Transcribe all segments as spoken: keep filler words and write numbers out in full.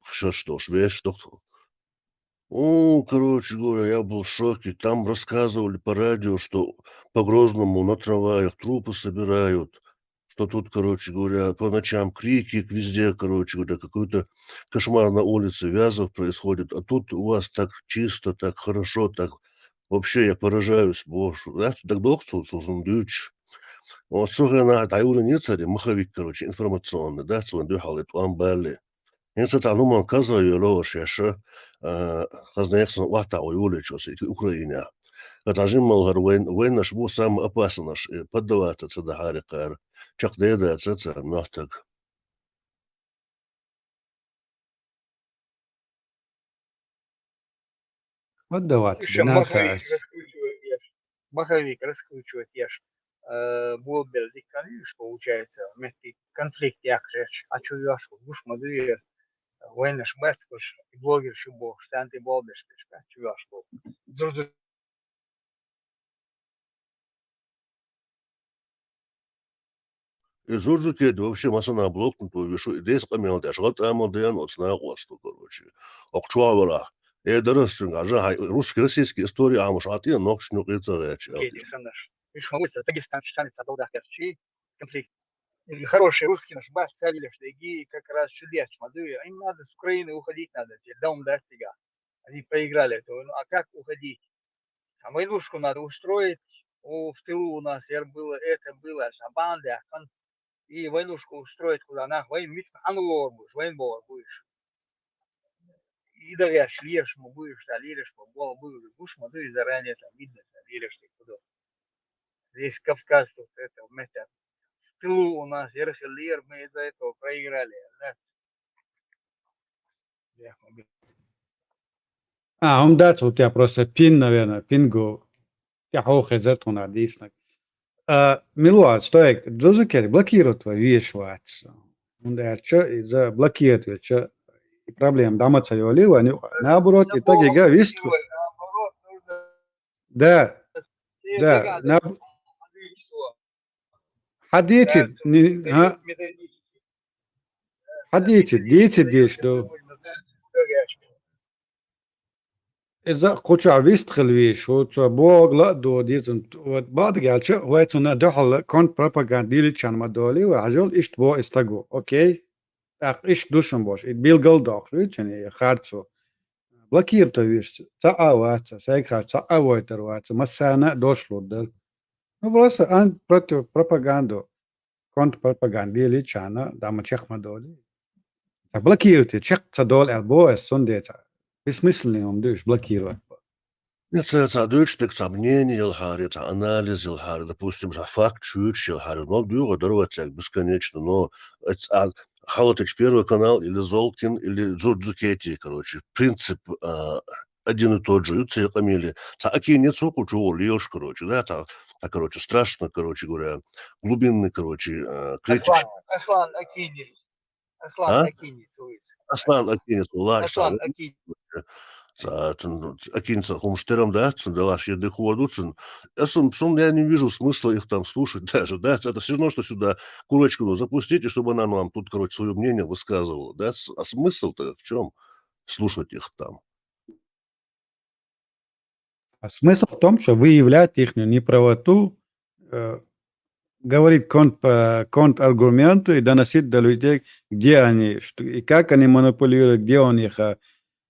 Что ж, вещь, что? О, короче говоря, я был в шоке. Там рассказывали по радио, что по Грозному на трамваях трупы собирают, что тут, короче говоря, по ночам крики везде, короче говоря, какой-то кошмар на улице Вязов происходит, а тут у вас так чисто, так хорошо, так вообще я поражаюсь, боже, да, так дохцу, сузун дюч. Вот, слушай, на, дай улица, маховик, короче, информационный, да, цван дюхал, это он бали. Инса цӀа луман каза йолош яша, а, хазна яхсан вахта о юлечос ити Украина. Катажин малгар вайн, вайнаш бу сам опаснаш, э, поддаваться ца дахари кар. Чак деда ца ца нохтак. Поддаваться, Слушай, маховик динацияш. Раскручивает еш. Маховик раскручивает еш. Э, болбел диккан, видишь, получается, вместе конфликт якреш, а чё яшку, гуш мадуер, война шмац, и блогер шибо, штанты болбеш, а чё яшку. Зурду И зурзукеди вообще масана блокнут вишу, и дес къамел деш, гъат амал даян оцна къвасту, короче. Окчуа вала. Э, дарас сюн, гажа, хай, русский, российский история амуш атия, нокш нюкъи цагач, Кеди санаш. Иш хавыса, Дагестан, Чеченец, Абалдах, Керчи, конфликт. И хорошие русские наш бах, царили, что иги как раз чудес, мадуи. А им надо с Украины уходить, надо, дом дать сега. Они проиграли это. Ну, а как уходить? А войнушку надо устроить. О, в тылу у нас, я было, это было, а банды, а кон-, и войнушку устроить, куда она, войн, мит, а ну, будешь, войн бор будешь. И да я шлеш, мы будешь, да, лиреш, мы бор будешь, будешь, мы, да, и заранее там видно, да, лиреш, ты куда. Здесь Кавказ, вот это, вот это. В тылу у нас, я лир, мы из-за этого проиграли, да. А, он да, тут я просто пин, наверное, пингу. Я хохе за тона диснак. А, Милуа, стой, зузукер, блокировать твой вещь вац. Он да, чё, и за блокировать, чё, и проблем, да, маца ёли, вани, наоборот, и так и га, вист. Да, да, на, Хьадийчи, ни-, хьа-, хьадийчи, дийчи деш ду. Иза кхуча вист хил виш, ху цо богла ду дизун. Вот бадгал ча, вай цуна дохла контрпропаганда дили чан ма доли, ва хажол ишт бо истагу. Окей? Так, ишт душун бош, ит билгал дохш, ит чани харцу. Блокировать виш, ца а ваца, сайк хар, ца а войтар ваца, масана дошлур дал. Ну, просто ан против пропаганду. Контрпропаганда личана, дама чех ма доли. Так блокируйте, чех ца дол, альбо эс сон деца. Бессмысленный он дыш блокировать. Нет, ца, ца дыш, так ца мнение ел хари, ца анализ ел хари, допустим, ца факт чуть ел хари. Но дюга дорвать так бесконечно, но эц-, а, халатыч Первый канал или Золкин, или Дзудзукети, короче, принцип, а, один и тот же, ю ца къамили. Ца Акинец уку чугу лиёш, короче, да, ца, а, короче, страшно, короче говоря, глубинный, короче, а, критич. Аслан, Аслан Акинец. Аслан А? Акинец, Луис. Аслан Акинец, Луис. Аслан Акинец. Ца, ца, Акинец, хумштерам, да, ца, да, лаш, еды хуаду, ца. Я сам, сам, я не вижу смысла их там слушать даже, да, ца, это всё равно, что сюда курочку, ну, запустить, и чтобы она нам тут, короче, своё мнение высказывала, да, с-, а смысл-то в чём слушать их там? А смысл в том, что выявлять ихнюю неправоту, э, говорить конт-, э, контраргументы и доносить до людей, где они, что, и как они манипулируют, где у них, э,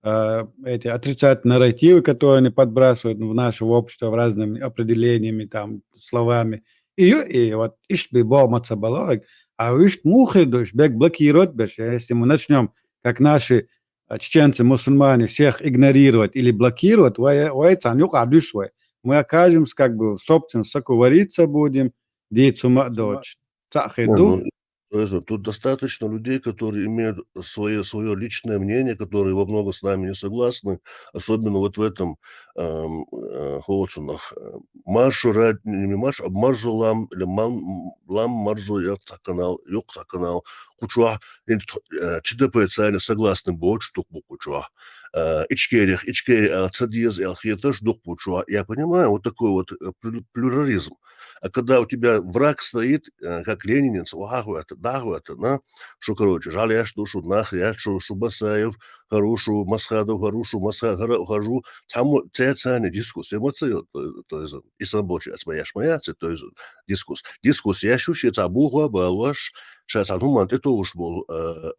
э, эти отрицательные нарративы, которые они подбрасывают в наше общество в разными определениями, там, словами. И, и вот ишт би бо маца балаг, а ишт мухи душ бек блокировать беш, если мы начнём, как наши а, чеченцы, мусульмане всех игнорировать или блокировать, вай, вай цан юкъа дюш вай. Мы окажемся как бы в собственном соку вариться будем, ди цума дочь. Ца хеду. Ну, то есть вот тут достаточно людей, которые имеют своё, своё личное мнение, которые во много с нами не согласны, особенно вот в этом, эм, э, Хоцунах, э, маршу рад-, не маршу, а марзу лам, или мам-, лам марзу, я ца канал, юк ца канал, кучуа, ин т-, э, Ч Д П цани согласны боч тук бу кучуа. Э, ичкерих, ичкери, э, ца диез, э, хеташ дук бучуа. Я понимаю, вот такой вот, э, плю-, плюрализм. А когда у тебя враг стоит, э, как ленинец, вахвата, дахвата, на, что, короче, жаль, я что, что нах, я что, что Басаев, хорошо, Масхадов, хорошо, Масхадов, хожу, там, це, це не дискус, эмоция, то, то есть, и сам больше, а своя шмая, це, то есть, дискус. Дискус, я ощущаю, это бухва, балваш, сейчас, а ну, ман, это уж был, э,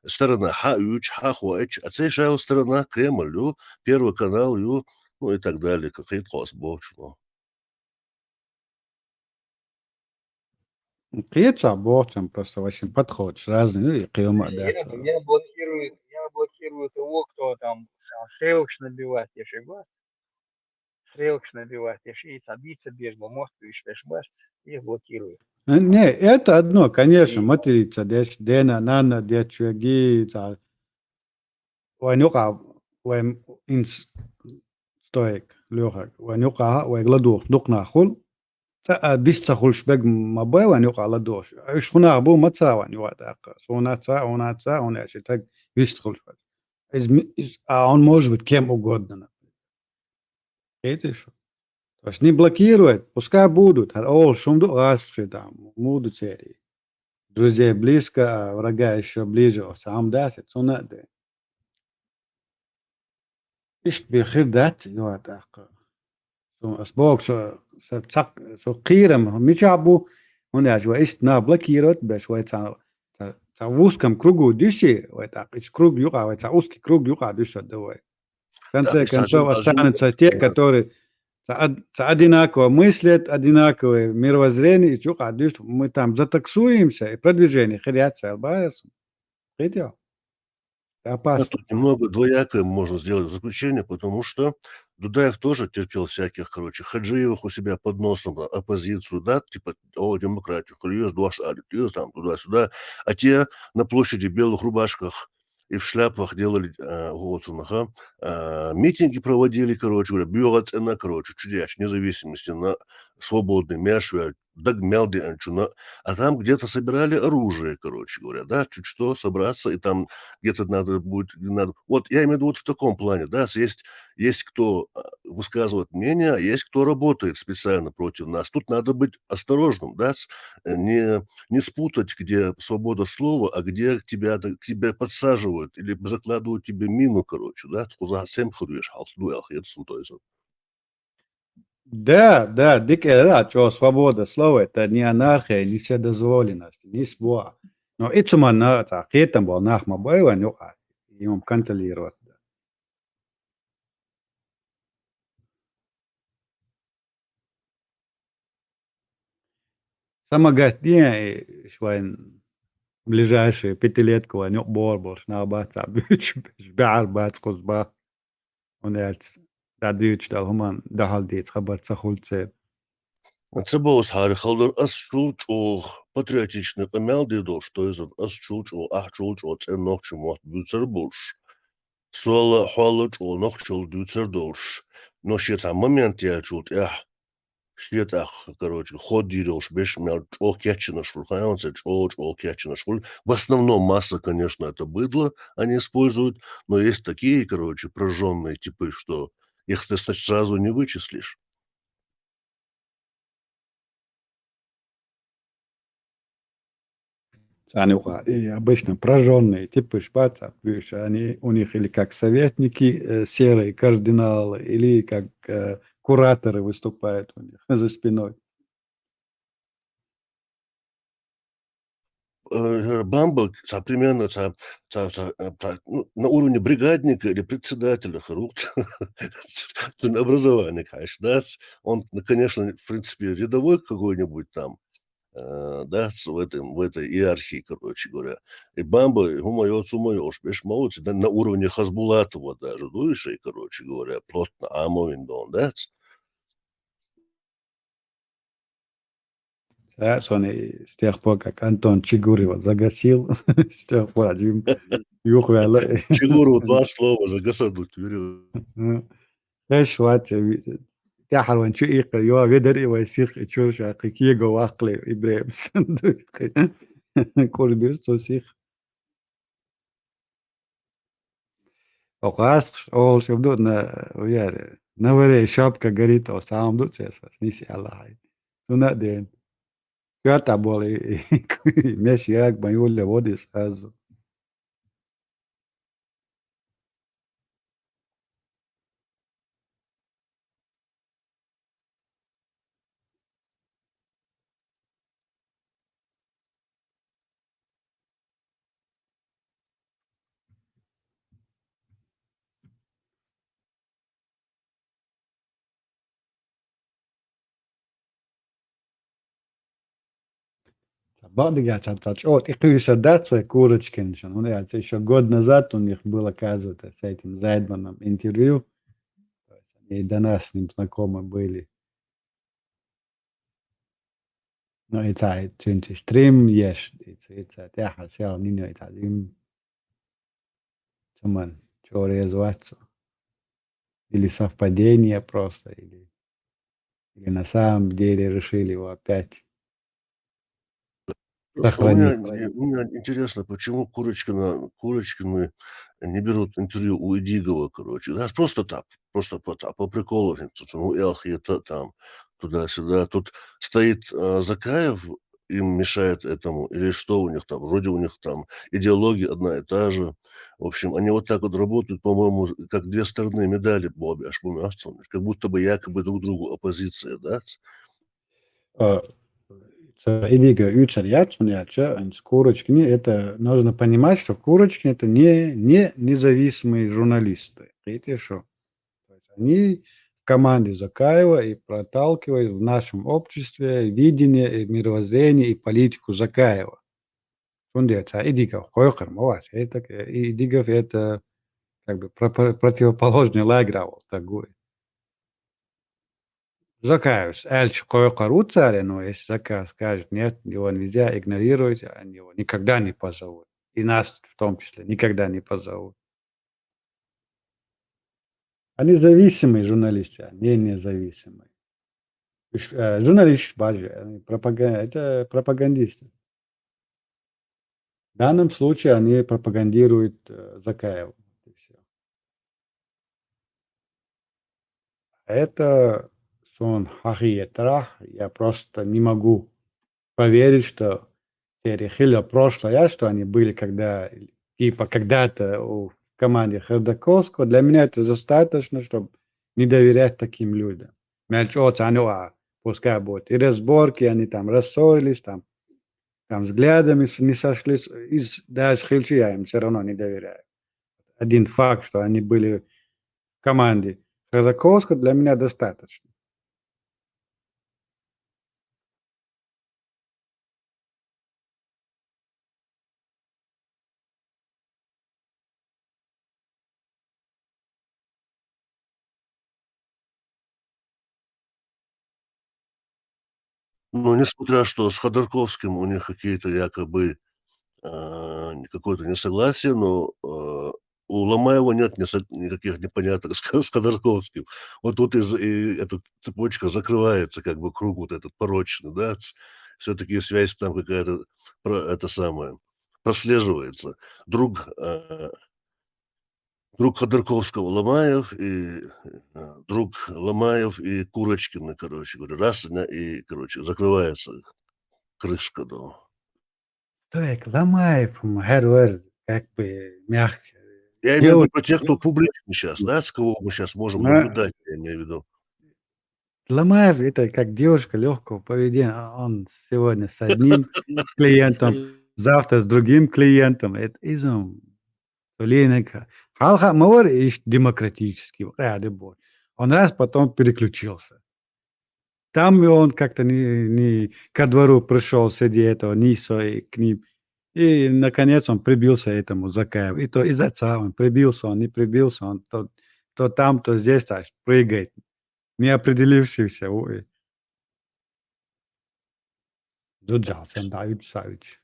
сторона, ха, уч, ха, хуач, а це шая сторона, Кремль, ю, Первый канал, ю, ну, и так далее, как это кос, бочно. Кхета цхьа бохучам, просто вообще подходишь, разный, ну, и кхиома а дац. Я, я блокирую, я блокирую того, кто там с-, стрелочки набивать, я же говорю. Стрелочки набивать, я же и собиться бежал, может, ты ещё бац, и блокирую. Э, не, это одно, конечно, и материться деш, дена, нана, дечвеги, ца, вайн юкъа, вайн инс-, стоек, лёхак, вайн юкъа, вайг ладугъ, дукъ нах хул. Ца, а, бис ца хулш бег ма бай вайн юкъа ладугъ. Уж хунах бу ма ца вайн юкъа дакъа. Суна ца, уна ца, уна яши таг бис ца хулш бег. Из ми-, из, а он может быть кем угодно, например. Видишь? То есть не блокировать, пускай будут, гьар ол шумду гъас ши там, муду цери. Друзей близко, а врага ещё ближе, о, сам да, се цуна де. Ишт бе хир дац, ю а тахъа. Су, ас бог со, со цак, со кирам, мича бу, он яж ва ишт на блокировать, беш вай ца, ца, ца в узком кругу дюси, вай так, иш круг юкъа, вай ца узкий круг юкъа дюса да вай. В конце концов, останутся те, которые ца од-, ца одинаково мыслят, одинаковое мировоззрение, и чё, а, то есть мы там затаксуемся, и продвижение хряться, албаес. Видел? Это опасно. Тут немного двоякое можно сделать заключение, потому что Дудаев тоже терпел всяких, короче, Хаджиевых у себя под носом, а, оппозицию, да, типа, о, демократию, клюешь, дуаш, али, клюешь, там, туда-сюда. А те на площади в белых рубашках и в шляпах делали, э, вот, ага, э, митинги проводили, короче говоря, бюро цена, короче, чудящ независимости на свободный мяш, э, догмял, де, э, чё, на, а там где-то собирали оружие, короче говоря, да, чуть что собраться, и там где-то надо будет, надо, вот я имею в виду вот в таком плане, да, есть, есть кто, а, высказывает мнение, а есть кто работает специально против нас. Тут надо быть осторожным, да, с-, э, не, не спутать, где свобода слова, а где тебя, т-, тебя подсаживают или закладывают тебе мину, короче, да, цхуза сем хурюеш, халтдуэл, хетсун тойзун. Да, да, дик эра, чё, свобода слова, это не анархия, не вседозволенность, не сбоа. Но и цумана, ца, хетам бол нах ма байва, ну, а, им контролировать, да. Самагат дия, э, швайн ближайшие пятилетку вань, бор, бор, шна бац, а, бюч, бяр бац, куз ба. Он яц, да дюч, да хуман, да хал диц, хабар ца хулце. Ца бос хари халдар ас чул чох, патриотичный къамял дедо, что из ас чул чох, ах чул чох, цен нох чу мот, бюцер буш. Суала, хуала чох, нох чул дюцер дош. Но шец а момент я чул тях. Шет ах, короче, ход дирёш, беш мял чох кячина шул, хай он се чох, чох кячина шул. В основном масса, конечно, это быдло они используют, но есть такие, короче, прожжённые типы, что их ты с-, сразу не вычислишь. Цани уха, и обычно прожжённые типы шпаца, видишь, они, у них или как советники, э, серые кардиналы, или как, э, кураторы выступают у них за спиной. Э, Бамбл, ца, примерно, ца, ца, ца, э, ца, ну, на уровне бригадника или председателя, хрук, ценообразование, конечно, да, ц-, он, ну, конечно, в принципе, рядовой какой-нибудь там, э, да, ц-, в этом, в этой иерархии, короче говоря. И Бамбл, и Гумайо, Цумайо, уж, беш, молодцы, да, на уровне Хасбулатова даже, ну, и шей, короче говоря, плотно, а Мовиндон, да, ц-, Да, Соня, с тех пор, как Антон Чигурова загасил, с тех пор один юх вяло. Чигуру два слова загасил, Чигуру. Мгм. Эш, вать, ви-, тяхар ван чу икъ, ё, ведер и вай сих, и чур ша, кы киего вахле, и брем. Курбир, со сих. Окъас, ол шабду на, уяр, на варе шапка горит, о, сам ду цеса, сниси Аллахай. Цуна ден. Кёрта боли, меш яг ма юлле водис азу. Ца бакъдига ца, ца чӀо тӀекхуьйсур дац вай Курочкиншан. ХӀунда аьлча ещё год назад у них был, оказывается, с этим Зайдманом интервью. То есть они до нас с ним знакомы были. Ну, и ца, и цуьнца стрим еш, и ца, и ца тӀехьа сел нинё, и ца дим. Цуман чорез вацу. Или совпадение просто, или, или на самом деле решили его опять Просто у меня, сохранить. у меня интересно, почему Курочкина, Курочкины не берут интервью у Идигова, короче. Да, просто так, просто по, по приколу, ну, эх, это там, туда-сюда. Тут стоит а, Закаев, им мешает этому, или что у них там, вроде у них там идеология одна и та же. В общем, они вот так вот работают, по-моему, как две стороны медали, Бобби, аж помню, ах, как будто бы якобы друг другу оппозиция, да? А, ца Идига уьцар яц, хӀунда аьлча, анц Курочкин, это нужно понимать, что Курочкин это не, не независимые журналисты. Видите, что? То есть они в команде Закаева и проталкивают в нашем обществе видение, и мировоззрение и политику Закаева. ХӀунда аьлча Идигов кхойкхур ма вац. Это, и Идигов это как бы про-, про-, противоположный лагерь а вот такой. Закаевс аьлча кхойкхур ву царе, но если Закаев скажет: «Нет, его нельзя», игнорировать, они его никогда не позовут. И нас в том числе никогда не позовут. Они зависимые журналисты, а не независимые. Уж, э, журналисты бажи, они пропаган-, это пропагандисты. В данном случае они пропагандируют э, Закаева. И всё. Это сон хьахиетарахь, я просто не могу поверить, что церан хилла прошлое, что они были когда, типа, когда-то у, в команде Ходорковского. Для меня это достаточно, чтобы не доверять таким людям. Мел чӀоагӀа цхьана юкъа, пускай будет и разборки, они там рассорились, там, там взглядами с-, не сошлись, из-, даже хилча я им всё равно не доверяю. Один факт, что они были в команде Ходорковского, для меня достаточно. Ну, несмотря, что с Ходорковским у них какие-то якобы а, какое-то несогласие, но а, у Ломаева нет несо-, никаких непоняток с, с Ходорковским. Вот тут из, и эта цепочка закрывается, как бы круг вот этот порочный, да, все-таки связь там какая-то, про, это самое, прослеживается. Друг, а, друг Ходорковского Ломаев и а, друг Ломаев и Курочкины, короче говоря, раз и, короче, закрывается крышка, да. Так, Ломаев, м, хӀара вар, как бы, мягко. Я имею в виду Девушка, про тех, кто публичный сейчас, да, с кого мы сейчас можем да, наблюдать, я имею в виду. Ломаев это как девушка лёгкого поведения. А он сегодня с одним клиентом, завтра с другим клиентом. Это изум. Толинок. Хьалха ма вар иштта демократический, къаьда бо. Он раз потом переключился. Там и он как-то не, не ко двору пришёл, среди этого, не со-, и к ним. И, наконец, он прибился этому Закаеву. И то из отца он прибился, он не прибился, он то, то там, то здесь, так, прыгает. Не определившийся. Ой. Зуджал сам, да, уж са уж.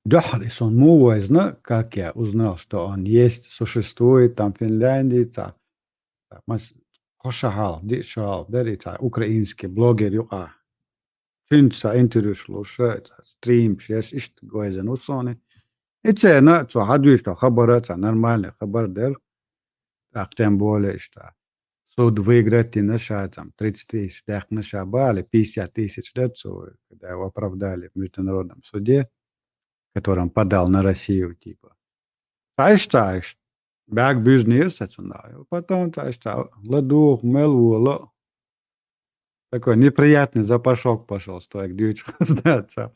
Дуьххьара и сон му вайзна, как я узнал, что он есть, существует, там, в Финляндии, ца, ца, мас, кхо ша хьалха, диъ ша хьалха дара и ца украинский блогер юкъа. Цуьнца ца интервьюш луш, ца стримш еш, иштта гойзан ву сони. И цена цо хьадуьйш то хабар, цхьа нормальный хабар дер. ТӀаккха тем более иштта. Суд выиграть дина ша, там, тридцать тысяч даьккхина ша бали, пятьдесят тысяч, да, цо, когда его оправдали в международном суде, который он подал на Россию, типа. Цхьа иштта, цхьа иштта. Бага буьзнера са цунах. Потом цхьа иштта ладугӀу, мел волу. Такой неприятный запашок пошёл, стойк дуьйцуш хаздаца.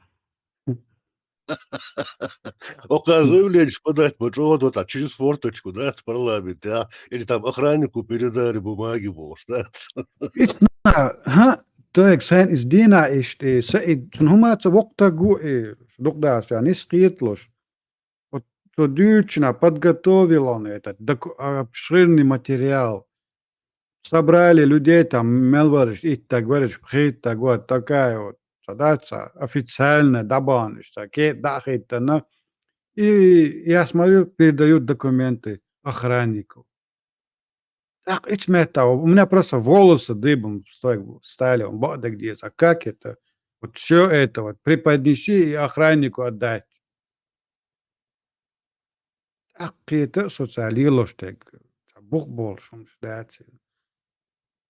Окхара заявление подать ма чӀогӀа до, так, через форточку, да, в парламенте, а? Или там охраннику передали бумаги, волуш, да? Итна, ха, то есть, сан из дина иштта, са и цун хӀума ца воккхаг ву и, дукха дац, я нис кхеталуш. Вот цо дуьйцучунах подготовил он этот доку-, обширный материал. Собрали людей, там мел вараш, итт стаг вараш, пхийтта стаг, вот такая вот, цхьа дац, цхьа официально дӀабаханаш, цхьа кхета дӀа а хӀиттина. И я смотрю, передают документы охраннику. Так, ицу метта, у меня просто волосы дыбом стой-, стали, он бакъдерг деза, как это? Вот всё это вот преподнеси и охраннику отдать. ТӀаккха кхета а со цара лелош дерг, цхьа бух болуш хӀумаш дац.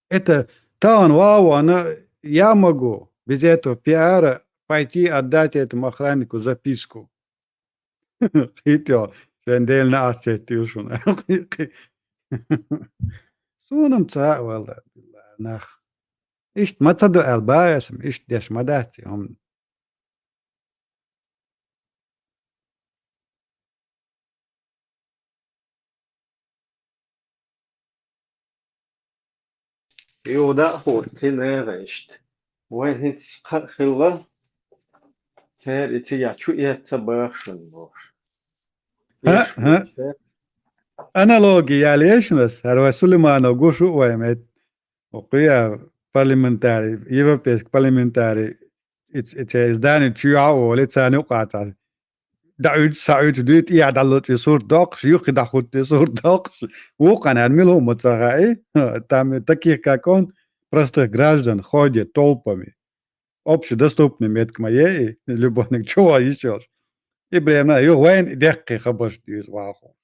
Это тахана ван вана, я могу без этого пиара пойти отдать этому охраннику записку. Кхетий, шайн Делан неӀалт сеттийла шуна. Суна-м цхьаъ вала, нах. Иштта ма ца до аьлла, баьсса-м иштта деш ма дац и хӀума. Юха дӀа а хӀутту цхьа наха иштта. Вайн хӀинца кхаъ хилла, церан и цига чу эцца баха шуна бохуш. ХӀаъ, хӀаъ. Аналоги ялеш ас, хӀара вай Сулейманов гуш ву вай мет. Окху я парламентарий, европейский парламентарий, иц-, иц-, издание чу йоӀ а волий, царна юкъа цхьа дӀа уьйцу, схьа уьйцу дуьйцу, тӀехьа дӀалучу сурт доккхуш, юххе дӀахӀутту сурт доккхуш, вукхана аьлла мила хӀума ца хаьа, там таких, как он, простых граждан ходят толпами. Общедоступный метка ма е и, любойниг чу ван йиш йолуш. И бремна, юха вайна и деккхий хабарш дуьйцу вахо.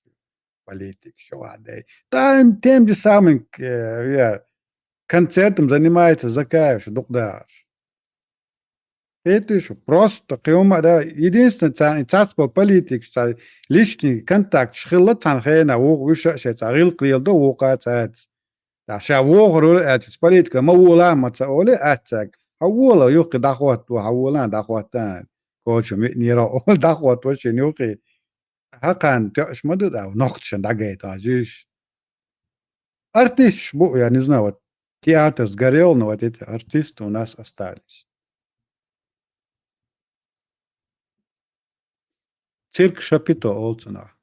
Политик, шу ван дай. Там тем же самым, э, я, концертом занимается Закаев, шу дукха дахарш. Хетуьйшу, просто кхин хӀума а да, единственное, царна и цхьацбо политикаш, цхьа личный контакташ хилла цхьана хенахь, вукху вуьша а шайн цхьа гӀиллакх леладо, вукху а цаьрца. Ткъа ша вохур ву аьлча, политика ма вола а ма ца олий, аьццаг. Хьан вола, юххе дӀахӀотто, хьан вола а дӀахӀотта. Коча виънера а ола, дӀахӀотто шен юххе. ХӀокхарна тоьаш ма ду, да, нохчашна дӀагайта хьажийша. Артисташ бу, я не знаю, вот театр сгорел, но вот эти артисты у нас остались. Цирк Шапито олу цунах.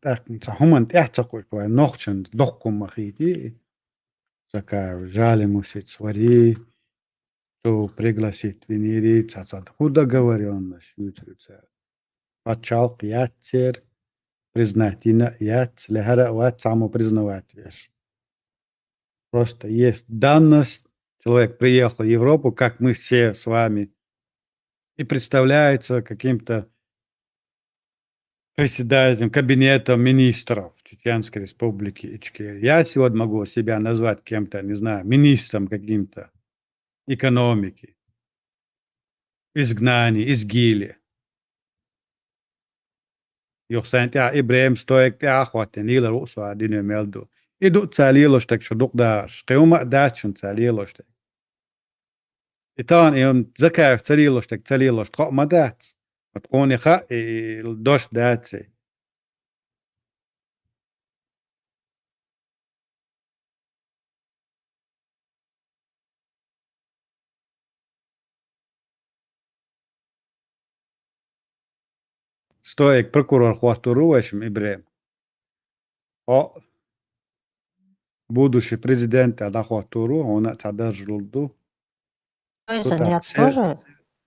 ТӀаккха цхьа хӀуманна тӀаьхьа ца кхуьуш, вайн нохчан доккхун ма хийти. Закаев жалимусица вари, цо пригласить винийри, цхьа-цхьа хӀун договорённость юьйцур ю цара. Пачхьалкх яц церан, признать йина а яц, лехара а вац цхьаммо признавать веш. Просто есть данность, человек приехал в Европу, как мы все с вами, и представляется каким-то председателем кабинета министров Чеченской Республики Ичкерия. Я сегодня могу себя назвать кем-то, не знаю, министром каким-то экономики, изгнания, изгили. Юха сайн тӀехь Ибрем стойк тӀехь а хӀоттина, лелар ву со а дино мел ду. И ду ца лелош дерг шу дукха дахарш. Кхин хӀума а дац шуна ца лелош дерг. И тахана и хӀума Закаев ца лелош дерг ца лелош тхо а ма дац. Вот тхуна и хаьа, и дош дац и. Стоик прокурор хӀоттур ву вайшимма Ибрем. Хьо будущий президент аьлла дӀахӀоттур ву, хьуна а цхьа даржа лур ду. Ой, кху занят тӀаккха се-, тоже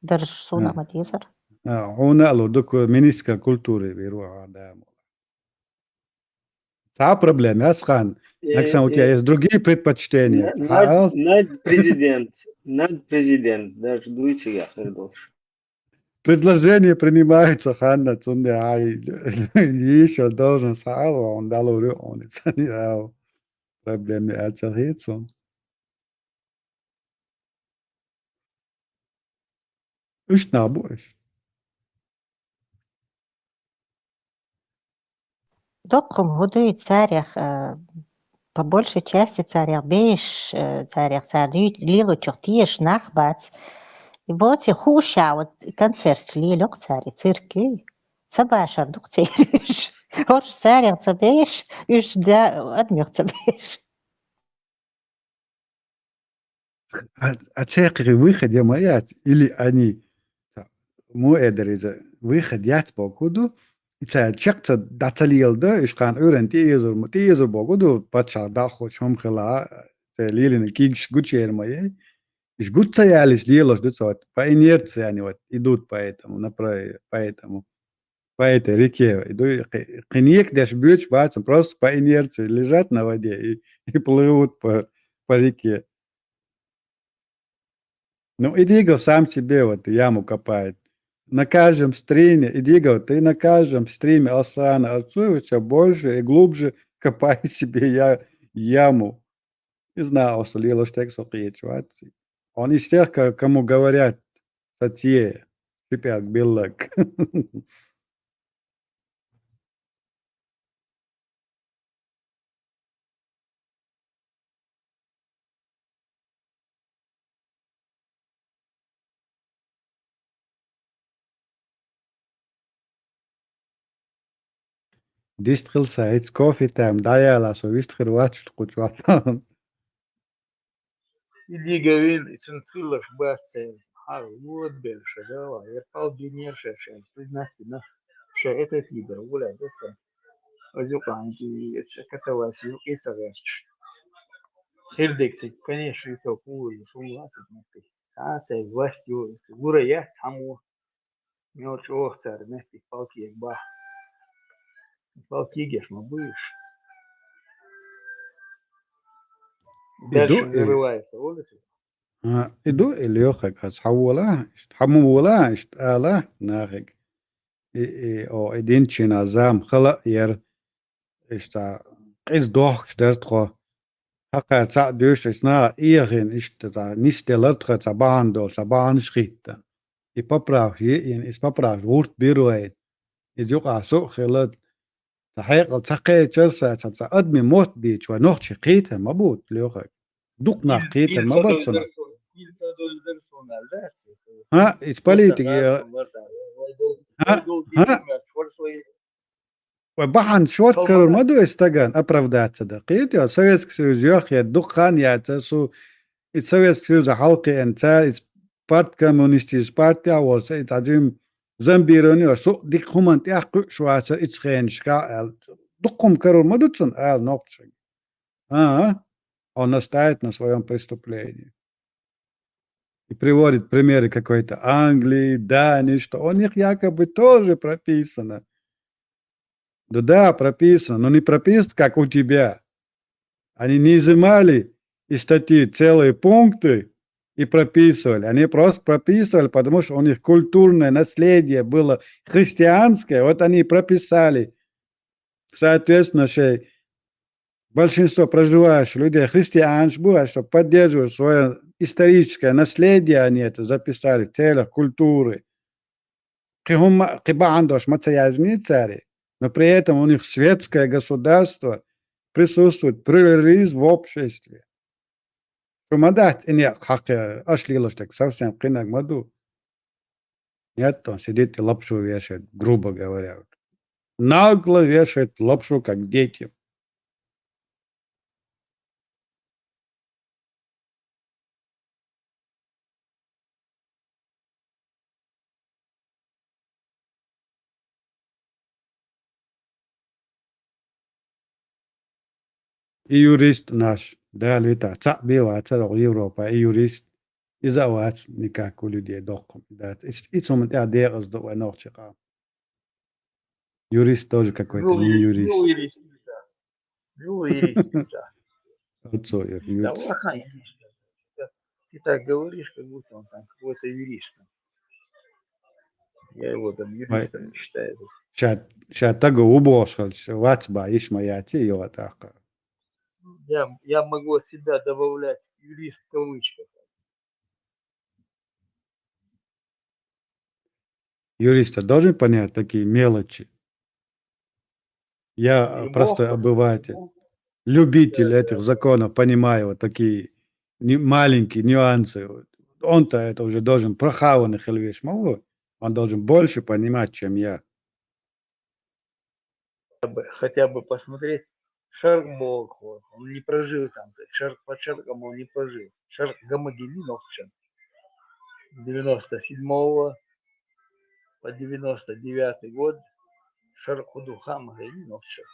даржа суна а ма дезара. А, хьуна а лур ду, ку-, министр культуры вир ву хьан дама. Цхьа проблема яц, хан. Э, Наксан, у тебя э, есть другие предпочтения? На-, Цхьа над, ал? Над президент, над президент, даже дуйчигах, Фирдовс. Предложение принимается, ханна, цунде, ай, ещё должен саал, он дал урю, он и цани, ау. Проблема яц, хицун. Уьш нах бу уьш. Доккхум хӀу дуй царех, э, по большей части царех беш, э, царех цар дуй лелочух теш нах бац. И боци хушаут концерт лелок цари цирки. Ца башар дук цериш. Орш царех ца беш, уьш да адмех ца беш. А, а цекъи выход я ма яц, или они, та, му эдер иза, выход яц бокуду, и ца чекъ ца дацалиел да, иш кан уьрен тиезур, тиезур бокуду, пача даху чом хила, те лилин кигш гучер ма е. Иш гуца ялиш лилош дуца вот, по инерции они вот идут по этому, направ-, по этому, по этой реке. Иду, кы-, кынек деш бюч бацам, просто по инерции лежат на воде и, и плывут по, по реке. Ну, иди, говорит, сам себе вот яму копает. На каждом стриме, иди, говорит, ты на каждом стриме Аслана Арцуевича больше и глубже копай себе я-, яму. Не знаю, что лило, что так сокъечивать. Он из тех, ко-, кому говорят, статье, шипят, белок. Дистхил сайц кофе там, даяла со вистхир вачут кучватан. Идига вин, и цун цуьллаш бац церан. Хьал, вот бен ша, давай, я пал бинер ша, ша, признать на. Ша это тигр, гуляй, да ца. Азюкан, зи, это катавас, ю, и ца вяч. Хирдек цик, конечно, и то пули, сумлас, это нахуй. Ца, ца, власть, ю, ца, гура я, ца, му. Мел чох цар, нахуй, палки, як ба. Палки, геш, ма будешь. Иду, дальше и взрывается, улица. А, иду, или ёхак, ас хьавола, ишт хьамувола, ишт ала, нахик. И, и, о, и динчина зам, хала яр, ишта, къиз дохкш дар тхо. Хакъа цаъ дуьш, ишна, иехин, ишта, ца, нис делар тха, ца баан дол, ца баан шхитта. И поправш, и, и, ис поправш, вурт бируай. И дюкъа су хилат, Ца хьекъал ца кхечар саца, ца адми мотт бийча, вай нохчий кхетар ма бут, лехар. Дукха нах кхетар ма бац цунах. Ха, из политика, ха, ха. Вай бахьан шорт карур ма ду из стаган, оправдаться да. Кхетий, Советский Союз йохъяр, дукха хан яц цо, из Советский Союз хьалкхиъна цар, из парт-, коммунистический партия а волча, из Ӏаджим зомбирование а, со дика хӀуманна тӀехь кхуьуш вацар, из хенашка аьлла. Дукха хӀума карур ма ду цунна ала нохчашка. А, а? Он настаивает на своём преступлении. И приводит примеры какой-то Англии, Дании, что у них якобы тоже прописано. Да, да, прописано, но не прописано, как у тебя. Они не изымали из статьи целые пункты и прописывали. Они просто прописывали, потому что у них культурное наследие было христианское, вот они и прописали. Соответственно, что большинство проживающих людей христианш бывает, что поддерживают своё историческое наследие, они это записали в целях культуры. Кхин хӀума, кхин бахьана дош ма ца яздинийта царе, но при этом у них светское государство, присутствует плюрализм в обществе. Шу ма дац, и некъ хьакхе, аш лелаш дерг совсем кхинаг ма ду. Нет, он сидит и лапшу вешает, грубо говоря. Нагло вешает лапшу, как дети. И юрист наш, Дала вита, цхьаъ бе вацар оха Европа, и юрист, иза а вац никак у людей доккхум дац. И, и цума тӀехь декъаза ду вай нохчи къам. Юрист тоже какой-то, ну, не юрист. Ну, юрист, да. Юрист. Отцо я Да, юрист. Лохань, конечно. Ты так говоришь, как будто он там какой-то юрист. Я его там юристом считаю. Сейчас, сейчас так убошал, вац ба ишма яти, его так. Я, я могу от себя добавлять юрист в кавычках. Юрист должен понять такие мелочи. Я Любого простой просто обыватель, любитель этих законов, понимаю вот такие не- маленькие нюансы. Он-то это уже должен прохаванный хельвиш, он должен больше понимать, чем я. Хотя бы, хотя бы посмотреть, Шарк Болхо, он не прожил там, Шарк под Шарком он не прожил. Шарк Гамагини Нохчан. С девяносто седьмого по девяносто девятый год Шарк Худухам Гайни Нохчан.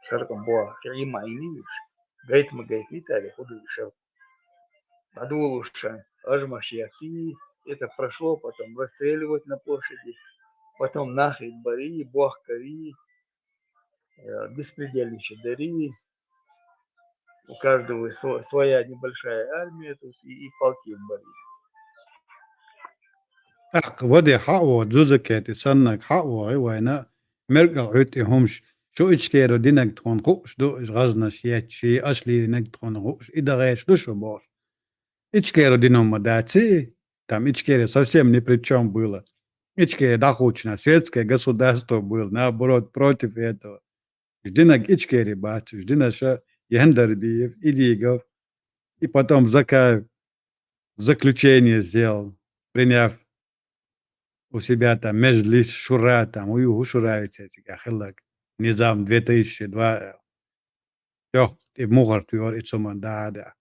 Шарк Боа Фима Инивиш. Гайтма Гайтни Тали Худу Шарк. Адулуша, Ажмаш Яхи, это прошло, потом расстреливать на площади, потом Нахид Бари, Бохкари, э, беспредельничать Дари. У каждого сво- своя небольшая армия тут и, и полки в Бари. Так, води хао, дзузакети саннак хао, вайна, меркал хути хумш, шу ичкеру динак тхон хуш, ду иш газнаш ячи, ашли динак тхон хуш, и да геш ду шу бор. Ичкеру дином мадаци, там Ичкери совсем ни при чем было. Ичкери дахучна, светское государство было, наоборот, против этого. Ждинак Ичкери бац, ждина ша Яндарбиев, Идигов, и потом Закаев заключение сделал, приняв у себя там межлис, шура, там, ую шура, низам две тысячи два, Йох, и мухар туйор, и цуман да, да.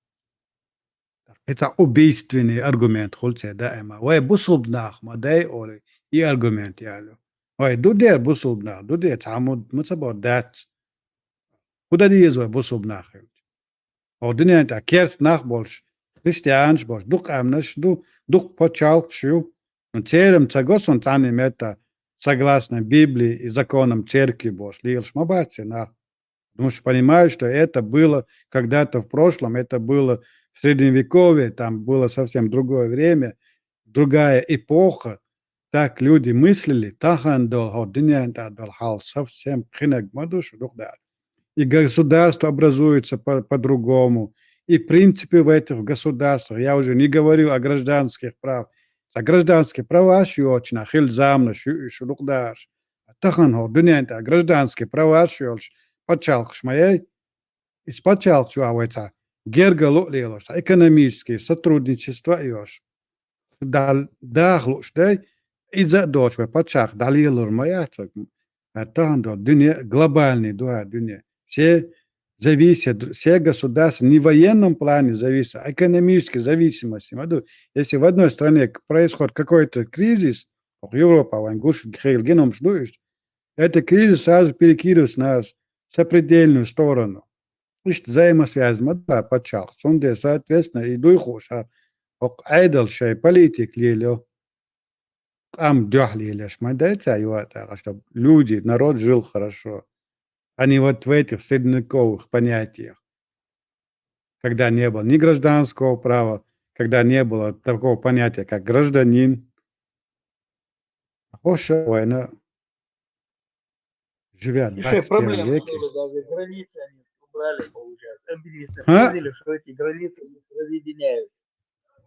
Хица убийственный аргумент хулце да эма. Вай бусубнах ма дай ори и аргумент ялю. Вай дудер бусубнах, дудер цамуд мацабор дац. Куда диез вай бусубнах? О дунен та керст нах больш, христианш больш, дух амнаш, ду дух почалкшу. Ну, церем цагосон цани мета согласно Библии и законам церкви больш. Лилш ма баце нах. Потому что понимаю, что это было когда-то в прошлом, это было в средневековье, там было совсем другое время, другая эпоха. Так люди мыслили, тахан дол, хо, дунен та дол, хал совсем хинаг мадуш, дух да. И государство образуется по- по-другому. И принципы в этих государствах, я уже не говорю о гражданских правах. А гражданские права шиочна, хил замна, шу- шулук даш. Тахан хо дунен та гражданские права шиолш, пачалкш маяй, из пачалкш вайца, гергалу лелош, экономические сотрудничество иош. Дал дахлуш дай, иза доч вай пачалк далилур маяцак. А тахан до дунья, глобальный дуа дунья. Все зависят, все государства не в военном плане зависят, а экономически зависимости. Если в одной стране происходит какой-то кризис, Европа вангуш хейл геном шдуешь, этот кризис сразу перекидывается на сопредельную сторону. Ишт взаимосвязь ма да пачалк. Сунде, соответственно, и дуйхуша, ок айдал шай политик лелё. Ам дёх лелёш ма да ца юата, чтобы люди, народ жил хорошо. А не вот в этих средневековых понятиях. Когда не было ни гражданского права, когда не было такого понятия, как гражданин. Оша война, живя в Слушай, двадцать первом проблема, веке. Что даже границы они убрали, получается. Объединиться. А? Поняли, что эти границы разъединяют.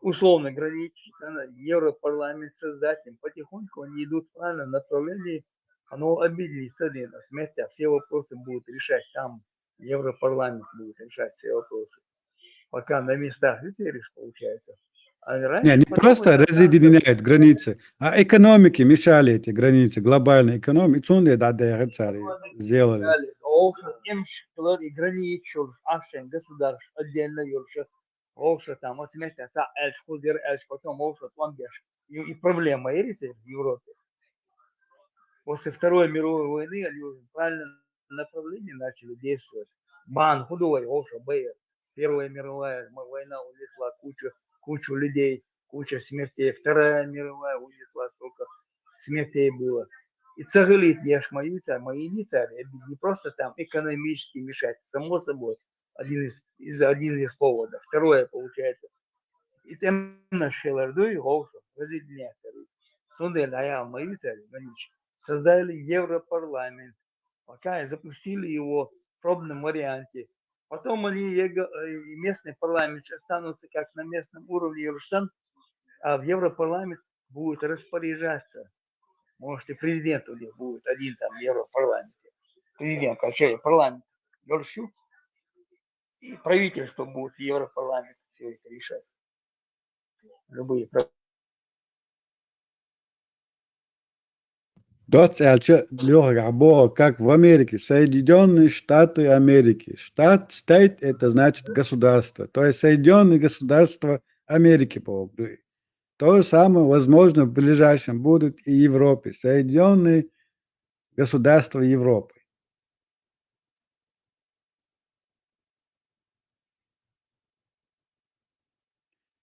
Условно границы, надо Европарламент создать, им потихоньку они идут в правильном направлении. Оно объединится, блин, а смерть, а все вопросы будут решать там. Европарламент будет решать все вопросы. Пока на местах, видите, лишь получается. А раньше Не, не потом просто это разъединяют границы, а экономики мешали эти границы, глобальной экономики. Цунде да да цари сделали. Олша, им школар и границ, ашен государств отдельно юрша. Олша там, а смерть, а са эльш, хузер эльш, потом олша, там деш. И, и проблема, и в Европе. После Второй мировой войны они уже в правильном направлении начали действовать. Бан, худой, олша, бэйер. Первая мировая м- война унесла кучу, кучу людей, куча смертей. Вторая мировая унесла, сколько смертей было. И цаглит, я ж мою царь, мои не царь, это не просто там экономически мешать, само собой, один из, из, один из поводов. Второе, получается, и там наш Шелардуй, Гоуша, разъединяет второй. Цундель, а я мою царь, создали Европарламент. Пока и запустили его в пробном варианте. Потом они, э, местный парламент останутся как на местном уровне Иерусалим, а в Европарламент будет распоряжаться. Может, и президент у них будет один там в Европарламенте. Президент, вообще парламент. Иерусалим. И правительство будет в Европарламенте все это решать. Любые проблемы. Доц аьлча, Лёха, как в Америке, Соединённые Штаты Америки. Штат, state, это значит государство. То есть Соединённые Государства Америки по То же самое, возможно, в ближайшем будут и Европе. Соединённые Государства Европы.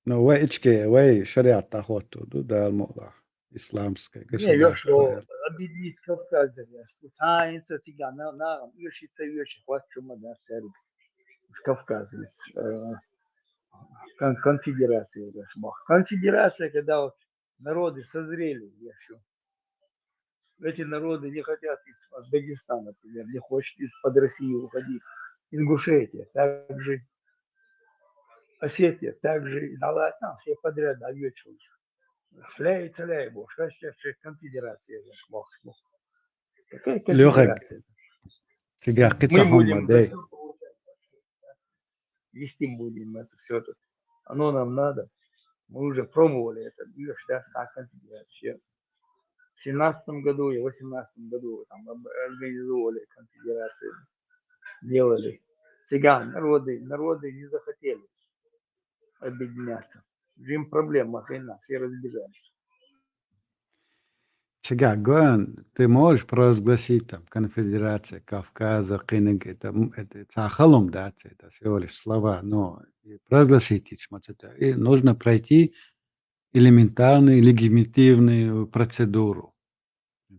Но вай ичке, вай шариат тахоту, ду, да, мула, исламская Не, я что, государство. Объединить Кавказ, я что, саинца цыган, на, на, ищется, ищется, вот что мы, да, церковь. Кавказец, э, кон- конфедерация, я ж мог. Конфедерация, когда вот народы созрели, я что. Эти народы не хотят из Дагестана, например, не хочет из-под России уходить. Ингушетия, также Осетия, также и Алатан, все подряд, а вечером. Шляется ляйбо, что сейчас конфедерация, я ж мог. Какая Лёха, конфедерация? Цыган, Мы будем да. Вести будем это все тут. Оно нам надо. Мы уже пробовали это, две штатская конфедерация. В семнадцатом году и восемнадцатом году там об- организовывали конфедерацию. Делали. Цыган, народы, народы не захотели объединяться. Им проблема, хрена, все разбежались. Цыган, Гоян, ты можешь провозгласить там конфедерация Кавказа, Кыныг, это, м, это цахалом, да, это всего лишь слова, но и провозгласить ещё это, и нужно пройти элементарную легитимную процедуру.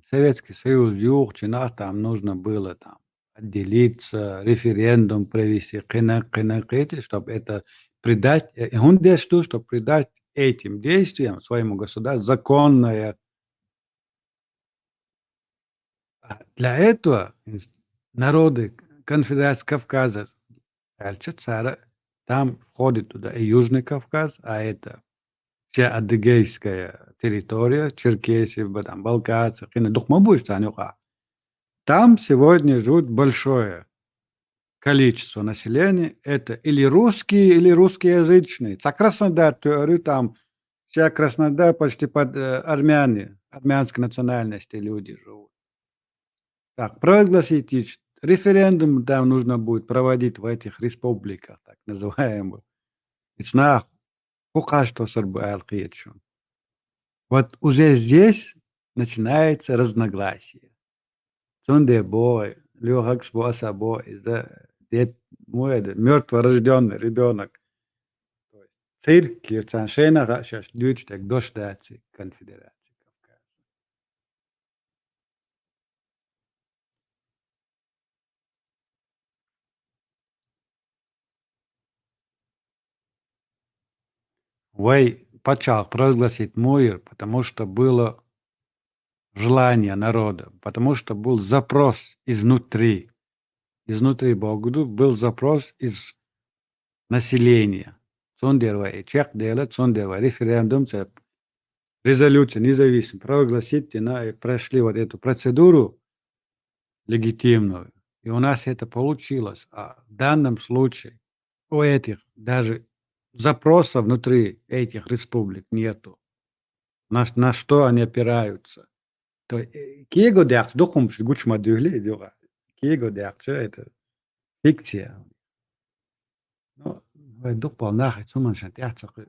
Советский Союз юхчина, там нужно было там отделиться, референдум провести, кына, кына, кыты, чтобы это придать, э, хундесту, чтобы придать этим действиям своему государству законное. А для этого ин- народы конфедерации Кавказа, Эльча Цара, там входит туда и Южный Кавказ, а это вся адыгейская территория, Черкесия, б- там, Балкарцы, кына духма будешь, там сегодня живут большое количество населения, это или русские, или русскоязычные. Ца Краснодар, то там вся Краснодар почти под э, армяне, армянской национальности люди живут. Так, провозгласить ещё референдум там нужно будет проводить в этих республиках, так называемых. И снах, пока что сарбы алкиечу. Вот уже здесь начинается разногласие. Цунде бой, Лёхакс бо аса бо, из-за дет, мой это, мертворожденный ребенок. Цирк, Кирцаншейна, сейчас дочь так дождаться конфедерации Кавказа. Вай пачал провозгласить мир, потому что было желание народа, потому что был запрос изнутри. Изнутри Богду был запрос из населения. Цундер вай чек дела, цундер вай референдум, ца резолюция независимых провозгласить, и на- и прошли вот эту процедуру легитимную. И у нас это получилось. А в данном случае у этих даже запроса внутри этих республик нету. На, на что они опираются? То есть, э, киего дяхч докумш гучма дюхле дюга. Киего дяхч это фикция. Ну, вай дукпал нахай цуман шан тяхцакы.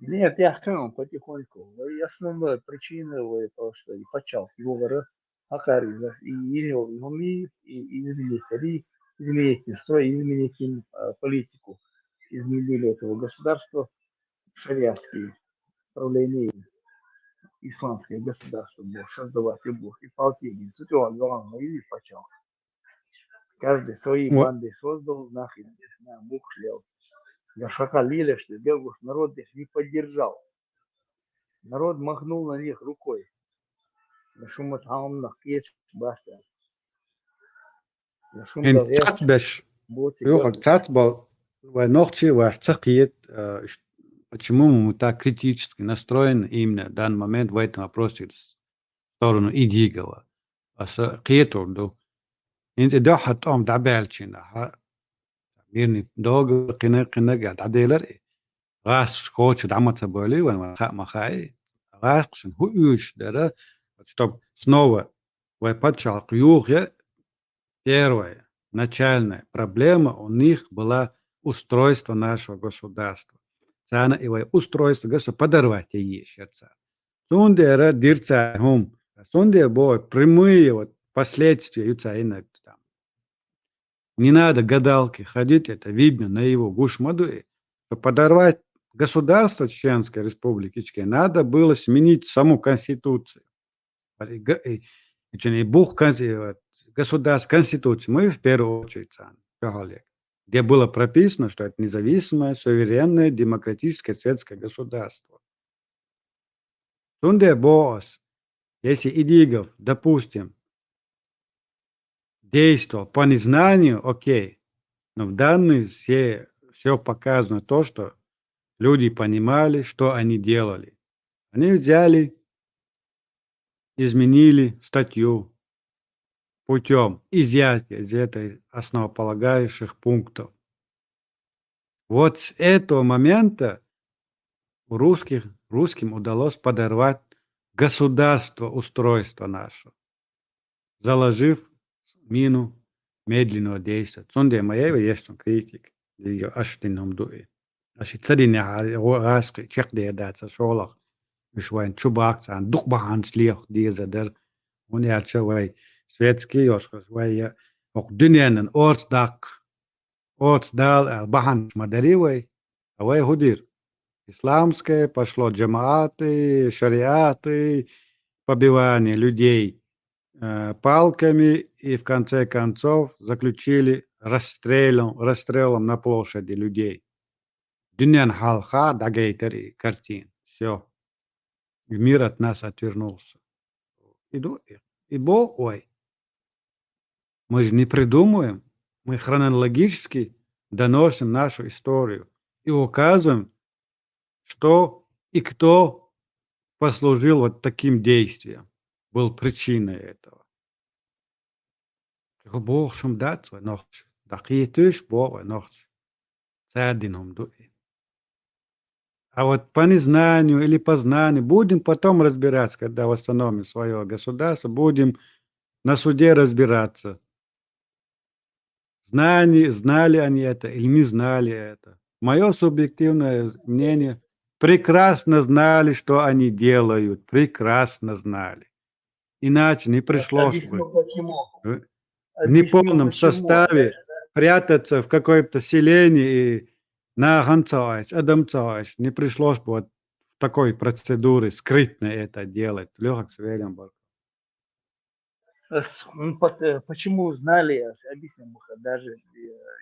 Нет, я хрен потихоньку. И основной причиной его просто и почал. Его говорю, Ахари, и Ирил, и Гуми, и изменить, и изменить не строй, изменить им э, политику. Изменили этого государства шариатские. правление, исламское государство было создавать и было, и полтинник, цу тӀехула вахана или пачал. Каждый свои Ва- банды создал, нахер, на бух лел. Я шака лиля, что бегуш народ их не поддержал. Народ махнул на них рукой. Шумат хаумнах кеч баса. Ин цац беш, юха цац бал, вай нохчи, вай цакиет, э, ш- почему мы так критически настроены именно в данный момент в этом вопросе в сторону Идигова? Аса кхетурду. Инте дохьа том дабелчина, ха, мирный договор, кина, кина, га, даделар, гас, хочет, дама ца боли, ван, ван, ха, ма, хай, гас, шин, ху, уч, дара, чтоб снова, вай, пачалх, юх, я, первая, начальная проблема у них была устройство нашего государства. Цана и вай устройство государства подорвать и есть сердца. Цундера дирца хум. Цундера бо прямые вот последствия юца инак там. Не надо гадалки ходить, это видно на его гушмаду, и что подорвать государство Чеченской Республики Ичкерия, надо было сменить саму конституцию. И г- и- и чё, и бух конс- и вот государств конституции, мы в первую очередь, сан, пехалек, где было прописано, что это независимое, суверенное, демократическое светское государство. Цундера боас, если Идигов, допустим, действовал по незнанию, окей, но в данной все, все показано то, что люди понимали, что они делали. Они взяли, изменили статью путем изъятия из этой основополагающих пунктов. Вот с этого момента у русских, русским удалось подорвать государство, устройство наше, заложив мину медленного действия. Цунде маева есть он критик, её аш дин хум дуи. Аш цадин я гаск чек де да ца шолах. Уж вайн чубак цан дук баханч лех деза дар. Он я ча вай светский, ёшкас вай я ок дунянын орц дак. Орц дал, а баханч мадари вай. А вай худир. Исламское пошло джамааты, шариаты, побивание людей, э, палками и в конце концов заключили расстрелом, расстрелом на площади людей. Дуньян халха дагайтер и картин. Все. И мир от нас отвернулся. И ду-, и Бог, ой. Мы же не придумываем. Мы хронологически доносим нашу историю и указываем, что и кто послужил вот таким действием, был причиной этого. Бог шум дац вай нохч. Дакъетуш Бог вай нохч. Цадин хум дуи. А вот по незнанию или по знанию будем потом разбираться, когда восстановим свое государство, будем на суде разбираться. Знали, знали они это или не знали это. Мое субъективное мнение, прекрасно знали, что они делают, прекрасно знали. Иначе не пришлось бы в неполном составе прятаться в каком-то селении и на ханцаэч, адамцаэч. Не пришлось бы вот в такой процедуре скрытно это делать. Лёха, к сожалению, был. Почему знали, я объясню, даже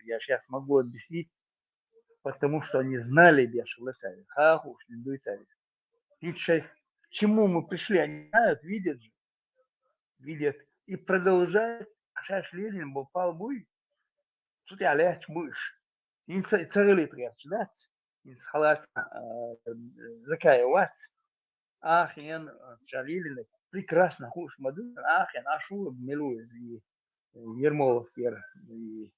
я сейчас могу объяснить, потому что они знали, бешалысали, хахуш, индуйсали. Чему мы пришли, они знают, видят же, видят и продолжают. Ашаш Ленин был пал буй, тут я леч мыш. Инца и царили приятель, да? Инц халац, а, закаевать. Ахен, а, Шалилин, прекрасно хуш мадын, ахен, ашу милуиз и Ермолов кер, и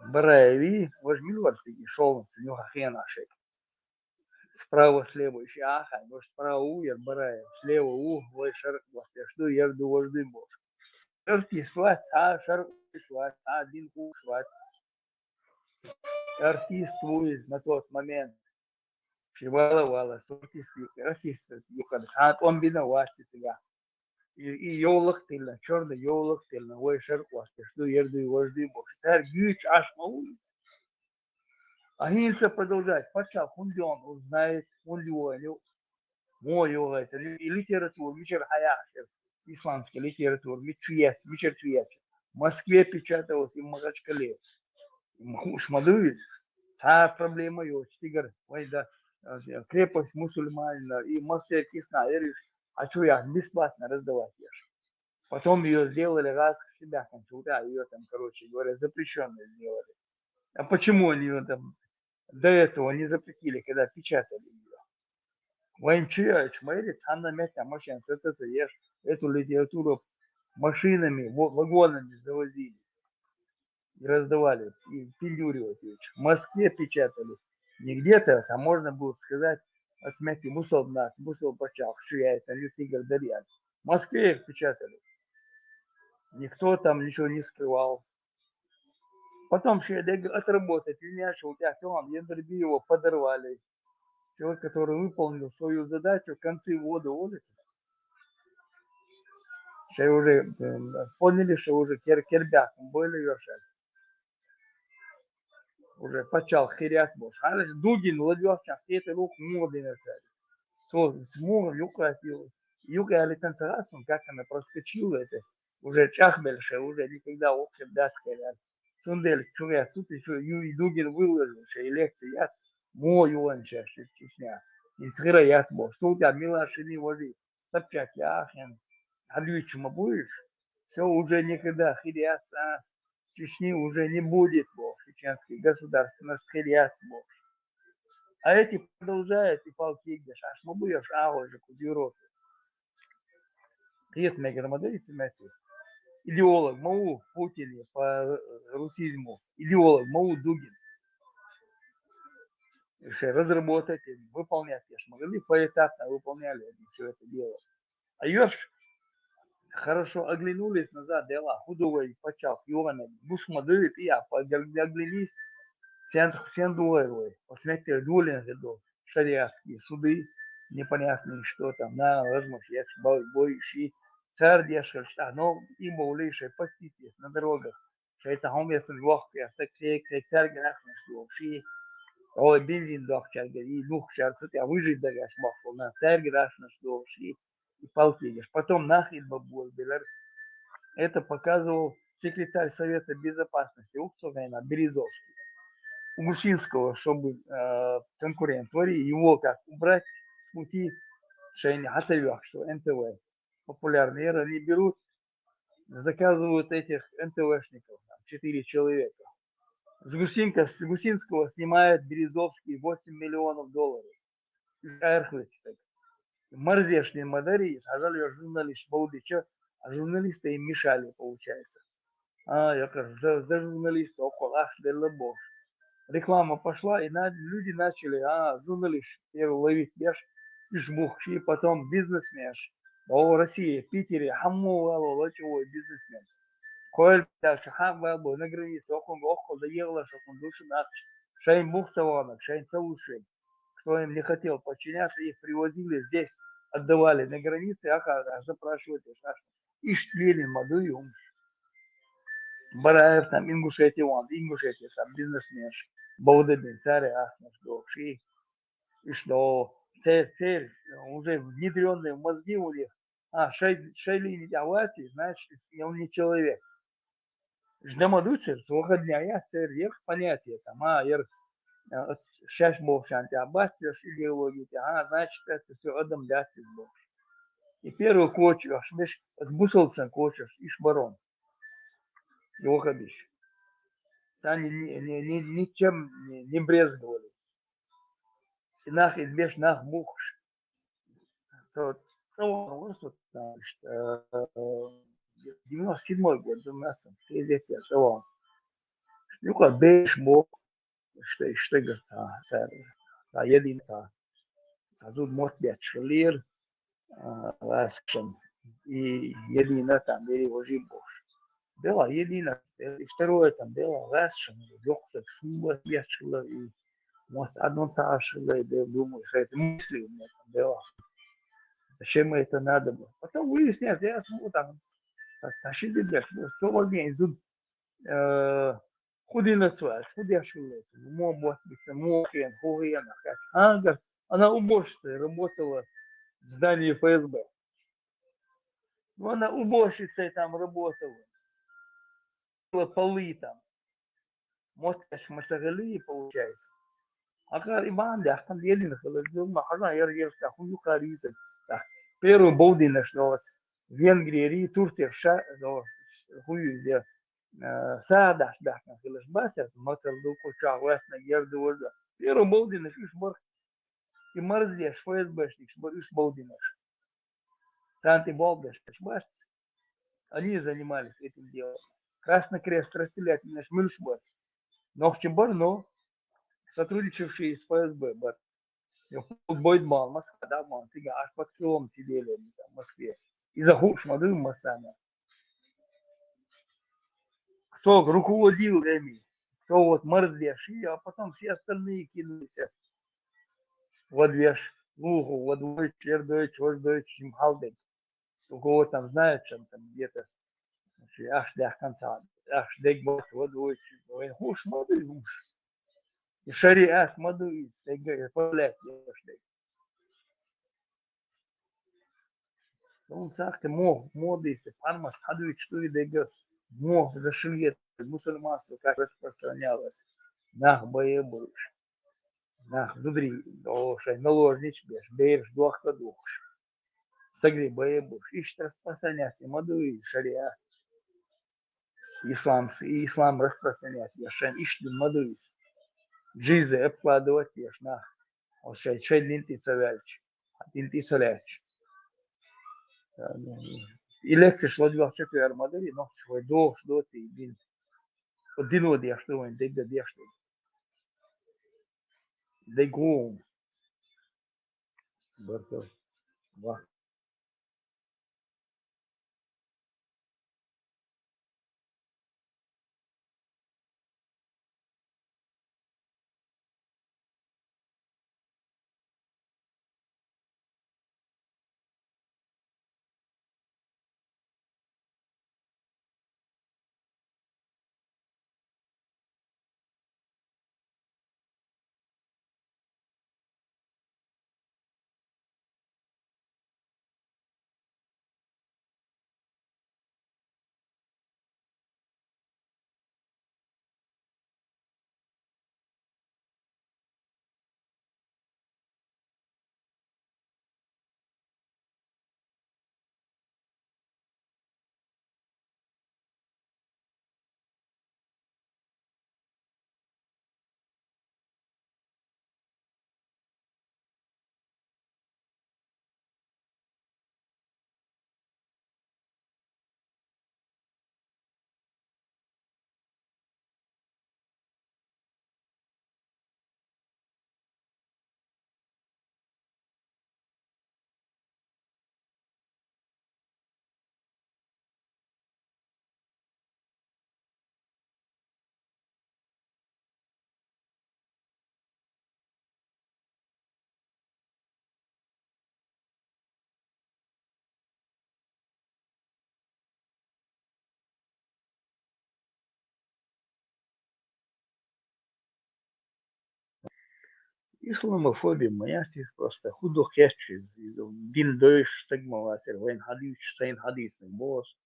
Бараеви, вож милуарцы и шолнцы, нюха хен ашек. Справа, слева, ещё аха, вож справа у, ер Бараев, слева у, вой шарк, вож пешду, ерду, вожды, бож. Артист вац, а шарк вац, а дин хуш вац. Артист вуиз на тот момент. Шивала вала, артист, артист, юхан, а он бина вац, цыга. И, и ёлок тыльна, чёрный ёлок тыльна, вой шарк вац, пешду, ерду, вожды, бож. Царь гюч аш мауиз. А хинца продолжать. Пача хундион узнает, хундион, Мо йоагӀа, это ли-, и литература мичара хьаяхьаш яр, исландская литература, мича яц, мичара яц. Москве печаталась и Махачкале. М, ху-, ш ма дуй из. Цхьа проблема йоацаш цигара, вай да, э, крепость мусульманина, и массехк ислам ераш, а чу я бесплатно раздавать еш. Потом её сделали раз к себя, там, туда, её там, короче говоря, запрещённой сделали. А почему они её там до этого не запретили, когда печатали её? Вайн чуя, чмайрит, ханна мятя машин, СССР, эту литературу машинами, во-, вагонами завозили и раздавали, и пиндюривать её. В Москве печатали. Не где-то, а можно было сказать, отметьте, бусалбнас, бусал пачах, чуя, это не цигар дарьян. В Москве их печатали. Никто там ничего не скрывал. Потом шея дег отработать, и не шел, я филан, Яндарби его подорвали. Человек, который выполнил свою задачу, в конце года уволился. Шея уже, м, поняли, что уже кер-, кербяк, были вершали. Уже почал хиряс больше. А Дугин, Владимир, сейчас это рук молодый на связи. Со, с мугом юкратил. Юкали танцевал, как она проскочила это. Уже чахбельше, уже никогда вообще даскаляр. Сундель, чугас, тут ещё Ю-, и Дугин выложил, что и лекции яц. Мо юан чаш, Чечня. Инцгира яц бо. Сунда Милашини вожи. Собчак яхен. А люди чему будешь? Всё, уже никогда хиряц, а Чечни уже не будет, бо. Чеченский государственность хиряц, бо. А эти продолжают и палки ешь. Аш ма буешь, а уже кузюрот. Киет мегер модерится мету. Идеолог, мау Путин по русизму. Идеолог, мау Дугин. Ещё разработать и выполнять, я ж могли поэтапно выполняли они всё это дело. А еш хорошо оглянулись назад, дела, худовой почав, Иоанна, бушма дывит, и я погля-, оглянись, сен, сен дуэлой, посмотрите, дуэлен, шариатские суды, непонятные, что там, на, возможно, я бой, бой, ши, царь дешер, что, но им улейшие, поститесь на дорогах, шайца хомесен вахпе, так кре, кре, царь грахнаш, ши, ой, бензин дохчар, и дух чар, сутя, выжить дагаш, махфул, на, царь грахнаш, ши, и палки ешь. Потом нахид бабур, белер. Это показывал секретарь Совета Безопасности Уксовена Березовский. У Гусинского, чтобы, э, конкурент, говори, его как убрать с пути, что они хотели, что Н Т В, популярные, они берут, заказывают этих Н Т В-шников, там, четыре человека. С Гусинка-, с Гусинского снимает Березовский восемь миллионов долларов. Эрхлэстэк. Марзешни мадари, а жаль, я журналист, Баудича, а журналисты им мешали, получается. А, я кажу, за, за журналиста, около, аш, делла бош. Реклама пошла, и на-, люди начали, а, журналист, первый ловить, еш, иш бухши, потом бизнесмен. О, Россия, Питере, хаммо, ало, лочевой бизнесмен. Коль дальше, хам, вал, на границе, около, около, да ела, шокон, души, нах, шайн бухтаванок, шайн целушей. Кто им не хотел подчиняться, их привозили здесь, отдавали на границе, а, а запрашивать, а, иштлили мадуюм. Бараев там, Ингушетия, вон, Ингушетия, там, бизнесмен, Баудабин, царь, а, наш дохши. И что, цель, цель, уже внедрённые в мозги у них. А, шай-, шайлини авати, значит, он не человек. Ждамадучер, выходняя, церь, понятие там, а, ер, э, от щас болшан, а, бацвеш идеология, а, значит, это всё адам дацис болш. И первый кочуешь, миш, с бусалцем кочуешь, иш барон. Его ходишь. Они ни, ни, ни, ничем не, не брезговали. И нах, и беш нах бухш. Со-, со-, вот, э, девяносто седьмой год, думаю, там, тридцать лет, со-, вот. Ну, как беш бог, что, что, говорит, са, са, са, единица, са зуд мот бет шалир, а, ласшем. И единица там, бери вожи бош. Была единица, и второе там было ласшем, лёгся, сумба, бет шла, и вот одно царство, я думаю, с этой мыслью у меня там было. Зачем это надо было? Потом выяснилось, я смотрю, там, са-, сашиди бет, ну, сорок дней, зуд, э, худина цвет, худящий лес, мо бот, мо хрен, хурен, а как? А, говорит, она уборщицей работала, в здании Ф С Б. Ну, она уборщицей там работала. Полы там. Мотташ ма ца хилли, получается. Акъар и бан дахтан делин хилар, дилма хазан яр яр та ху юкъар юсар. Та первый болдинаш доц. Венгрия ри, Турция ша доц. Ху юзе. Э, са дахт дахтан хилаш басар, мацал ду ку ча ватна яр ду ворда. Первый болдинаш иш бар. И марздеш, Ф С Б шник бар иш болдинаш. Санти болдеш бац. Они занимались этим делом. Красный Крест расстрелять наш мюлш бар. Нохчи бар, но сотрудничавшие с Ф С Б бар. Я футбойд мал, Москва, да, мал, сига, аж под крылом сидели они там в Москве. И за хуш мадым масана. Кто руководил ими, кто вот марздеш, и, а потом все остальные кинулись. Вот веш, луху, вот вой, чердой, чордой, чим халден. У кого там, знают, чем там где-то. Аш дяхкан сад, аш дег бац, вот вой, вой, хуш, мадым, хуш. И шариат мадым, из, дег, и полят, еш дег. Сон сахте мо, модисе, пармац хадуич туи дег, мо, зашивет, мусульманство как распространялось. Нах бае буш. Нах зудри, о, шай наложнич беш, беш, дуахта душ. Сагри бае буш. Иш распространять мадым, шариат. Ислам, с-, ислам распространять, я шен иш дин мадым. Жизнь обкладывать, я шнах. Ол шай, шай дин ти савяльч. Дин ти савяльч. Э, ну, и лекция шло два четвер модели, но швой до, шдо ци дин. Один вот я что, он дег да я что. Дег гум. Баркал. Ва. Исламофобия маясис просто худо херчиз. Дин дойш сегмаласер, вайн хадис, сайн хадиснег бос.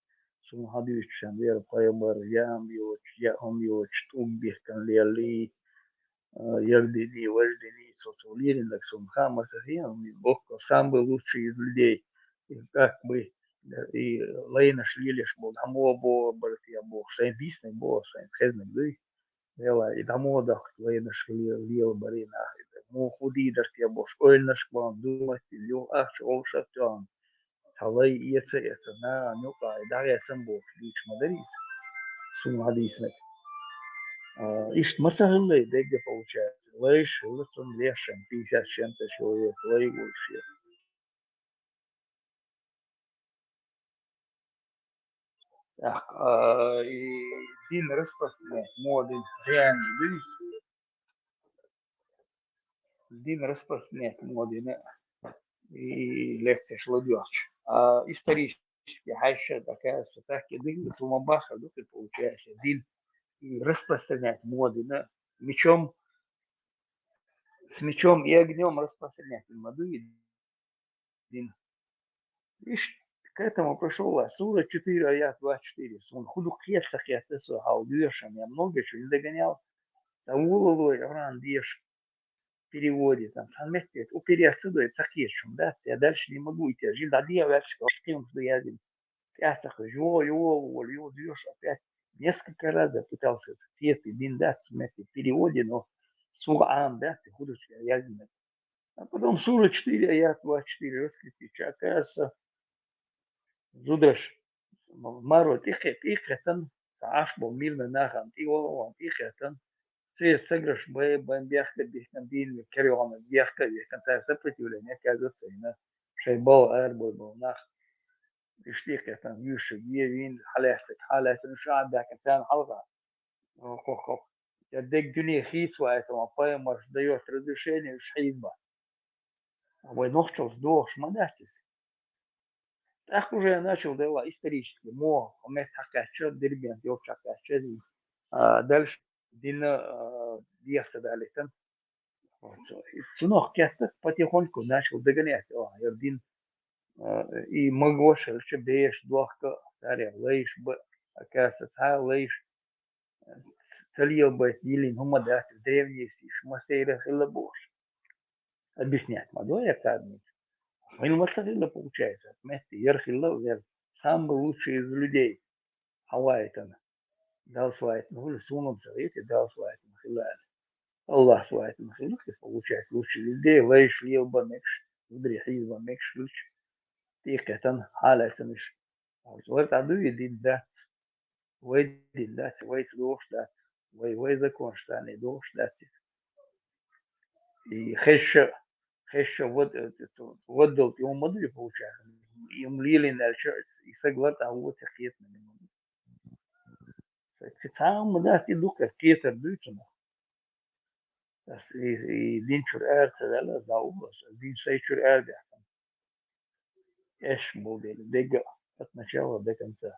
Сун хадис шан вер пайгамбар, я ам йоч, я ам йоч, туббих кан лели, э, ягдини, важдини, сотулирин, так сун хамаса, я ам бокко самый лучший из людей. И как бы, э, и лайнаш лилеш бол, хамо бо, барт я бо, сайн биснег бо, сайн хезнег дый. Вела, и дамо дахт лайнаш лил, лил барина. Му худи дарт я бош, ойлнаш кван, думать, лил ахч, олшат тян. Салай, иеца, иеца, на, нюка, и да, иеца бо, лич мадарис. Сун хадиснег. А, ишт масахиллей, дег получается. Лайш, лыцун лешен, пятьдесят с чем-то человек, лай больше. Так, а, и дин распространять модин, реальный дин. Дин распространять модин, и лекция шла дёрч. А исторически, хайша такая, так и дин, тумабаха, ну, ты получается, дин распространять модин, мечом, с мечом и огнём распространять модин. дин. Ишт к этому пришёл, а, сура четыре, аят двадцать четыре. Суна худо кхета, ца кхета со, хьал доьшам, я много чего не догонял. Цхьа волалой Къуръан деша переводе, там, цхьан метте, у перевод ца дой, ца кхеташ хӀума дац, я дальше не могу идти. Жин дӀадеха ваьлча, кхетамаш ду яздина. ТӀехьа ца хеза, йо, йо, йо, йо, доьшуш опять. Несколько раз я пытался кхетам, дин дац, цу метте переводе, но суна Ӏама дац, и худо чего яздина. А потом сура четыре, аят двадцать четыре, раскрытие, чакаса, зудараш, м-, маро тӀекхе-, тӀекхетан, цхьа Ӏаш бола мирный нах тӀе вала, тӀекхетан, церан сагарш бай, бай, бехк а бихкан, дийна кер йоагӀна бехк а бихкан, цар сопротивление оказывается, шоай балха арабой бола нах. Иштта тӀекхетан, вуьйш ве вийна, хьалаьццаг, хьалаьццаг, уж а баьхкан, царна хьалха. Хо-, хо-, я деррига дуьне хийцаваийтар, пайхамара даьд разрешение уж хьийзабар. Вай нохчалц дохуш ма дац иза. ТӀаккха уже начал делать исторически. Мо, хӀокху метте хьакхаьчча, Дербент йолчу хьакхаьчча, а, дальше дин, а, дехьа ца далийтина. Цунах кхетта потихоньку начал догонять, а, я дин, а, и магош хилча, бераш дохка, царех лайш ба, оказывается, цхьа а лайш ца лелабайта йиллина хӀума дац, древние сий, массеран хилла бохуш. Объяснять ма до я кадница. Хьуна ма ца хилла, получается, метте яра хилла вер, самый лучший из людей. Хьан вайтана. Далла вайтана хуьлу, суна ца вайта, Далла вайтана хилла аьлла. Аллах вайтана хилла, получается, лучший из людей, лайш лелабан мегаш, зударий хьийзабан мегаш хилча, тӀекхетан, хьалаьцнарш. Вай тӀе дуй дин дац. Вай дин дац, вайца догӀуш дац, вай, вай законаш санна догӀуш дац иза. И хезча, хезча вад-, э, ваддал тӀе хӀума дуй, получается. И хӀума лелийна аьлча, и саг лартӀахь воций кхетам. Цхьа хӀума дац, и дукха кхетар дуй цунах. Ас и, и дин чуьра ара ца ваьлла, ас дӀа а ву, ас дин сайн чуьра ара даьккхина. Эш болу дела, дегга а, от начала до конца.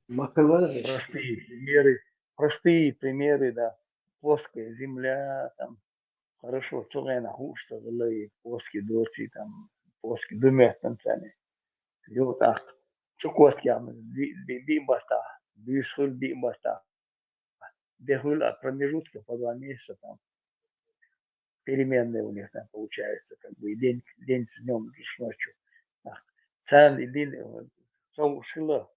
Ма хилла. Простые примеры, простые примеры, да. Плоская земля, там, хорошо, цу хенахь хууш ца хилла и плоский доций, там, плоский ду моьттан царна. Йо, тӀаккха. Чукотка яхна, би-, би-, биъ баттахь, буьйса хуьлу биъ баттахь. Де хуьлу, а промежутка по два месяца там. Переменные у них там получается, как бы, и день, день с днём, и с ночью. Так. Царна и дин, э, со хилла,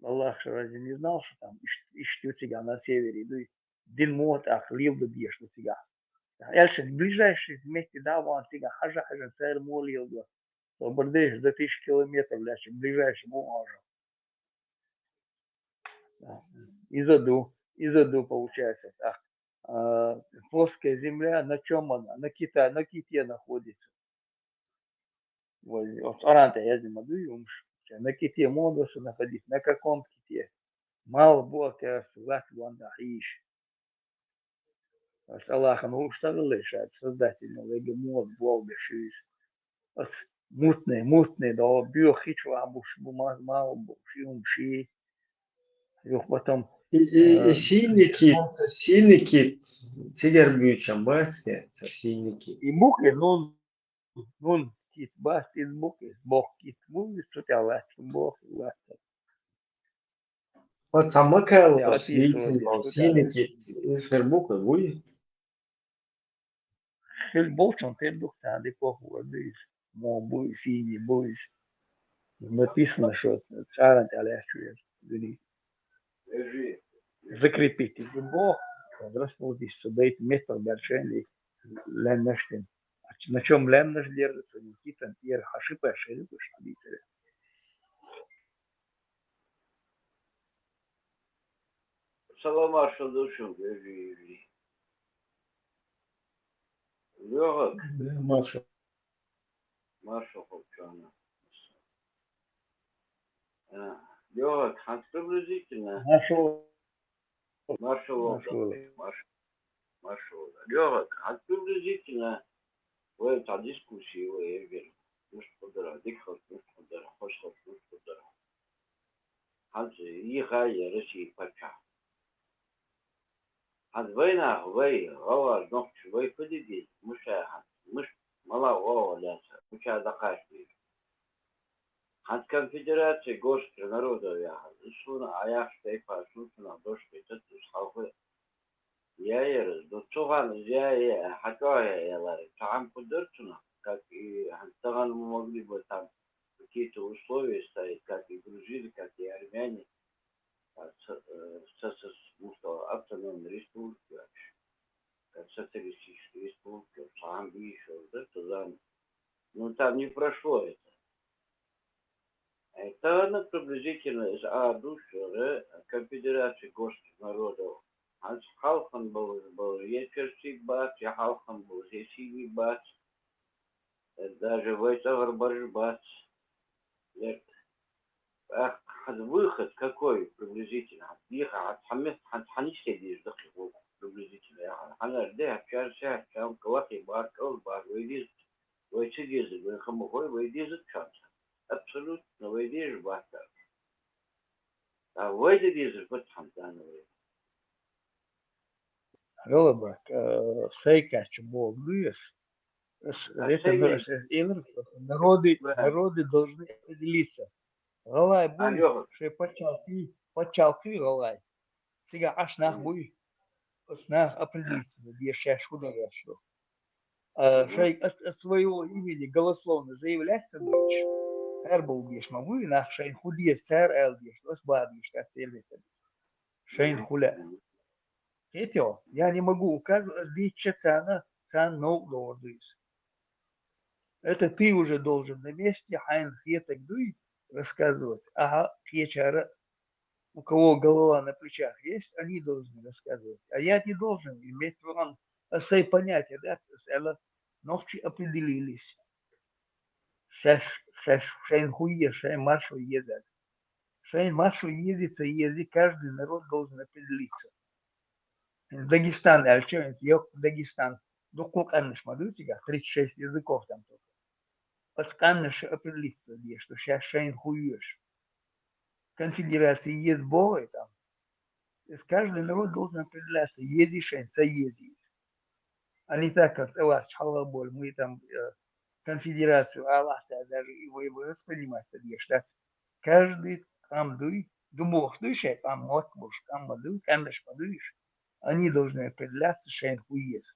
Аллах же разве не знал, что там иш-, иштта ю цигахь на севере дуй? Дин муха тӀаккха леладан дезаш ду цигахь? Аьлча, ближайший метте дӀа а вахана цигахь хьажа-хьажа, цара муха леладо? Со бардеш за тысячу километров лаьцна ближайший муха хьожу? Иза ду, иза ду, получается, так. А, плоская земля, на чём она? На Кита-, на ките находится. Вай, оцу Къуръан тӀе яздина ма дуй хӀумаш. На ките муха ду со находиться, на каком ките? Малхбух, оказывается, латта гонна хьийзаш. Ас Аллахана хууш ца хилла ша, Создательна вайга муха болх беш ю иза. Ас мутный, мутный, да, боьха хи чу вахь буш бу, ма-, малхбух, ши хӀума ши. Юха потом, и, и, и э, синий кит, синий кит, цигара буьйцуш бац те, ца синий кит. И бу-кх и, ну, Нун кит бац, иза бу-кх, иза боху кит бу, иза цу тӀехь латташ боху, латтар. Ткъа ца ма кхаьлла, я, сийна кит, иза хир бу-кх, вуй? Хир болчун хир ду-кх, царна де похур ду иза. Мо бу иза, сийни бу иза. Написано, что чӀаран тӀе лаьтташ веза дуьне. Закрепить и бо, расположить, дайта меттах баьлча лаьмнаш дина. На чём лаьмнаш держатся, Никитан тӀера хьан ши пай ши дукаш хьадийцаре. Салам маршалла ду шуна, вежарий, вежарий. Лёха. Маршалла. Маршалла хьо чуьнан. А, Лёха, хьан приблизительно? Маршалла. Маршалла. Маршалла. Марш-, маршалла. Лёха, хьан приблизительно? Вай цхьа дискуссия вай эгира. Муьлш хӀу дара, дика хилча муьлш хӀу дара, хоза хилча муьлш хӀу дара. Хьанца йихай я Россия паччахь? ХӀанз вайнах, вай, гӀалгӀай, нохчий, вай фу де деза, муша хӀанз, муш, мала гӀо лаьца, мича дӀакхача деза. ХӀанз конфедерация горских народов яхар, из суна а яхаш тайпа, сона цунах дош хетац, из хьалха яьяр из, ну, цу хана из яь, яь, хьачӀоагӀъяь ялар, цхьа хӀама фу дар цунах, как и хӀанз тахан мы могли бы там какие-то условия ставить, как и грузины, как и армяне, а, с-, э, с-, с-, с-, ну, что, автономные республики вообще, как социалистические республики, вот, сам видишь, вот это, да, ну, там не прошло это. Это она приблизительно из а душ уже конфедерации горских народов. ХӀанз хьалха болаш, болаш, е черсий бац, е хьалха болаш, е синий бац. Э, даже вай цӀагӀара бараш бац. Лерт. Ах, хӀанз выход какой приблизительно? ХӀанз дийха, хӀанз хьамет, хӀанз хьанисте деза дакхи гӀулакх приблизительно яхар. Хьанар де, хьачар се, хьачам калахи бар, кал бар, вай деза, вай ца деза, вай хамахой, вай деза чанца. Абсолютно вай деза бац. А вай де деза бац хӀанз дана вай. Ролабак, э, сайкача болу дуй ас. Ас, а, это, сай- ас, ас, элир, народы, да, народы должны определиться. ГӀалгӀай буй, а, йоах, шоай паччахьалкхе, паччахьалкхе гӀалгӀай. Цига Ӏаш нах, мгм, буй. Ас нах определиться деза, шаьш хӀу дар яхаш ду. А, мгм, шоай от, от своего имени голословно заявлять ца дойташ, цар бовла дезаш ма буй, нах шайна хӀу деза, цар ала дезаш, ас бала дезаш, так церве ца деза. Шайна хӀу лаьа. Кхетий хьо? Я не могу указывать, ас дийцича царна, царна новкъа догӀур ду иза. Это ты уже должен на месте, хьайна хетарг дуй, рассказывать. Ага, кхечара, у кого голова на плечах есть, они должны рассказывать. А я не должен иметь в виду, ас сай понятие дац, ас аьлар, нохчий определились. Шаьш, шаьш, шайна хӀу еза, шайна маршо еза. Шайна маршо еза, ца еза, каждый народ должен определиться. Дагестан аьлча, йоккха Дагестан, дуккха къаьмнаш ма ду цигахь, тридцать шесть языков там только. Оцу къаьмнаша определиться дезаш ду, шаьш шайна хӀу еза. Конфедерация еза боху вай там. Каждый народ должен определяться, езий шайна, ца езий иза. А не так, как цӀа ваьлча хьалха болу, мы там, э, конфедерацию алахь цара, даже и вай воспринимать ца дезаш дац. Каждый къам дуй, ду бохуш дуй шайн къам, мотт болуш къам ма дуй, къаьмнаш ма дуй уьш. Они должны определяться, шайна хӀу еза.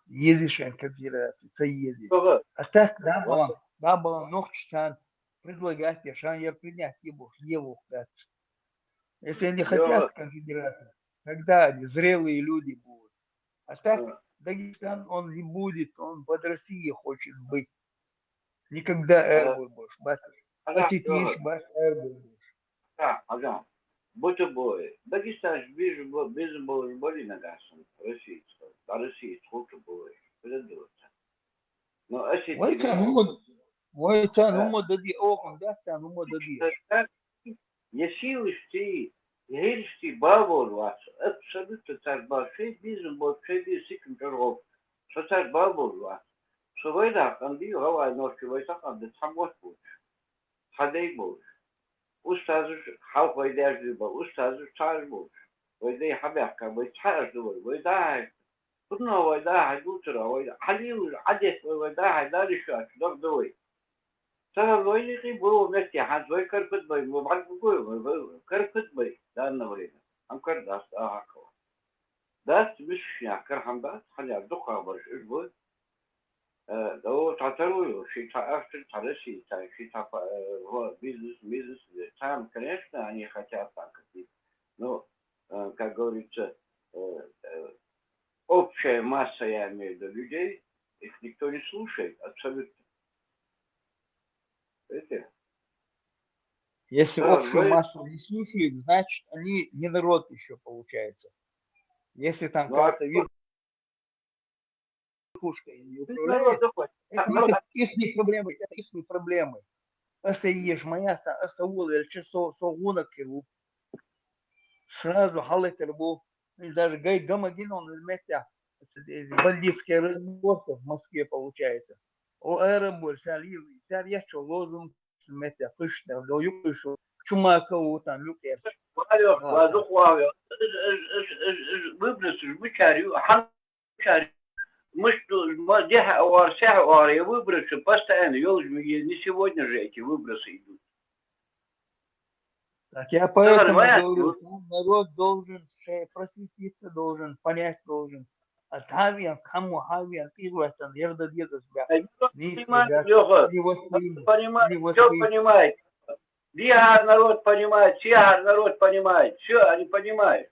Еза шайн конфедерация, ца еза. Ага. А так, да, вот, бан, да, бан, нохчашна предлагать я, шайна яр принять я бохуш, я воккха дац. Если они хотят конфедерацию, тогда они зрелые люди будут. А так, ага, Дагестан, он не будет, он под Россией хочет быть. Никогда, ага, арабой больше, бац. Ага, осетинаш, ага, бац, арабой больше. Ага, ага. Бута бой. Дагестанаш бижа бо-, безам болуш бали нагахь санна, россиец, да, россиец хута бой. Предадутся. Но осетин вай царна хӀума, вай царна, да, хӀума даде, охан дац царна хӀума даде. Я сийлаштий, я хӀирштий балаболуш вац. Абсолютно цаьрга бала, шайн безам болчу, шайн безам сикам чӀоргӀо. Со цаьрга балаболуш вац. Со вайнах къам дий, гӀалгӀай, нохчий, вай сакъам дан цхьа мотт воцуш, цхьа дай болуш. Устазаш, хьалха вай даьжна бан устазаш цхьаъ болуш. Вай дай хьабаьхка, вай цхьаъ ду вай, вай дӀахьаьжча. ХӀунда вай дӀахьаьжча, дувцар вай, хьалелаш, Ӏадетта вай, вай дӀахьаьжча, дали шоьца дагадо вай. Ца вай лайикъий бу метте, хӀанз вай карпат бай, мо бӀарг бу гой, вай, вай карпат бай, данна вайна. Ам кар дац, а хьакхава. Дац, мискачунех карахьа дац, хьаьнех дукхагӀбарш уьш бу. Э, о, цхьа таро йо, ши цхьа австрий, цхьа россиец, цхьа ши цхьа па-, э, во, бизнес, бизнес, э, там, конечно, они хотят там какие-то, ну, э, как говорится, э, э, общая масса, я имею в виду, людей, их никто не слушает абсолютно. Видите? Если, да, общую массу не слушают, значит, они не народ ещё получается. Если там, ну, а какая-то вер-, верхушка ими управляет, это их, их не проблемы, это их проблемы. Аса еш ма яц, аса волавелча со, со гӀонах хир ву. Сразу хьалатар бу. И даже гай гама гина он из меттехь, эти бандитские разборки в Москве получается. О, аэроболь, цара, цара еччо лозунг, цу меттехь кхуьссуш, до юкъуьйсу, чу ма каву там юкъер. Валёх, вазух вавё. Выбросишь, бычарю, хан бычарю. Мышь, ма, дехьа авар, сяхьа авар, я выбросы постоянно, ёлж, не сегодня же эти выбросы идут. Так я поэтому говорю, народ должен просветиться, должен понять, должен. А хавиан, кому хавиан, и в этом, я додъеду себя. Понимаете, Лёха, понимаете, все понимаете. Диар народ понимает, сиар народ понимает, все они понимают.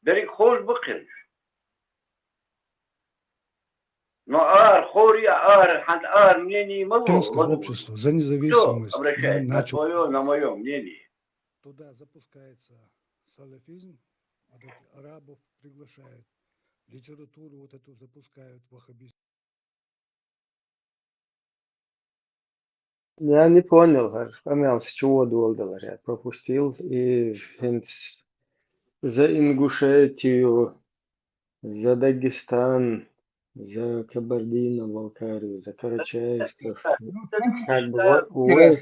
Берик хож быкъириш. Но ар, хори ар, хант ар мнение мало. Афганское общество за независимость обращает на свое, на мое мнение. Туда запускается салафизм, вот эти арабов приглашают, литературу вот эту запускают, ваххабизм. Я не понял, Амял, с чего долго говорят, пропустил. И за Ингушетию, за Дагестан, за Кабардино-Балкарию, за карачаевцев. Как бы вы,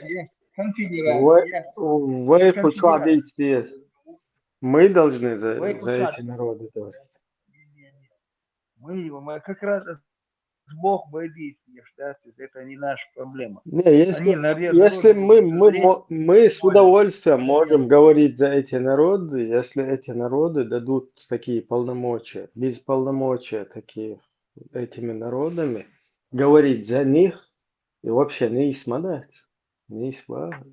вы, вы, вы хочу объяснить. Мы должны за, за эти народы говорить. Мы, мы как раз Бог, мы объяснишь, да, это не наша проблема. Не, если, если мы, мы, мы с удовольствием можем говорить за эти народы, если эти народы дадут такие полномочия, без полномочия такие этими народами, говорить за них, и вообще не исмадать, не исмадать.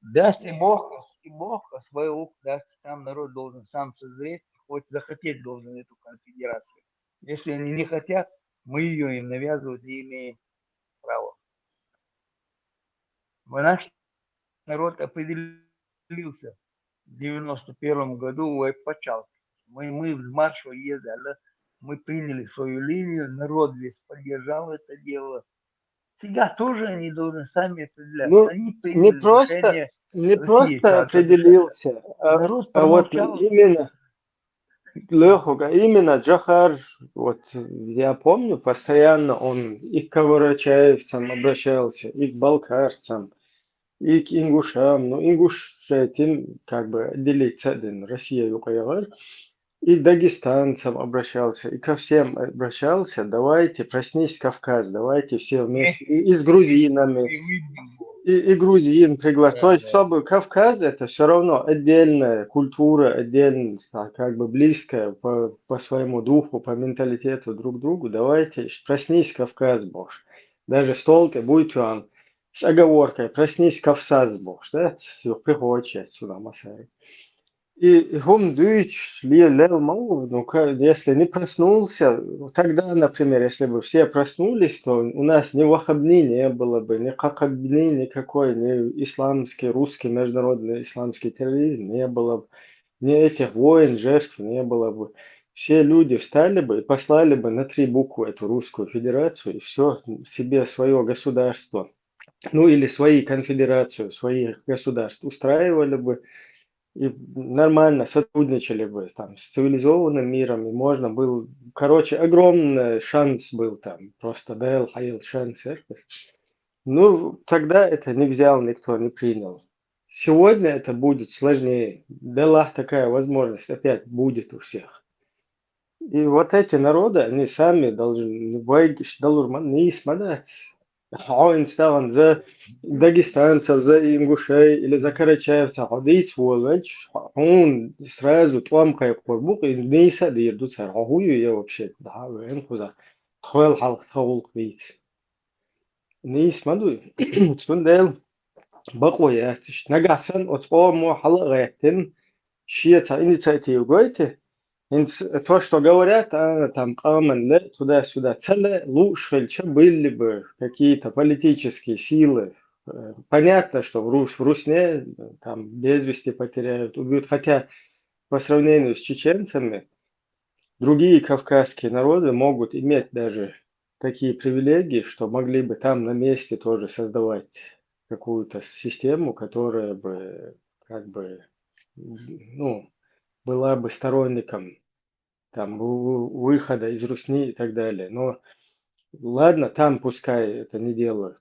Дать и Бог, и Бог свою, дать, там народ должен сам созреть, хоть захотеть должен эту конфедерацию. Если они не хотят, мы ее им навязывать не имеем права. Мы, наш народ определился в девяносто первом году в Айпачал. Мы, мы в марш уезда, мы приняли свою линию, народ весь поддержал это дело. Сега тоже они должны сами определяться. Ну, они приняли не просто, не просто определился, а, а вот именно Лёха, именно Джохар, вот я помню, постоянно он и к карачаевцам обращался, и к балкарцам, и к ингушам, ну, ингушетин, как бы, отделиться один, Россия юкъаягъар, и к дагестанцам обращался, и ко всем обращался: давайте, проснись, Кавказ, давайте все вместе, и, и с грузинами, и, и грузин приглашать, то есть, чтобы Кавказ, это все равно отдельная культура, отдельно, как бы, близкая по, по своему духу, по менталитету друг к другу, давайте, проснись, Кавказ, бохш. Даже столты будет вам с оговоркой: проснись, Кавказ, бохш, да, приходит сюда, Масай. И хум дуйч ли лел мау, ну, если не проснулся, тогда, например, если бы все проснулись, то у нас ни ваххабни не было бы, ни какабни никакой, ни исламский, русский, международный исламский терроризм не было бы, ни этих войн, жертв не было бы. Все люди встали бы и послали бы на три буквы эту Русскую Федерацию, и все, себе свое государство. Ну, или свои конфедерацию, своих государств устраивали бы, и нормально сотрудничали бы там с цивилизованным миром, и можно было, короче, огромный шанс был там, просто дал хайл шанс. Ну, тогда это не взял никто, не принял. Сегодня это будет сложнее. Да, такая возможность опять будет у всех. И вот эти народы, они сами должны, вайгиш далурман, не исмадать. Хьо инстаган за дагестанцев, за ингушей или за карачаевцев хьо дийц волвенч, хьун сразу тӀом кхайкхур бу, и нийса дийр ду цар, хьо хӀу ю я вообще, да, вен хуза, тхойл хьалха тха гӀулакх дийц. Нийса ма дуй, цундел бакъо яц иштта. Нагахь санна оцу къомо хьала а гӀеттина, шен цхьа инициатива гойту, хӀинца то, что говорят, а, там, къаман ле, туда-сюда, ца ле, лууш хилча, были бы какие-то политические силы. Э, понятно, что в Рус-, в Русне, э, там, без вести потеряют, убьют, хотя по сравнению с чеченцами, другие кавказские народы могут иметь даже такие привилегии, что могли бы там на месте тоже создавать какую-то систему, которая бы, как бы, ну, была бы сторонником там у-, выхода из Русни и так далее. Но ладно, там пускай это не делают.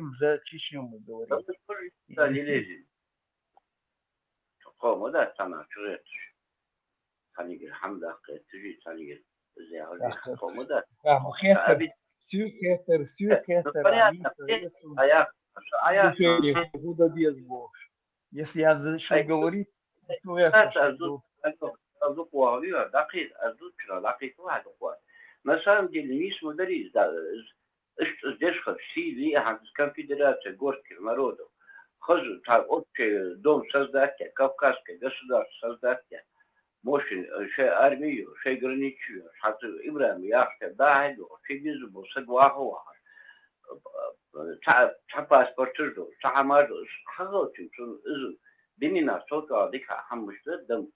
говорим за Чечню, мы говорим. Если Къомо да, цана чуьре туш. Цанигир хӀама даккха, туьжи цанигир. Зягьли Ах, къомо да. Да, ну, хетар, Аби- су хетар, су Ну, хетар, понятно, они, хетар, конечно, аяк, аяк. Решение, куда без бог. Если я начну Ай, говорить, то я Аз хочу, ду, аз ду, аз ду къвагъли, дакъи, аз ду чура, дакъи ту аз ду къвагъ. На самом деле, ниш мудари, да, Иштта из деш хилча, сий ле хӀанз конфедерация горских народов. Хаза цхьа общий дом создать е, кавказское государство создать е. Мошин, э, шоай арми ю, шоай граница ю, хӀанз ИбрахӀим яхаш да хьайду, ший диза бо саг ваха вахаш. Цхьа, цхьа паспорт чуж ду, цхьа хӀамаш ду, хьахалчун цун из динина сокъал дика хӀамаш да, дам.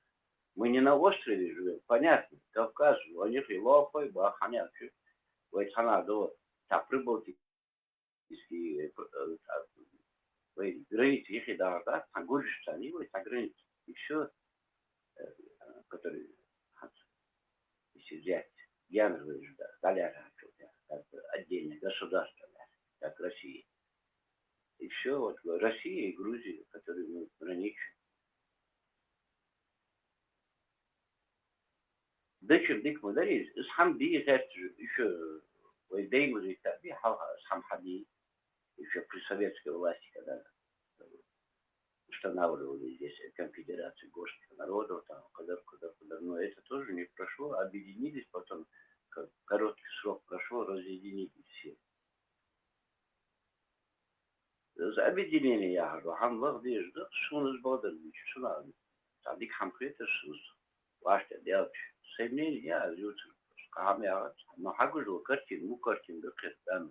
Мы не на острове живём, понятно. Кавказ, у них и лохой, баханя, чё. Вай цхьана до, та Прибалтийский, э, п-, э, та, вай граница их и да, да, та Гуржистан, и вай та граница. И всё, э, который, а, если взять, Генрих, да, Галяра, как бы отдельное государство, да, как Россия. И всё, вот Россия и Грузия, которые мы граничим. Дача дика ма дарий из, из хӀама дий гӀерташ, ещё вай даймазийтарбий хьалха из хӀама хьадий, ещё при советской власти, когда устанавливали здесь конфедерацию горских народов, там, кадар, кадар, кадар. Но это тоже не прошло, объединились потом, как короткий срок прошёл, разъединились все. Из объединение яхар ду, хӀама ваха дезаш да, шуна из бакъдар бийча, шуна цхьа дика хӀама хетар шуна из. Вашта делча, сай мнение я, аз юцар, кхы хӀама яхац, но хьагуш дола картина, мук картина да кхетар данна.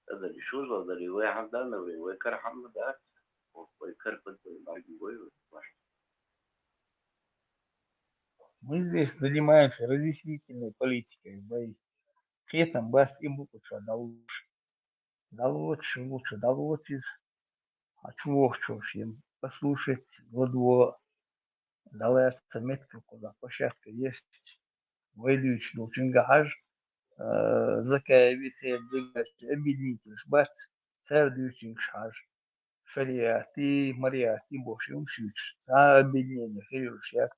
Адар и шузал дари, вай хӀама данна вай, вай кара хӀама дац, вай кара пад вай, барги вай, вай, вашта. Мы здесь занимаемся разъяснительной политикой, вай. Кхетам бац, им бу кху чу далуш. Далоцаш, вуча далоц из. Хьа чу вохчош ем послушать, гладво, далаьца меттиг кхуза площадка есть. Вай дуьйцуш долчунгахьаж, э, Закаев Виталий, объединитель бац, цар дуьйцунгаш хьаж. Шариатий, мариатий бохуш йолуш юьйцуш, цхьа а объединение хир йолуш яц,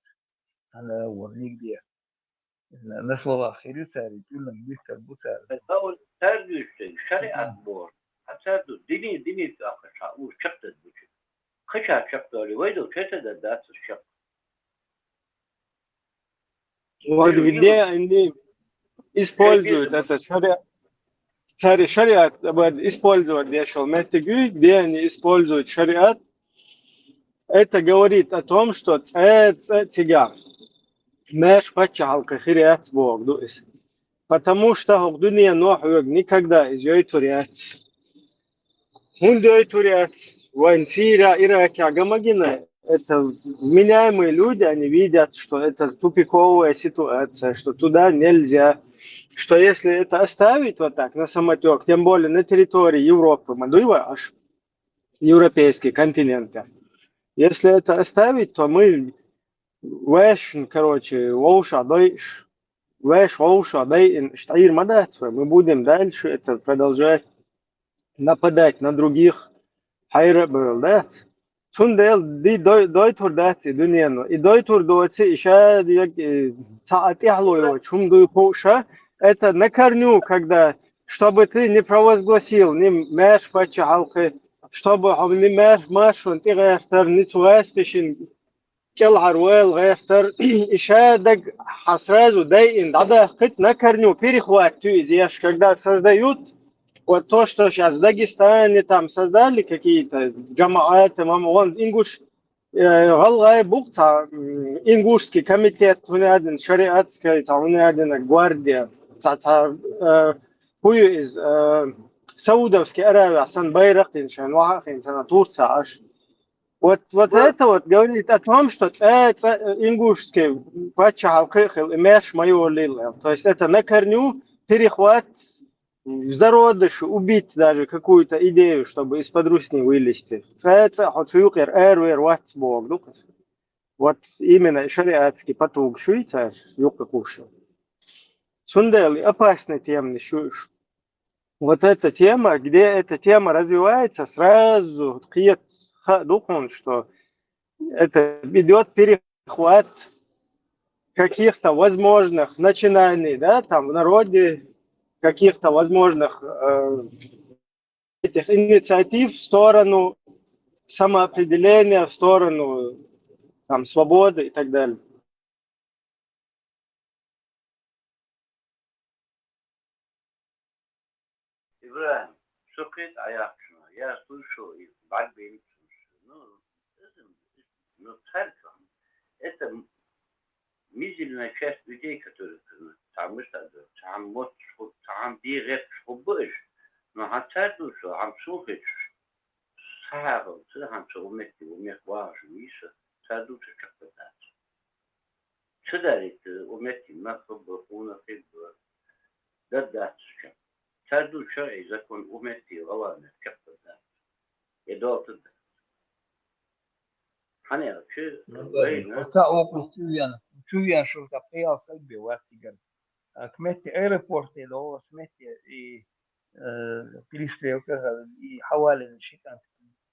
цхьана а вон нигде. На, на словах хир ю цаьрга, тӀуьнан буьйцур бу цара. Цара дуьйцу шариат боху. А цара ду, дини, дини тӀаккха ша ур чекхдерг бу чу. Кхача чекхдали, вай ду, чета дац чекх. Вот где они используют этот шариат, цари шариат, вот, использовать дешал меттиг, где они используют шариат, это говорит о том, что цӀе, цӀе цига маьрша паччахьалкхе хир яц боху ду иза. Потому что хӀокху дуьнено хьоьга никогда иза йойтур яц. ХӀунда йойтур яц? Вайн Сирия, Иракехь ган ма гина, это вменяемые люди, они видят, что это тупиковая ситуация, что туда нельзя, что если это оставить вот так на самотёк, тем более на территории Европы, ма дуй вай аш, европейский континент, если это оставить, то мы вешан, короче, вовшах дойуш, вешан вовшах дайина, иштта Ӏийр ма дац вай, мы будем дальше это продолжать. Нападать на других, хьайра а бевлла дац. Цундела ди дой-, дойтур дац и дуьнено. И дойтур доций, и ша дегӀ, и цхьа а тӀаьхьало йоцу хӀума дуй хууш, это на корню, когда, чтобы ты не провозгласил ни маьрша паччахьалкхе, чтобы хьо ни маьрша маршонна тӀегӀертар, ни цу гӀаьстешна кӀелхьарвала гӀертар, и ша даг хьан сразу дайина дӀадахкийта, на корню перехватывают иза еш, когда создают, вот то, что щас в Дагестане там создали какие-то джамааты, мама, вон ингуш, э, гӀалгӀай бу-кх цхьа, м, ингушский комитет, хӀунда аьлла шариатская, цхьа хӀунда аьлла гвардия, цхьа, цхьа, э, хӀун ю иза, э, Саудовский Аравия санна байракх а йина, шайн ваха а хиъна, санна Турция Ӏаш. Вот, вот это вот говорит о том, что цӀе, цӀе, ингушский паччахьалкхе а хилла, и маьрша ма йолийла. То есть это на корню перехват в зародыше, убить даже какую-то идею, чтобы из-под русни вылезти. ЦӀе, цӀе, хьо цу юкъера аравер вац боху ду-кх иза. Вот именно шариатский патугаш ю цара юкъа кхуьуш. Цундела и опасный теманаш ю уьш. Вот эта тема, где эта тема развивается, сразу кхета хаа ду хьуна, что это идёт перехват каких-то возможных начинаний, да, там в народе, каких-то возможных, э, этих инициатив в сторону самоопределения, в сторону, там, свободы и так далее. Дӏаяхча, я слышал, и бӏаргбейна цунаш. Ну, ну, царь, это мизильная часть людей, которые цхьа мышта да, цхьа моццаш ху-, цхьа дегӏерчаш хубба уж, но хьан цаьрдуца, хьан сунхечуш, сахьагӏал ца, хьан ца уметти, умех вагӏаш вийса, цаьрдуца чакхбардац. Ца дарит, уметти, нах хубба, хӏуна хибба, даддац чакх. Цаьрдуца шарӏи закон уметти, гӏалгӏанех чакхбардац. Е долтаддац. Хьанех чи Ну, вайна. Оцу окъу чу вен, чу вен шуьга пхиъал стаг бен вац цигара. А кметте аэропорте догӏу, кметте и, э, перестрелка, и хьавалина ши танк,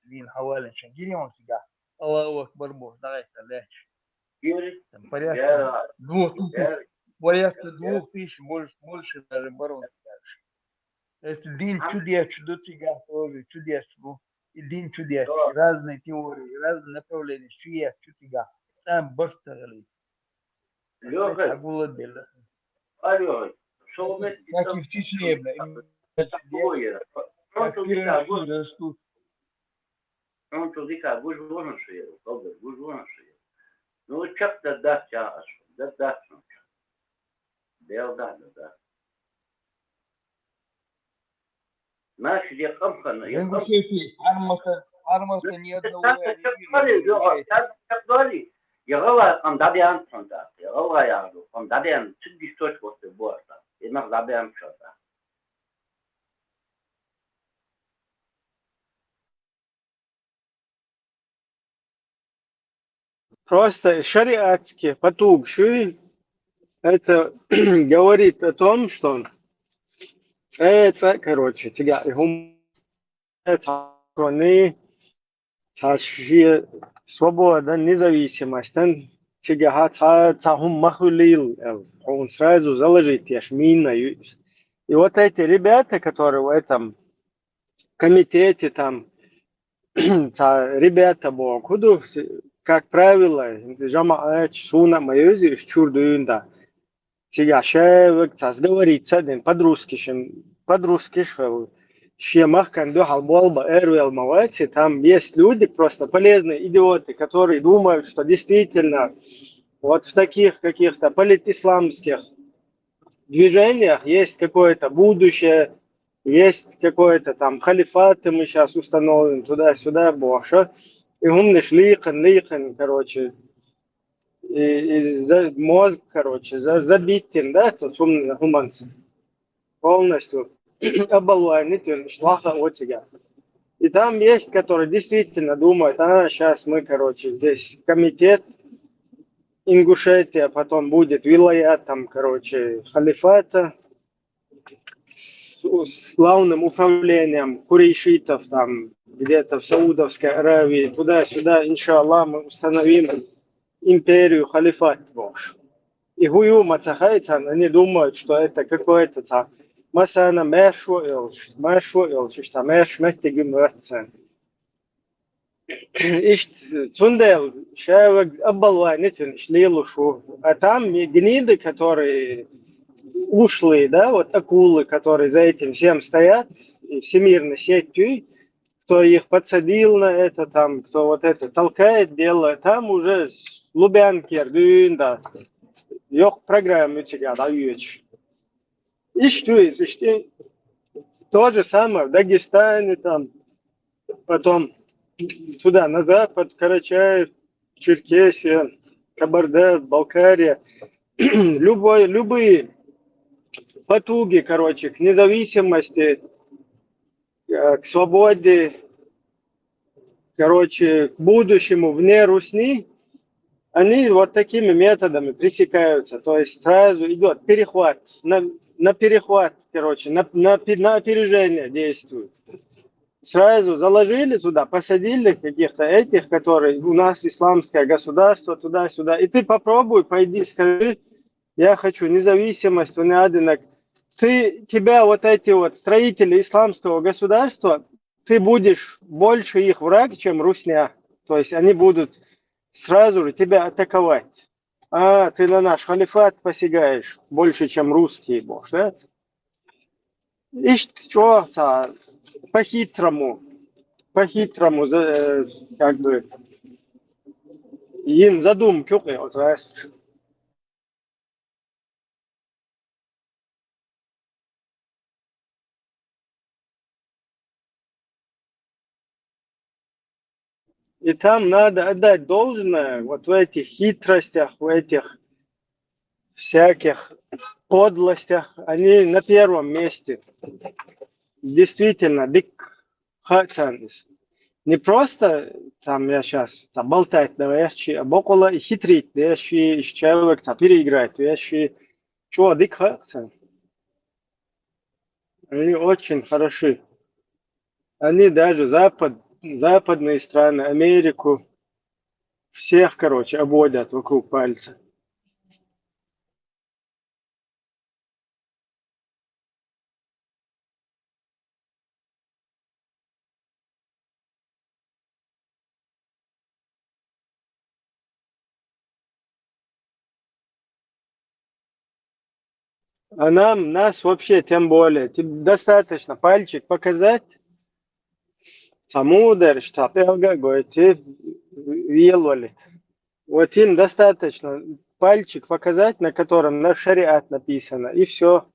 вийна хьавалина ши гирьон цигахь. Аллаху акбар бохуш, дӏагӏайта лаьтташ. Гири? Там порядка Гера. двух тысяч, Гера. порядка двух тысяч больше, больше даже барон цигара. Это дин Ам- чудес ду цигахь тоже, чудес ду. И дин чудес. Да. Разные теории, разные направления, чудес чу цигахь. Сам барт ца гӏали. Лёха, Агула белла. Алло, шо Так и в Чечне, бля, и Хьон чу дика гуш, растут. Хьон чу дика гуш вахана шо яра, халдар гуш вахана шо яра. Ну, чакх да дац я аш, да дац ну чакх. Бел да, да, да. Наши де къамхана, я къам- Ингушетия, Армата, Армата ни одного Чакх доли, я гӏалгӏай къам дадян тхьон да, я гӏалгӏай яхаду, къам дадян, цигиш точка вот бу аста. И нах дадян чо да. Просто шариатски патуг шуй, это говорит о том, что цӏе, цӏе, короче, тига и хум цӏе цӏе цӏе цӏе свобода, независимость, тига ха цӏе цӏе хум махулил, он сразу заложить еш мина. И вот эти ребята, которые в этом комитете там, цхьа ребята боху ду, как правило, жамаӏатчу суна а ма юзи, уьш чур дуьйна да. Цигахь шаьвиг цхьа сговориться а дина, по-русски шин, по-русски шин, шен махкан дуьхьал болба эрвел ма вац, и там есть люди, просто полезные идиоты, которые думают, что действительно вот в таких каких-то политисламских движениях есть какое-то будущее, есть какое-то там халифат, мы щас установим туда-сюда, бохуш. И хумнаш лийкхина, лийкхина, короче, и, и за, мозг, короче, за, забитен, да, цу хум-, хуманца. Полностью оболванить, он шлаха оцига. И там есть, которые действительно думают, а, щас мы, короче, здесь комитет, Ингушетия, потом будет вилаят, там, короче, халифата с, с главным управлением курейшитов, там, где-то в Саудовской Аравии, туда-сюда, иншаллах, мы установим империю, халифат, бохуш. И хӀу ю ма ца хаьа царна, они думают, что это какое-то цхьа массарна маьршо йолуш, маьршо йолуш, иштта маьрша меттиг ю моьтту царна. Иштта, цундела ша ваг оболванить вина, иштта лелуш ву. А там гниды, которые ушли, да, вот акулы, которые за этим всем стоят, и всемирной сетью, кто их подсадил на это, там, кто вот это толкает, делает, там уже с Лубянки дуьйна, да, йоккха программа ю цигахь дӀайоьдуш. Иштта ю иза, иштта. То же самое в Дагестане, там, потом туда, на запад, Карачаев, Черкесия, Кабарде, Балкария. Любой, любые потуги, короче, к независимости, э, к свободе, короче, к будущему вне Русни, они вот такими методами пресекаются. То есть сразу идёт перехват, на, на перехват, короче, на, на пе-, на опережение действуют. Сразу заложили туда, посадили каких-то этих, которые у нас исламское государство, туда-сюда. И ты попробуй, пойди, скажи, я хочу независимость, у меня одинак-, ты, тебя вот эти вот строители исламского государства, ты будешь больше их враг, чем русня. То есть они будут сразу же тебя атаковать. А, ты на наш халифат посягаешь больше, чем русские, бохуш, да? Иштта чӀогӀа цхьа По-хитрому, по-хитрому, за- э, как бы, йина задумка юкъе оцу гӀаскхаша. И там надо отдать должное, вот в этих хитростях, в этих всяких подлостях, они на первом месте. Действительно, дика хаьа царна иза. Не просто там я сейчас там болтать деш, а бакъ а хитрить деш, и человек там переиграть деш, и чего дика хаьа царна. Они очень хороши. Они даже запад, западные страны, Америку, всех, короче, обводят вокруг пальца. А нам, нас вообще тем более. Тебе достаточно пальчик показать, цхьа муха дерш, цхьа пӀелг а гойту, велавалийта. Вот им достаточно пальчик показать, на котором на шариат написано, и все.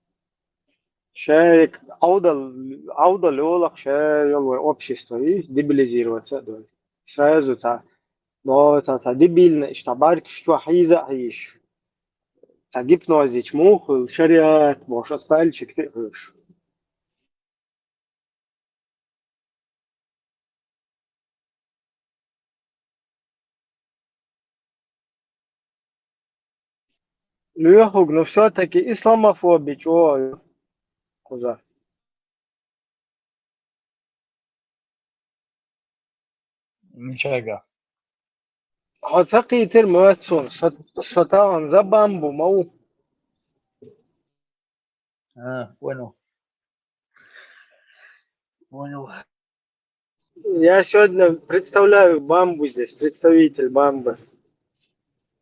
Шаьрак Ӏовдал, Ӏовдал йолу ша йолу вай общество, и дебилизироваться а дой. Сразу цхьа, но цхьа, цхьа дебильно, иштта бӀаьргаш чохь хьийза а хьийзаш. Цхьа гипнозича муха хуьлу шариат бохуш, оцу пальчик тӀе а хуьлуш. Лоьхург, ну всё-таки исламофоби чӀогӀа ю кхуза. Ничего. Хьо ца кхийтира моьтту суна, со, со тахана за бамбу ма ву. А, понял. Понял. Я сегодня представляю бамбу здесь, представитель бамбы.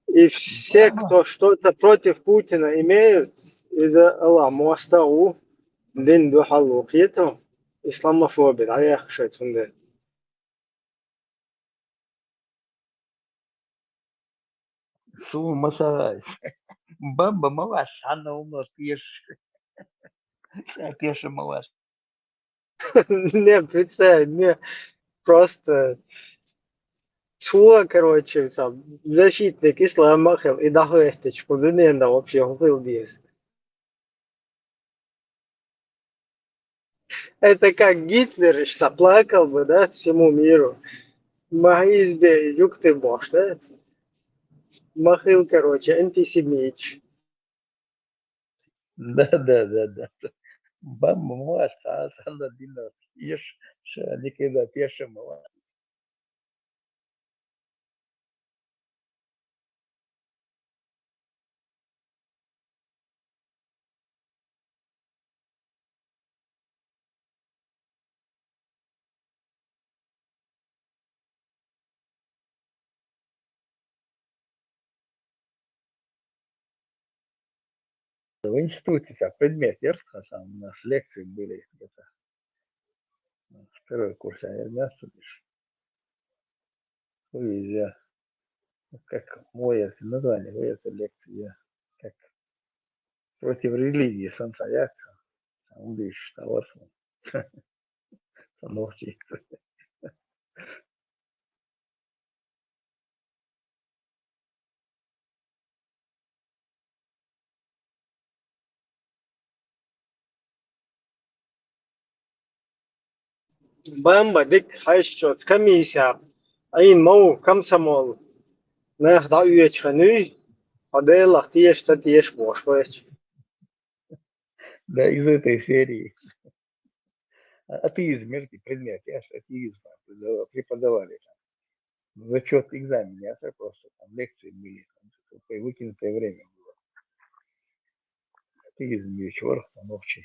И все, кто что-то против Путина имеют, из-за Аллаха, мостагӀу, дин дуьхьал ву, кхету, исламофоби, дӀаяхха шайн цундела. Суна ма сагӀайса. Бамба ма вац, цхьанна хӀуманах теша. Цкъа теша ма вац. Не, представь, не, просто цо, короче, сам, защитник ислама хила, и дӀахӀоьттича, кху дуьненна вообще хӀун хила деза. Это как Гитлер, что плакал бы, да, всему миру. Ма хӀинца бен юкъа тӀе бохуш, да? Ма хила, короче, антисемиташ. Да, да, да, да. Бамба ма вац, цхьа а санна динах теша, ша никогда теша ма вац. В институте ца предмет яра тхан, там у нас лекции были где-то. Второй курс, наверное, да, слышишь? Ой, я, ну, как, ой, это название, ой, это лекция, я, как, против религии, сан ца яц, а он дышит, а вот он. Сан нохчийца. Бамба дика хьаьжча оцу комиссехь Ӏийна ма ву комсомол, нах дӀаоьцуш хан юй, хьо Делах теша, ца теша бохуш вайча. Да, из этой серии. А, атеизм, мерьте, предмет, я ж атеизм преподава-, преподавали там. Зачёт, экзамен, я ж просто там лекции были, там, такое выкинутое время было. Атеизм, вещь, ворох, станок чей.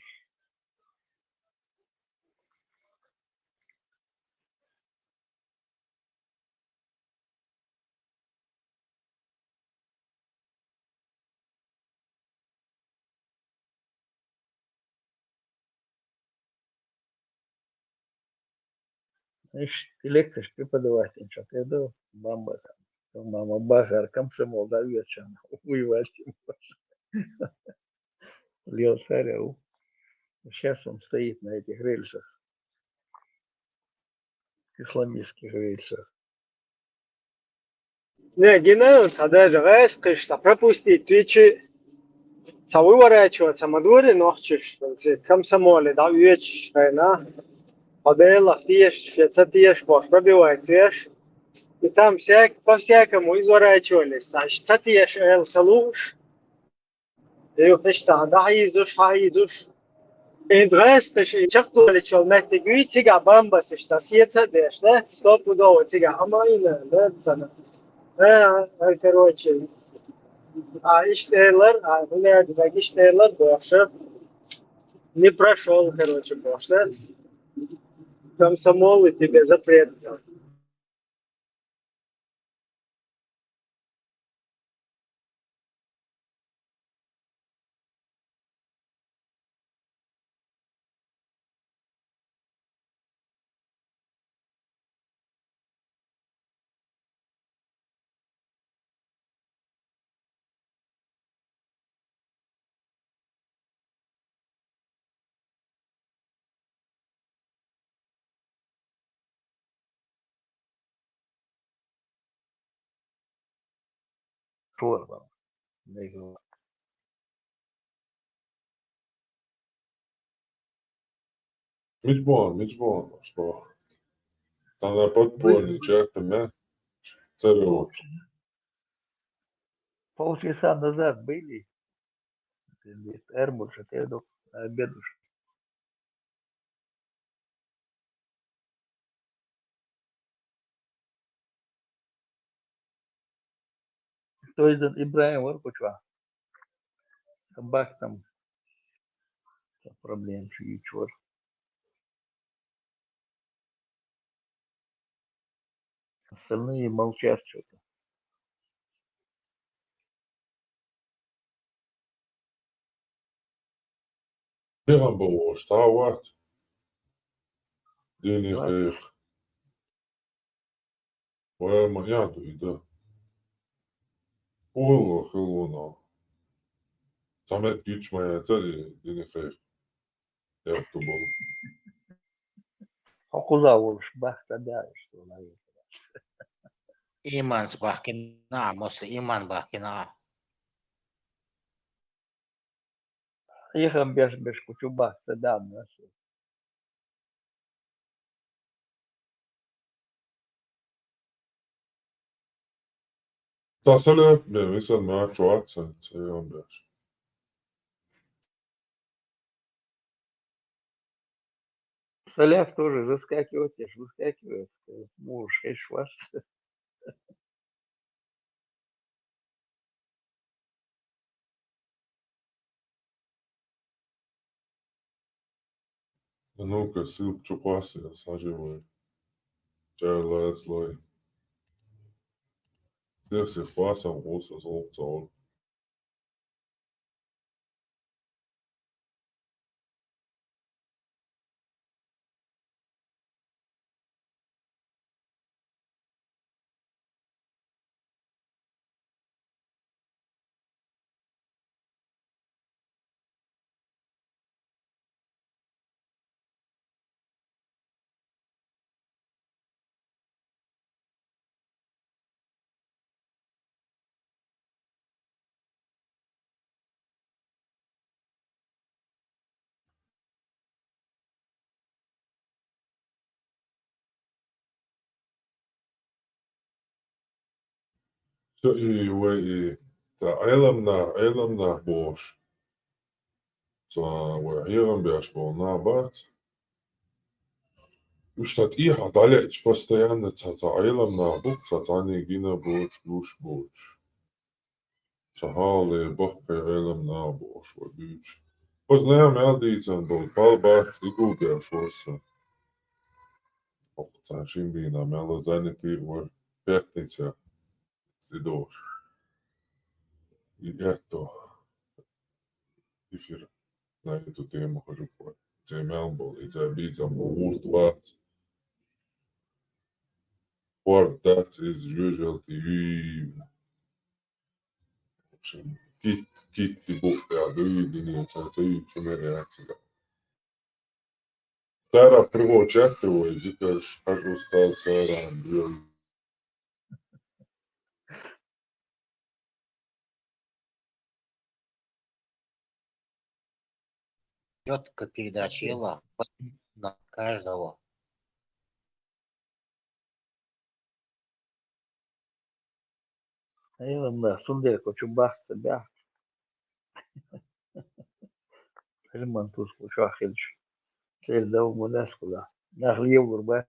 Ишта лекцеш преподавать динча, тӀе ду, бамба там. Мама базар комсомол да вечером. Воевать. Лел царя. Сейчас он стоит на этих рельсах. Исламистских рельсах. Не, гина, ца даже гӀайс кхиш, ца пропустить, твичи, ца выворачивать, ца ма дури нохчиш, ца комсомоле, да, веч, шайна. По делах теш, ца теш, бош, пробивать теш. И там всяк-, по-всякому изворачивались, ца, ца теш, эл, ца луш. Ю, хӀишта, дӀахьийзуш, хьахьийзуш. ХӀинца гӀайс кхиш, и чакхдоличул меттиг вий, цигахь бамбас иштта сеца а деш, да? Стопудово цигахь хӀама йина, да, цана. А, а, короче. А, иштта элар, а, хӀунда аьлча, иштта элар, бохуш. Не прошёл, короче, бохуш, да? Комсомол и тебе запрет. Форма. Мича боху, мича боху, что? Там подпольный чат, да? Церёвка. Полчаса назад были. Эрмуша, ты обед уж. То есть ИбрахӀим вара кху чохь. Бахтам. Проблема чу йийча вара. Остальные молчат что-то. Дехьа бохуш, цхьа а вац. Дийне хьеха. Вай ма яду и да. Улло хилуна. Цхьа меттиг гича ма яцара и дийне хьеха. Ятту болу. Хьо кхуза волуш бах ца баьлла, что, наверное. Иманца бахкина, Муса, иман бахкина. Хьехам беш, беш кху чу бах ца баьлла, Муса. Ца сале, бен, висан мачо аца, ца ян беш. Саляф тоже заскакивает, аж выскакивает, э, муж, эш вас. А ну-ка, ссылка чу кхосса, саживай. Чарлацлой. Дерси хвасам гӀуса золцаур. Со и вай и ца Ӏелам нах, Ӏелам нах бохуш. Ца вай хьехам беш болу нах бац. Уьш ца тӀехьа дӀалеача постоянно ца, ца Ӏелам нах бу, ца цхьанне гина боцуш, луш боцуш. Ца хьале баккхий Ӏелам нах бу ош вай буьйцу. Оцу нахана мел дийцан болу пал бац, и гул беш вара сан. Оха цхьана шин дийнахь мел занятый вара пятница. И дош. И аьтто эфир на эту тему хожу. Цей мел болу, и цей бийцам бу гӀурт бац. хӀорд дац иза, жоьжалти юй. В общем, кит-, китти букъ я дуй, динеца ца юй, чу ме яц иза. Цара пригочат вай, зикаш, хаж устаз цара, йой. Чётко передача ела на каждого. Ай, ванна, сундер кочу бахса бя. Пельман туз кочу ахилч. Сел дав мунас кула. Нахли евгур ба.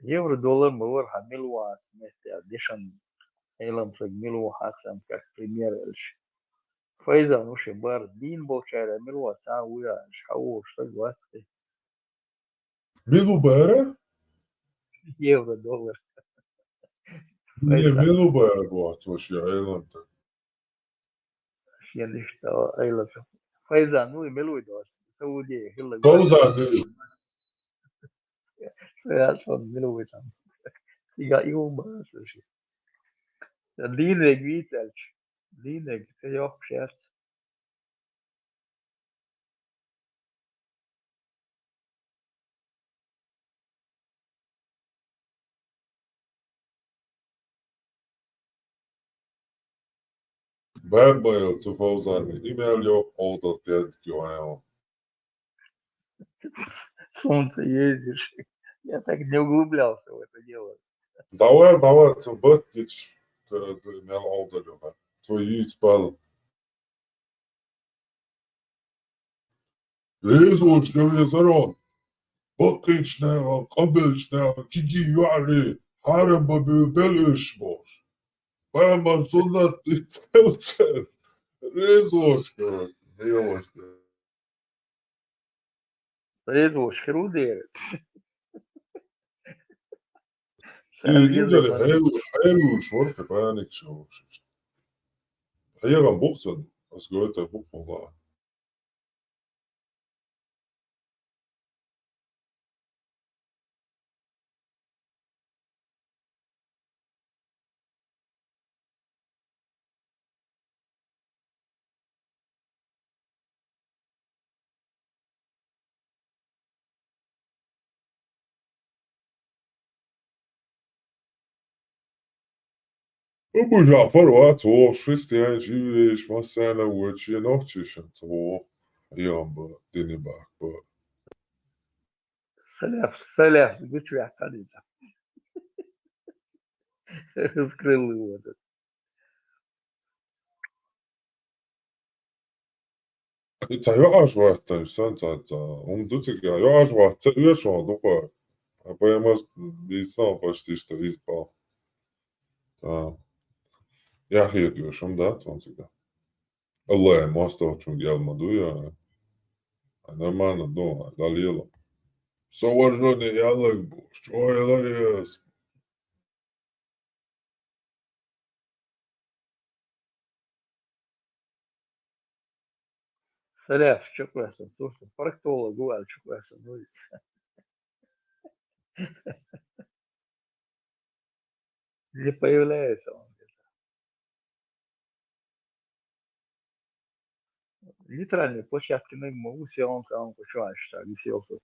Евро доллар ма вар, хьа мила вац, мехтя, дешан Ӏелам саг мила ву хьакхам, как пример эльш. Файзан уше бар, дин болчара мила вац, а вуя эльш, хьа вуш саг вац хи. Мила ву бара? Евро доллар. Не, Файзан. Мила ву бара, бо, то ши Ӏелам так. Шен иштта Ӏелам саг. Файзан, ну, и мила ву дос. Саудия, хилла. Файзан, ну. Саясон мила ву там. Сига и ву бара, слушай. Динег вицалч. Динег, це йох пшец. Бабмайл цу Фавзанни имел йох олдал тедки вайл. Солнце ездишь. Я так не углублялся в это дело. Давай, давай, цу бат кич, т-, т-, мел олдал йога. Цу йиц бал. Резочка везарон. Бакъична, къабелчна, киги юари, хара бабил белиш бош. Бама суннат ицелчер. Резочка. Резочка, рудерец. Э, инзаре, хӀел-, хӀелуш варта паник шо вообще. Хьерам бухцан, ас гойта бухула. Абу Жафар вац, о, христиан, живреш, массана вочи, нохчишан, о, ямба, динибахба. Саляф, саляф, гучвя калида. Раскрыл его этот. Ца йоаш ваттан, сан ца, ца, ум дуцига, йоаш ватта, ца уешон, духа. А поэмас бицнал почти что из пал. Ца. Яхи дуешон, да, цанцига. Аллах, мастер чунг ялма дуя. А нормально, дуа, далила. Саважлоне ялаг буш, чо яларес. Саляф, чё классно, слушай, проктолог, Валь, чё классно, ну и с-, не появляется он где-то. Нейтральный площадки не могу, все он там, что, что, висел тут.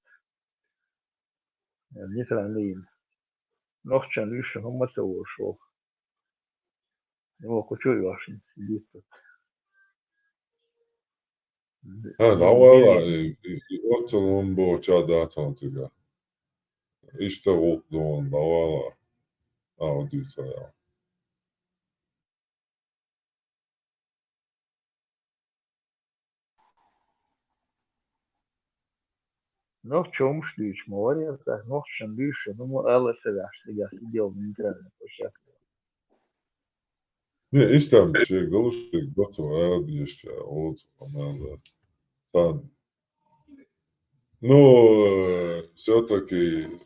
Нейтральный. Нохчан лишь, ну, мацелошо. Его кучу вашин сидит тут. А, давала, и, и, и оцелон бо ча датан тига. Ишта вук дон, давала. А, удица я. Нохчомуш дийч, ма варья так, нохчан дийша, ну, ма ала севяш, севяш, сидел на нейтральной площадке. Не, ишта ам чек, галушек, готу, а, дийша, вот, надо. Так. Ну, э, всё-таки,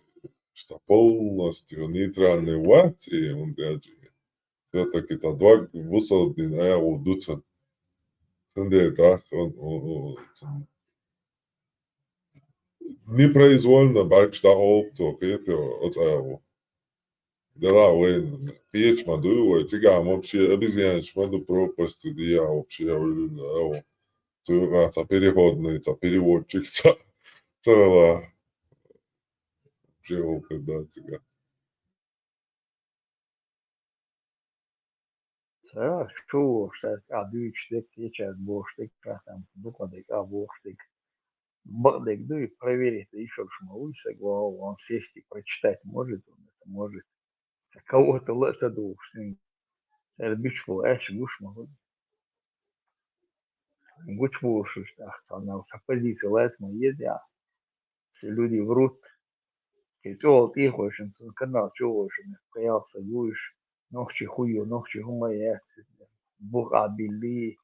что полностью нейтральный вати, он даже Всё-таки цхьа дог бусалба дин агӀо ду цун. Цундела тӀаккха он, он, он, цун непроизвольно бӀаргаш дӀаолу цо, кхетий, оцу агӀо. Делахь вайн кхеча ма дуй вай, цигахь вообще обезьянаш ма ду, пропасть де а вообще, а, а, цу юкъахь цхьа переходный, цхьа переводчик, цхьа, цхьа вала. Вообще вовхар дац цигахь. Ца, чу вохуш, цаьрга а дуьйцуш дерг, кхечаьрга бохуш дерг, ша там дукха дерг, а бохуш дерг. Бакъдерг дуй, проверить дан йиш йолуш ма вуй сага, он сесть и прочитать может, он это может. Ца кого-то ла а ца дугӀуш, церан буьйцуш болу аьшка гуш ма хуьлу. Гучубовлуш тӀаккха цхьа мел сан позици лаьцна ма еза, все люди врут. Кхин чӀогӀа тӀехойшина, цунна канал чӀогӀойшина, кхин ялх стаг ву уьш, нохчий хӀун ю, нохчий хӀума яц, бух а билли,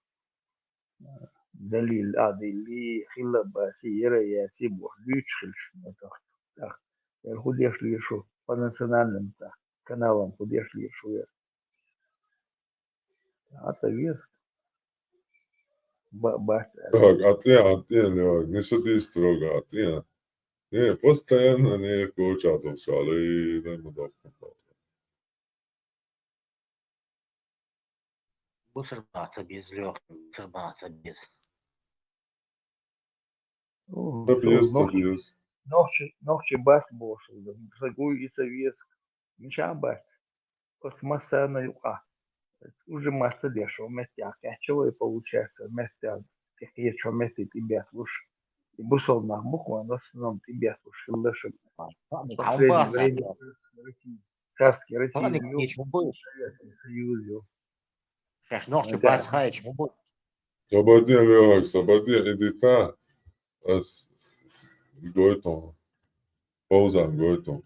далил а дилли, хилла а баций, яра а яций бохуш, дуьйцуш хилча, тӀаккха, яра хӀун деш лийр шу, по национальным тӀаккха, каналам хӀун деш лийр шу яра. Ата веза. Ба-, бац аьлла. Так, а ты, а ты, Лёк, не суди строго, а ты, а? Не, постоянно не хочет, а то всё, ай, дай ему дохнуть. Бусурбаца без, Лёх, бусурбаца без. О, Ца со беза, ца нохчи-, беза. Нохчи, нохчи бац бохуш, ца гуй и ца веза. Мичахь бац? Оцу массарна юкъахь. Уже маца деш, ван меттехь кхаьчча вай, получается, меттехь тӀекхеча метте тӀебетталуш. И бусалба нах бу-кх вайн, в основном тӀебетталуш хилла шу. Последнее время царский Россия, Советский Союз ю. Шаьш нохчи бац хаьча хӀун бу? Сабаден, Лёк, сабаден, иди та. Ас гойтун. Паузан гойтун.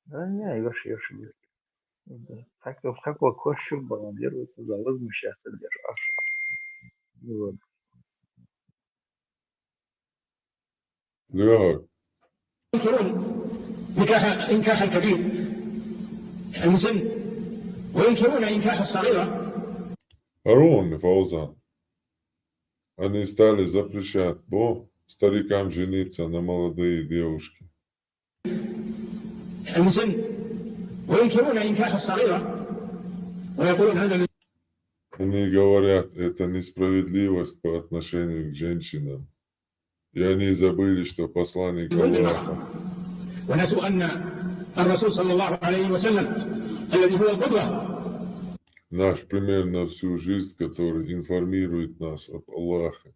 Да не, еш, еш, еш. Всякого, всякого кошчу баландирует, за возмущаться держ. Вот. Лёк. ينكرون نكاح، إنكاح الكبير المسن، وينكرون إنكاح الصغيرة. Харон, Фаузан. Они стали запрещать, бо, старикам жениться на молодые девушки. المسن، وينكرون إنكاح الصغيرة، ويقولون هذا من Они говорят, это несправедливость по отношению к женщинам. И они забыли, что посланник Аллаха. ونسوا أن الرسول صلى الله عليه وسلم الذي هو القدوة. Наш пример на всю жизнь, который информирует нас об Аллахе,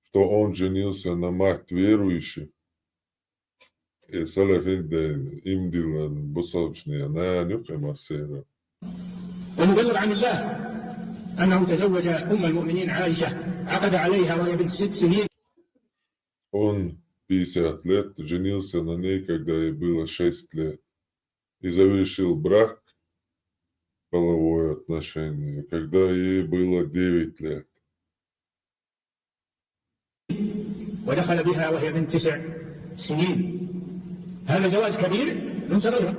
что он женился на мать верующих, и салафин дайн имдилан бусалбачу нана ю кхин массеран. ونبلغ عن الله أنه تزوج أم المؤمنين عائشة، عقد عليها وهي بنت ست سنين. Он пятьдесят лет женился на ней, когда ей было шесть лет, и завершил брак, половое отношение, когда ей было девять лет. ودخل بها وهي بنت تسع سنين. هذا زواج كبير من صغيرة.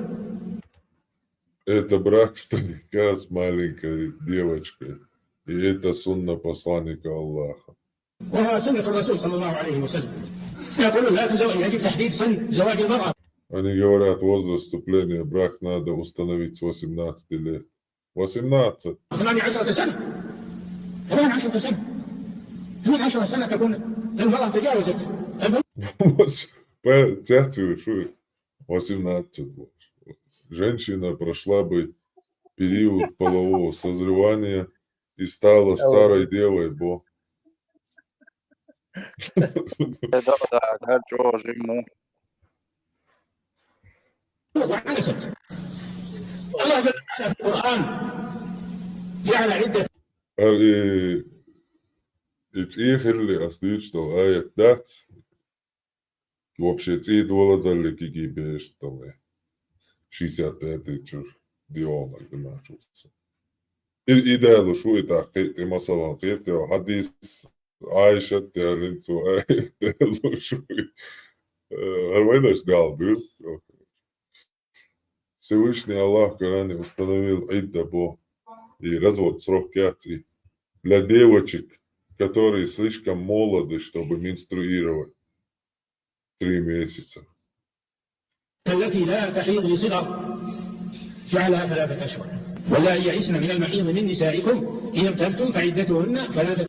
Это брак старика с маленькой девочкой. И это сунна посланника Аллаха. وهو سنة الرسول صلى الله عليه وسلم. يقولون لا تزوج، يجب تحديد سن زواج المرأة. Они говорят, возраст вступления в брак надо установить с восемнадцати лет. Восемнадцать. ثمانية عشرة سنة. ثمانية عشرة سنة. ثمانية عشرة سنة تكون المرأة تجاوزت البلوغ. Вос-, по-, цецвы, шу, восемнадцать. Женщина прошла бы период полового созревания и стала старой девой, бо. Да, да, да, чё же ему? وحدثت. الله جل وعلا في القرآن جعل عدة. Ар и, и цӀе хилли ас дуьйцуш долу аят дац, вообще цӀе доладалли кегий бераш дале. Шестьдесят пятый чуьра диона гуна чуьра. И, и далуш ву и тӀаккха кхе-, тӀе масалан кхетаде хьадис, Ӏайшат тӀе хӀарин цо аят далуш ву. Э, хӀара вайнаш Дала дуьйцу. Всевышний Аллах в Коране установил идда бо и развод срок кяци для девочек, которые слишком молоды, чтобы менструировать. Три месяца. التي لا تحيض لصغر جعلها ثلاثة أشهر. واللائي يئسن من المحيض من نسائكم إن ارتبتم فعدتهن ثلاثة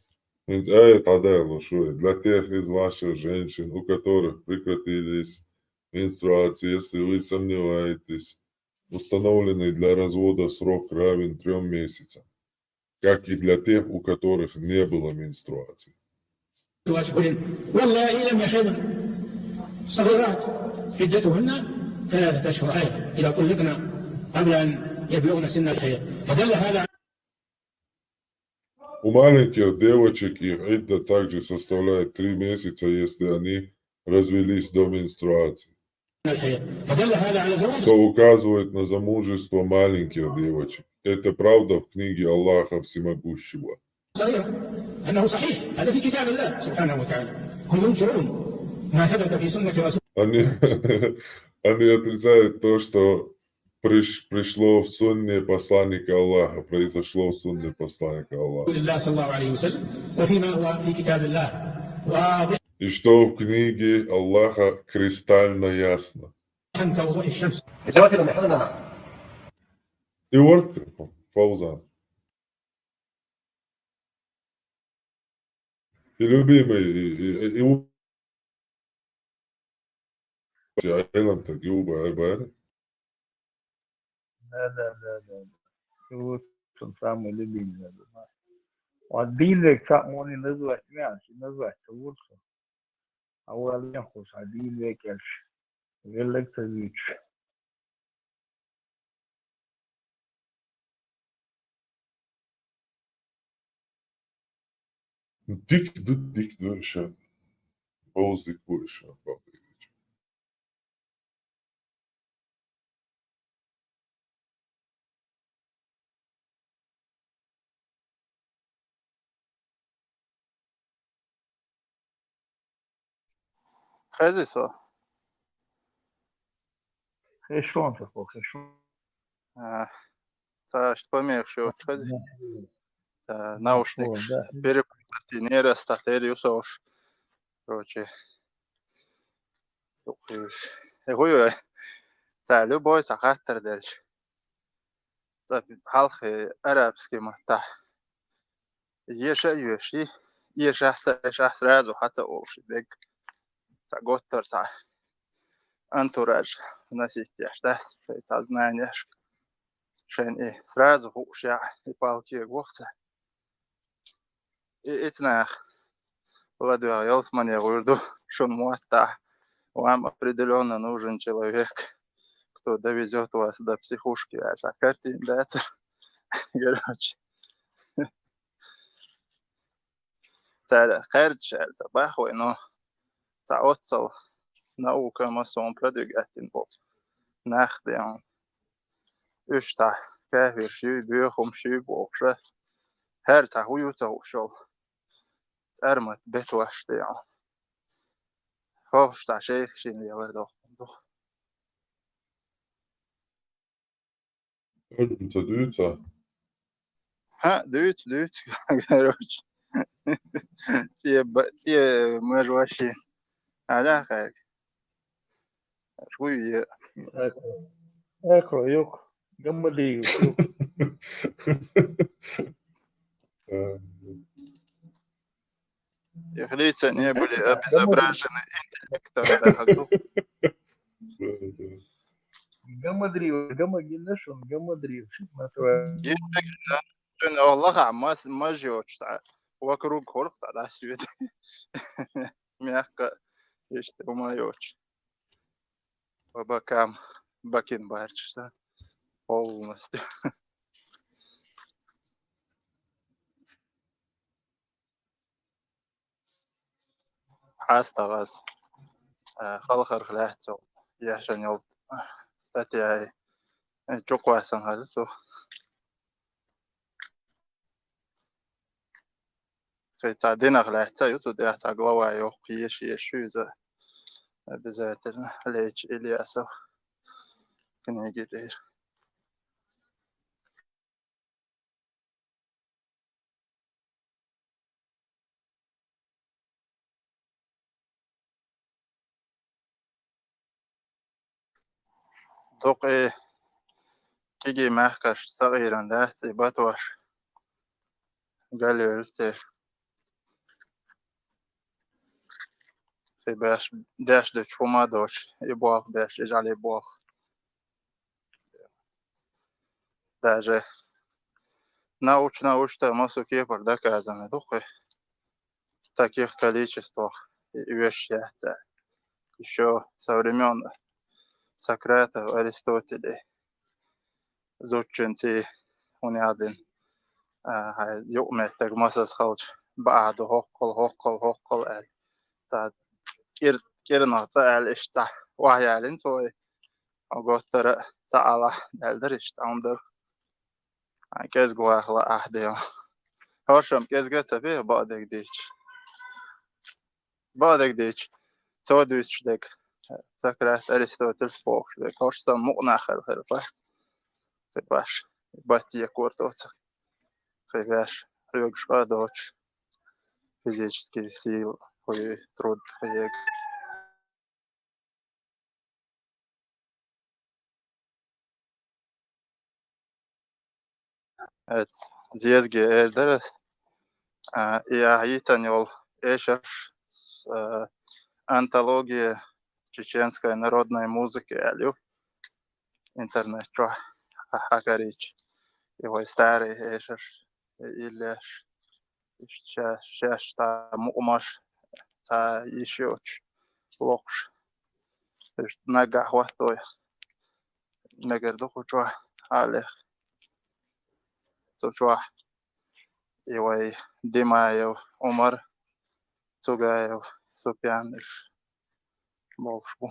Ведь аят хьадалуш ву, для тех из ваших женщин, у которых прекратились менструации, если вы сомневаетесь, установленный для развода срок равен трём месяцам, как и для тех, у которых не было менструации. أشهر. واللائي لم يحضن صغيرات عدتهن ثلاثة أشهر أيضا إذا طلقن قبل أن يبلغن سن الحيض. فدل هذا У маленьких девочек их идда также составляет три месяца, если они развелись до менструации. الحيض. فدل هذا على جواز Что указывает на замужество маленьких девочек. Это правда в книге Аллаха Всемогущего. صغيرة. أنه صحيح. هذا في كتاب الله سبحانه وتعالى. هم ينكرون ما ثبت في سنة رسول Они, они отрицают то, что приш-, пришло в сунне посланника Аллаха, произошло в сунне посланника Аллаха. الله صلى الله عليه وسلم وفيما هو في كتاب الله واضح И что в книге Аллаха кристально ясно. كوضوح الشمس. اللواتي لم يحضن И вот, Фаузан. И любимый, и, и, и, и у- Айлам так, и уба, ай, бай. Да, да, да, да. И вот он самый любимый, я думаю. А дин век сам он и назвать, мяч, и назвать, лучше. А у Аллаха, а дин век, я ж, велик цевич. Дика ду, дика ду, ша. Бовз дика бу, ша, бабы. Хези со? Хешон, такой, хешон. А, ца аш помех шо хези. Да. Ца наушник О, да. перепутати, не раз та тери усош. Короче. Тухиш. Э, хуй, ца любой ца хаттар дальше. Ца халхи арабский матта. Еша юши, еша ца, еша сразу хаца олши дег. Ца готтар ца антураж вносить яш, да, шей ца знаниеш. Шен и сразу хуша и палки гохца. И ицнах. Владимир Ялсмане гурду, шун муатта. Вам определённо нужен человек, кто довезёт вас до психушки, а ца картин, да, ца. Короче. Цара кхерчар, ца бахвай, но ца оццал наука массовом продвигатин бо. Нах деон. Уж ца кафир ши, бехум ши бохша. Хер ца хую ца ушол. Цармат бетваш деон. Хош ца шейх шин ялар дох. Дох. Ца дуьйца? Ха, дуьйц, дуьйц, короче. ЦӀе ба-, цӀе маж ваши. Ара хайк. Шуй е. Экро, экро, юк. Гамма ди, юк. Э, Их лица не были обезображены интеллектом, да, как бы. да, да. Гамма дрив, гамма гиннешон, гамма дрив. Шит матва. Интеллект, да. Шен Аллаха мас-, мажиоч, да. Вокруг хорх, да, да, свет. Мягко, иште умайоч. По бокам, бакин барчса. Полностью. Хьастагъас. Э, халхар хлаьццо. Яшан йолт. Статьяй. Э, чуквасан халису. Кхин цхьа динах лаьцна ю, цу тӀехь цхьа глава йоккха, еша, еша ю иза. Обязательно Лейтч Ильясов книги тӀера. Дукха кегий мехкашца сакъерам дац и батош галъевлла церан. Кхин беш, деш дечу хӀума а доцуш, и болх беш, и жӀали болх. Даже научно, научно массо кепара доказано ду кхин, таких количествах и оьшуш яц цара. Ещё со времён Сократов, Аристотелей зудчуьнца хӀунда аьлла дина, а, хьайн юкъаметтиг масаза хилча, баа ду хӀоккхул, хӀоккхул, хӀоккхул аьлла. Ткъа кӀир-, кӀирнах цӀа аьлла, иштта цхьа охьаялийна цо и, хьо готтара ца Ӏалахь аьлла дара иштта, хӀума дара. Хьайн кӀезга ваха лаахь дела. ХӀорш-м кӀезга а ца беха бакъдерг дийцича. Бакъдерг дийцича, цо дуьйцуш дерг, Сократ, Аристотель бохуш дерг, хӀорш санна мукъа нах хилла хир бац. Кхин баш, батте корта оцу. Кхин беш, хьоьгуш къа а доцуш, физические силы, хуй труд кхин ега. Эц, зезаге эр дара ас, а, и ахь йийцина йолу эшарш, а, «Антология чеченской народной музыки» аьлла ю интернет чохь хьа-, хьакарийча. И вай старый эшарш, и иллеш. Иштта ша-, шаьш цхьа мукъамаш, цхьа йиш йоцуш локхуш. Иштта наггахь хӀотто мегар ду кху чохь алех. Цу чохь и вай Димаев Умар, Цугаев Супьян, уьш болуш бу.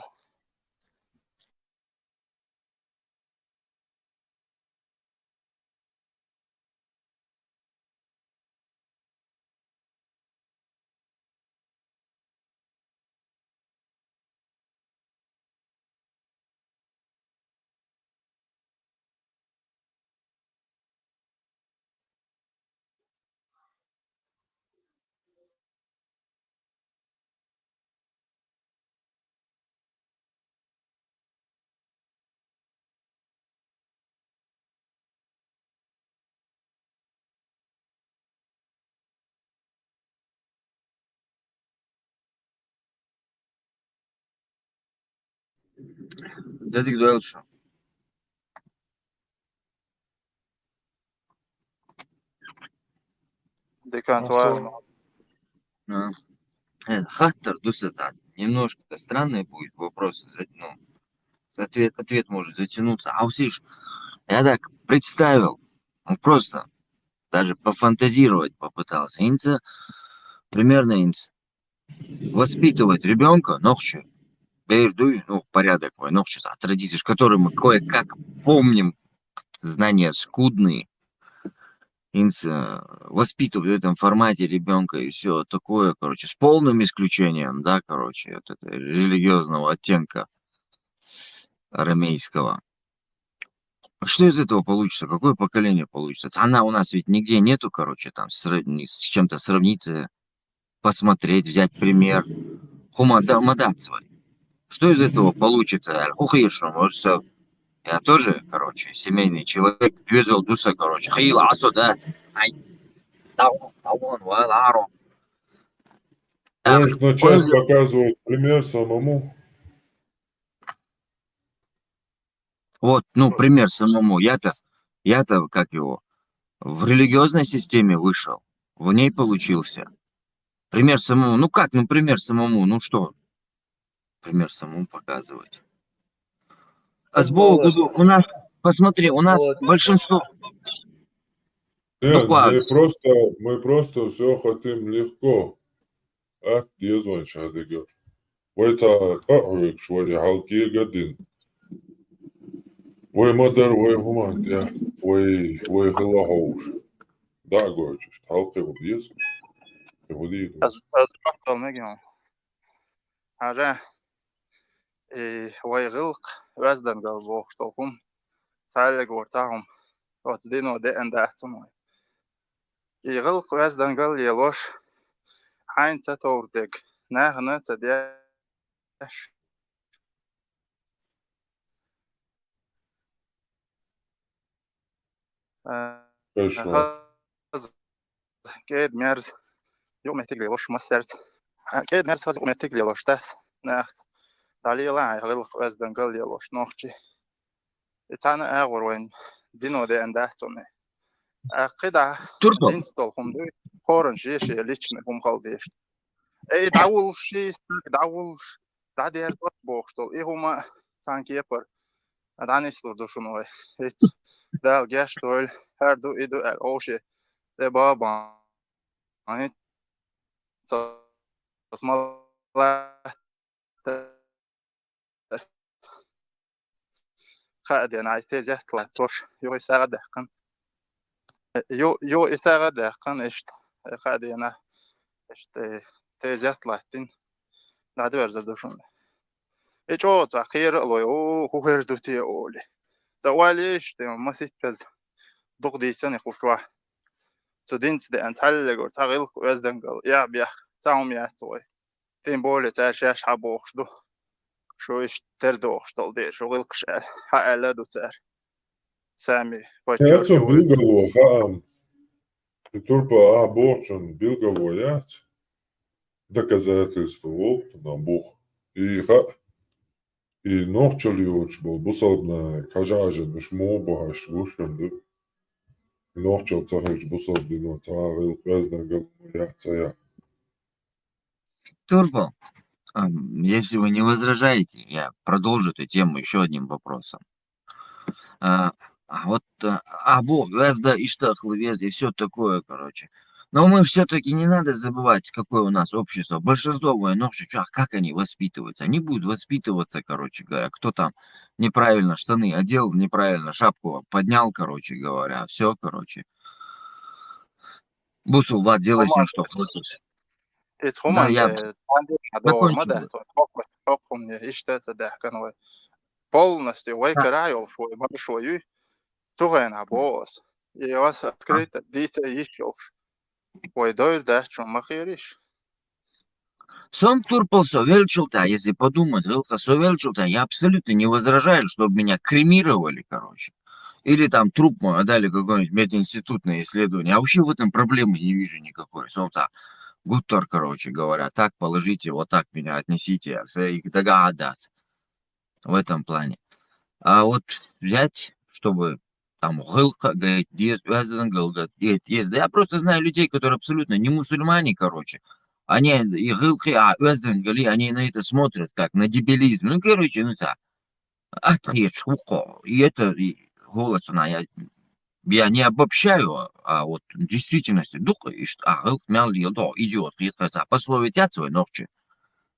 Дадик дойл шу. Декан, ага, суал. А. Э, хаттар ду сан цхьа. Немножко странный будет вопрос. За-, ну, ответ, ответ может затянуться. А усиш, я так представил, ну, просто даже пофантазировать попытался. Инца, примерно инца. Воспитывать ребёнка, нохчи, бер дуй, ну, порядок вай, нохчи, а традиции, которые мы кое-как помним, знания скудные. Инца, э, воспитывать в этом формате ребёнка и всё такое, короче, с полным исключением, да, короче, вот это религиозного оттенка арамейского. А что из этого получится? Какое поколение получится? Цхьана у нас ведь нигде нету, короче, там, сравни-, с чем-то сравниться, посмотреть, взять пример. ХӀума да-, ма дац вай. Что из этого получится? Аьлла, хӀун хир шу, может, со-, я тоже, короче, семейный человек, доьзал ду сан, короче, хийла Ӏа со дац. Ай, дӀавон, дӀавон, вай, ларо. Так, может, начать показывать пример самому? Вот, ну, пример самому. Я-то, я-то, как его, в религиозной системе вышел, в ней получился. Пример самому. Ну как, ну, пример самому, ну что? Пример самому показывать. А с Богу, у нас, посмотри, у нас большинство. Нет, мы просто, мы просто всё хотим легко. Атта деза вайн шадерг. Вай цхьа къахьоьгуш вара, хьалкега а дина. Вай ма дара, вай хӀуманна тӀехь, вай, вай хила хьовуш. ДӀа а гойтуш, хьалкхевар деза. Аз, аз жоп дала мегаш ма. Хьажа, э, вай гӀиллакх оьздангалла бохуш долу хӀума, цхьаьллаг вара цхьа хӀума, оцу дино деана дац хьуна вай. И гӀиллакх оьздангалла лелош, хьайна ца товр дерг нахана ца деш. Э, Хорошо. Хаза, кӀеда-мерза, юкъаметтиг лелош массаьрца. Э, кӀеда-мерза, хаза, юкъаметтиг лелош дац нахаца. ДӀалела хьайн гӀиллакх оьздангалла лелош нохчий. И цхьана агӀор вайн дино деана дац хьуна. Э, кхидӀа Турпал. ДӀа динца долу хӀума дуй, хӀоранна шен-шен личный хӀума хила дезаш. Эй, дӀавуллуш ши стаг, дӀавуллуш, дӀадерзош бохуш долу и хӀума цхьана кепара дӀанислур ду шуна вай. ХӀинца Дала гечдойла, хӀара ду, и ду аьлла, овше тӀе бан-бан. ХӀинца ас ма лаьтта. Кхаа дийнахь тезет латтош, юха и сагӀа даьккхина. Ю-, юха и сагӀа даьккхина, иштта, кхаа дийнахь, иштта, тезет латтина, дӀадоьрзур ду шуна. И чӀогӀа цхьа кхера а лой, о, хӀун хир ду те олий. Цхьа ойла еш те, маситтаза дукха дийцина и кху чохь. Цу динца деана цхьаьллаг вара цхьа гӀиллакх оьздангалла, эхь-бехк, цхьа хӀума яц вай. Тем более цара шаьш хьан бохуш ду, шу иштта тера дохуш долу дела, шу гӀиллакхаш аьлла, хьан аьлла а ду цара. Сами Эцо подчеркивают. Билгало хаам. И Турпал, ахьа бохучун билгало яц. Доказательство волу цунах бух. И хаьа. И нохчалла йоцуш болу бусалба нахе хьажа-хьажа, уьш муха бохьуш гуш хир ду. И нохчалла ца хилча бусалба дино цхьа а гӀиллакх оьздангалла яц, ца яц. Турпал, ам, если вы не возражаете, я продолжу эту тему ещё одним вопросом. А, а вот, а, а, бо, везда, иштта, хлы везда и всё такое, короче. Но мы всё-таки не надо забывать, какое у нас общество. Большинство войнов, чё, как они воспитываются? Они будут воспитываться, короче говоря, кто там неправильно штаны одел, неправильно шапку поднял, короче говоря, всё, короче. Бусулба, делай с ним что хочешь. Иза хӀуманна, э, цхьана дийнахь догӀур ма дац вай. ХӀокху-, хӀокхунна иштта ца даьхкина вай. Полностью вай карахь йолуш вай, маршо юй. Цу хенахь боху ас. И ас открыто дийца йиш йолуш. Вай дойр дац, чун ма хериш. Сом Турпал со велчул тӀаьхьа, если подумать, гӀиллакх со велчул тӀаьхьа, я абсолютно не возражаю, чтобы меня кремировали, короче. Или там труп мой отдали какой-нибудь мединститутное исследование. Я вообще в этом проблемы не вижу никакой. Сом цхьа гуттар, короче говоря, так положите, вот так меня отнесите, я всё, и дагахь дац в этом плане. А вот взять, чтобы там гӀиллакх а гайта деза, оьздангалла гайта деза. Да я просто знаю людей, которые абсолютно не мусульмане, короче. Они и гӀиллакх а, оьздангалла, они на это смотрят как на дебилизм. Ну, короче, ну, цхьа, атхьечу хӀу кхо. И это, и хӀула цунах я, я не обобщаю, а вот в действительности дукха иштта, а, гӀиллакх мел лела догӀу, идиот, хетахь цхьа пословица яц вай нохчи.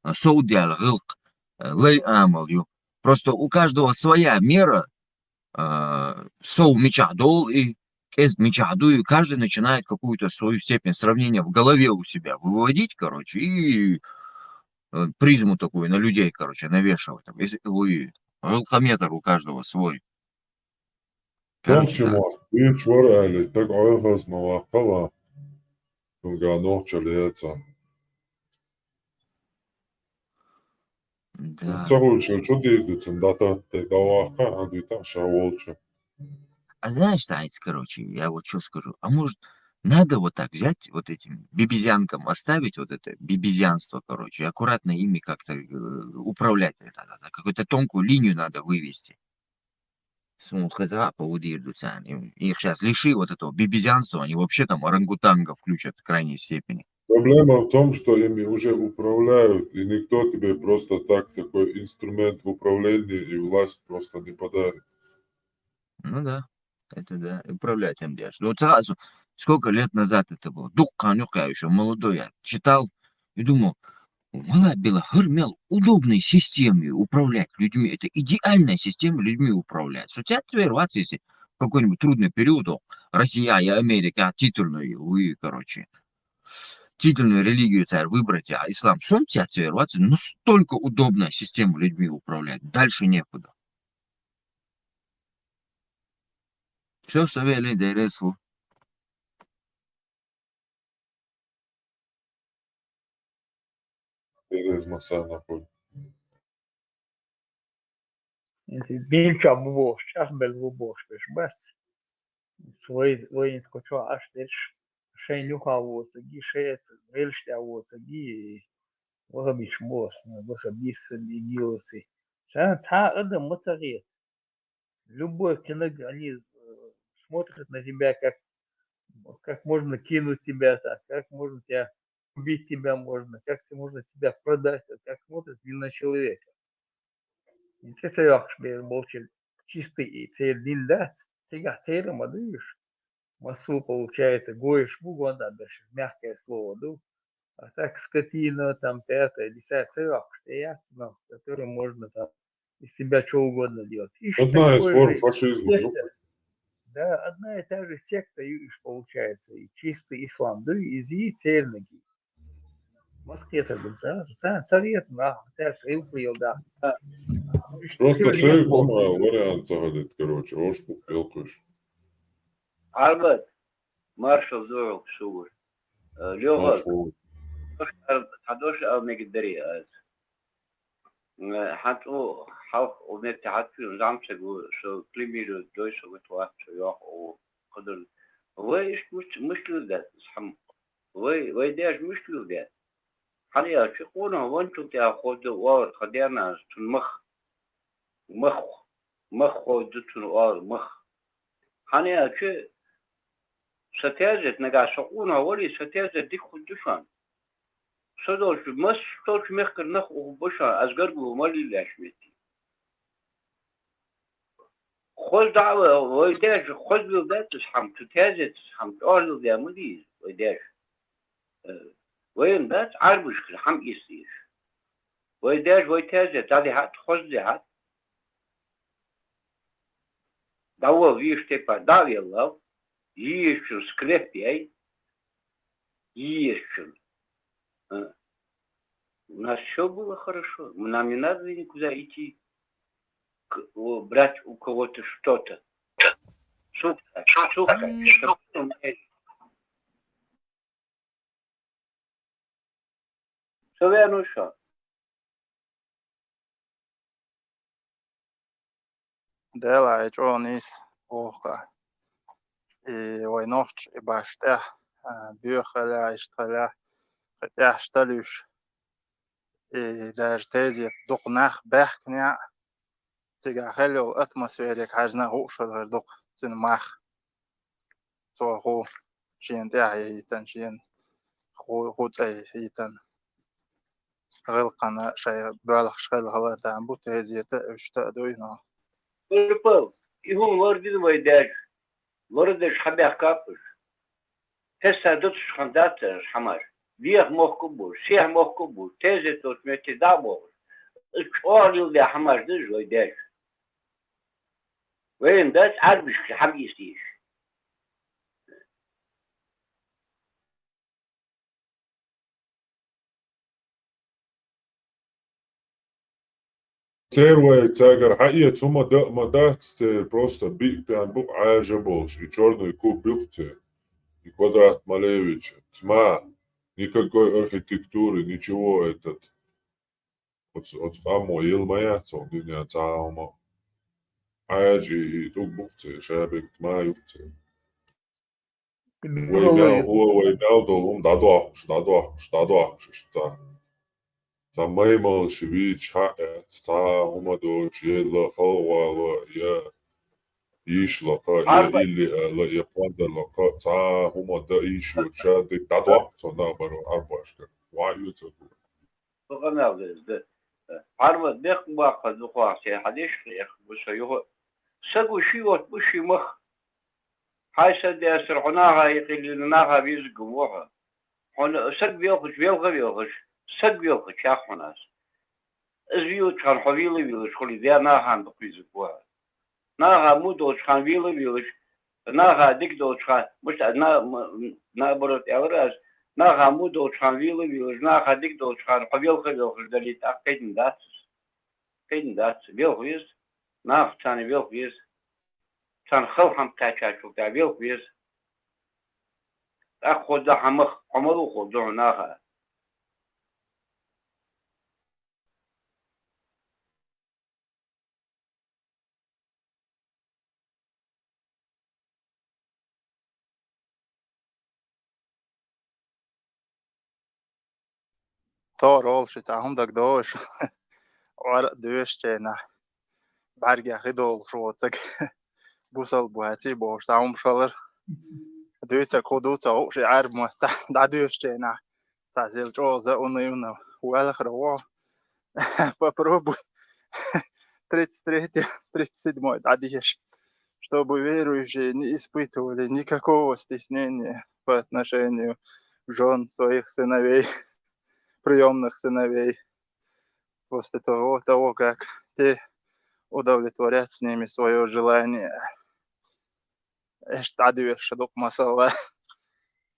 А, сов даьлла гӀиллакх, э, лай амал ю. Просто у каждого своя мера, а, сов мичахь долу и кӀезиг мичахь ду, и каждый начинает какую-то свою степень сравнения в голове у себя выводить, короче, и, э, призму такую на людей, короче, навешивать. Там, если вы, гӀиллакхаметр у каждого свой. Короче, так. Нохчо вара аьлла, стаг Ӏойла хаза ма ваккхала, цуьнга нохчалла яцахь. Да. Ца хуьлуш йолчу дийр ду цунна дӀататта, дӀаваккха, хьан дуьйтахь ша волчу. А знаешь, Саиц, короче, я вот чё скажу. А может, надо вот так взять, вот этим бибизянкам оставить вот это бибизянство, короче, и аккуратно ими как-то, э, управлять, это, это, какую-то тонкую линию надо вывести. Сунтхаза по удир ду царна. Их щас лиши вот этого бибизянства, они вообще там орангутанга включат в крайней степени. Проблема в том, что ими уже управляют, и никто тебе просто так такой инструмент в управлении и власть просто не подарит. Ну да, это да, управлять им дальше. Ну, вот сразу, сколько лет назад это было? Дуккха нюкъа ещё молодой я читал и думал, вала била хӀара мел удобной системой управлять людьми. Это идеальная система людьми управлять. Со цаьрца вер вац, если в какой-нибудь трудный период, о, Россия, я Америка, титульный, вы, короче. Действительно, религию царь выбрать, а ислам сом царь вац, настолько удобная система людьми управлять. Дальше некуда. Все, Савелий, дерес ву. Дерес масана хуй. Динча бу бохш, час бел бу бохш беш бац. Свой, свой ин скочо аш дерш. Шей нюха воца, ги шеца, вельш тя воца, ги. Ваха биш мос, ваха биш сен, ги гилоци. Ца, ца адам мацагет. Любой книг, они э, смотрят на тебя, как, как можно кинуть тебя, так, как можно тебя убить тебя можно, как ты можно тебя продать, как смотрят не на человека. Интересно, я бе болче чистый и цер дин да, сега цером адуешь. Масу получается, гоешь бугон да, даже мягкое слово, да. А так скотина, там, пятое, десятое, церок, стоят, но, который можно там из себя что угодно делать. И Одна из такой форм же фашизма. секта. Да, одна и та же секта, и уж получается, и чистый ислам, да, и из и церники. Москве так был, да, да, совет, да, церковь, да. Просто шей, по-моему, вариант заходит, короче, ош пук белкуш. Арбат, маршал дорог шугур. Лёга, хадош ал негдери аз. ХӀанз у халкъ у метте хьацуйун замсагу, шо климиру дой шо гатвахчу йоху у кадур. Вай иш муш-, мушлил дет, хьам. Вай, вай деш мушлил дет. Хьан я чи къуна ванчул тя хода валат хадяна цун мах. Мах, мах хода цун вал мах. Хьан я чи са тезет нага со къуна вали са тезет дик худ душан. Со долчу мас долчу мехкар нах у бушан аз гаргу мали леш метти. Хоз дава вай деш, хоз бил датас хьам, цу тезет хьам, чорлил дя муди вай деш. Вайн дац Ӏарбушкара хьам исдеш. Вай деш, вай тезе, дали хьат, хозли хьат. Давал виш тепа, давеллал, ешчун склеп яй, ешчун. А. У нас все было хорошо. Нам не надо никуда идти, к-, о, брать у кого-то что-то. Сука, сука, это Ца веануша. Дела, и чӀогӀа нийса воху. И вай нохча и баш тӀехь, а, боьха хила, иштта хила, кхин тӀехь иштта луьйш. И даже тезет дукха нах баьхкина, цигахь хила йолу атмосферик хьаьжна хууш хила хир дукха цуьнан мах. Цо хӀу шена тӀехь яйтина, шена хӀу, хӀу цӀе яйтина. ГӀиллакхана шайн боьлхуш хила хала тан бу тезета а, уьшта а дуй но. Пал, и хӀума лардина вай деш, лардеш хьабехкапаш. ХӀесса дутуш хан дац аш хьамаш. Веха мохку бу, сеха мохку бу, тезет долчу метте дӀа а бохуш. Иза чӀогӀа лила де хьамаш деза вай деш. Вайн дац Ӏарбишка хьам исдеш. Церан вай цаьргара хьаэца хӀума дан а ма дац, церан просто биъ пен букъ Ӏаьржа болуш, и чёрный куб билху церан, и квадрат Малевича, тьма, никакой архитектуры, ничего этот. Оцу, оцу къамо елла ма яц оха дуьнен цхьа а хӀума. Ӏаьржа и, и тӀуг букъ церан, шаберг тьма юкъ церан. Вай мел хӀума, вай мел долу хӀума дӀадохкуш, дӀадохкуш, дӀадохкуш иштта. Цхьа маймалш вийча хьа а эц, цхьа а хӀума доцуш, я халгӀало, я йишлакха, я иллиала, я кхондарлакха, цхьа а хӀума дан йиш йоцуш, ша дерг дӀадохку цо набаро Ӏарбашкара. Вай оьцург ву. Бакъанал деза, да. Хьармат беккъа баккха дукхах се хьадеш хиэха бу со юха. Сагу ши вот бу ши мах. Хьай са десар хьо наха йикъилина, наха визгу вохьа. Хьуна саг велхаш, велха велхаш, саг велха чах хьунас. Из вийлачу хан хьо вийла вилаш хули де нахан дукхиза вохьа. Наха му долчу хан вийла вилаш, наха дика долчу хан, муш а на-, м-, наоборот, аьлла аз, Наха мух долчу хьан вийла вийла, наха дика долчу хьан хьо велха велхаш далийта, тӀаккха кхидӀа дац. КхидӀа дац. Велха веза. Наха царна велха веза. Царна хала хьан кхаьчачул тӀаьхьа велха веза. ТӀаккха хӀо дан хьан мах, хьо ма луха хӀо дан хьо наха. Тора олуш и цхьа хӀума дага догӀуш. Ӏор а доьшучу хенахь, бӀаьргех хи долуш воцург бусалба ваций бохуш, цхьа хӀума шалара. Дуьйцург хӀун ду ца хууш, и Ӏаьрба мотт дӀадоьшучу хенахь, цхьа зил чӀогӀа заунывно ваьлхара ву. Попробуй тридцать третье, тридцать седьмое дӀадеша, чтобы верующие не испытывали никакого стеснения по отношению жён своих сыновей, приёмных сыновей, после того, того, как те удовлетворят с ними своё желание. Иштта дӀадоьшу дукха масала.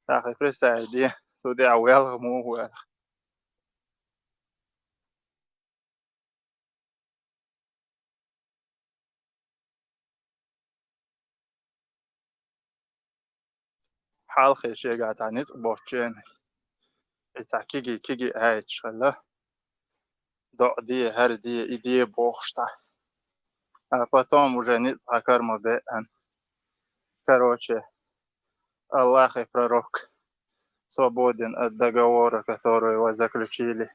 Нахе представить де, цу тӀехь велха муха велха. Хьалхе шегахь цхьа ницкъ боцучу хенахь, и цхьа киги-киги аяташ хилла. ДоӀа де, хӀара де, и де бохуш цхьа. А потом уже ницкъ хьан кара ма беана. Короче, Аллах и пророк свободен от договора, который вы заключили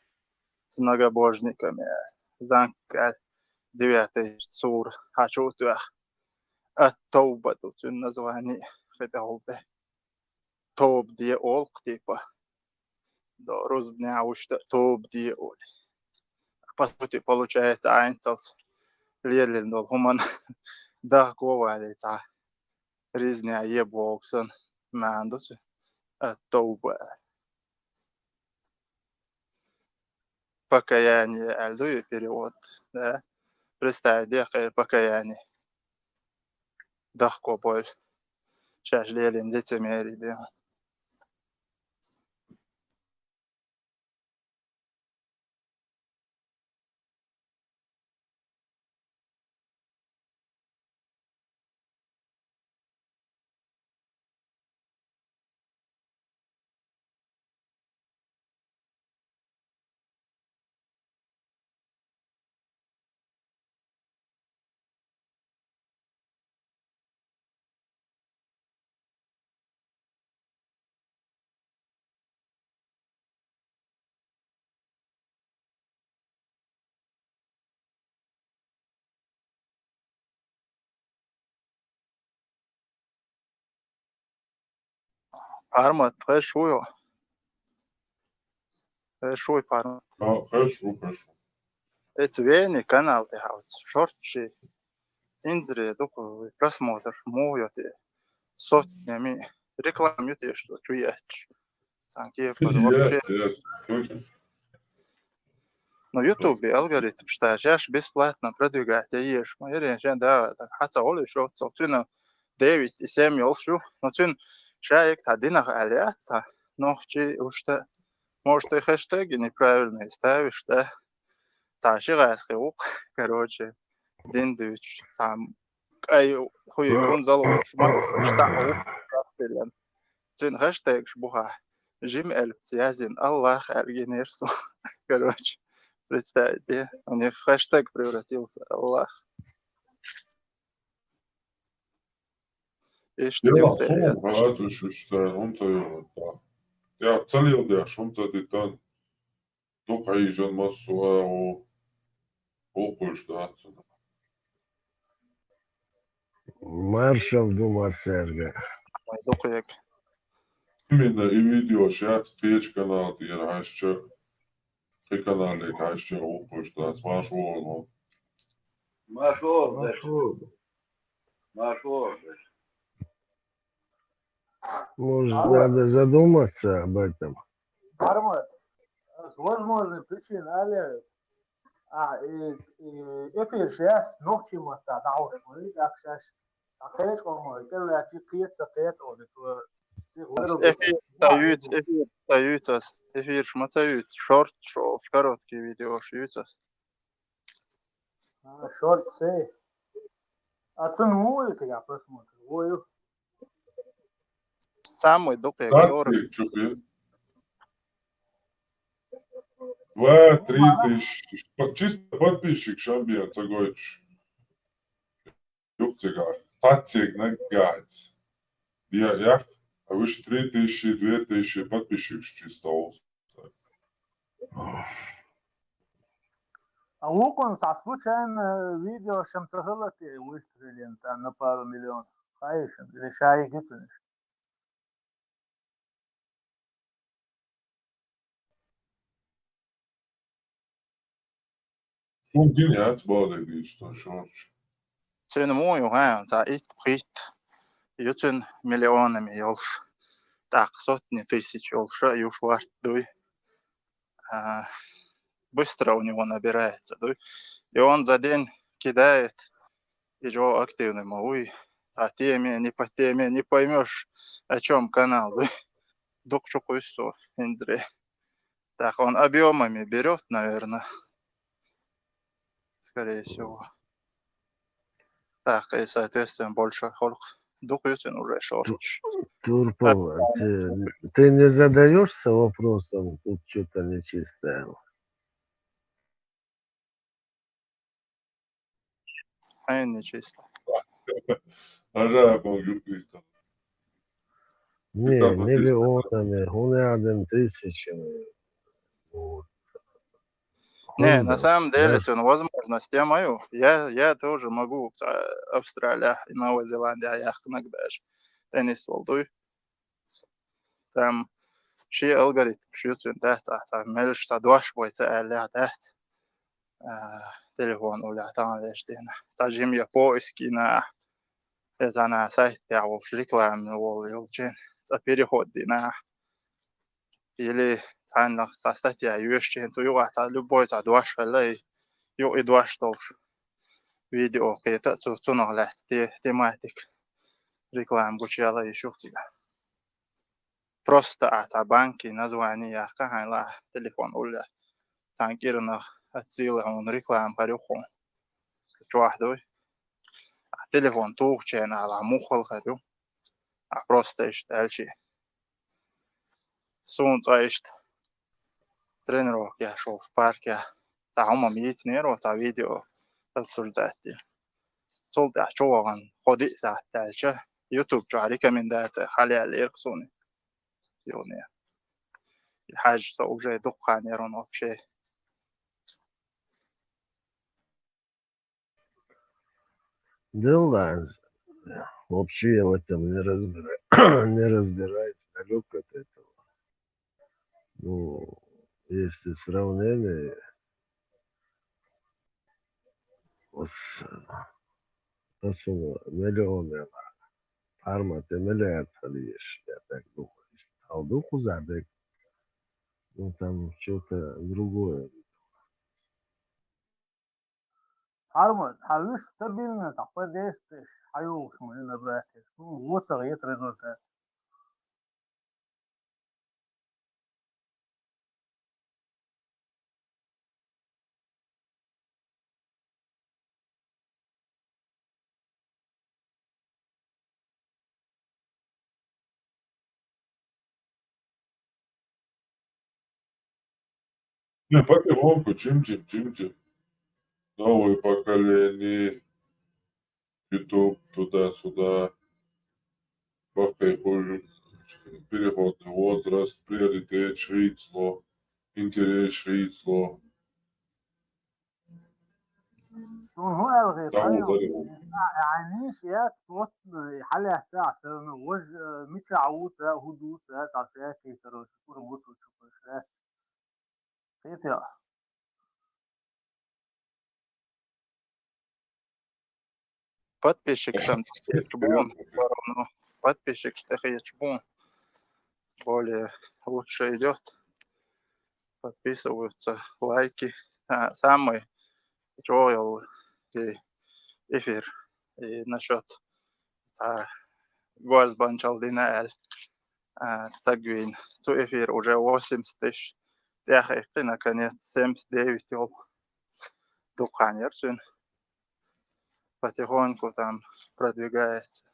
с многобожниками. Занг кӀел девятый сура хьачу а тоьхна. Ат-Товба ду цуьнан название хи тӀехула тӀе. Тоба де олу-кх типа. До рузбанехь вуьшта тоба де олу. По сути, получается, айнцалц лелийна долу хӀуманна дагахь валий цхьа ризна е боху санна маьӀна ду цуьнан. Ат-Товба. Покаяние аьлла ду и перевод, да? Представить де кхин покаяние. Дагахь болу. Шаьш лелийна лицемерие де. Пармат, хезаш вуй хьо? Хезаш вуй, Пармат? А, хезаш ву, хезаш ву. Эцу вене канал тӀехь оцу шортта ши инзаре дукха просмотрш муха йо те? Сотнями реклама ю те, что чу етташ? Цхьана кепара вообще. Яц, яц. Ну, ютубе алгоритмаш тӀехь шаьш бесплатно продвигать ян езаш ма яра, шен да, так хьан ца олуш оццул цуьнан девять и семь йолуш ю. Ну, цуьнан ша ик цхьа динах аьлла яц цхьа, нохчий уьш та, может, и хэштеги неправильные ставишь, да? Цхьа ши гӀаьсхи ву-кх, короче, дин дуьйцуш, цхьа кӀай хуй кунзал волуш ма, иштта а ву, каптилан. Цуьнан хэштегаш бу хьа, жима элпца язйина, Аллах аьлла гинера со. Короче, представить де, у них хэштег превратился, Аллах. Иштта ю церан. Хьан ца уьш, уьш цара хӀунда ца йогӀу? Я ца леладеш, хӀунда ца дитан? Дукха хьийжан массо а ву, вукхуьйш дац. Маршал ду массаьрга. Вай дукха яга. Именно и видео шаьц кхечу канал тӀера хьаьжча, кхин канале хьаьжча вукхуьйш дац. Маршо а ву. Маршо а ву. Маршо а ву. Маршо а ву. Может, надо задуматься об этом? Дарма, с возможной причины, але, а, и, и эфир сейчас, ну, чему-то, да, уж мы, так сейчас, а, конечно, мы, это, я чуть-чуть, это, это, Эфир ца юьйцу, эфир ца юьйцу ас. Эфирш ма ца юьйцу. Шорт шоу, короткий видеош юьйцу ас. А, шорт се. А цун муй цигахь просмотр? Ой, самый дукхе сорок. Чу хир. Два, три тысячи. Чисто подписчик шамбиан ца гойтуш. Юхцигахь, цхьаццегнаг гац. Де, яхь, а вуьш три тысячи, две тысячи подписчикаш чисто олуш. А вукхунна схьа случайно видео шен ца хилла те выстрелен там на пару миллионов? Хаийшина, или шайга гуьтунаш? Цуьнан гина яц боху дийцича, цо шорчу. Цуьнан муха ю, хьан, цхьа итт-пхийтта ю цуьнан миллионами йолуш, тӀаккха сотни тысяч йолуш а юш варт дуй. А, быстро у него набирается дуй. И он за день кидает, и жо активный ма вуй. Цхьа теме, не по теме, не поймёшь, о чём канал дуй. Дукха чу кхуьссу хӀинцаре. Так, он объёмами берёт, наверное. Скорее всего. Так, и, соответственно, больше хорх. Дукха ю цуьнан уже шорчуш. Турпал, ты, ты не задаёшься вопросом, тут что-то нечистое? Хьайна чисто. Ара, бо, юкъиста. Не, миллионами, хӀунда аьлла тысячами. Вот. Не, на самом деле, цуьнан возможность я мою. Я, я тоже могу, а, Австралия и Новая Зеландия яхканаг даже. Теннис волу дуй. Там шен алгоритмаш ю цуьнан, дац, цхьа, цхьа меллаша цхьа дош бой ца аьлла, дац. А, телефон уллехь тахана вешан дийнахь. Цхьа жимма я поиск йина ахь. Я цхьана сайт тӀехь волуш реклама волу йолчийн. Цхьа переход дина ахь. Или цхьанна цхьа статья йоьшучийн, цу юкъахь цхьа любой цхьа дош хилла, и юкъа и дош долуш. Видео кхета а цу, цунах лаьцна те-, тематика. Реклама гучуяла йиш ю цигахь. Просто ахь цхьа банкин название яхка, хьайна лаахь телефон уллехь. Цхьана кӀиранах отсылай хьуна реклама хир ю хьуна. Чохь дуй. Ахь телефон тухучу хенахь муха хала хир ю. Ахь просто иштта аьлчи. Суна цкъа иштта тренировка еш волу паркехь цхьа хӀума йийцинера, цхьа видео обсуждать дина. Цул тӀаьхьа чу вахана, кхо-диъ сахьт даьлча, YouTube чохь рекомендаци хьалаьллера суна. Юхане. Хьаьжча со уже дукха хан яра вообще. Да ладно. Вообще я в этом не разбираюсь. Не разбираюсь, далёк от этого. Ну, если сравнение, вот с-, то, что миллионы, Парма, ты миллиард хьалаеш, я так думаю. Хьал ду кхузахь дерг? Ну, там что-то другое. Хьарма, хьан вуьш стабильно, там, по десять тысяч хьайолуш ма ю набрать. Ну, вот, а, это результат. Не, потихоньку, чим-чим, чим-чим. Новое поколение, YouTube, туда-сюда. Баккхий хуьлу, переходный возраст, приоритет шийцло, интерес шийцло. Суна хӀун аьлла хета, Ӏайна йиш яц, вот, хьалаьцна а сарна, важа, э, мичахь ву ца, хӀун ду ца, цхьа саьтий, короче, пурба ву цу чу, короче, лаьцна. Хетий? Подписчикашна тӀехечу бу, подписчикаш тӀехечу бу. Более лучше идёт. Подписываются, лайки. А, самый чӀогӀа йолу и эфир. И насчёт цхьа горзбанчал дина аьлла. а, саг вийна. Цу эфир уже восемьдесят тысяч тӀехь иккхи, наконец, семьдесят девять йолу. Дукха хан яра цуьнан. Потихоньку там продвигается.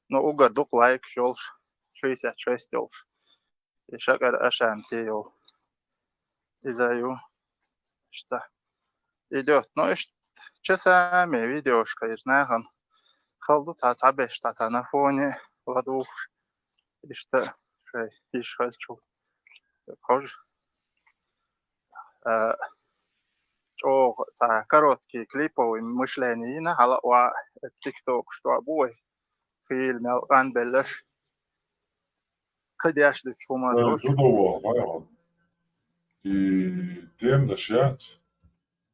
Ну, уггар дукха лайкаш йолуш, шестьдесят шесть йолуш. И шакъар ашам те йолу. Иза ю. Иштта. Идёт. Ну, иштта часами видеошка иза нахана. Хала ду цхьа, цхьаберш цхьа, цхьа на фоне ладугӀуш. Иштта шай йиш хилча. Хожа. А, чӀогӀа цхьа короткий клиповый мышление йина хьала а, тиктокаш тӀехь бу вай. Хийла мел къанбелларш. Кхидеш дуьтуш хӀума Э, долуш. Чудо вахана. И темнаш яц.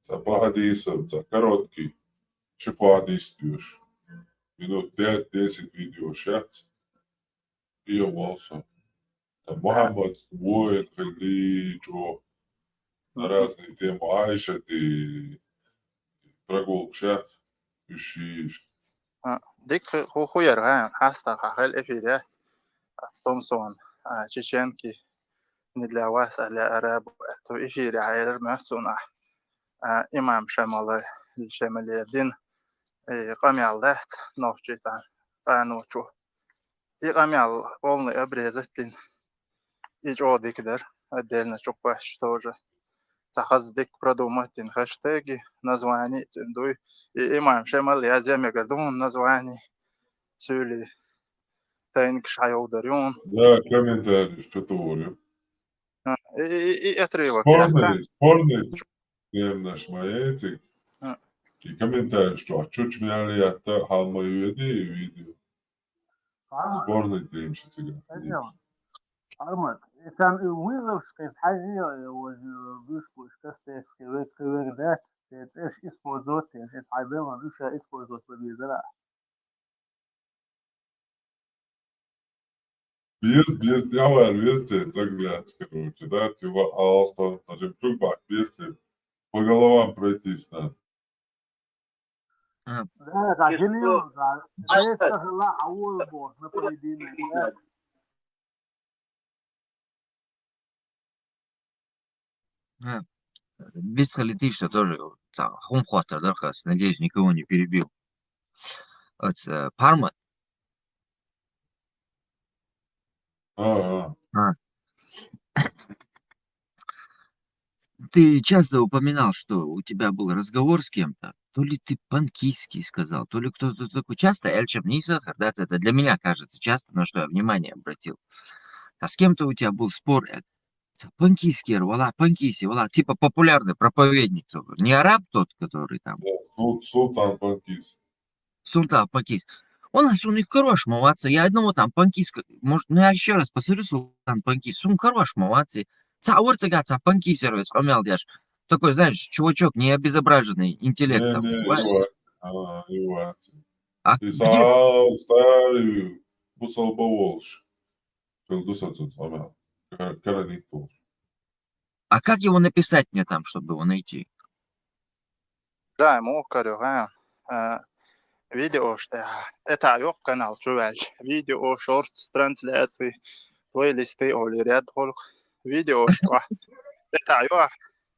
Цхьа бахьадийсав, цхьа короткий. Ши бахьадийс доьш. Минут пять-десять видеош яц. И валсо. Там Мухаммад воин хили чо. На разные темы. Айшати прогулка яц. Уьш йиш. А, дика ху-, ху яра, а, хьастагӀа хьан хила эфир яц. А, Томсон, а, чеченки, не для вас, а для арабов. Цу эфире хьайрар моьтту суна. А, имам Шамала, Шамале дин, э, къамел дац, нохчий цхьа, цхьаьна чу. И къамел полный обрезать дина. И чӀогӀа дика дара, отдельно чу кхоьссуш тоже. Цхьа хаза дика продумать дина хэштеги, название цуьнан дуй. И имам Шамал язъян мегар ду хьуна название. Цуьли тайнкаш хьайовдар юн. Да, комментарий, что ты говоришь? А, и, и, и отрывок яхта. Спорный, спорный темнаш ма яциг. А. И комментарий, что чучмяли ятта, хьал ма йоьди видео. Спорный темаш цига. Армат, и там и вызовшка, и хьажи, и вот, э, вышку, и шкастешка, и век, и век дац, и эш использовать, и хьайбелан, и ша использовать ма безара. Без, без, я говорю, без, без, загляд, короче, да, типа, а, что, значит, друг бак, без, по головам пройтись надо. А. Да, да, Число. Гелион, да. Ай, Жесть, так. Жила, а вот, бог, на поведение, да. А, вистхилийтийша тоже, ца, хӀума хӀоттор дара хас, надеюсь, никого не перебил. Вот, э, Пармат. Ага. А. Ты часто упоминал, что у тебя был разговор с кем-то. То ли ты по-английски сказал, то ли кто-то такой. Часто, Эльчем Нисахар, да, это для меня кажется часто, на что я внимание обратил. А с кем-то у тебя был спор, э, ца панкийский, вала панкийский, вала, типа популярный проповедник, не араб тот, который там. Да, сул-, султан панкийский. Султан панкийский. У нас у них хорош, молодцы. Я одного там панкийского, может, ну, я ещё раз посмотрю, султан панкийский. Сум хорош, молодцы. Ца вар цигахь ца панкийсер вай, цкъа мел деш. Такой, знаешь, чувачок, не обезображенный интеллектом. Не, не, понимаешь? Иван. А, Иван. А и где? Са-, старый, бусалба волш. Хилду сацуц, ама ка-, каранит болуш. А как его написать мне там, чтобы его найти? Жай, мохкар ю, ха. А, видеош тӀехь. ТӀетаӀа йоккха канал чу ваьлча. Видео, шортс, трансляции, плейлисты олий ряд гӀуллакх. Видеош тӀехь. ТӀетаӀа йо,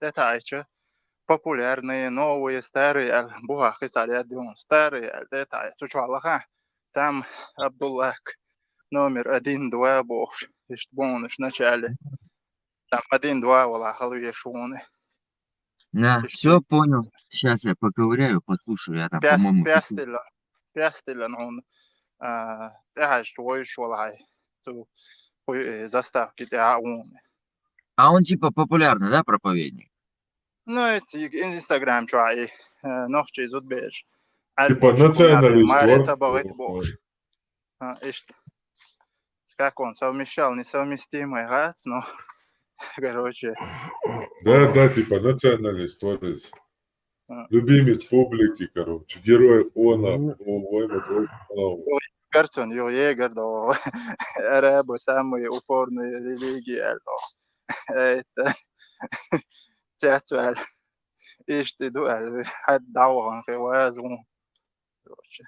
тӀетаӀа йича. Популярные, новые, старые аьлла, бухахь кхин цхьа ряд ю. Старые аьлла, тӀетаӀа йича. Цу чохь лаха. Там Абдуллах номер один, два бохуш. Иштта бонуш начале. Там один, два вала хала веш вуни. Да, всё, понял. Сейчас я поковыряю, послушаю. Я там, пес-, по-моему, пестила, пестила, ну, а, тӀехьаьжча вуьйш вала хьай. Цу, хуй, э, заставки тӀехь а вуни. А он типа популярный, да, проповедник? Ну, эциг Инстаграм чохь и, э, нохчий зудбераш. Типа националист маре вара? Ца бахийта бохуш. А, иштта. Как он совмещал несовместимое, гац, но, короче. Да, да, типа националист, вот здесь. А. Любимец публики, короче, герой она. Мгм. Ой, вот, вот, ой. Ой, Гарсон, ю, егар до. Арабы самые упорные религии, ало. Это. Цецвал. Иштта ду, ало. Хьад давгӀан хи вазун. Короче.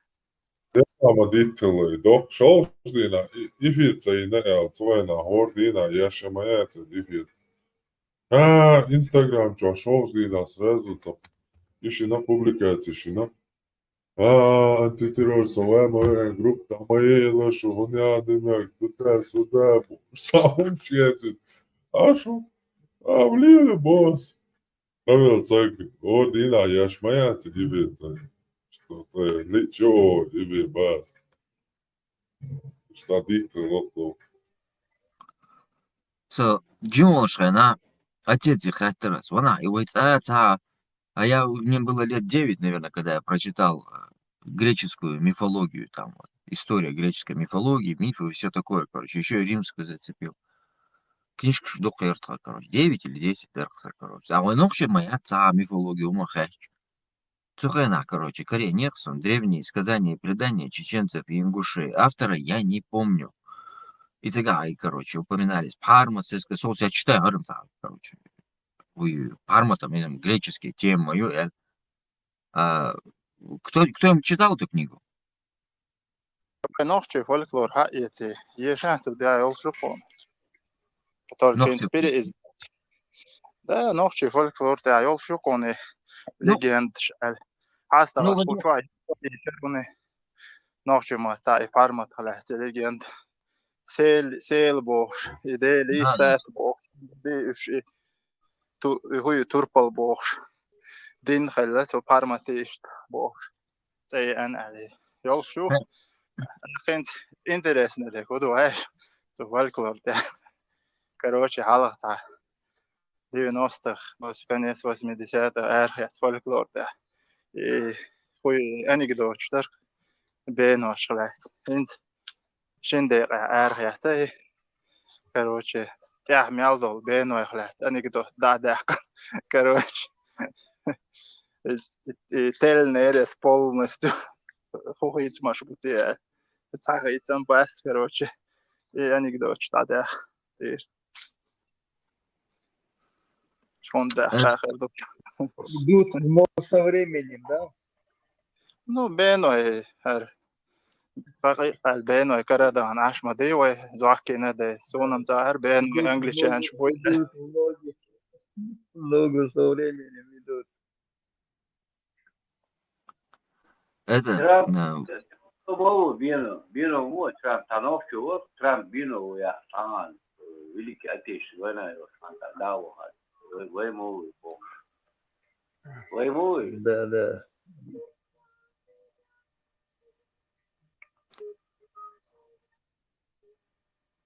Дела ма дитталой, доккха шолхача дийнахьа, и-, эфир ца йина аьлла, цу хенахь хӀора дийнахьа еш ма яцара эфир. А, Instagram чу шолхача дийнахьа сразу ца, и шина публикаци шина. А, антитеррор, со вай ма вен, группа тӀа ма елла шу, хӀунда яа ди мег, туда-сюда, бу-, сам шецит. А шу, а, влили, босс. Павел, саг, хӀора дийнахьа еш ма яцара эфир, что ты, ничего, эфир бац. Что дитталой лохло. Со, жин волчу хенахь, отец хаьттира ас, ванах, и вай цӀа ца, а я, мне было лет девять, наверное, когда я прочитал, э, греческую мифологию, там, вот, история греческой мифологии, мифы и всё такое, короче, ещё и римскую зацепил. Книжка шу дукха яра тхан, короче, девять или десять дара тхан, короче. А вай нохчий ма яц цхьа мифология хӀума хаьттича. Цу хенахь, короче, коренех сон, древние сказания и предания чеченцев и ингушей. Автора я не помню. И тогда, ай, короче, упоминались Пармат, Сеско Солс, я читаю, говорю, там, короче, ой, Пармат, там, именно греческие темы, ю-, э, а, кто, кто-нибудь читал эту книгу? Вай нохчий фольклор хьаэций, ешан цу бяхь йолуш ю кхуна. Который, в принципе, переиздать. Да, нохчий фольклор тӀехь йолуш ю кхуна, ну, легендаш аьлла. ХьастагӀа, ну, ас вот кху чохь ешар вуни. Нохчий маттахь и Пармат лаьцна легенда. Сел-, сел бохуш, и Дели, да, да, Сет бохуш, и уьш, и ту-, и хӀу ю, турпал бохуш. Дин хилла цу Парматишта бохуш. ЦӀе еана аьлла. Йолуш ю. Хе. ХӀинца интересно де, хӀу ду вайша, цу фольклор тӀехь. Короче, хьалха цхьа девяностых, вос-, конец восьмидесятых арахецна фольклор тӀехь. И хӀу ю, анекдоташ дара бенош лаьцна. ХӀинца шина декъехь арахецна и, короче, тӀехь мел долу бенойх лаьцна анекдот дӀа а даьккхина. Короче, и, и, и теллинера ас полностью, хӀу хийцамаш бу те аьлла. Цхьа хийцам бац, короче, и анекдоташ дӀадаьккхина. Тера. Шуна даьхна хир ду. Идут, но со временем, да? Ну, беной, хӀара. Дакъикъ аьлла, беной карадахана Ӏаш ма ду вай, зохкина де. Суна-м цӀа хӀара беной, идут, англичанаш много, буй. Идут, много, много со временем идут. Это, Трамп, да. Беной, беной, беной, Трамп, Трамп, беной, я, ага, Великая Отечественная война, его, да, вот, вой-, войму, бог. Войму. Да, да.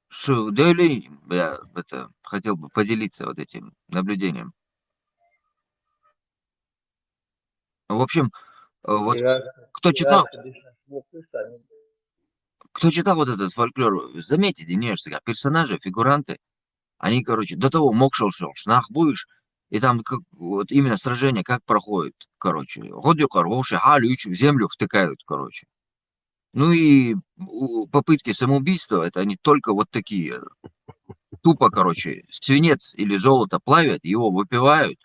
Что, да или я это, хотел бы поделиться вот этим наблюдением. В общем, э, вот я, кто я читал, конечно, не писал. Кто читал вот этот фольклор, заметьте, не, что персонажи, фигуранты, они, короче, до того мокшал шел, шнах будешь, и там как, вот именно сражение как проходит, короче. Год юкъар, вовше халю, в землю втыкают, короче. Ну и у-, попытки самоубийства, это они только вот такие. Тупо, короче, свинец или золото плавят, его выпивают,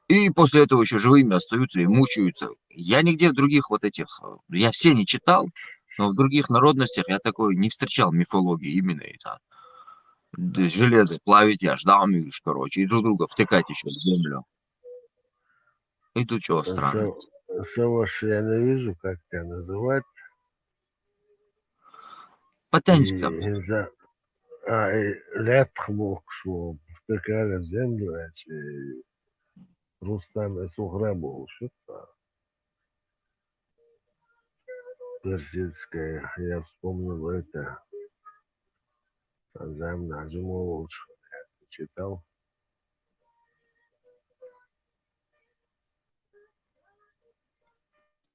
и после этого ещё живыми остаются и мучаются. Я нигде в других вот этих, э, я все не читал, но в других народностях я такое не встречал, мифологии именно это. Д-, железо плавить, я ждал, короче, и друг друга втыкать ещё в землю. И тут чего странного? Со-, со ваш я не вижу, как тебя называть. Потанчиком. И за-, а, и лятхмокшу, втыкали в землю, эти Рустам и Сухра бохуш ю цхьа. Персидская, я вспомнил это. Санжар Наджимович читал.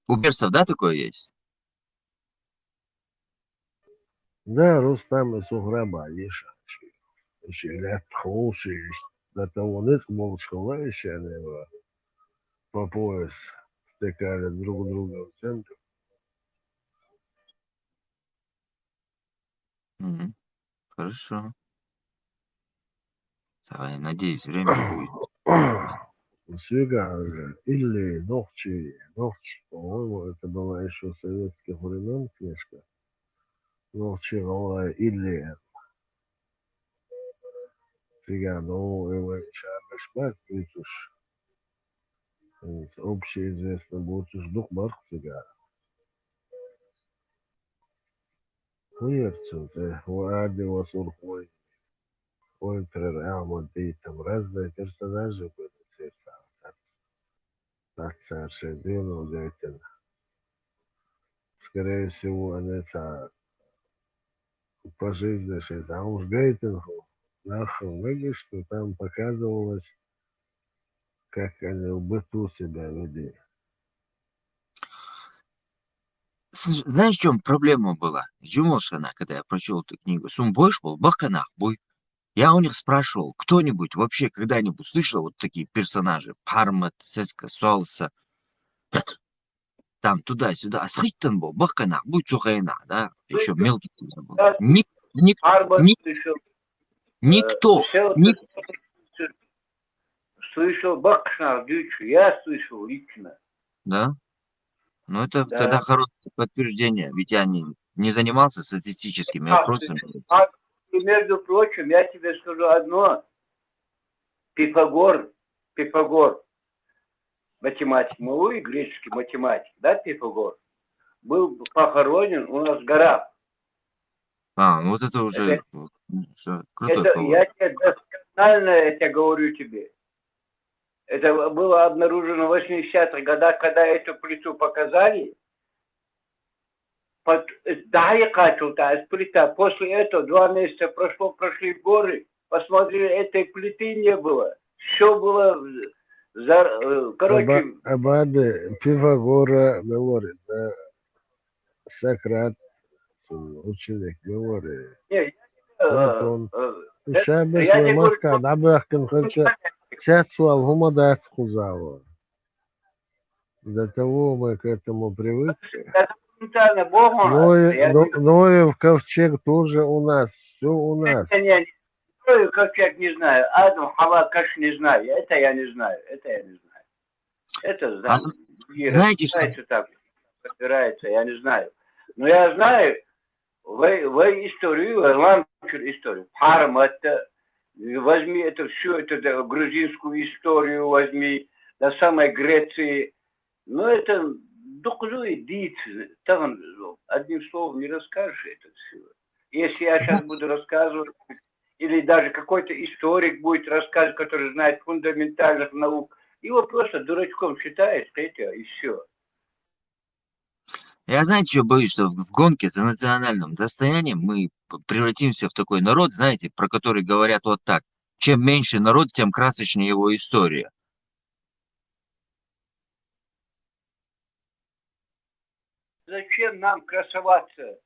У персов, да, такое есть? Да, Рустам и Сухра бохуш ю. Ши лятхмокшу, до того ницкъ болуш хилла, иши по пояс втыкали друг друга в землю. Мгм. Хорошо. Да, я надеюсь, время будет. Сюга, или нохчи, нохчи. По-моему, это была еще советских времен книжка. Ну, вчера или цыган, ну, его еще обошмать, Витуш. Общеизвестно, Витуш дух марк цыган. Хуерцуз, э, у Ады, у Сурхой. Ойнтрер, Амон, Дейтам. Разные персонажи были, сердца, сердца. Нацарше, Дейтам. Скорее всего, они ца по жизни шесть, а уж Дейтам, нахуй, видишь, что там показывалось, как они в быту себя вели. Слушай, знаешь, в чем проблема была? Джумолшана, когда я прочел эту книгу, сум больше был, баканах бой. Я у них спрашивал, кто-нибудь вообще когда-нибудь слышал вот такие персонажи? Пармат, Сеска, Солса. Там туда-сюда. А схитан был, баканах, будь сухайна, да? Еще мелкий был. Ник, ник, Арба ник, слышал. никто, Всё ник, это слышал, бакшнах дючу, я слышал лично. Да? Ну, это Да. Тогда хорошее подтверждение, ведь я не, не занимался статистическими А, опросами. А, и между прочим, я тебе скажу одно. Пифагор, Пифагор, математик, малый греческий математик, да, Пифагор, был похоронен у нас в горах. А, ну вот это уже Это- вот, м, всё, крутой Это, поворот. я тебе досконально это говорю тебе. Это было обнаружено в восьмидесятых годах, когда эту плиту показали. Под, да, я качал, да, из плита. После этого два месяца прошло, прошли горы, посмотрели, этой плиты не было. Все было в- за, э, короче, Абады, Пифагора, мелори, за Сократ, ученик, мелори. э, Платон. э, Шабеш я не Махка, говорю, Дабахкин, хотя сяцвал, Хумадацкузава. До того мы к этому привыкли. Специально Богом, Ноев, я Но- не- Ноев ковчег тоже у нас, все у нас. Не, не, не. Ноев ковчег не знаю, Адам, Хава, Каш не знаю, это я не знаю, это я не знаю. Это знаю. И знаете что? Разбирается так, разбирается, я не знаю. Но я знаю, в, в историю, в ламчур историю, Пармата, возьми это всю эту да, грузинскую историю, возьми, до самой Греции. Но это духлю и дит, там, одним словом, не расскажешь это все. Если я сейчас буду рассказывать, или даже какой-то историк будет рассказывать, который знает фундаментальных наук, его просто дурачком считает, это и все. Я, знаете, что боюсь, что в, в гонке за национальным достоянием мы п- превратимся в такой народ, знаете, про который говорят вот так. Чем меньше народ, тем красочнее его история. Зачем нам красоваться?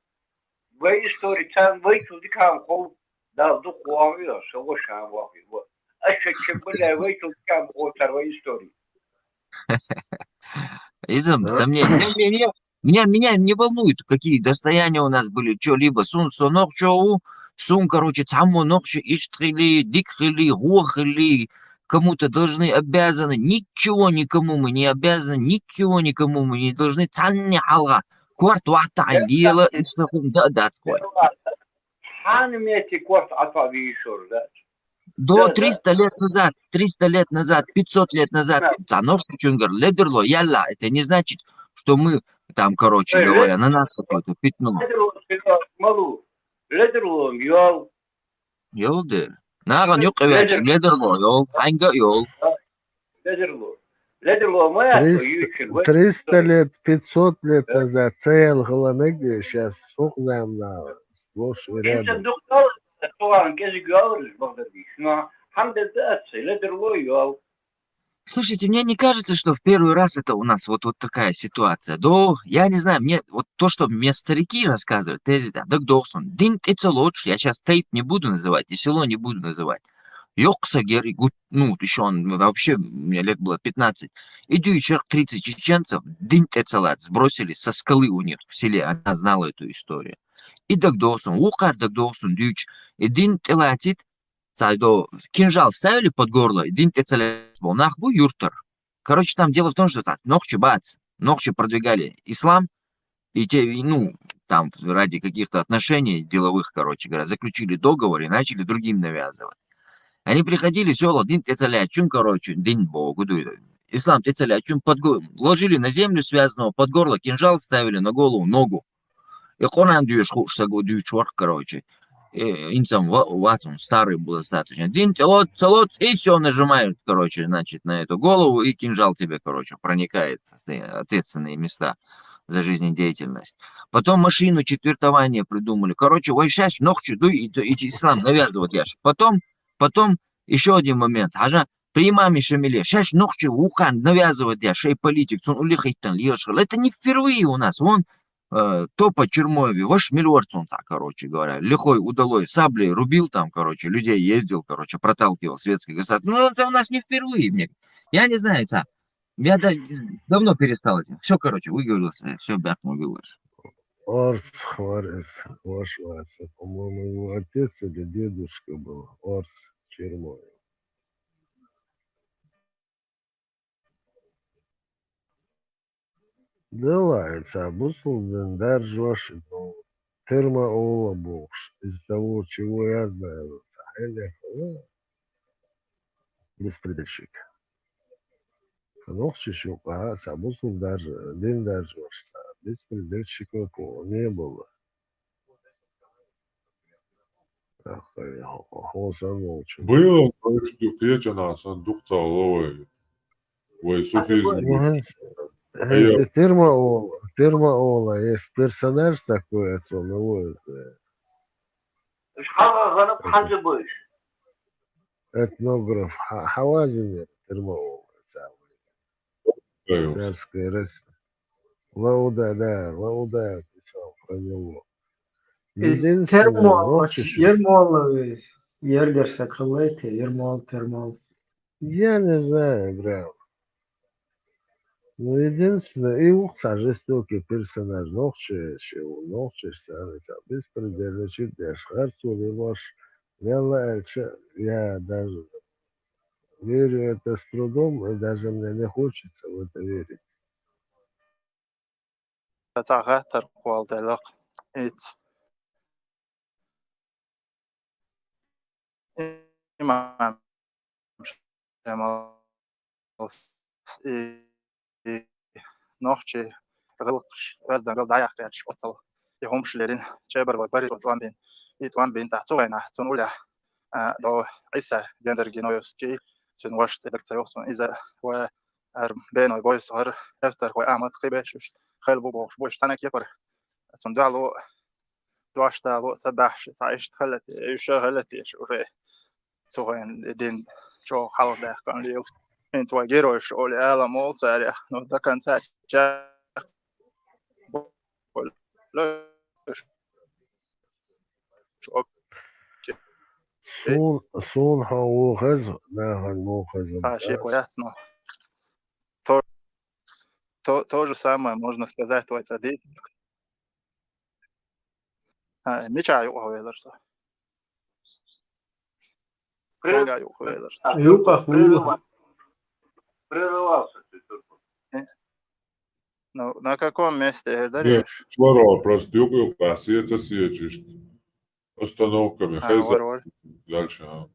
В истории там выйти дикам хол, да, духуам, соглашаем, вот. А что, чем более выйти дикам хол, второй истории. Изым, А? сомнения. Меня, меня, меня, меня не волнует, какие достояния у нас были, что-либо. Сун, сунок, что у, сун, короче, цамонок, что иштрили, дикрили, гуахрили, кому-то должны, обязаны. Ничего никому мы не обязаны, ничего никому мы не должны. Цанни алга. Кварт вахта Я лила, истахун да датской. Ханмете кварт атави шор, да? До Да, да. триста лет назад, триста лет назад, пятьсот лет назад, Да. цанок, чунгар, ледерло, яла. Это не значит, что мы там, короче Э, говоря, на нас какое-то пятно. Ледерло, малу. Ледерло, йол. Йолдер. Наган юк эвэч, Ледер- ледерло, йол, ханга йол. Ледерло. Ледерло, моя, Триста- ючен. Триста лет, пятьсот лет Да. назад, цел хламеги, сейчас сколько замна, сплошь и Инсан рядом. духтал, туан, кезиг йол, богдадиш. Но, хамден да, ледерло, йол. Слушайте, мне не кажется, что в первый раз это у нас вот, вот такая ситуация. Да, я не знаю, мне вот то, что мне старики рассказывали, тезида, да, дохсон, дин, это лучше, я сейчас тейп не буду называть, и село не буду называть. Йокса гери гут, ну, еще он, вообще, мне лет было пятнадцать. И дюйчер тридцать чеченцев, дин, это сбросили со скалы у них в селе, она знала эту историю. И дагдосон, укар дагдосон, дюйч, и дин, это латит, цайдо, кинжал ставили под горло, и дин, это латит, нах бу юртер. Короче, там дело в том, что так, ногчи бац. Нохчи продвигали ислам, и те, и, ну, там ради каких-то отношений деловых, короче говоря, заключили договор и начали другим навязывать. Они приходили в сёла, дин тӀецӀалаьчун, короче, дин Богу дуй. Ислам тӀецӀалаьчун, под го-, ложили на землю связанного, под горло кинжал ставили, на голову ногу. И Къуръан дуьйш хууш саго дуьйш варх, короче. Э, им там ва-, вацун старый был достаточно. Дин тӀелоц, целоц, и всё нажимают, короче, значит, на эту голову, и кинжал тебе, короче, проникает, состоя-, ответственные места за жизнедеятельность. Потом машину четвертования придумали. Короче, вай шаьш нохчи дуй, и, и ислам навязывать яш. Потом, потом ещё один момент. Хьажа, при имаме Шамиле шаьш нохчи вукхарна навязывать яш, шоай политик, цун улли хиттан лелаш хила. Это не впервые у нас. Вон, э, Топа Чермоеви, ваш милвар цунца, короче говоря, лихой, удалой, саблей рубил там, короче, людей ездил, короче, проталкивал светское государство. Ну, это у нас не впервые, мне. Я не знаю, ца. Я да-, давно перестал этим. Всё, короче, выговорился, всё, бяхму вилаш. Орц, Хорец, ваш Вася. По-моему, его отец или дедушка был. Орц Чермоев. Давай, ца бусулба дин даржош, ну, Терма Ола бохуш, из того, чего я знаю, ца хьелехала, беспредельщик. Нохчи шуьха, ца бусулба дарж-, дин даржош, ца беспредельщиков не было. Было, конечно, кхечанхьа санна дукха ца гӀо вай. Вай суфизм. Ну, хӀинца, хӀинца Терма Ола, Терма Ола, есть персонаж такой, а цо мила ву иза? Этнограф, Ха-, Хьавазин Терма Ола, ца. Царская Россия. Лауда, да, Лауда писал про него. Э, Единственное, Термол, нохчи шу- Ермол, э, ергер саг хилла те, Ермол, Термол. Я не знаю, прям. Ну, единственное, и ух, ца жестокий персонаж, нохчи, чего, нохчи, ца, ца, беспредельщик, я шхарцу не ваш, я лайча, я даже верю это с трудом, и даже мне не хочется в это верить. Цхьа хаттар кхолла делахь. Иц. Имам Шемалс и, и нохчий гӀиллакхаш, гӀаздангал дӀаяхкхеташ оццул и хӀумаш лерина, чӀебарлой бари тӀом бина, и тӀом бина тӀаккха цу вайнахь, цунна уллехь, а, до Ӏийса Гендергиновский, цуьнан вашас цӀе дага ца йоху цунна, иза ва ара Беной Бойсгара эфтархой Ахьмад кхин беш уьш хилла бу бохуш бу, уьш цхьаьна кепара. Цунна дуьхьало, дош дало а ца баьхьаш, цхьа иштта хилла те, уьш а хилла те, уьш уже цу вайн дин чӀогӀа хьалха даьккхина лела. ХӀинца вай геройш олий ала молу царех, но до конца чех Суна, суна хьо вон хеза, нахана вон хеза. Цхьа шеко яц, но то-, то-, то же самое можно сказать, твой цадик. А, мича юкъа велар со. Прер-, Сага юкъа велар со. Юкъа хуйла. Прерывался ты только. Э, ну, на каком месте, э, Нет, даришь? Чуьра просто юкъа-юкъа сеца сечишт. Остановками. А, хеза. Вар, вар. Дальше, а.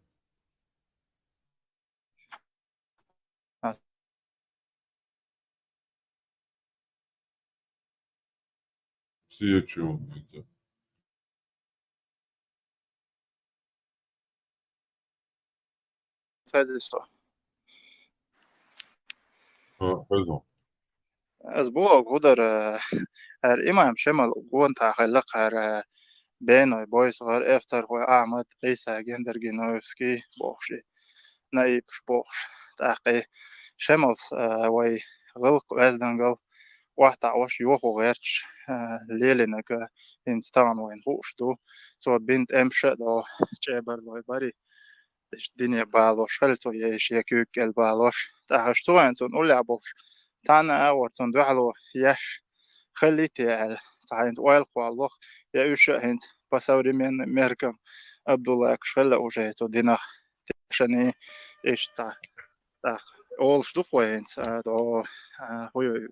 А. Сечу это. Цхьа зисто. А, хеза. Ас боху хӀу дара, хӀара имам Шемал гонахь хилла-кх хӀара Беной Бойсгара, эфтархой Ахьмад, Ӏийса Гендергиновский бохуш и, наибаш бохуш. ТӀаккха и Шемалс, а, вай гӀиллакх, гӀаздангал охьатаӀош, йохо гӀерташ, а, лелийнарг хӀинца тахана вайна хууш ду. Цо бина тӀемаш а до чӀебарлой бари. Иштта дине балош хилла цо, я иштта я куьйга кӀел балош. ТӀаккха аша цу вайн цунна уллехь болуш, цхьанна а агӀор цунна дуьхьало еш хилла те аьлла, цхьа хӀинца ойла кхоллалуш, я уьш а хӀинца по современным меркам Абдуллакаш хилла уже цу динах тешани иштта. ТӀаккха олуш ду-кх вай хӀинца, а, до, а, хӀу ю,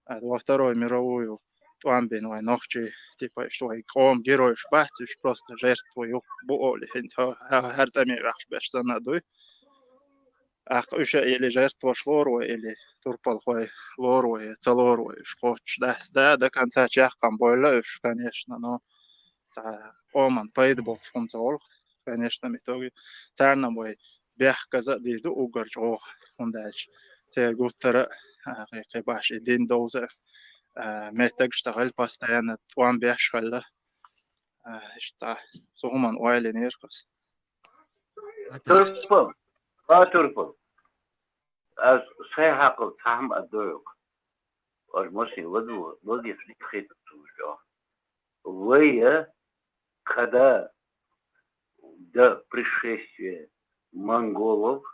А во Вторую мировую тӀом бина вай нохчий, типа, иштта вай къоман геройш бац, уьш просто жертва ю, бу олий, хӀинца хӀа-, хӀа-, хӀара тӀаме ваьхьаш берш санна а дуй. ТӀаккха уьш а или жертваш лору вай, или турпалхой лору вай, ца лору вай, уьш кхоччуш дац. Да, до конца чаккхам бойла уьш, конечно, но цхьа къоман пайда болуш хӀума ца волу, конечно, в итоге. Царна вай бехказа а дийр ду уггар чӀогӀа, хӀунда аьлча церан гуттара а, кхе-, кхе баш и дин довза а, меттагаш ца хилла, постоянно тӀом беш хилла. А, иштта цхьа цу хӀуманна ойла йинера ас. Турпал, ва турпал. Ас сайн хьакъал цхьа хӀума а дойгӀу. Аш масин ладу-, ладийца дика хетар цу чохь. Вай, когда до пришествия монголов,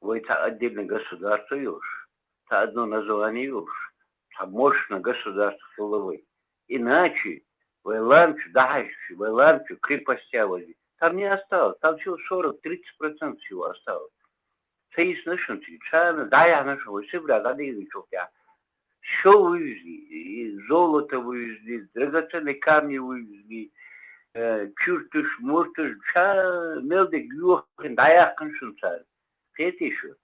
вай цхьа отдельное государство йолуш, цхьа одно название йолуш, цхьа мощное государство хилла вай. Иначе вай лам чу дахьаьжча, вай лам чу крепостя вай. Там не осталось, там всего сорок-тридцать процентов всего осталось. Ца йиснарш цига, царна дӀаяхьнарш вай Сибре дӀадигначул тӀаьхьа. Всё вывезли, и золото вывезли, драгоценные камни вывезли, э, чурташ, мурташ, ша мел дерг йохийна дӀаяьккхина шуна цара. Кхетий шу?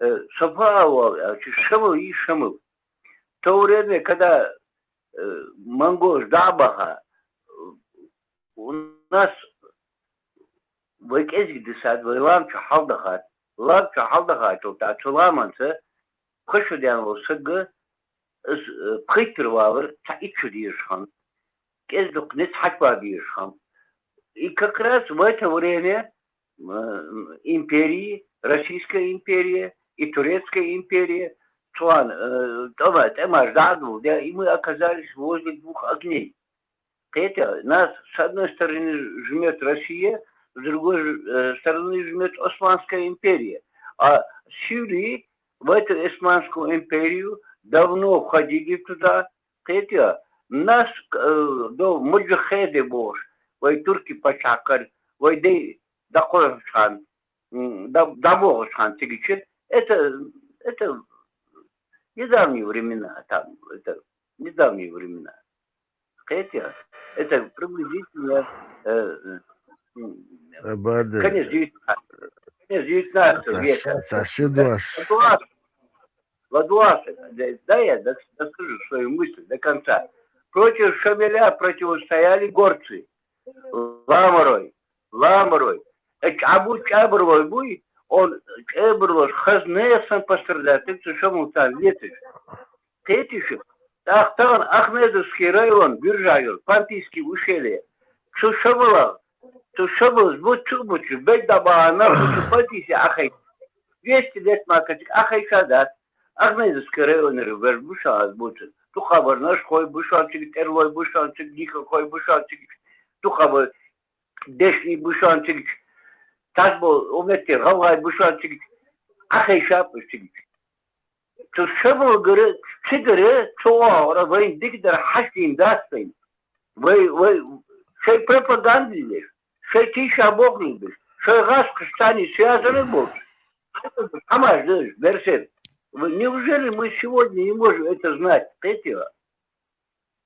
Э, со фу а вал аьлча, Шамал йий, Шамал. В то время, когда, э, монголаш дӀа а баха, э, у нас вай кӀезиг дисад, вай лам чу хьалдахад. Лам чу хьалдахачул тӀаьхьа цу ламанца пхи шу даьнна волу саг, ас, э, пхийттара валар цхьа итт шу дезаш хинна. КӀезиг дукха ницкъ хьачуван дезаш хинна. И как раз в это время, э, империи, Российская империя и Турецкая империя, цхьана, э, тӀема-, тӀемаш дӀа а дуллу, да, и мы оказались возле двух огней. Кхетий, нас с одной стороны жмёт Россия, с другой ж-, э, стороны жмёт Османская империя. А сири в эту Османскую империю давно входили туда. Кхетий, нас, э, до Муджахеды бохуш, вай турки пачхьалкхара, вай дай дӀакхойхучхьан, м, дӀа-, дӀабохучхьан цигича. Это, это недавние времена, там, это недавние времена. Кхетий? Это приблизительно, э, э, м, Абада. конец девятнадцатого, конец девятнадцатого века. Саш-, Саши Дуаш. Ладуаш, ладуаш, да, да, я дос-, доскажу свою мысль до конца. Против Шамиля противостояли горцы. Ламарой, ламарой. Э, чӀабу чӀабарлой буй, он чӀабарлош хазне сан пострадать, цу Шамал царна вецаш. Кхетий шу? ТӀаккха тахана Ахмедовский район, Биржа йолу, Понтийский ущелье. Цу Шамала, цу Шамала бу-, цу бучу бегда бахана, бучу Понтийский ахай. Двести лет макачик ахай ша дац. Ахмедовский районера вер бу ша аз буцу. Дукха бар нашхой бу ша цига, тӀерлой бу ша цига, дикахой бу ша цига. Дукха бар дешни бу ша цига. Тасбо уметте гӀалгӀай бу ша цига. Ахай ша бу цига. Цу Шамалгара, цигара, цу агӀора вайн дикадар хьаштийна дац вайн. Вай, вай, шайн пропаганда деш, шайн тийша бохлин деш, шайн гӀаскхаш царний связаны болчу. Хьамаш деш, берсер. Вы, неужели мы сегодня не можем это знать? Кхетий?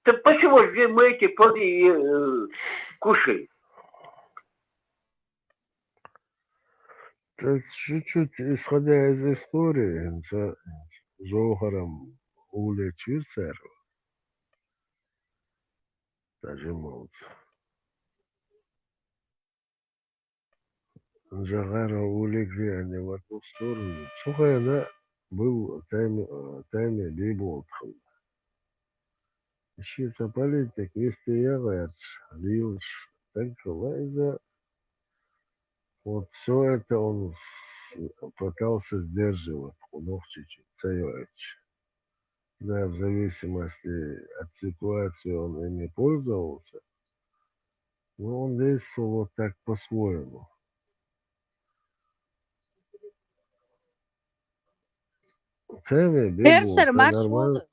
Так почему же мы эти плоды и, э, кушаем? Ца чуть-чуть, исходя из истории, хӀинца Жовхаран улечуьра цара. Даже молодцы. Жовхаран улегри они в одну сторону. Цу хенахь был тайм-, э, тайме биболт хилла. Шен цхьа политик вистея гӀерташ, лелаш стаг хилла иза. Вот всё это он с-, пытался сдерживать, кху Нохчийчу ца йоуьйтуш. Да, в зависимости от ситуации он ими пользовался, но он действовал вот так по-своему. Цхьаьна бен Персер болх, марш нормально. Вала.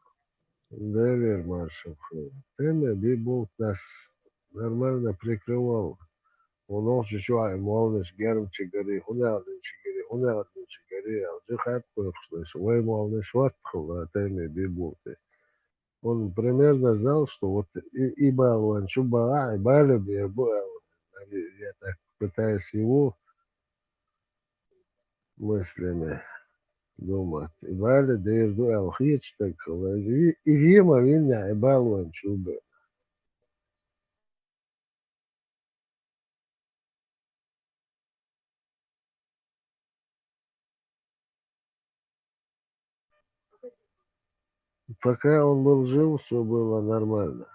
Делер маршал. Цхьаьна бен болх нас нормально прикрывал. Он охчу чохь молланаш гермчу гарий, хӀунда аьлла чу гарий, хӀунда аьлча гаре аьлча, хатта кхойкхуш дайша, вай моллаш ваттахула, Тайми Бибулти. Он примерно знал, что вот и, и балван чу баха, и бале бер бу аьлла. Я так пытаюсь его мыслями думать. И бале дер ду аьлла хеташ стаг хила. И ве-, и вема винна, и балван чу бе. Пока он был жив, всё было нормально.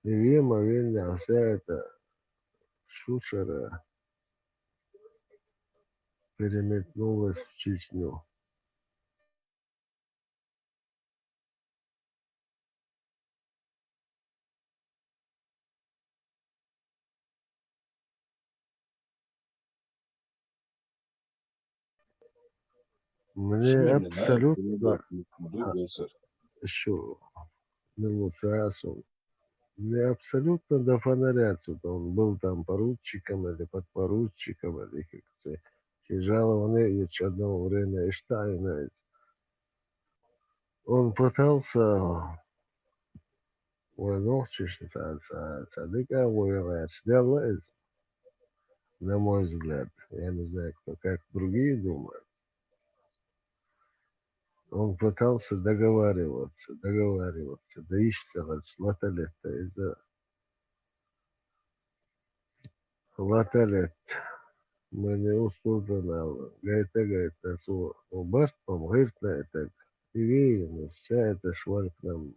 И вема винна, вся эта шушера переметнулась в Чечню. Мне абсолютно, а, ещё минут раз он. Мне абсолютно до фонаря отсюда. Он был там поручиком или подпоручиком, или как-то. Жалование ещё одного время, и что, и на это. Он пытался, ой, ну, честно, ца-, ца-, цадыка воевать, сделал из, на мой взгляд. Я не знаю, кто как, другие думают. Он пытался договариваться, договариваться, да ишта, короче, латалетта из-за латалет. Мени устудана гайта-гайта со барт-м гӀиртнайтаг. И вийна, вся эта шваль к нам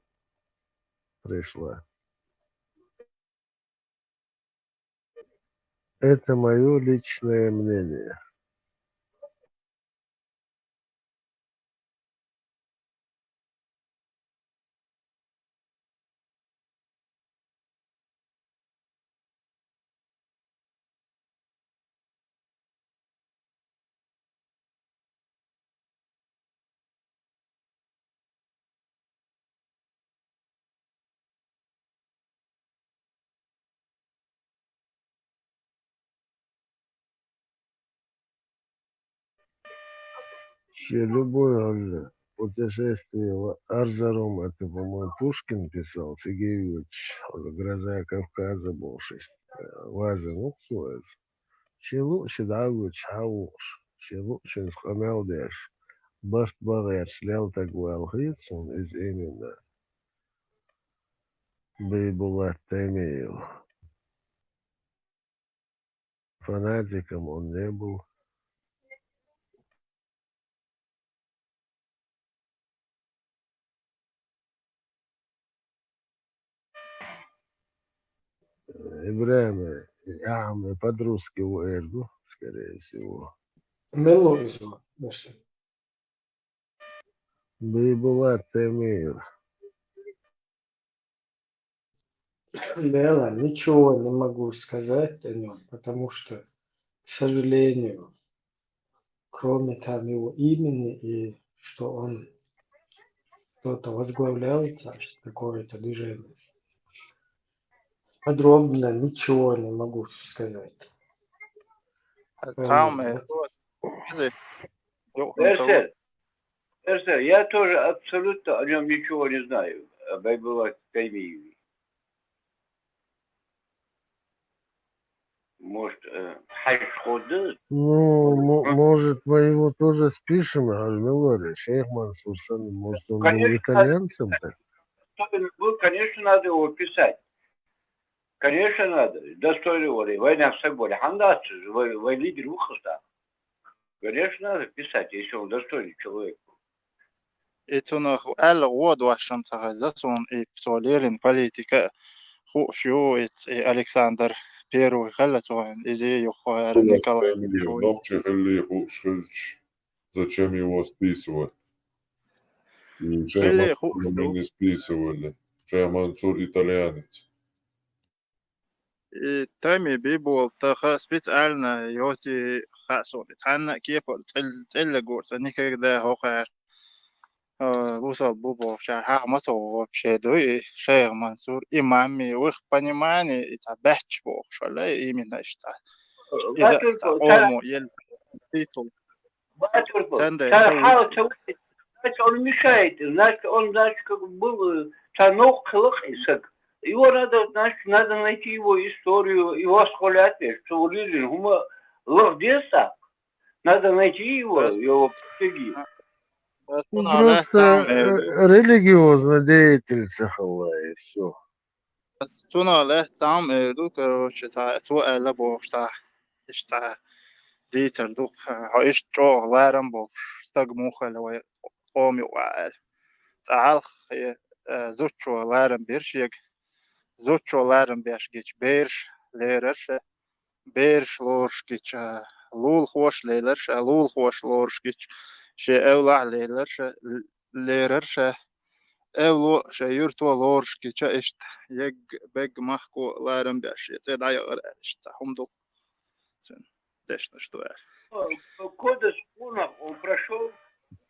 пришла. Это моё личное мнение. Ши любой гӀалла путешествие ва арзарум, это, по-моему, Пушкин писал, Сигиевич, «Гроза Кавказа» бохуш, э, ваза вукху со иза. Ши луъ ши дӀавоьдуш хьавукхуш, ши луъ шуьнца къамел деш, барт бан гӀерташ лелтаг вала хета суна иза именно. Бийбулат Таймиев. Фанатиком он не был. ИбрахӀим, ахӀа, по-русски ву эр ду, скорее всего. Мело иза, мерси. Бийбулат Таймиев. Белла, ничего не могу сказать о нём, потому что, к сожалению, кроме там его имени и что он что-то возглавлял, там, какое-то движение, подробно ничего не могу сказать. Э, Самое вот. Хоза. Ё, Эрсер, Эрсер, я тоже абсолютно о нём ничего не знаю, о Байбулате Таймиеве. Может, э, хьаьжа хӀу ду? Ну, мо-, может, мы его тоже спишем, Аль-Милори, шейх Мансур санна, может, он был итальянцем так? Конечно, надо, особенно был, конечно, надо его писать. Конечно, надо. Достойный вале, вайнах саг вале, хьан дац, вай, вай лидер ву хаза. Конечно, надо писать, если он достойный человек. И цунах аьлла гӀо дош ца хеза суна, и цо лелийна политика хууш ю, и ц-, и Александр Первый хилла цо, иза юха Николай Первый. Нохчи хилли хууш хилча, зачем его списывать? И шейх Мансур не списывали. Шейх Мансур итальянец. И Тайми Бийбулат ха специально йоти хаьа суна. Цхьанна а кепара цӀел-, цӀелла гур ца никогда хӀокхара, а, бусалба бу бохуш, хьаха ма ца вообще дуй, и шейх Мансур, и мамми, в их понимании, и цхьа баьчча бохуш, валла, и именно иштта. Иза цхьа къомо ел титул. Батюрка, царна хьал ца вуьйцу, значит, он мешает, значит, он, значит, как бы был, э, ца новкъа хилла и саг. Его надо, значит, надо найти его историю, и восхвалять, что цо лелийна хӀума лаха деза. Надо найти его, его подтвердить. Ну, просто, э, религиозный деятель ца хилла, и всё. Цунах лаьцна цхьа хӀума эр ду, короче, цхьа, цо аьлла бохуш цхьа, иштта цхьа дийцар ду, хьо иштта чӀогӀа ларам болуш стаг муха хилла вай къома юкъахь аьлла. Цкъа хьалха, э, зудчо ларам бира шега, зудчо ларам беш гича бераш лерара ша, бераш лоруш гича, лулахоша лелара ша, лулахоша лоруш гича, шен эвлахь лелара ша, л-, лерара ша, эвло шен юьрто лоруш гича, иштта егга, бегга, махко ларам беш, шен цӀе дӀаяхара аьлла, иштта цхьа хӀума ду. Цуьнан дешнаш ду аьлла.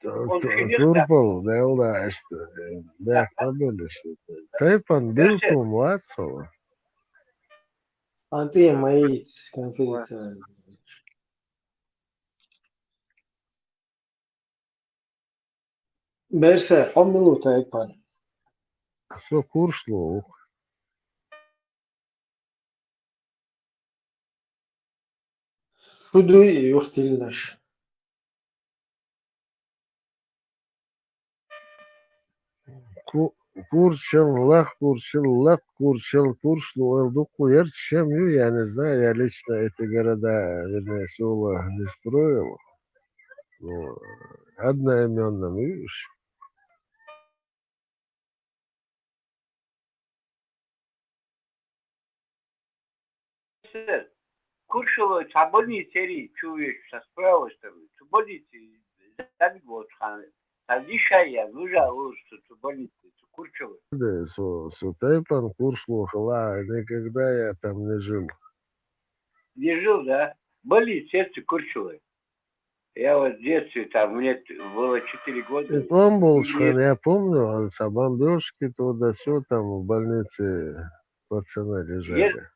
Турпал, Делла, иштта, э, бехк ма белаш. Тайпан билггал вац хьо. Антия маиц конференция. Берсер, хьо мила ву, Тайпан? Со Куршло ву. Шу дуй и юрт-йиллинарш? Ку-, Курчал, Лах Курчал, Лакх Курчал, Куршло ойла дуккха яра, чем ю, я не знаю, я лично эти города, вернее, села не строил. Ну, одноимёнными, видишь. Куршалой цхьа больница яра, чу веш, со справа стороны. Цу больнице забить вот хана. Там дишай я, нужа луж, цу, цу больнице, цу Куршалой. Да, со, со Тайпан Куршло хила, никогда я там не жил. Не жил, да? Больница цу Куршалой. Я вот в детстве, там, мне т-, было четыре года. И там был, я помню, он са бомбёжки туда-сюда, там в больнице пацаны лежали.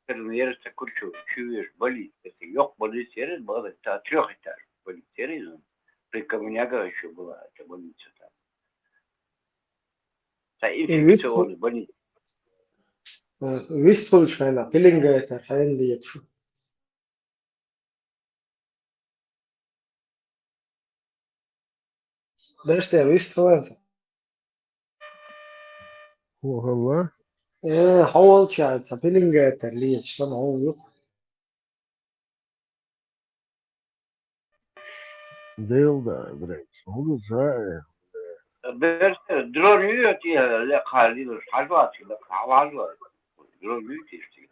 Ерста Курчу, чуешь, больница, это ёх больница, ерста была, это трёхэтажная больница, ерста, при Каменягах ещё была эта больница там. Та инфекционная больница. Вист хулаш хьайна, пилингайтар хьайна леташ. Даште, вист хиланца. Хьо хилла? Э, хьо волчаьрца, пилингайтар леташ, сан хьо ю. Дел да, Брекс, хӀун ду ца, э? Берсер, дрон ю я те лекха лилуш, хьажлац, лекха хьажлац. Дрон ю те шти.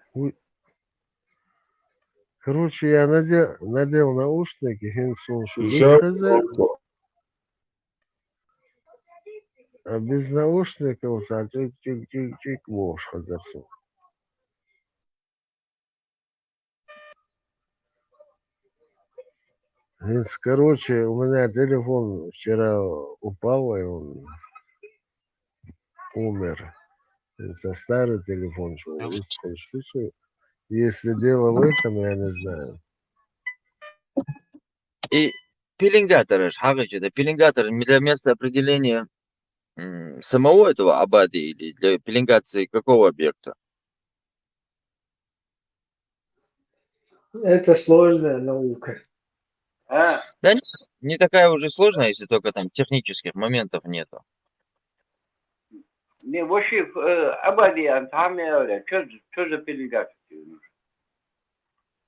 Короче, я наде-, надел наушники, хӀинца суна шу дика хезар. А без наушников сан чик-чик-чик-чик бохуш хезар суна. ХӀинца, короче, у меня телефон вчера упал, и он умер. ХӀинца старый телефон, чё, если дело в этом, я не знаю. И пеленгатораш, хьагӀ, это пеленгатор для места определения, м, самого этого обади или для пеленгации какого объекта? Это сложная наука. А? Да не, не такая уже сложная, если только там технических моментов нету. Не, вообще, э, обади, а там я говорю, чё, чё за пеленгатор тебе нужен?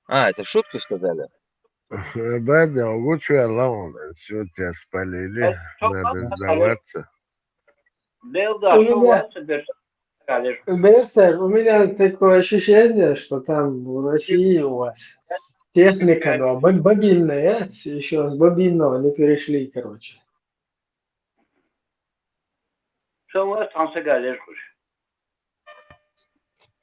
А, это в шутку сказали? Бадя, лучше Аллаху, всё, тебя спалили, надо сдаваться. Берсер, у меня такое ощущение, что там в России у вас техника, но боб-, бобинная, ещё с бобинного не перешли, короче.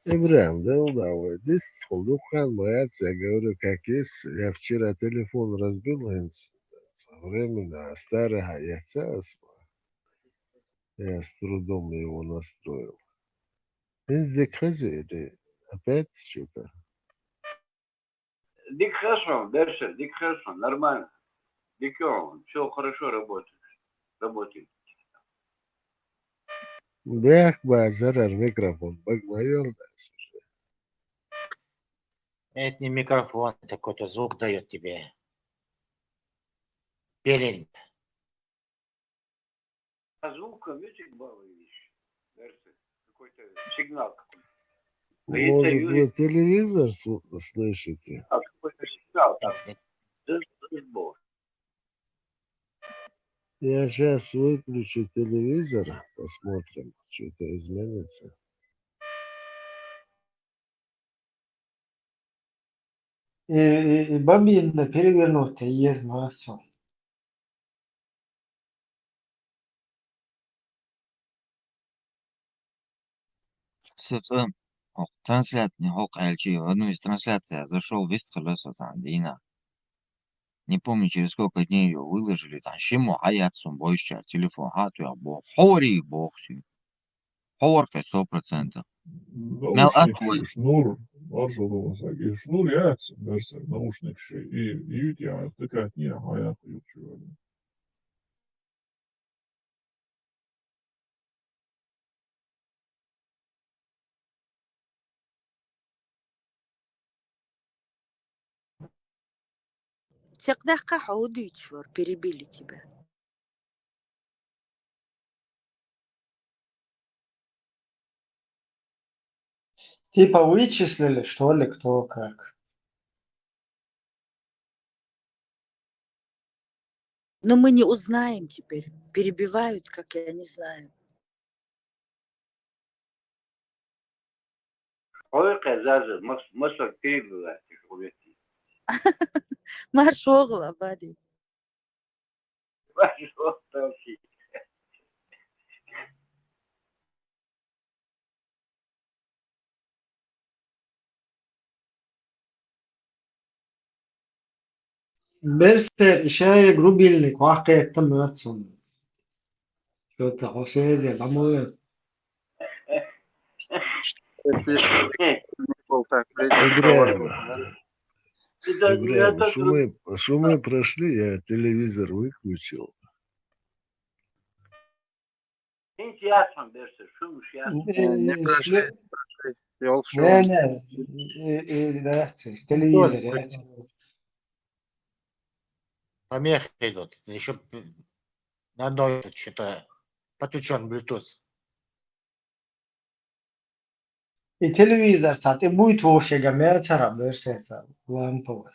Ибрахим, да, да, ой, дис хулдуххан боец, я говорю, как есть. Я вчера телефон разбил, хӀинца временно старый, я с трудом его настроил. ХӀинца дика хезий или опять что-то? Дика хеза, Берсер, дика хеза, нормально. Дикён, всё хорошо работает. Работает. Бех, базарар микрофон, бак майор да, слушай. Это не микрофон, это какой-то звук дает тебе. Пелинг. А звук, видите, балуешь? Кажется, какой-то сигнал какой-то. А это Может, Юрий. Вы телевизор су- слышите? А какой-то сигнал там. Дыз, дыз бу. Я сейчас выключу телевизор, посмотрим, что-то изменится. И, и, и бобин перевернуть есть, но все. Сыцӏы, хьо трансляция, хьо къайлчи, в одну из трансляций я зашёл, вист хъылы со там, дина. Не помню, через сколько дней её выложили, там, шиммо, а я сум бойчар, телефон, ха, то я бо, хори бо, си. Хор, сто процентов. Мел Наушники, аслы. Шнур, маршал, Шнур, я, мерсе, наушник ши, и, и ют я, ты как не, а я, ют чего. Чакъда хъа хьаудуй чур, перебили тебя. Типа вычислили, что ли, кто как? Но мы не узнаем теперь. Перебивают, как я не знаю. Ой, казазы, мас-, масак перебивать, говорит. Марш огъла, бади. Марш огъла, вообще. Берсе, ишая грубильник, вахъетта мацун. Что-то хосезе, бамоя. Ты пишешь, не был так близок к Ибраим, Аллаху. Это, Ибраим, это шумы, шумы прошли, я телевизор выключил. Интересно, берсе, шуму сейчас. Не, не прошли, прошли. Ёл в Не, шум. не, и, и, да, телевизор, я. Помехи идут. Еще надо что-то подключен Bluetooth. И телевизор, цат, и будет вообще гамя цара, берсе, цат, лампа.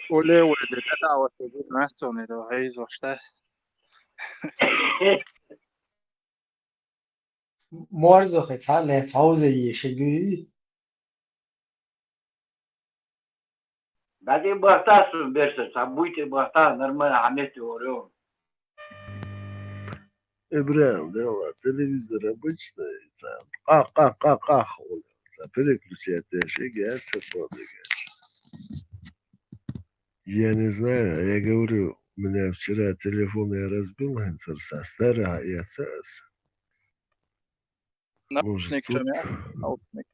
Уле, уле, да, да, вот, да, да, что не, да, эй, за что? Морзо хе, цат, ле, цаузе ешеги. Бади бахта су берсе, са буйте бахта, нормально, хамете орё. Ибраим, да ладно, телевизор обычный, там, ах, ах, ах, ах, он, там, переключать, я же, я всё понял, я. Я не знаю, я говорю, у меня вчера телефон я разбил, хэнсэр, са старый, я цас. Может, Наушник, тут что, наушник.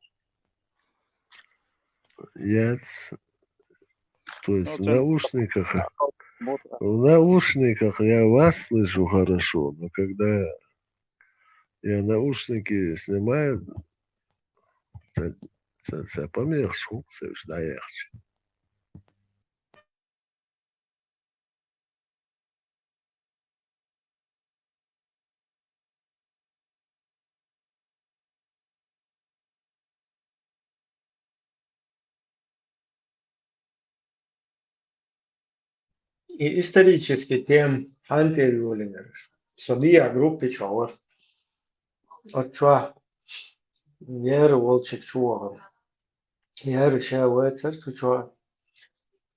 Я ц-, то есть Ну, в це- наушниках, Вот. в наушниках я вас слышу хорошо, но когда я наушники снимаю, це, це, це помех, шум, це ж даєхче. И исторически тем хантер юлинер. Собия группы чавар. Отчуа. Ер волчек чуаган. Ер шавацар тучуа.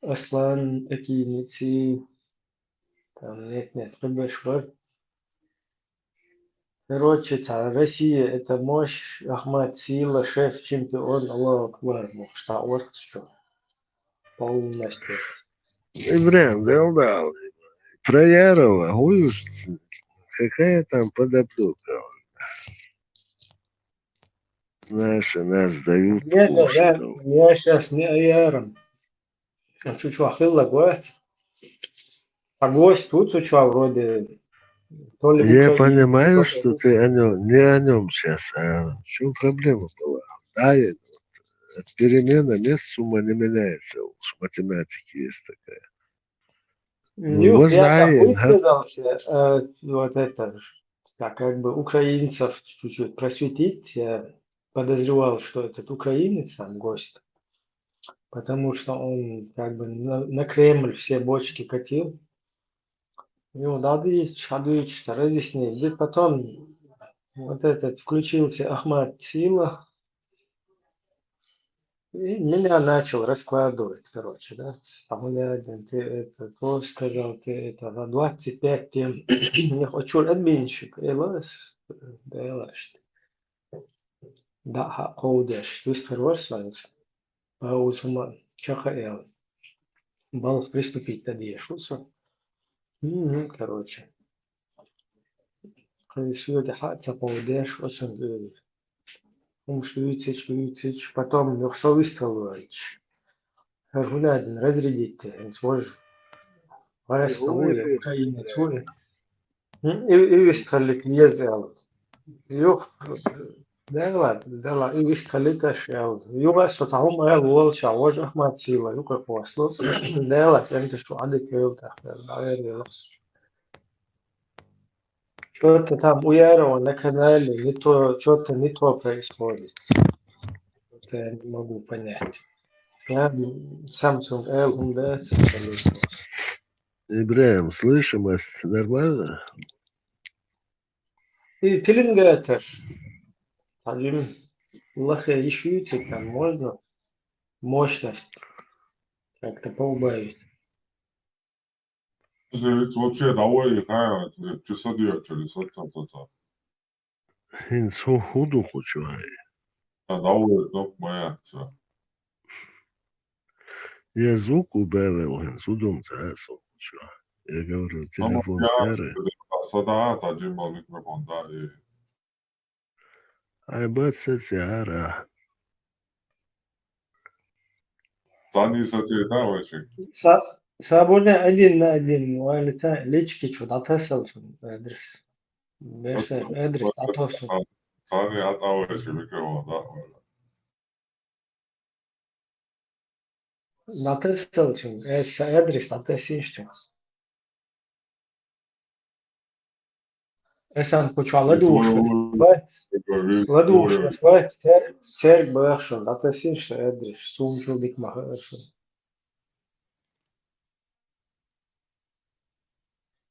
Аслан Акиници. Там нет, нет, хыбеш бар. Короче, та Россия — это мощь, Ахмат — сила, шеф — чемпион, Аллаху Акбар, мохта орхчу. Полностью. Ибраим, да, да. Про Ярова, хуюш, какая там подоплёка? Наши нас дают Нет, кушать. я, я сейчас не о Яром. А чучуа хылла гуэт. А гость тут у чё вроде то ли Я понимаю, что ты о нём, не о нём сейчас, а в чём проблема была? Да, и вот, э, перемена мест, сумма не меняется, уж в математике есть такая. Ну, Юх, вот я так знаем, га? Высказался, э, вот это, так как бы украинцев чуть-чуть просветить, я подозревал, что этот украинец там гость, потому что он как бы на, на Кремль все бочки катил. Ну, да, и чё, да и чё, разъяснил. И потом вот этот включился Ахмат Сила, и меня начал раскладывать, короче, да. Там у меня один, ты это, то сказал, ты это, на двадцать пять тем. Не хочу обменщик, и лас, да, и лас. Да, ха, ходишь, ты старварсанец. Паузума, чё-то я. Балх приступить тогда, я шутся. Мгм, короче. Кайсуя да ха, ца ходишь, очень, э, ум шлюйцич, шлюйцич, потом, ну, что выставлять? Гунадин, разрядить ты, сможешь. Варас Ой, кого я, ты, Украина, блядь. Цой. М, и, и выставлять не сделал. Юх, да ладно, да ладно, и выставлять аж я. Юга, что там, я вол, ща, вот же Ахмат Сила, юга, послу. Да ладно, это что, ады кэл, так, да, наверное, что-то там у Ярова на канале не то, что-то не то происходит. Это я не могу понять. Я, м, Samsung L, да, абсолютно. Ибраим, слышимость нормально? И пилинга это ж. Один лохе ищите, там можно мощность как-то поубавить. Вообще, давай, а, часа две через отца, отца. Хин су худу хочу, ай. А, давай, ну, моя акция. Я звук убавил, хин судом за су хочу. Я говорю, Ну, телефон я старый. Сада, за Джимбал микрофон, да, и Ай, бац, сети, ара. Сани сети, да, вообще? Са-, сабуна один на один, валита лички чё, датасал адрес. Беса адрес, датасал. Сани атавачи микрофон, да, валита. Натасалчун, эс адрес натасинчун. Эсан куча ладушка слайд, ладушка слайд, цер-, церк бахшун, натасинчун адрес, сумчу бик махашун.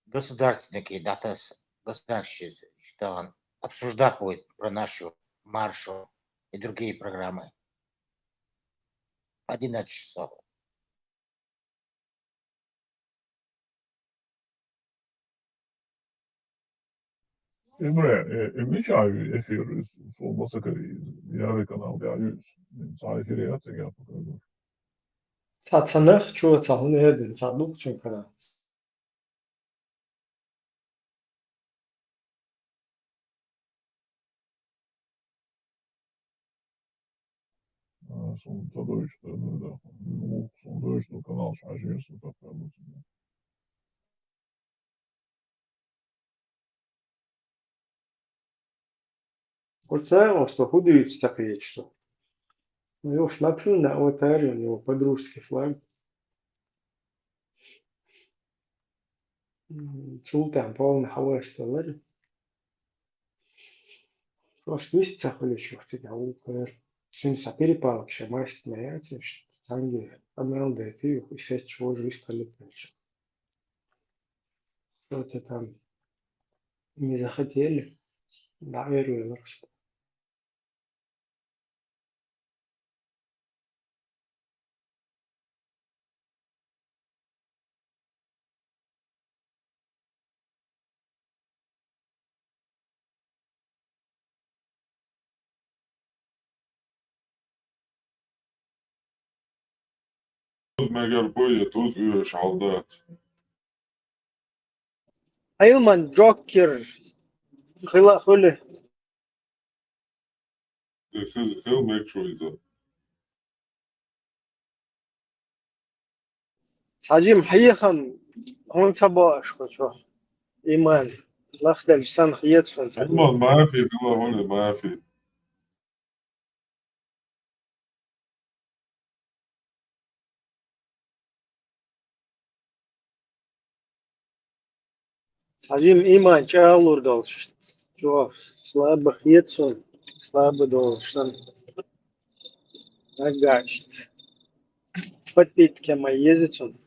Государственники, датас, государственники, что он обсуждать будет про нашу маршу и другие программы. Одиннадцать часов. Эмре, э, эмича эфир, сумасакари, яре канал гаюс. Са эфир яцега покажу. Са цанах чуо, са хунеден, са дух чун кара. А, сун цадойш, да, да, да. Ну, сун дойш, ну, канал шажир, сун так, да, да. Оця, ось то худують таке, що. Ну, його смотрю на аватаре, у него подружский флаг. М, султан полный хавасталар. Просто висит сахулечух тебя укр. Син са перепалок ша масть маяцеш, танги анал да ты, и сет чего же вистали пальчик. Что-то там не захотели. Да, верю, что. Туз мегер буй, туз уй шалдат. Айлман Джокер хила хули. Хил, хил мег чуйза. Саджим хайхан ХӀунда ца боху аша кху чу? Иман. Лахделча санна хета суна ца. Иман мафи, билла хӀуна мафи. Цхьа жима иман чӀагӀлур долуш, чӀогӀа слабо хета суна, слабо долуш санна. Нагахь иштта. Подпитка ма еза цунна.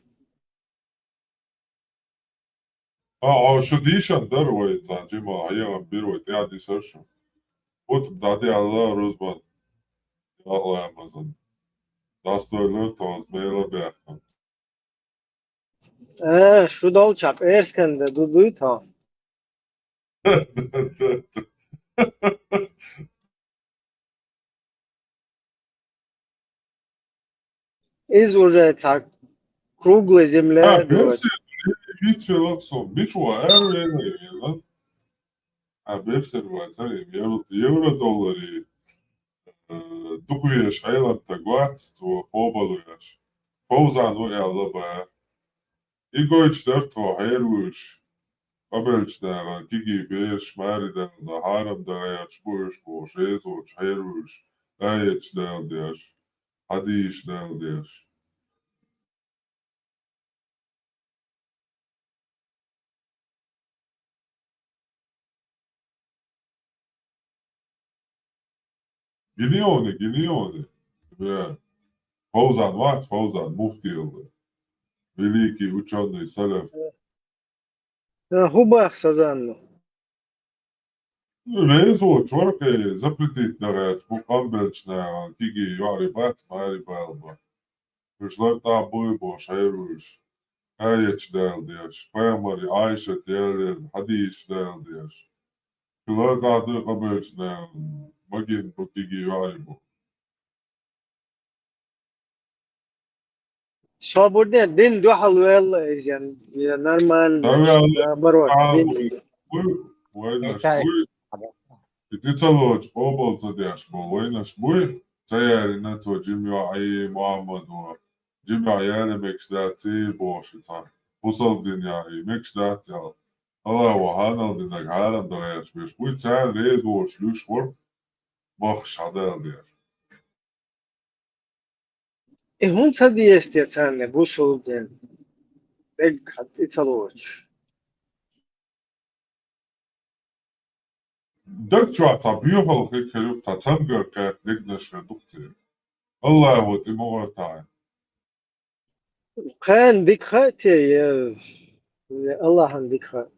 А, а, шу дийшан дара вай, цхьа жима хьехам бира вай, тӀаьхьа дисар шу. Хутба дӀадаьлла рузбан, Рамазан. ДӀасадойлура тхо, мела баьхкина. А, шу долчохь пӀераскан дан ду дуй тхо? Иза уже цхьа круглая земля. А, берсе, вицвелла со, мича ван, ара вела, вела. А, берсе ван, цари, евро, евро доллари, э, дукха веш, хьайланта гварц, цо побалуеш. Фовзан ву аьлла ба. И гойтуш дара тхо хьеравуьйш, къабелча наха, кегий бераш, маре Дала, хьарам дан гӀерташ бу уьш бохуш, резочу хьеравуьйш, аяташ Дала деш, хьадийсаш Дала деш. Гиниони, гиниони. Ве. Фовзан вац, Фовзан, муфтий хилла. Великий учёный салаф. Э, хӀун боху Сазанна? Резочу вара кхе запретить дан гӀерташ бу къамбелча наха, кегий йоӀарий бац, маре бала бан. Уьш лартӀахь буй бохуш хьеравуьйш. Аяташ Дала деш, пайхамари Ӏайшат яллера хьадийсаш Дала деш. Шу лартӀахь ду къамбелча наха, магийна бу, кегий йоӀарий бу. Собар де, дин дуьхьал ваьлла иза, я нормально, наоборот, дин. Вайнаш буй. И тӀе ца лоцуш, къобал ца деш болу вайнаш буй, ца ярина цо жима йоӀ, Мухьаммад ван, жима йоӀ яра мегаш дац цӀий бохуш цхьа. Бусалба дин яхьий, мегаш дац аьлла. Аллахьа хьанал динарг хьарам дан гӀерташ берш буй, царна реза волуш луьйш вара, баххаш хьадала деш. И хӀунда ца деза те царна бусалба дин? Дегга хьан тӀе ца лоцуш. Даг чохь цхьа боьхалла хир хир ю, цхьа цамгар кхетта дегнаш хир ду-кх церан. Аллахьо тӀе ма гӀортахьа. Кхана дика хаьа те, я, я Аллахьан дика хаьа?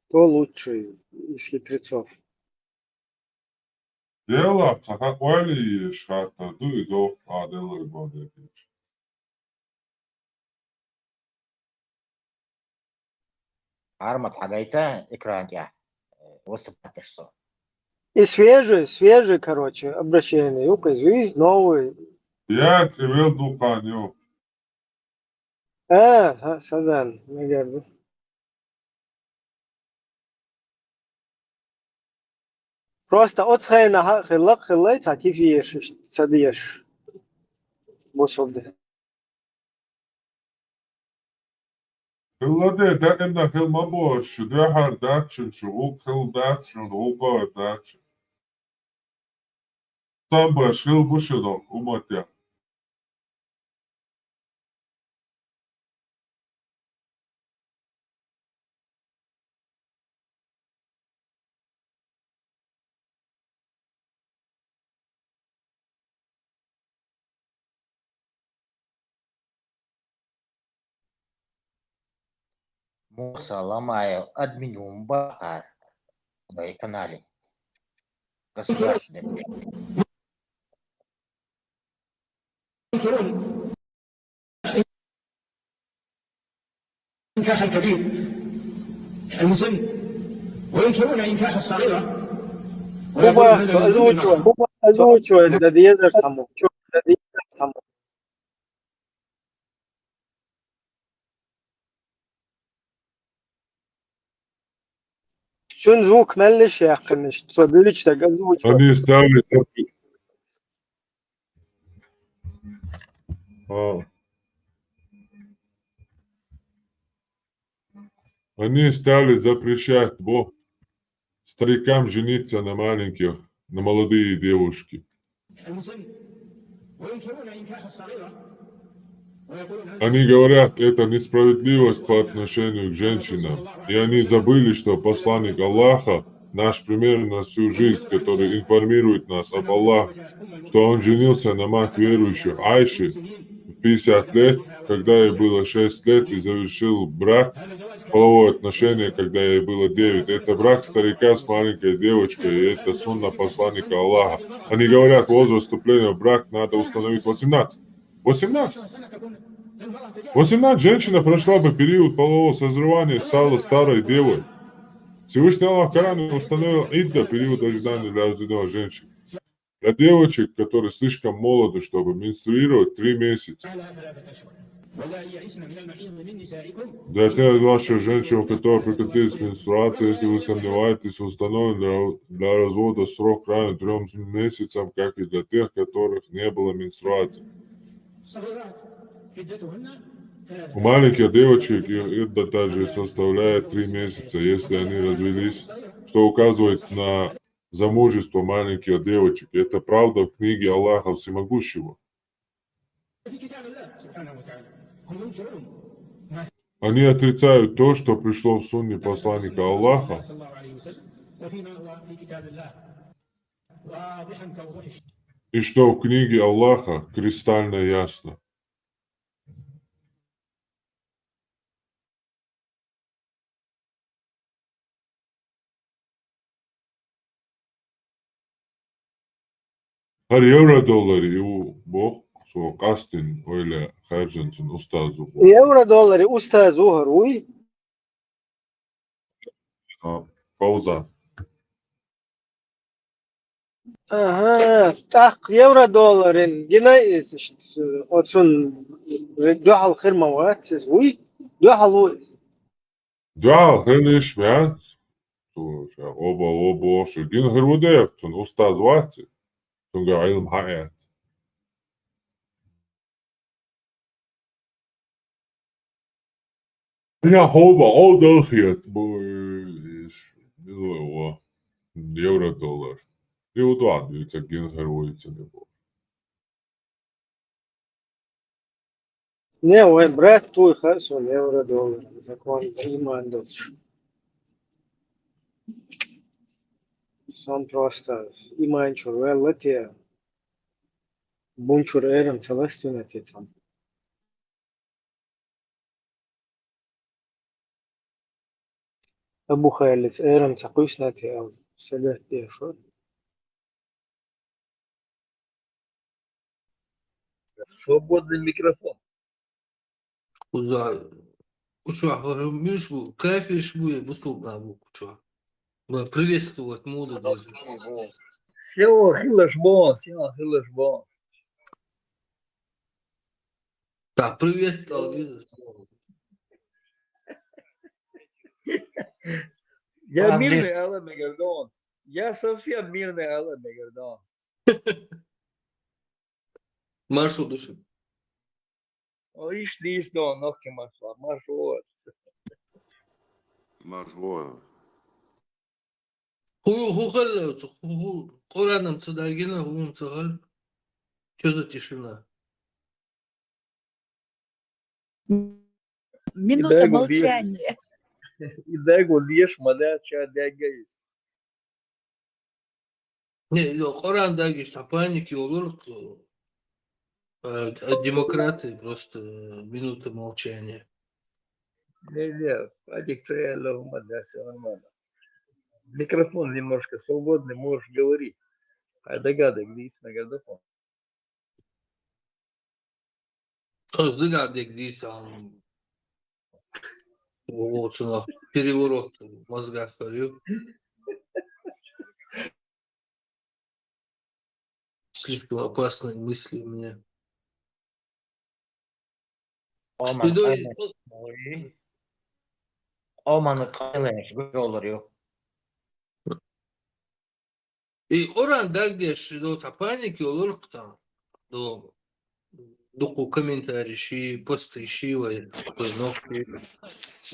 Кто лучше из хитрецов? Делахь цхьа хьан ойла еш хаттар ду и доху Ӏаделлай боху декъечу. Армат хьагайта экран тӀехь, э, выступать деш со. И свежий, свежий, короче, обращение ю-кх иза, новый. Яц, и вел дуккхана ю. А, хьа, Сазан, мегар ду. Просто оцу хенахь а хилла-кх хиллай цхьа кифеш иштта ца дезаш бусалба дин. Хилла де, даимна хила ма бохуш, шу дуьхьал дац шуна, шу гӀуллакх хилла дац шуна, гӀуллакхаш дац шуна. Самбаш хила бу шуна умматехь. Муса Ломаев админ ву-м баккхар вай канале. Государственный. إنكاح الكبير المسن وينكرون إنكاح الصغيرة. Хьо озвучивай, хьо озвучивай, да дезар цхьаммо. Да дезар цхьаммо. Цуьнан звук мел лиш яьккхина, иштта цо дуьйцу дага озвучивай. Они ставили. А. Они стали запрещать, бо старикам жениться на маленьких, на молодые девушки. Они говорят, это несправедливость по отношению к женщинам. И они забыли, что посланник Аллаха, наш пример на всю жизнь, который информирует нас об Аллахе, что он женился на мать верующих Айши в пятьдесят лет, когда ей было шесть лет, и завершил брак, половое отношение, когда ей было девять. Это брак старика с маленькой девочкой, и это сунна посланника Аллаха. Они говорят, возраст вступления в брак надо установить восемнадцать. Восемнадцать. Восемнадцать женщина прошла бы период полового созревания, стала старой девой. Всевышний Аллах в Коране установил идда, период ожидания для разведённых женщин. Для девочек, которые слишком молоды, чтобы менструировать, три месяца. Для тех ваших женщин, у которых прекратилась менструация, если вы сомневаетесь, установлен для, для развода срок равен трём месяцам, как и для тех, которых не было менструации. У маленьких девочек их идда также составляет три месяца, если они развелись, что указывает на замужество маленьких девочек. И это правда в книге Аллаха Всемогущего. Они отрицают то, что пришло в сунне посланника Аллаха, и что в книге Аллаха кристально ясно. Гьар евро доллари у бох, со къастин ойла харжанцун устаз у бох. Евро доллари устаз у гьар уй? А, Фауза. Ага, тӀаккха евро долларин гина из, оцун дуьхьал хир ма вац из, вуй? Дуьхьал ву из. Дуьхьал хир иш ма яц. Оба, оба, оша гина хир ву дехцун, устаз вац из. Цунга Ӏилма хьаэц. Я хӀума, Ӏовдал хет, бу, иш, милуй ва, евро доллар. И удван, и ца гин хер вуй ца не бу. Не, вай брат туй хасун евро доллар. Закон иман долч. Сон просто иман чур вел латия. Бунчур эрам ца ластуна тетам. Абу Хайлиц эрам ца куйсна те ал. Салат те шо. Свободный микрофон. Куза, куча, миш бу, кафеш бу, бусулна бу, куча. Ма приветствовать муду даже. Всё, хилаш бон, всё, хилаш бон. Так, привет, Алгиз. Я мирный, Алла Мегардон. Я совсем мирный, Алла Мегардон. Маршо души. О, иш дис дон, нохки маршо, маршо. Маршо. Ху, ху хал, ху, ху, Къуранам ца дагина, ху ца хал. Чё за тишина? Минута молчания. Идаго леш мада ча дагайс. Не, ну, Къуран дагиш, ца паники олур, а, а демократы просто, э, минута молчания. Нельзя, паника, всё нормально. Микрофон немножко свободный, можешь говорить. А догадок, видишь, микрофон. Хозлуга дегдийсан. Волосына переворот в мозгах, говорю. Слишком опасные мысли у меня. Оман Спидой. Къайлеш, ой. Оман къайлеш, гёлөр ёк. И Къуран дагдеш, до ца паники олур кутан. До дукъу комментарий ши, посты ши, вай, вай нокти.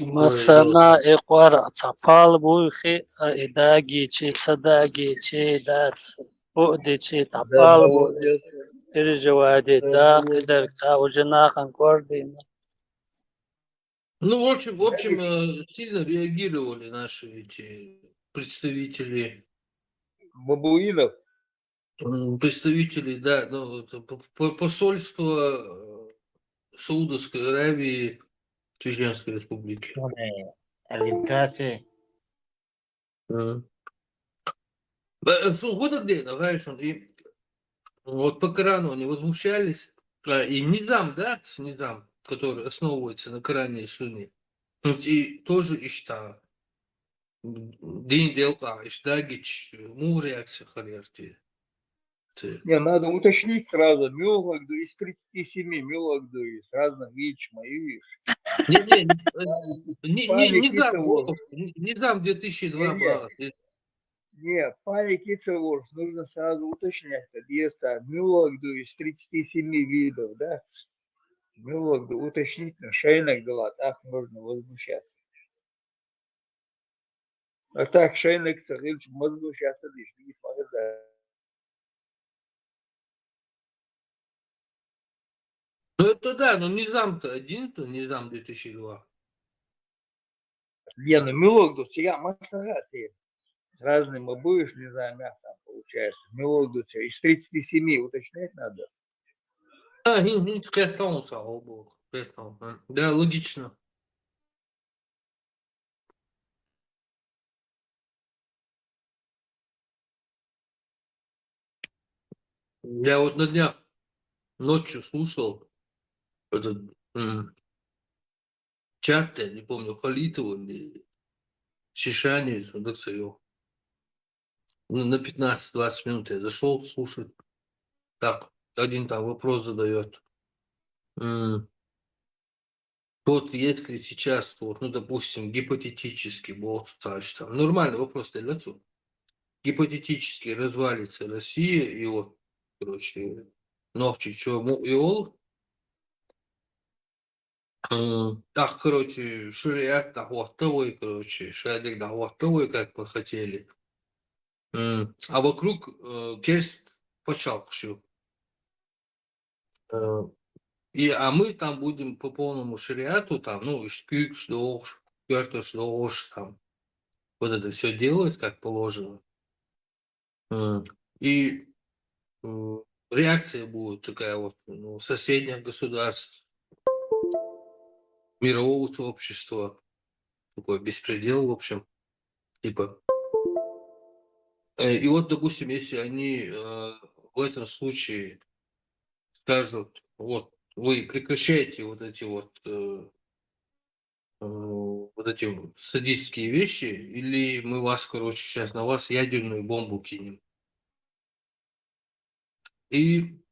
Массанена и къваргӀ цхьа пал буй хьи, а и дагичи, ца дагичи дац, бу дичи цхьа пал буй, переживать де, да, кхидерг, а уже нахана кӀордийна. Ну, в общем, в общем, э, сильно реагировали наши эти представители. Бабуинов? М, представители, да, ну, вот, п-, п-, посольство, э, Саудовской Аравии в Чеченской Республике. Э, ориентации. Мгм. Ба-, э, су-, вот где, да, знаешь, он и вот по Корану они возмущались, а, и низам, да, с-, низам, который основывается на Коране и Сунне, вот, и тоже ишта, м, дин делкъа, ишта гич, мугьу реакция хьаяртӀи. Ц- Не, надо уточнить сразу. Муьлугъду из тридцати семи, муьлугъду из разных гич, мои виш. Не, не, э, не, не, не Паникица там, вот. Вов, не, не там две тысячи два Не, не. балла. Не, паникица вов, нужно сразу уточнять, где са, муьлугъду из тридцати семи видов, да? Муьлугъду уточнить, но шайнаг дала, так можно возмущаться. А так, шайнаг ца гъилчи возмущаться диш, не смогу, да. Ну, это да, но низам-то один-то, низам две тысячи два. Не, ну, муьлугъду, сига масса гъа, сига. Разный ма буй уж низамах там, получается. Муьлугъду, из тридцати семи уточнять надо. А, хин, хин, кхетаун са, о, бу, кхетаун. М, да, логично. Я вот на днях ночью слушал этот, м, чат, я не помню, Халитова или Шишани, Сундаксаева. Ну, на пятнадцать-двадцать минут я зашёл слушать. Так, один там вопрос задаёт. М, вот если сейчас, вот, ну, допустим, гипотетически, вот, значит, там, нормальный вопрос даётся. Гипотетически развалится Россия, и вот, короче, нохчи чё, му-, и ол, м, так, короче, шариат дӀахӀотта вай, короче, шариат дӀахӀотта вай, как мы хотели. М, а вокруг, э, керст паччахьалкхаш я. Э, и, а мы там будем по полному шариату, там, ну, ш-, куьйгаш дохуш, коьрташ дохуш, там, вот это всё делать, как положено. М, и, м, реакция будет такая вот, ну, соседних государств, мирового сообщества. Такой беспредел, в общем, типа. Э, и вот, допустим, если они, э, в этом случае скажут: «Вот, вы прекращаете вот эти вот, э, э, вот эти вот садистские вещи, или мы вас, короче, щас на вас ядерную бомбу кинем». И,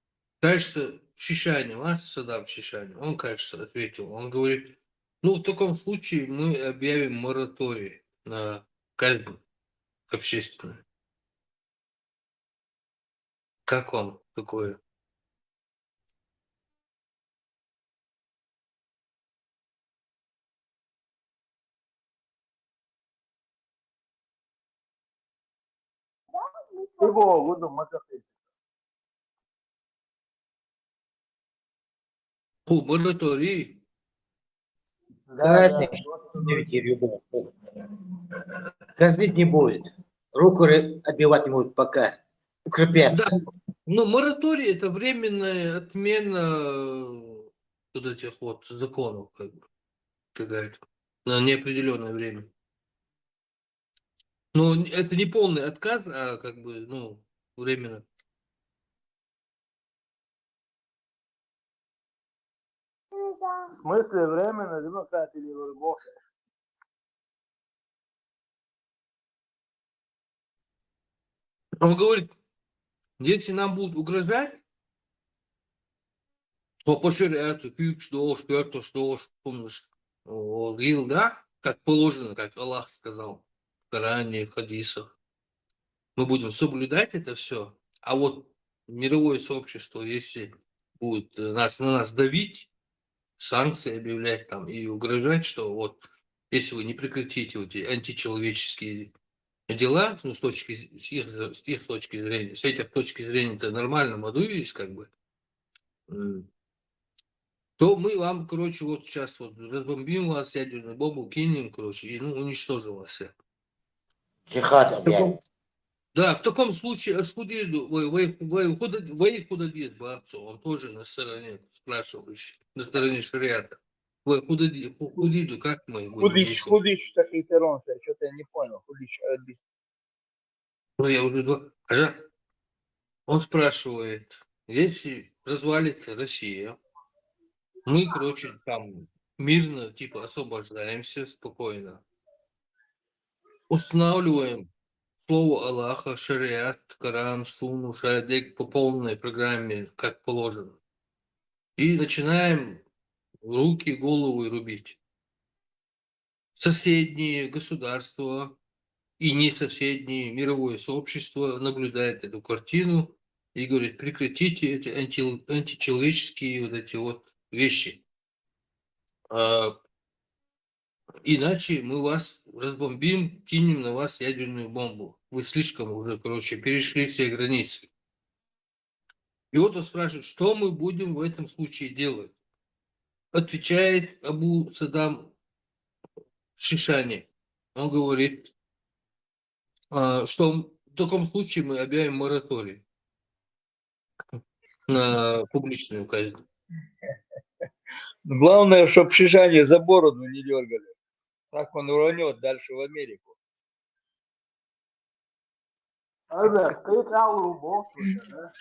кажется, Шишани, а, Саддам Шишани, он, кажется, ответил. Он говорит: «Ну, в таком случае мы объявим мораторий на казнь общественную». Как вам такое? Ху, мораторий. Да, да, казнить не будет. Руку ре-, отбивать не будут, пока укрепятся. Да. Ну, мораторий — это временная отмена, э, вот этих вот законов, как бы, какая-то, на неопределённое время. Ну, н-, это не полный отказ, а как бы, ну, временно. В смысле временно, демократия или выборы? Он говорит, если нам будут угрожать, то по шариату, куьйгаш дохуш, коьрташ дохуш, помнишь, о, лил, да, как положено, как Аллах сказал в Коране, в хадисах. Мы будем соблюдать это всё. А вот мировое сообщество, если будет, э, нас, на нас давить, санкции объявлять там и угрожать, что вот если вы не прекратите вот эти античеловеческие дела, ну, с точки з-, с их, з-, с их точки зрения, с этих точки зрения это нормально, мадуис, как бы, м, то мы вам, короче, вот сейчас вот разбомбим вас, ядерную бомбу кинем, короче, и, ну, уничтожим вас всех. Джихад В объявим. таком, да, в таком случае, аш худиду, вы, вы, вы худад-, вы худадиз бацу, он тоже на стороне спрашивающий, на стороне шариата. Вы худади-, ху-, худиду, как мы будем Худич, действовать? Худич, так и что-то я не понял. Худич, э, без- Ну, я уже два. Ажа, он спрашивает, если развалится Россия, мы, короче, там мирно, типа, освобождаемся спокойно. Устанавливаем слово Аллаха, шариат, Коран, Сунну, шариат по полной программе, как положено. И начинаем руки, головы рубить. Соседние государства и не соседние, мировое сообщество наблюдает эту картину и говорит: «Прекратите эти анти-, античеловеческие вот эти вот вещи. А, иначе мы вас разбомбим, кинем на вас ядерную бомбу. Вы слишком уже, короче, перешли все границы». И вот он спрашивает: «Что мы будем в этом случае делать?» Отвечает Абу Саддам Шишани. Он говорит, а, что в таком случае мы объявим мораторий на публичную казнь. Главное, чтоб Шишани за бороду не дергали. Так он рванет дальше в Америку. Альберт, ты там рубок, да?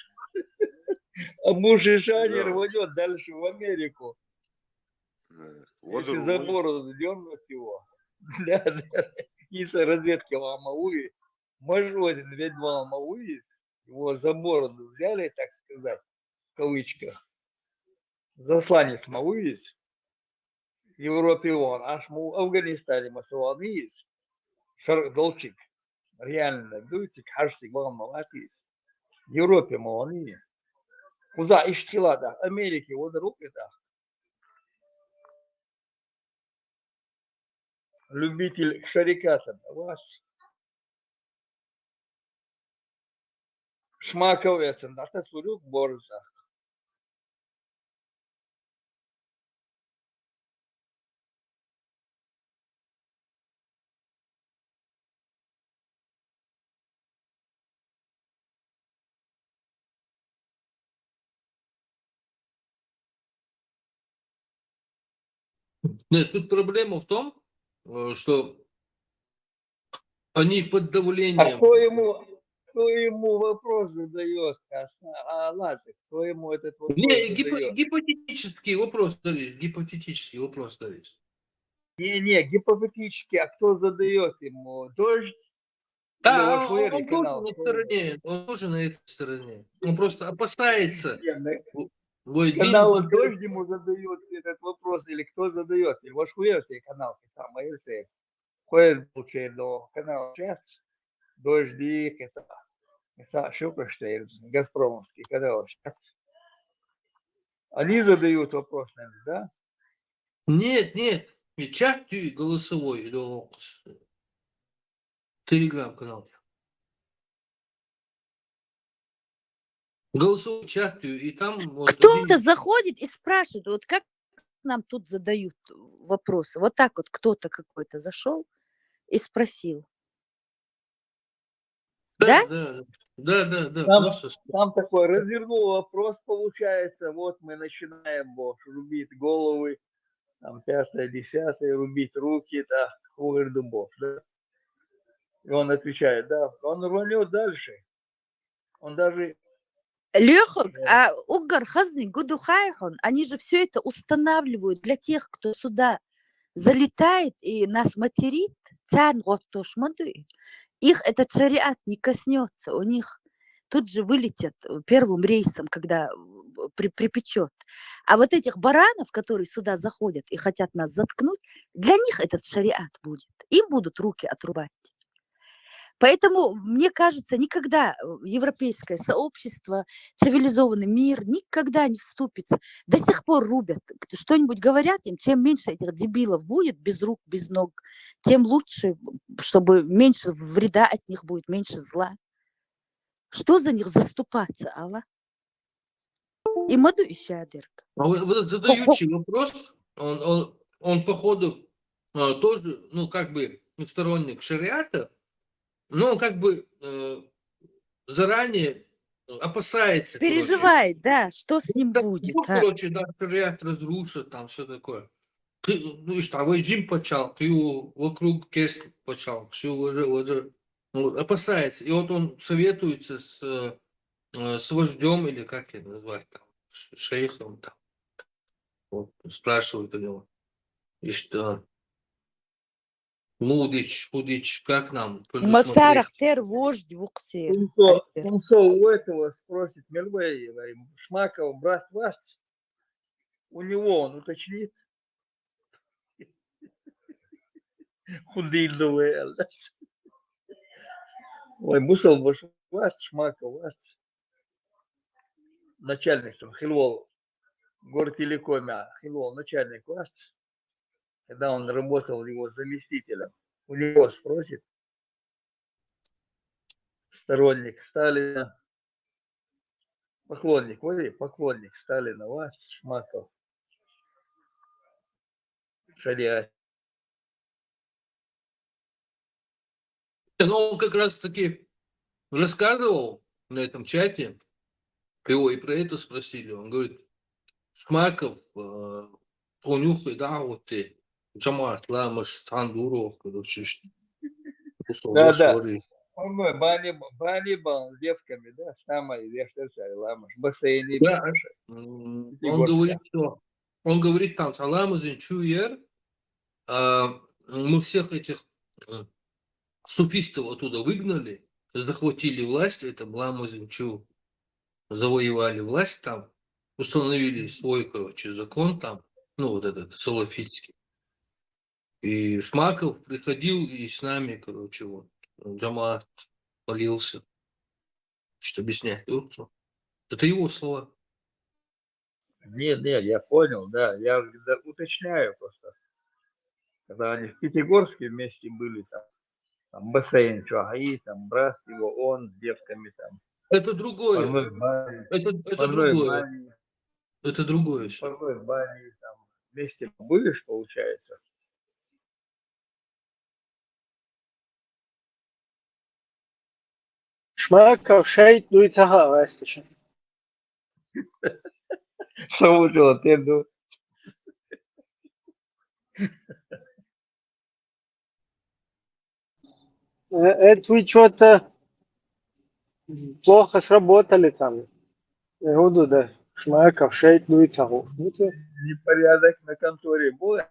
Абу Шишани Да. Рванет дальше в Америку. Э, вот Если за рубок. Бороду дернуть его. Да, да. Если разведки Ламауи, может, один ведь Ламауи, его за бороду взяли, так сказать, в кавычках. Засланец Мауис, Европе он, аш му Афганистане масуанис, шар долчик, реально, дойчик, хашсик ван малатис. Европе мауани. Куза иштхилада, Америке, вот рукета. Любитель шариката, вот. Шмаков это, да, это сурюк борза. Нет, тут проблема в том, э, что они под А давлением. Кто ему, кто ему вопрос задает? А, а, ладно, кто ему этот вопрос Не, гипо- задает? Гипотетический вопрос, Дарис, гипотетический вопрос, Дарис. Не, не, гипотетически, а кто задает ему? Дождь? Да, Ну, он, вот хуяли он тоже канал, на кто- стороне, он тоже на этой стороне. Он просто опасается. Не, на- В- в один Канал из- Дождь ему задает этот вопрос, или кто задает? Или ваш хуяли канал, самый хуяли получает, но канал сейчас, Дожди, это, это, что просто, Газпромовский канал сейчас. Они задают вопрос, наверное, да? Нет, нет. И чат и голосовой, или окус. Телеграм-канал. Голосовой чат, и там вот Кто-то один- заходит и спрашивает, вот как нам тут задают вопросы. Вот так вот кто-то какой-то зашел и спросил. Да, Да? да, да, да, да, Там- просто с- Там такой развернул вопрос, получается, вот мы начинаем, бог, рубить головы, там, пятое, десятое, рубить руки, да, хуэр дубов, да. И он отвечает, да, он рванет дальше. Он даже Лёхок, Да. а угар хазни гудухайхун, они же все это устанавливают для тех, кто сюда залетает и нас материт, цян год тошмадует. Их этот шариат не коснется, у них тут же вылетят э, первым рейсом, когда э, при, припечет. А вот этих баранов, которые сюда заходят и хотят нас заткнуть, для них этот шариат будет. Им будут руки отрубать. Поэтому, мне кажется, никогда, э, европейское сообщество, цивилизованный мир никогда не вступится. До сих пор рубят. Кто-, что-нибудь говорят им, чем меньше этих дебилов будет, без рук, без ног, тем лучше, чтобы меньше вреда от них будет, меньше зла. Что за них заступаться, Алла? И моду и щадерк. А вот, вот этот задающий вопрос, он, он, он, походу, а, тоже, ну, как бы, ну, сторонник шариата, но он как бы, э, заранее опасается, короче. Переживает, да, что с ним Да, будет. ну, А. короче, да, шариат разрушат, там все такое. Ты, ну, и что, а вы Джим почал, ты его вокруг кест почал, все уже, уже, ну, вот, опасается. И вот он советуется с, э, с вождем, или как это назвать, там, ш- шейхом, там. Вот, спрашивают у него. И что? Мудич, Худич, как нам предусмотреть? Мацарах тер вождь вукте. Сумсо, Сумсо у этого спросит, Мирбей, Шмакова брат вац. У него он уточнит. Худильдовый. Ой, бусол бош вац, Шмаков вац. Начальник там, Хилвол, Гортелекоме, Хилвол, начальник вац. Когда он работал его заместителем, у него спросит сторонник Сталина, поклонник, ой, поклонник Сталина, вац, Шмаков. Шариат. Но он как раз-таки рассказывал на этом чате, его и про это спросили. Он говорит, Шмаков, э, он нюхает, да, вот ты, Джамат, Ламаш, Сандуров, короче, что. Да, да. Он, ну, бани, бани бан с девками, да, с самой вештершей Ламаш, бассейни. Да. М, Он говорит, что он говорит там, Салам Зинчуер, а, мы всех этих, м, суфистов оттуда выгнали, захватили власть, это Ламу Зинчу завоевали власть там, установили свой, короче, закон там, ну, вот этот, салафитский. И Шмаков приходил и с нами, короче, вот, Джамат молился, что объяснять турцу. Это его слова. Нет, нет, я понял, да. Я уточняю просто. Когда они в Пятигорске вместе были, там, там бассейн, чё, а и там брат его, он с девками там. Это другое. Это, это другое. Это другое всё. Там, вместе будешь, получается. Шмаков шейт дуй цаха вастыш. Савучо тенду. Э, э, вы что-то плохо сработали там. Э, Гуду да Шмаков шейт дуй цаха. Непорядок на конторе будет.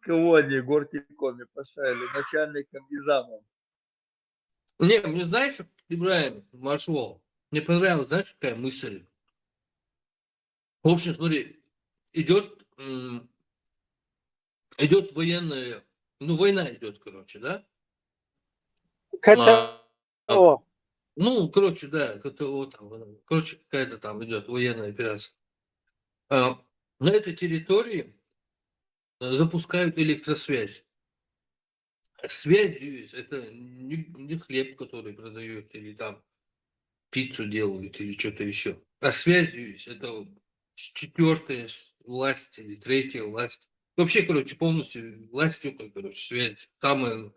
Кого они Гортелекоме поставили начальником и замом? Не, мне, знаешь, Ибраим Маршвол, мне понравилась, знаешь, какая мысль? В общем, смотри, идет, идет военная, ну, война идет, короче, да? К Т О. Ну, короче, да, К Т О там, короче, какая-то там идет военная операция. А, на этой территории, э, запускают электросвязь. Связь есть, это не, не хлеб, который продают, или там пиццу делают, или что-то еще. А связь есть, это четвертая власть или третья власть. Вообще, короче, полностью власть, короче, связь. Самое,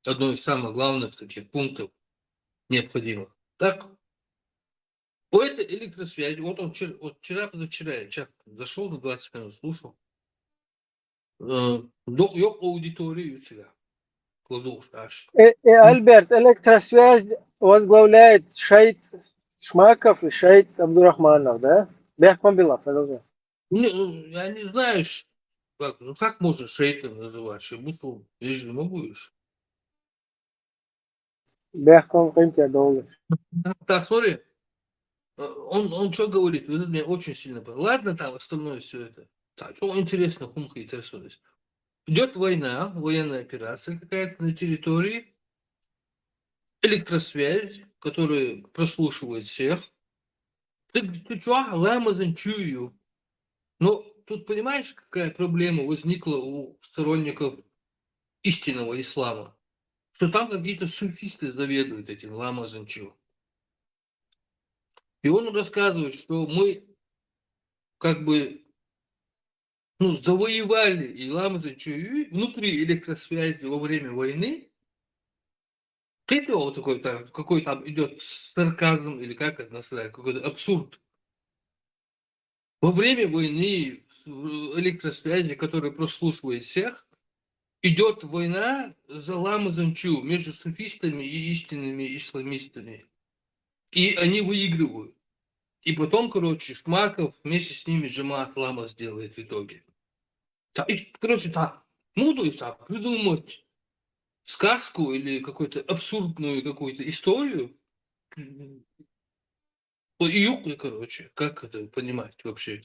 одно из самых главных таких пунктов необходимых. Так, по этой электросвязи, вот он вчера, вот вчера, позавчера я чат зашел на двадцать минут, слушал. Э, док-, ёк аудитория у тебя. Кладуш аж. Э, э, Альберт, электросвязь возглавляет Шейт Шмаков и Шейт Абдурахманов, да? Бехман Билла, продолжай. Не, ну, я не знаю, ш-, как, ну как можно шейтом называть? Что, бусу, я же не могу ишь. Бехман Кантия доллар. Так, смотри. Э, Он, он что говорит? Вот это меня очень сильно по-, ладно, там остальное все это. Так, что интересно, хумха и терсулис. Идет война, военная операция какая-то на территории. электросвязь, которая прослушивает всех. Ты, ты чё, ламазын чё её? Но тут понимаешь, какая проблема возникла у сторонников истинного ислама? Что там какие-то суфисты заведуют этим ламазын чё. И он рассказывает, что мы как бы, ну, завоевали и ламазын чё внутри электросвязи во время войны. Ты вот такой там, какой там идет сарказм или как это называется, какой-то абсурд. Во время войны, в электросвязи, которая прослушивает всех, идет война за ламазын чё между суфистами и истинными исламистами. И они выигрывают. И потом, короче, Шмаков вместе с ними джамаат ламаз делает в итоге. Та, и, короче, та, мудость, та, придумать сказку или какую-то абсурдную какую-то историю. Ой, и юкы, короче, как это понимать вообще?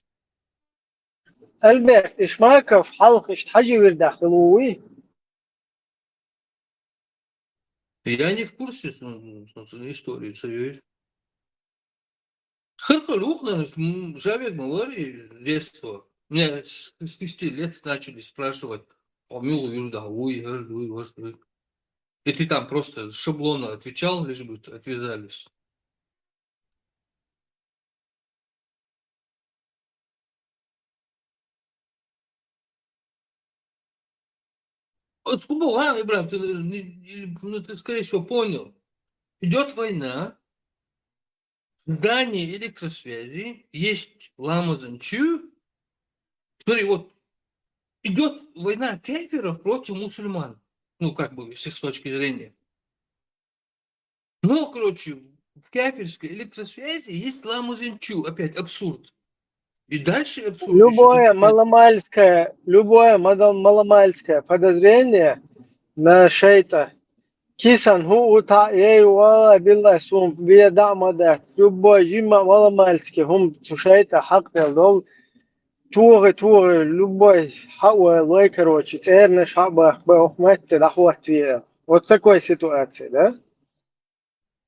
Альберт Ишмаков, халкъ ишта хьажи вирдахь хилуй? Я не в курсе с-, с-, с-, истории, серьёзно. Хырхы лукнарыс, м, жавег ма вари детство. Меня с шести лет начали спрашивать: «А милу юрда, уй, эр, уй, ваш, уй». И ты там просто шаблонно отвечал, лишь бы отвязались. Вот, ну, ладно, Ибрам, ты, э, не, или, ну, ты, скорее всего, понял. Идёт война, в здании электросвязи есть ламазын чё. Смотри, вот идёт война кафиров против мусульман. Ну, как бы, с их точки зрения. Ну, короче, в кафирской электросвязи есть ламазын чё. Опять абсурд. И дальше абсурд. Любое маломальское, любое мадам-, маломальское подозрение на шайтӀа. Кисан хӀу ута ей вала билла сум вия да ма дац. Любое жимма маломальски хӀум цу шайтӀа хьакъ дел дол. Тугъи, тугъи, любой хьа валой, короче, цӀернаш хьа бах, бах, маттел ахват вия. Вот такой ситуация, да?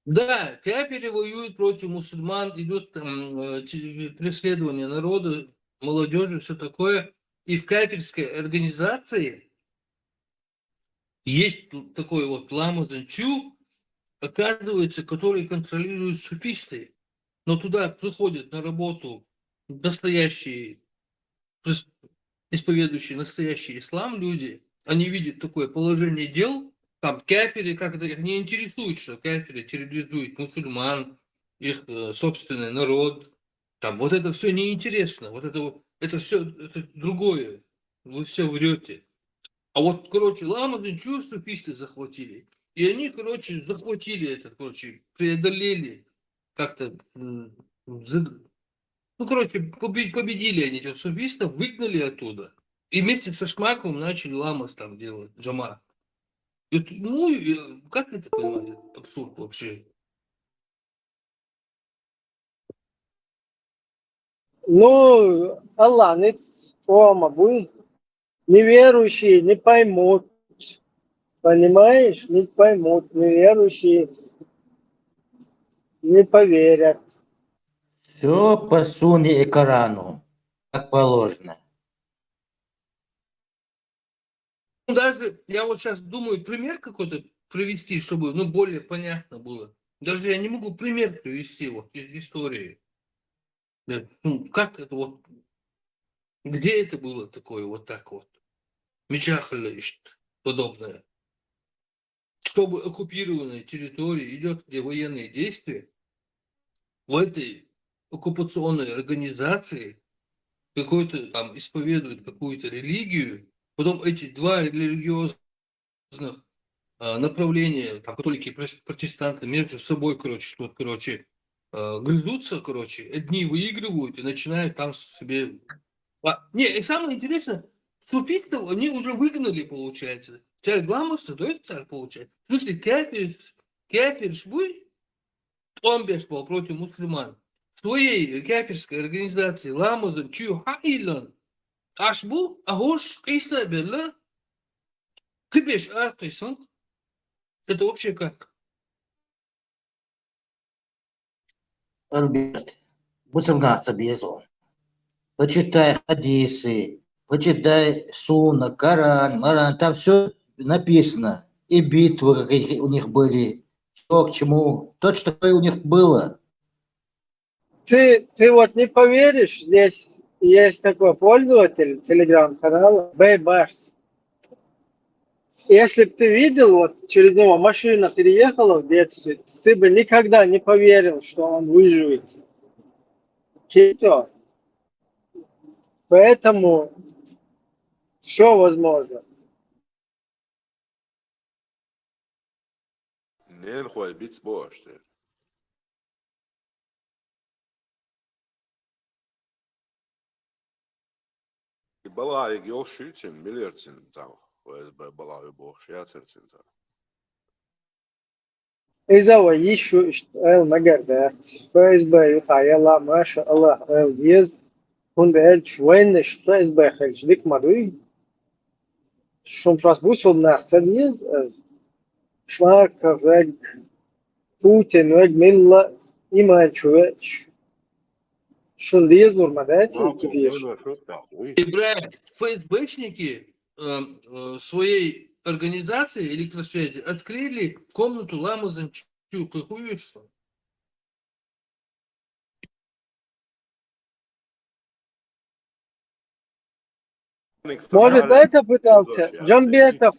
Да, кафиры воюют против мусульман, идут, м, э, те-, преследование народа, молодёжи, всё такое. И в кафирской организации есть такой вот ламазын чё, оказывается, который контролируют суфисты. Но туда приходят на работу настоящие прис-, исповедующие настоящий ислам люди, они видят такое положение дел, там кафиры, как это их не интересует, что кафиры терроризуют мусульман, их, э, собственный народ. Там вот это всё неинтересно, вот это вот, это всё, это другое. Вы всё врёте. А вот, короче, ламазын чё суфисты захватили. И они, короче, захватили это, короче, преодолели как-то, м, заг-, ну, короче, побе-, победили они этих суфистов, выгнали оттуда. И вместе со Шмаковым начали ламаз там делать, джамаат. Это, ну, и, э, как это понимать, этот абсурд вообще? Ну, Аллах, ниц ома буй. Неверующие не поймут. Понимаешь? Не поймут. Неверующие не поверят. Всё по сунне и Корану, как положено. Даже я вот щас думаю пример какой-то привести, чтобы, ну, более понятно было. Даже я не могу пример привести вот из истории. Да, ну, как это вот, где это было такое вот так вот? Мечахля ищет подобное. Чтобы оккупированная территория идёт, где военные действия, в этой оккупационной организации какой-то там исповедует какую-то религию, потом эти два религиозных, а, направления, там, католики и прос-, протестанты между собой, короче, тут, короче, э, грызутся, короче, одни выигрывают и начинают там себе... А, не, и самое интересное, суфистов они уже выгнали, получается. Царь Гламус, да, царь, получается. В смысле, кафир, кафир швы, он бешбал против мусульман. В своей кафирской организации ламазын чё хьаиллан. Аш бу, а хош, къиса белла, кыбеш ар къисан. Это вообще как? Альберт, бусург нах ца беза. Почитай хадисы, почитай Сунна, Коран, Маран, там все написано. И битвы, какие у них были, что к чему. То, что такое у них было. Ты, ты вот не поверишь, здесь есть такой пользователь телеграм-канала, Бэй Барс. Если бы ты видел, вот через него машина переехала в детстве, ты бы никогда не поверил, что он выживет. Кито. Поэтому все возможно. Нен хой биц бошты. И балаиг йол шуьцин, миллиардцин тав, ФСБ балаиг бохш яцарцин тав. Изава йишу ишт эл магар дац. ФСБ юха яла, маша Аллах, эл ез. Хунда элч вайнаш ФСБ хелч дик ма дуй. Шум шас бусул нах ца диз, э, Шмарков вег, Путин вег, милла иман чу веч. Шун диз нур ма дац, Мапу, кибеш. ну, ну, шо так, уй. Ибраим, ФСБшники э, э, своей организации электросвязи открыли комнату Ламазанчука. Хуешься? Может, это пытался Джамбетов,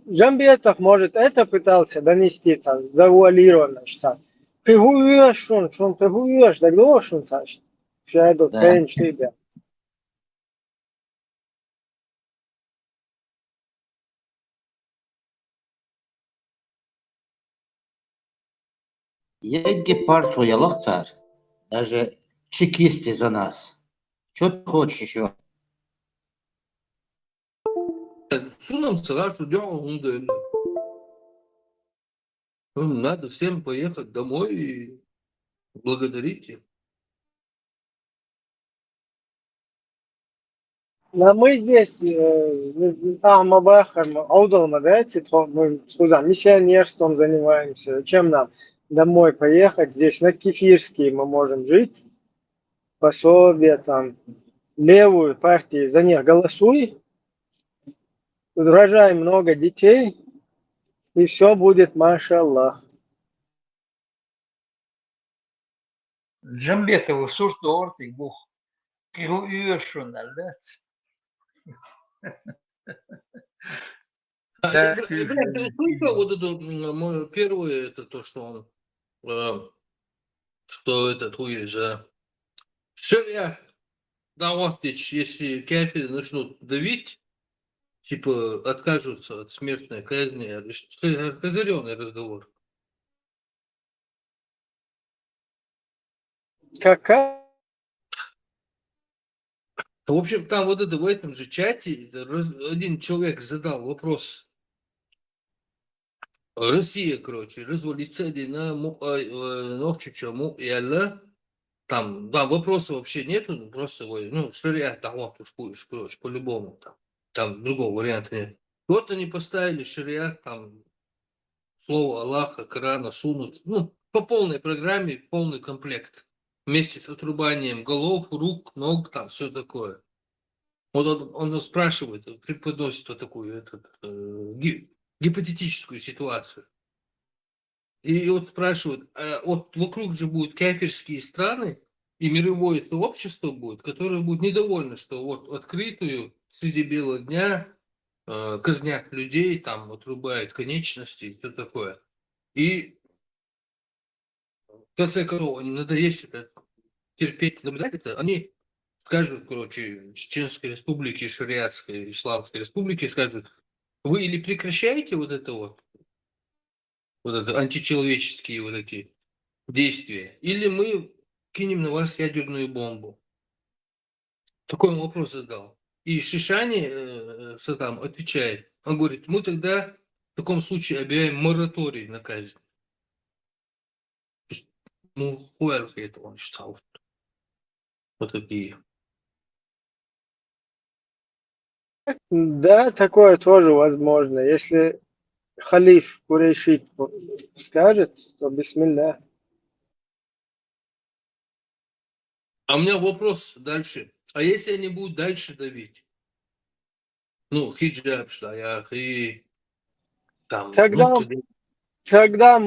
Джамбетов, может, это пытался донести, там, завуалированно, что ты хуешь, шун, шун, ты хуешь, да гло, шун, цаш. Шайду, Да. Тэнч, ты, да. Егги парту ялахтар, даже чекисты за нас. Что ты хочешь еще? Сунам сразу дело, он говорит, ну, надо всем поехать домой и благодарить их. Но мы здесь, э, ама бахар, мы аудал, мы, да, типа, мы, куда, миссионерством занимаемся. Зачем нам домой поехать? Здесь на Кефирский мы можем жить. Пособие там, левую партию, за них голосуй. Рожай много детей, и все будет, машаллах. Джамбетову сурт ортик бух. Кигу уйошун алдац. А, Да, Ибра- ты- Ибраим, ты услышал вот это, м, моё первое, это то, что он, э, что этот хуй за шариат, да, вот, если кафиры начнут давить, типа, откажутся от смертной казни, а, ш- х- хозяёвый разговор. Какая? В общем, там вот это в этом же чате это раз- один человек задал вопрос. Россия, короче, развалится один на му- а, э, нохчича му яла. Там, да, вопроса вообще нету, ну, просто, ой, ну, шариат, да, вот, уж, уж, короче, по-любому там. Там другого варианта нет. Вот они поставили шариат, там, слово Аллаха, Корана, Сунну, ну, по полной программе, полный комплект. Вместе с отрубанием голов, рук, ног, там, все такое. Вот он, он спрашивает, преподносит вот такую этот, э, ги- гипотетическую ситуацию. И вот спрашивают, а вот вокруг же будут кафирские страны, и мировое сообщество будет, которое будет недовольно, что вот открытую среди бела дня э, казнят людей, там отрубают конечности и все такое. И в конце концов, они надоесть это, терпеть, наблюдать это, они скажут, короче, Чеченской Республике, Шариатской Исламской Республике, скажут, вы или прекращаете вот это вот, вот это античеловеческие вот эти действия, или мы кинем на вас ядерную бомбу. Такой он вопрос задал. И Шишани э, Саддам отвечает. Он говорит, мы тогда в таком случае объявим мораторий на казнь. Ну, хуял это он считал. Вот такие. Да, такое тоже возможно. Если халиф Курейшит скажет, то бисмилля. А у меня вопрос дальше. А если они будут дальше давить? Ну, хиджаб, шлаях и там, Тогда, ну, куда- тогда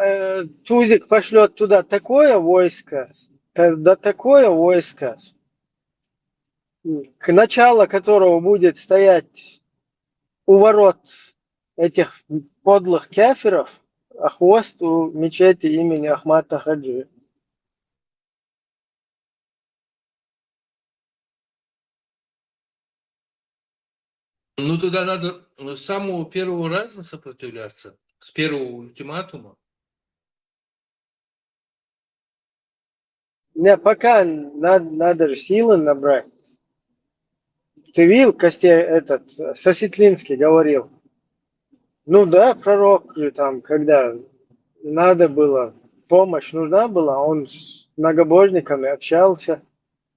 э, Тузик пошлет туда такое войско, э, да такое войско, к началу которого будет стоять у ворот этих подлых кафиров, а хвост у мечети имени Ахмата Хаджи. Ну, тогда надо с самого первого раза сопротивляться, с первого ультиматума. Не, пока надо, надо же силы набрать. Ты видел, Костя, этот, Сосетлинский говорил? Ну да, пророк же там, когда надо было, помощь нужна была, он с многобожниками общался,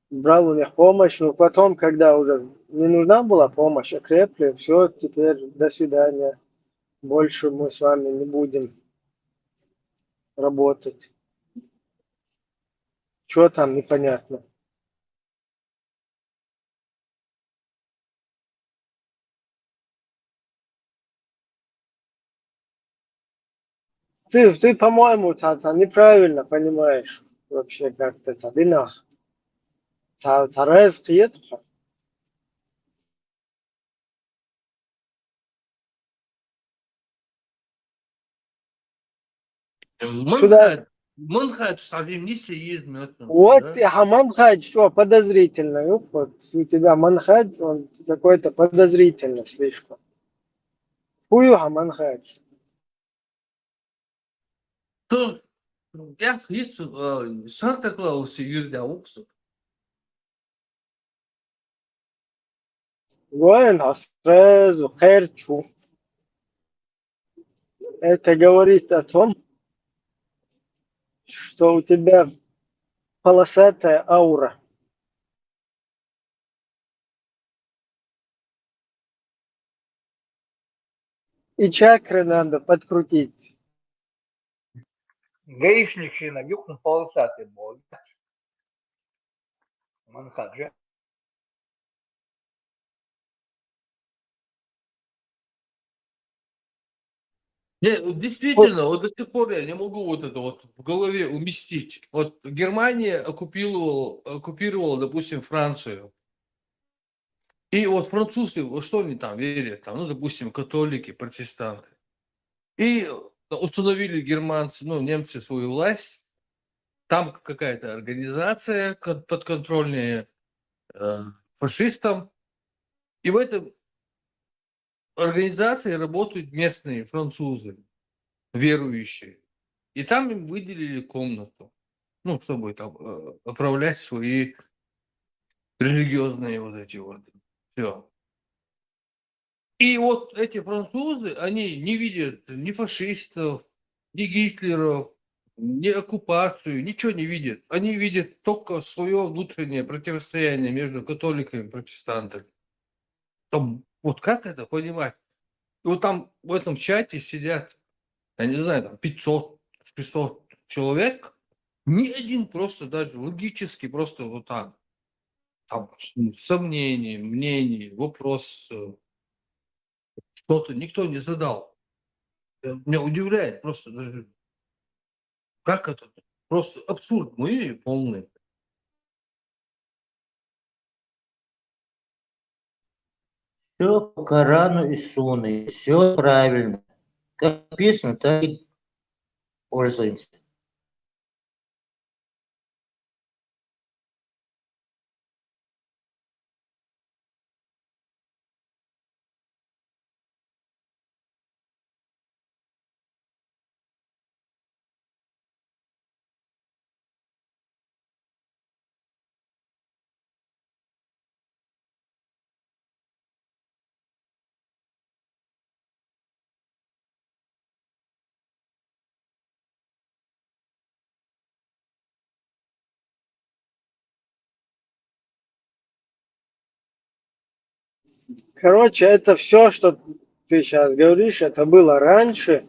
брал у них помощь, но потом, когда уже не нужна была помощь, окрепли, все, теперь до свидания. Больше мы с вами не будем работать. Что там непонятно? Ты, ты, по-моему, цаца неправильно понимаешь вообще как-то цадинах. Царез киет. Манхадж, манхадж сажим не сеизм. Вот, а манхадж что, подозрительно. Вот у тебя манхадж, он какой-то подозрительно слишком. Хуюха манхадж. То я слышал, Санта-Клаус и Юрда Уксу. Вайн сразу херчу. Это говорит о том, что у тебя полосатая аура. И чакры надо подкрутить. Гаишник на юг на полосатый был. Манхаджа. Не, действительно, вот до сих пор я не могу вот это вот в голове уместить. Вот Германия оккупировала, оккупировала, допустим, Францию. И вот французы, вот что они там верят, там, ну, допустим, католики, протестанты. И установили германцы, ну, немцы свою власть. Там какая-то организация подконтрольная э, фашистам. И в этом организации работают местные французы, верующие. И там им выделили комнату, ну, чтобы там э, оправлять свои религиозные вот эти вот. Все. И вот эти французы, они не видят ни фашистов, ни Гитлеров, ни оккупацию, ничего не видят. Они видят только свое внутреннее противостояние между католиками и протестантами. Там, вот как это понимать? И вот там в этом чате сидят, я не знаю, там пятьсот, шестьсот человек, ни один просто даже логически просто вот так. Там сомнения, мнений, вопрос, э, что-то никто не задал. Э, Меня удивляет просто даже, как это, просто абсурд мы полный. Все по Корану и Сунне, все правильно. Как написано, так и пользуемся. Короче, это все, что ты сейчас говоришь, это было раньше.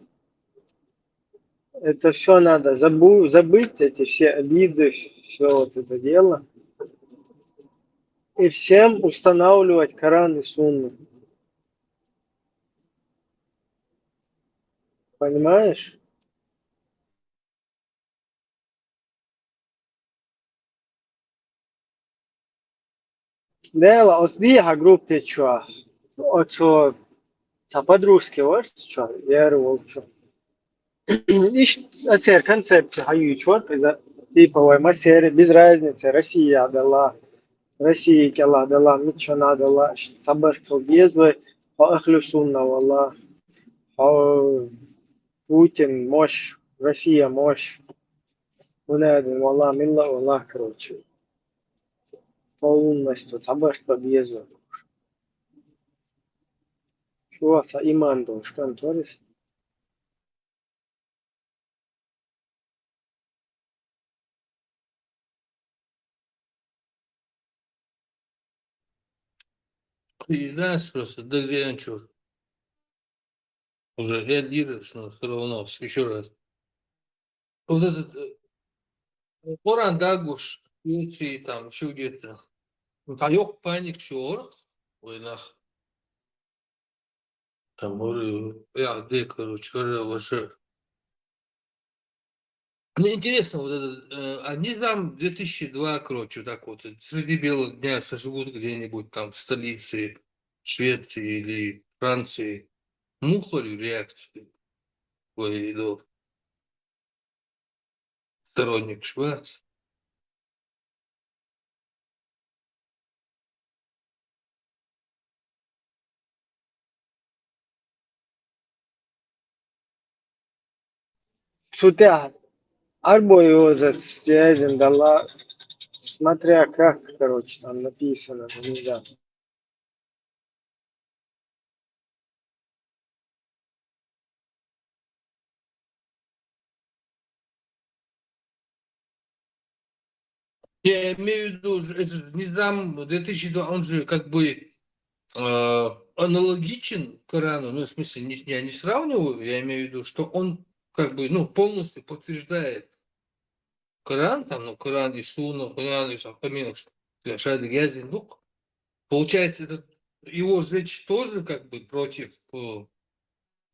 Это все надо забу- забыть, эти все обиды, все вот это дело. И всем устанавливать Коран и Сунну. Понимаешь? Дела, оцу дехьа группе чохь, оцо цхьа подружки вара цу чохь, яра волчу. Иштта церан концепция хьаюьйцуш вара иза, типа вай массеран, без разницы, Россия а делла, Россия кӀелахь делла, миччана а делла, иштта цхьабарт хила беза вай, хьо ахлу сунна валла, хьо Путин мош, Россия мош, хӀунда аьлла валла, милла а валла, короче. Полностью цхьабарт бан беза вай. Чохь цхьа иман долуш кӀант вара иза. Кхин дац просто дагадеанчуьра. Уже реагируешь, но всё равно, ещё раз. Вот этот, э, Коран дагуш, Турции, там, ещё где-то. Ну, там йоккха паника чохь вара вай нах. Там уже, я, де, короче, уже, уже. Мне интересно, вот этот, э, а не там две тысячи два, короче, вот так вот, э, среди бела дня сожгут где-нибудь там в столице Швеции или Франции. Муха ли реакция твоя идёт? Сторонник Швеции. Цу тӀехь Ӏарбой йозаца связен далла, смотря как, короче, там написано, ну, не знаю. Я имею в виду, ж- этот низам две тысячи два, он же как бы э, аналогичен Корану, ну, в смысле, не, я не сравниваю, я имею в виду, что он как бы, ну, полностью подтверждает Коран, там, ну, Коран и Сунна, Коран и Сахамин, что я шайда гязин дух. Получается, этот, его сжечь тоже как бы против э,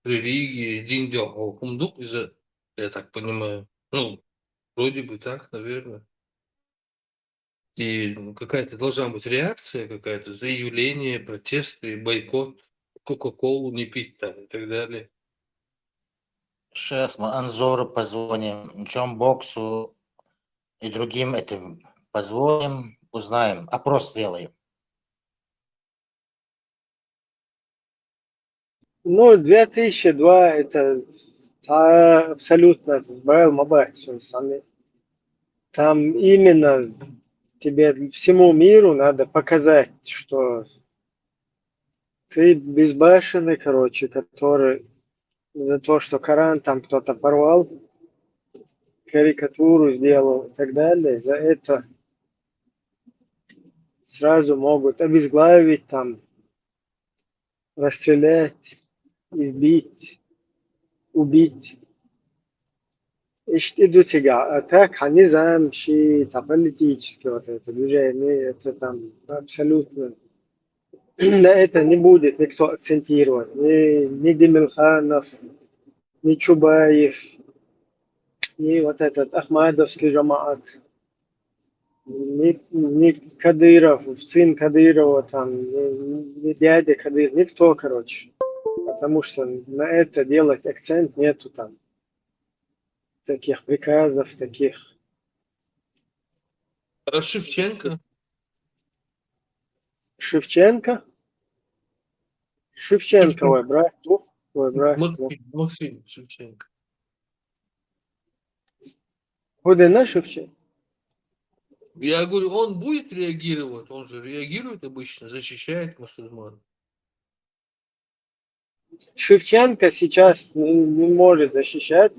религии, дин дёхьо хӀума ду иза, я так понимаю. Ну, вроде бы так, наверное. И какая-то должна быть реакция, какая-то заявление, протесты, бойкот, Кока-Колу не пить там и так далее. Сейчас мы Анзору позвоним, Джон Боксу и другим этим позвоним, узнаем, опрос сделаем. Ну, две тысячи два это абсолютно байла ма бац шуна санна. Там именно тебе, всему миру надо показать, что ты безбашенный, короче, который за то, что Коран там кто-то порвал, карикатуру сделал и так далее, за это сразу могут обезглавить, там, расстрелять, избить, убить. Иштта ду цигахь, а так, хьан низам ши, цхьа политический вот это движение, это там абсолютно на это не будет никто акцентировать. Ни, ни Демирханов, ни Чубаев, ни вот этот ахмадовский жамаат, ни, ни Кадыров, сын Кадырова, там, ни, ни дядя Кадыров, никто, короче. Потому что на это делать акцент нету там. Таких приказов, таких. А Шевченко? Шевченко? Шевченко, ой, брат, ну, ой, брат, ну. Максим, Максим Шевченко. Куда на Шевченко? Я говорю, он будет реагировать? Он же реагирует обычно, защищает мусульман. Шевченко сейчас не, не может защищать.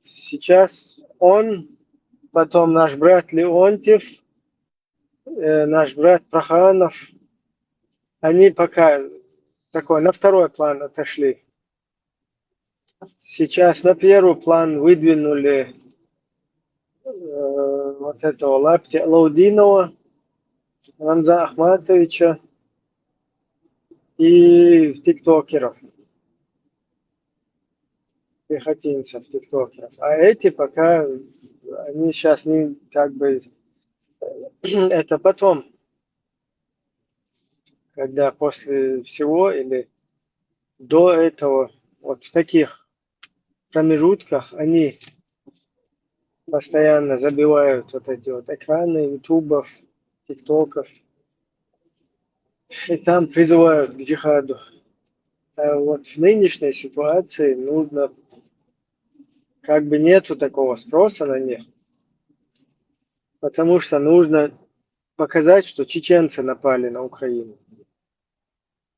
Сейчас он, потом наш брат Леонтьев, э, наш брат Проханов, они пока такой на второй план отошли. Сейчас на первый план выдвинули э, вот этого Лапти Алаудинова, Рамзана Ахматовича и тиктокеров, пехотинцев, тиктокеров. А эти пока, они сейчас не как бы, это потом, когда после всего или до этого, вот в таких промежутках они постоянно забивают вот эти вот экраны ютубов, тиктоков, и там призывают к джихаду. А вот в нынешней ситуации нужно, как бы нету такого спроса на них, потому что нужно показать, что чеченцы напали на Украину.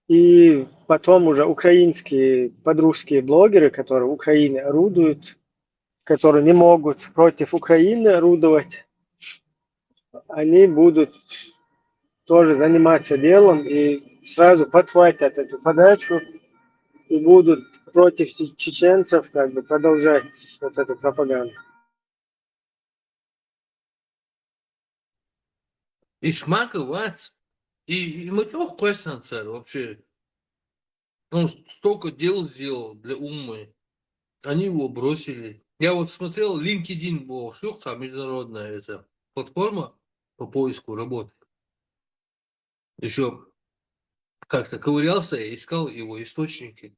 И потом уже украинские подрусские блогеры, которые в Украине орудуют, которые не могут против Украины орудовать, они будут тоже заниматься делом и сразу подхватят эту подачу и будут против че- чеченцев как бы продолжать вот эту пропаганду. И шмака вац. И, и мычох квесан цар вообще. Он столько дел сделал для Уммы. Они его бросили. Я вот смотрел, LinkedIn был, шлюхца, международная эта платформа по поиску работы. Еще как-то ковырялся, я искал его источники.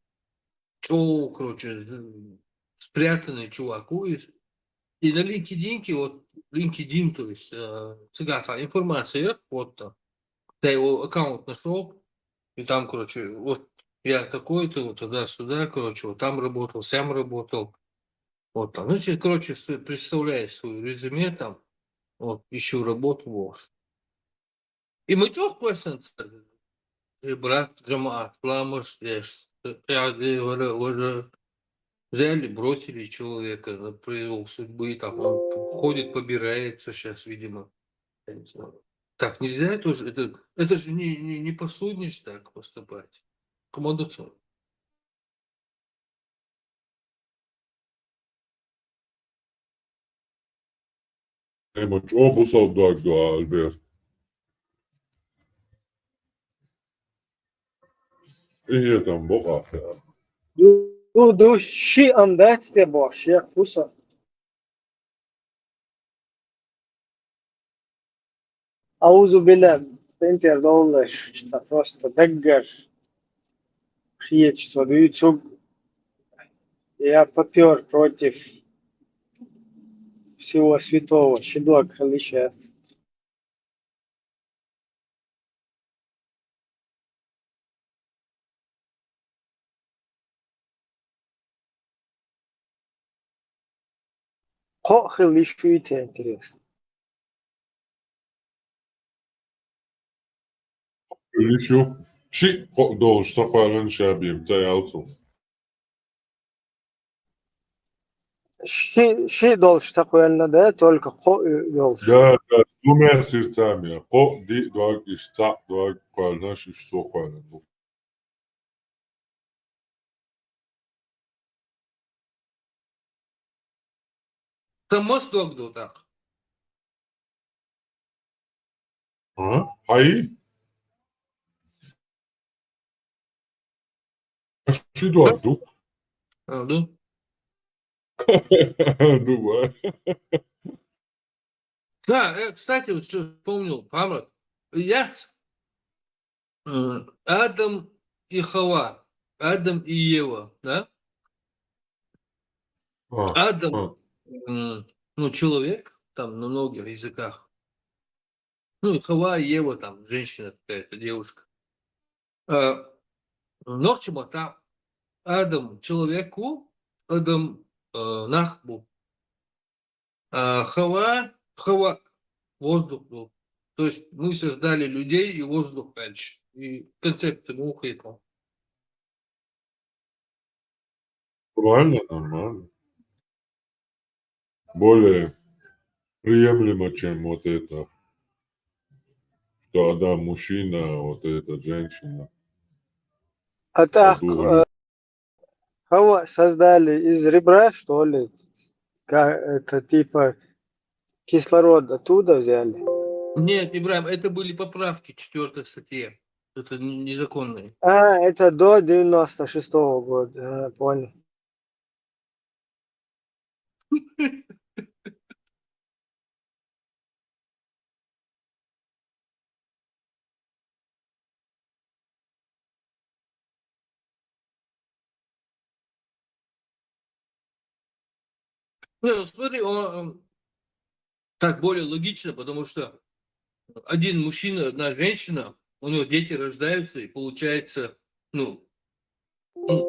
Чё, короче, спрятанный чувак. И на LinkedIn, вот LinkedIn, то есть э, цыганская информация, вот там. Я его аккаунт нашел, и там, короче, вот я такой-то, вот туда-сюда, короче, вот там работал, сям работал. Вот там. Значит, короче, с- представляет свое резюме там, вот, ищу работу, вот. И мычох квесан цар, брат, джамаат, ламаш, я ш- я де- вара- вара- взяли, бросили человека на произвол судьбы, там он ходит, побирается сейчас, видимо. Я не знаю. Так нельзя тоже, это, это же не, не, не посудишь так поступать. Командуцон. Эй, мочь, о, бусал дог, да, Альберт. И я там бог ахер. Ду, ду, ши ам дац те бо, ши куса. Аузу билля, пентер доллаш, что просто даггар. Хиеч, что дюцуг. Я попёр против всего святого, щедлок халишат. Хо хилишуйте интересно. Хилишу. Ши хо долш таквалан шабим, ца ялцу. Ши, ши долш таквална да, только хо долш. Да, да, думая сердцами. Хо ди дог, иш ца дог, квална, шиш со квална. Самос дог до так. А? Ай? Ши дог дук? А, да. Дуба. Да, э, кстати, вот что вспомнил, Памрат. Я с- м, Адам и Хава, Адам и Ева, да? А, Адам, а. м, ну, человек, там на многих языках. Ну, и Хава, и Ева, там, женщина какая-то, девушка. А, нохчима там Адам человеку, Адам э, нахбу. А Хава, Хава воздух был. То есть мы создали людей и воздух дальше. И концепция мухи там. Нормально, нормально. Более приемлемо, чем вот это, что Адам мужчина, а вот эта женщина. А так, Подумали. э, Кого создали из ребра, что ли? Ка-, это типа кислород оттуда взяли? Нет, Ибрагим, это были поправки, четвёртая статья. Это не- незаконные. А, это до девяносто шестого года. А, понял. Не, ну смотри, он, он так более логично, потому что один мужчина, одна женщина, у него дети рождаются, и получается, ну, ну,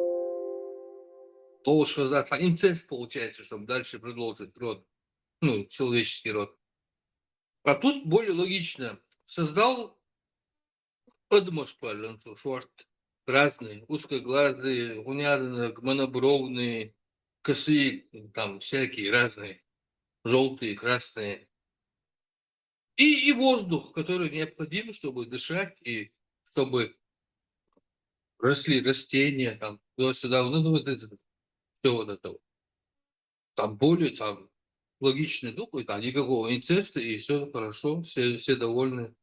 лучше сказать, а инцест получается, чтобы дальше продолжить род, ну, человеческий род. А тут более логично. Создал подмышку, разные, узкоглазые, гунярные, монобровные, косые, там всякие разные, желтые, красные. И, и воздух, который необходим, чтобы дышать, и чтобы росли растения, там, туда-сюда, ну, вот это, все вот это. Вот. Там более, там, логичный дух, и там никакого инцеста, и все хорошо, все, все довольны.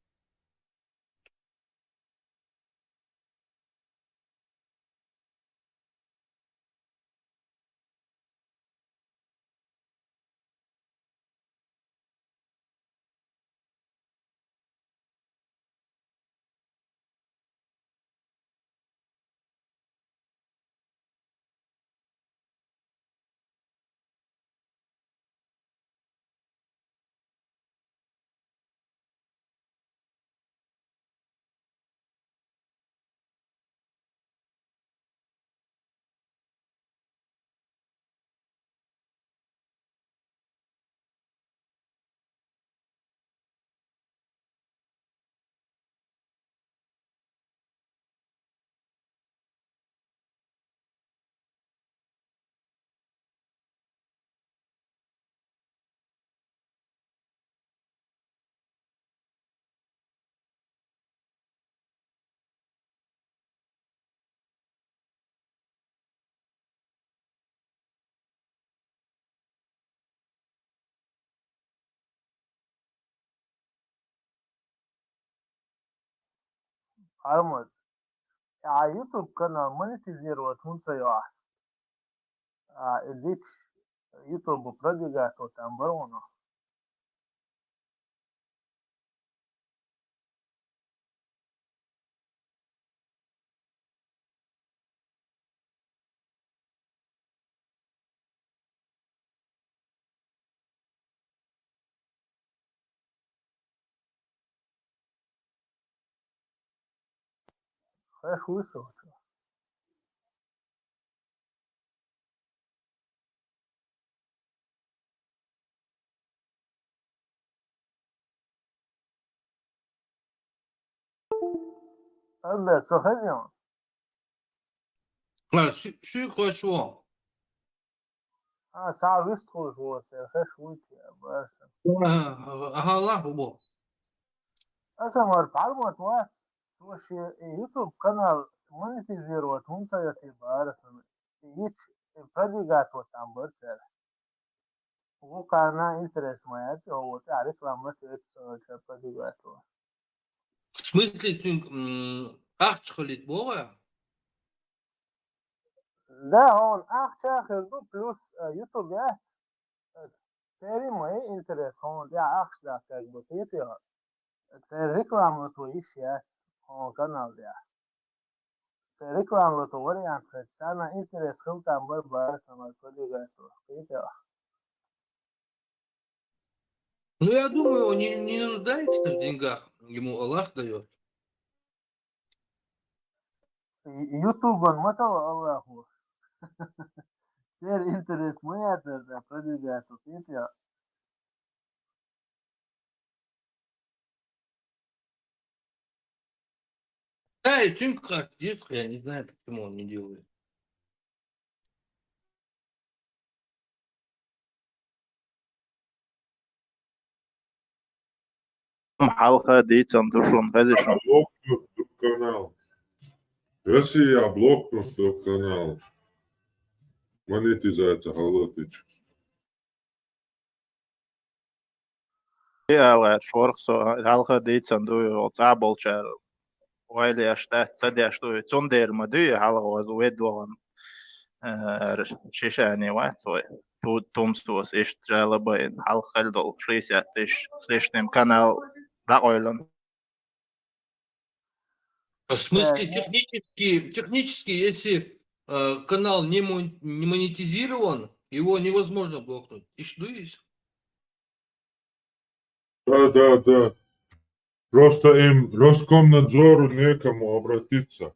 Армат, а YouTube канал монетизировать хӀунда ца йоахь? А, и дича YouTube продвигать там бароно. Хьеш вуй со? Абе, со хезем? А, су-, суй кхош вон. А, са вист кхош вон, хьеш вуй те, баса. Ага, ага, АллахӀ бу. Аса мар пармат вац, слушай, YouTube канал монетизировать хӀунда ца йоахь бара сан. Ич продвигать там бар цар. Вукхарна интерес ма яц, вот, а реклама тец продвигать. В смысле, цуьнга, м, ахча хилийта боху? Да, он ахча хир ду, плюс, э, YouTube яц. Церан ма интерес, хьуна тӀехь ахча даккхарг бу, кхетий хьо? Церан реклама лото йиш яц хьуна канал тӀехь. Церан реклама лото вариант хилча, царна интерес хила там бар бара сан продвигать, кхетий хьо? Ну, я думаю, он не, не нуждается в деньгах, ему АллахӀ даёт. Ютубан ма ца ло АллахӀо. Церан интерес ма яц цара продвигать, кхетий хьо? Да, и цуьнга кхача деза, я не знаю, почему он не делает. Хьалха дийцан ду шуна, хезий шуна? Блокнут ду канал. Россия блокнут ду канал. Монетизация хьалатича. Яла шорх со хьалха дийцан ду, оцӀа болчар вайлеш дац, ца деш ду, цундер ма ду, хьалха оз вед вогӀан, э, шишани вац вай. Ту-, тумсос ишт жалобаин, хьалха хел дол шестьдесят тысяч с лишним канал дакъойлан. В смысле, технически, технически, если э, канал не, мон- не монетизирован, его невозможно блокнуть. Ишт дуйс? Да, да, да. Просто им Роскомнадзору некому обратиться.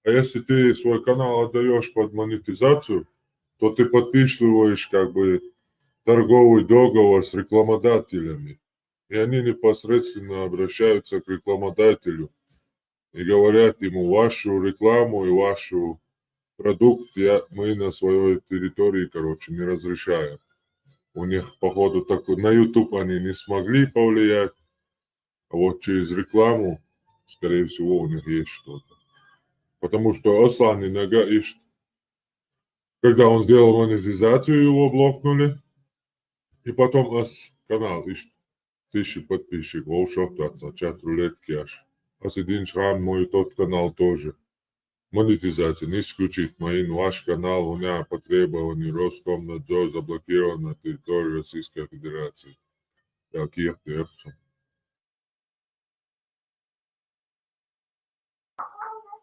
А если ты свой канал отдаешь под монетизацию, то ты подписываешь как бы торговый договор с рекламодателями. И они непосредственно обращаются к рекламодателю и говорят ему: «Вашу рекламу и вашу продукт я, мы на своей территории, короче, не разрешаем». У них, походу, так на YouTube они не смогли повлиять, а вот через рекламу, скорее всего, у них есть что-то. Потому что Аслан Инага ишт, когда он сделал монетизацию, его блокнули, и потом ас канал ишт, тысячи подписчик, вовшоп туатца, чат рулетки аш. Ас и динч хам мой тот канал тоже. Монетизация не исключит, моин ваш канал, у меня по требованию Роскомнадзор заблокирован на территории Российской Федерации. Я киев терцу.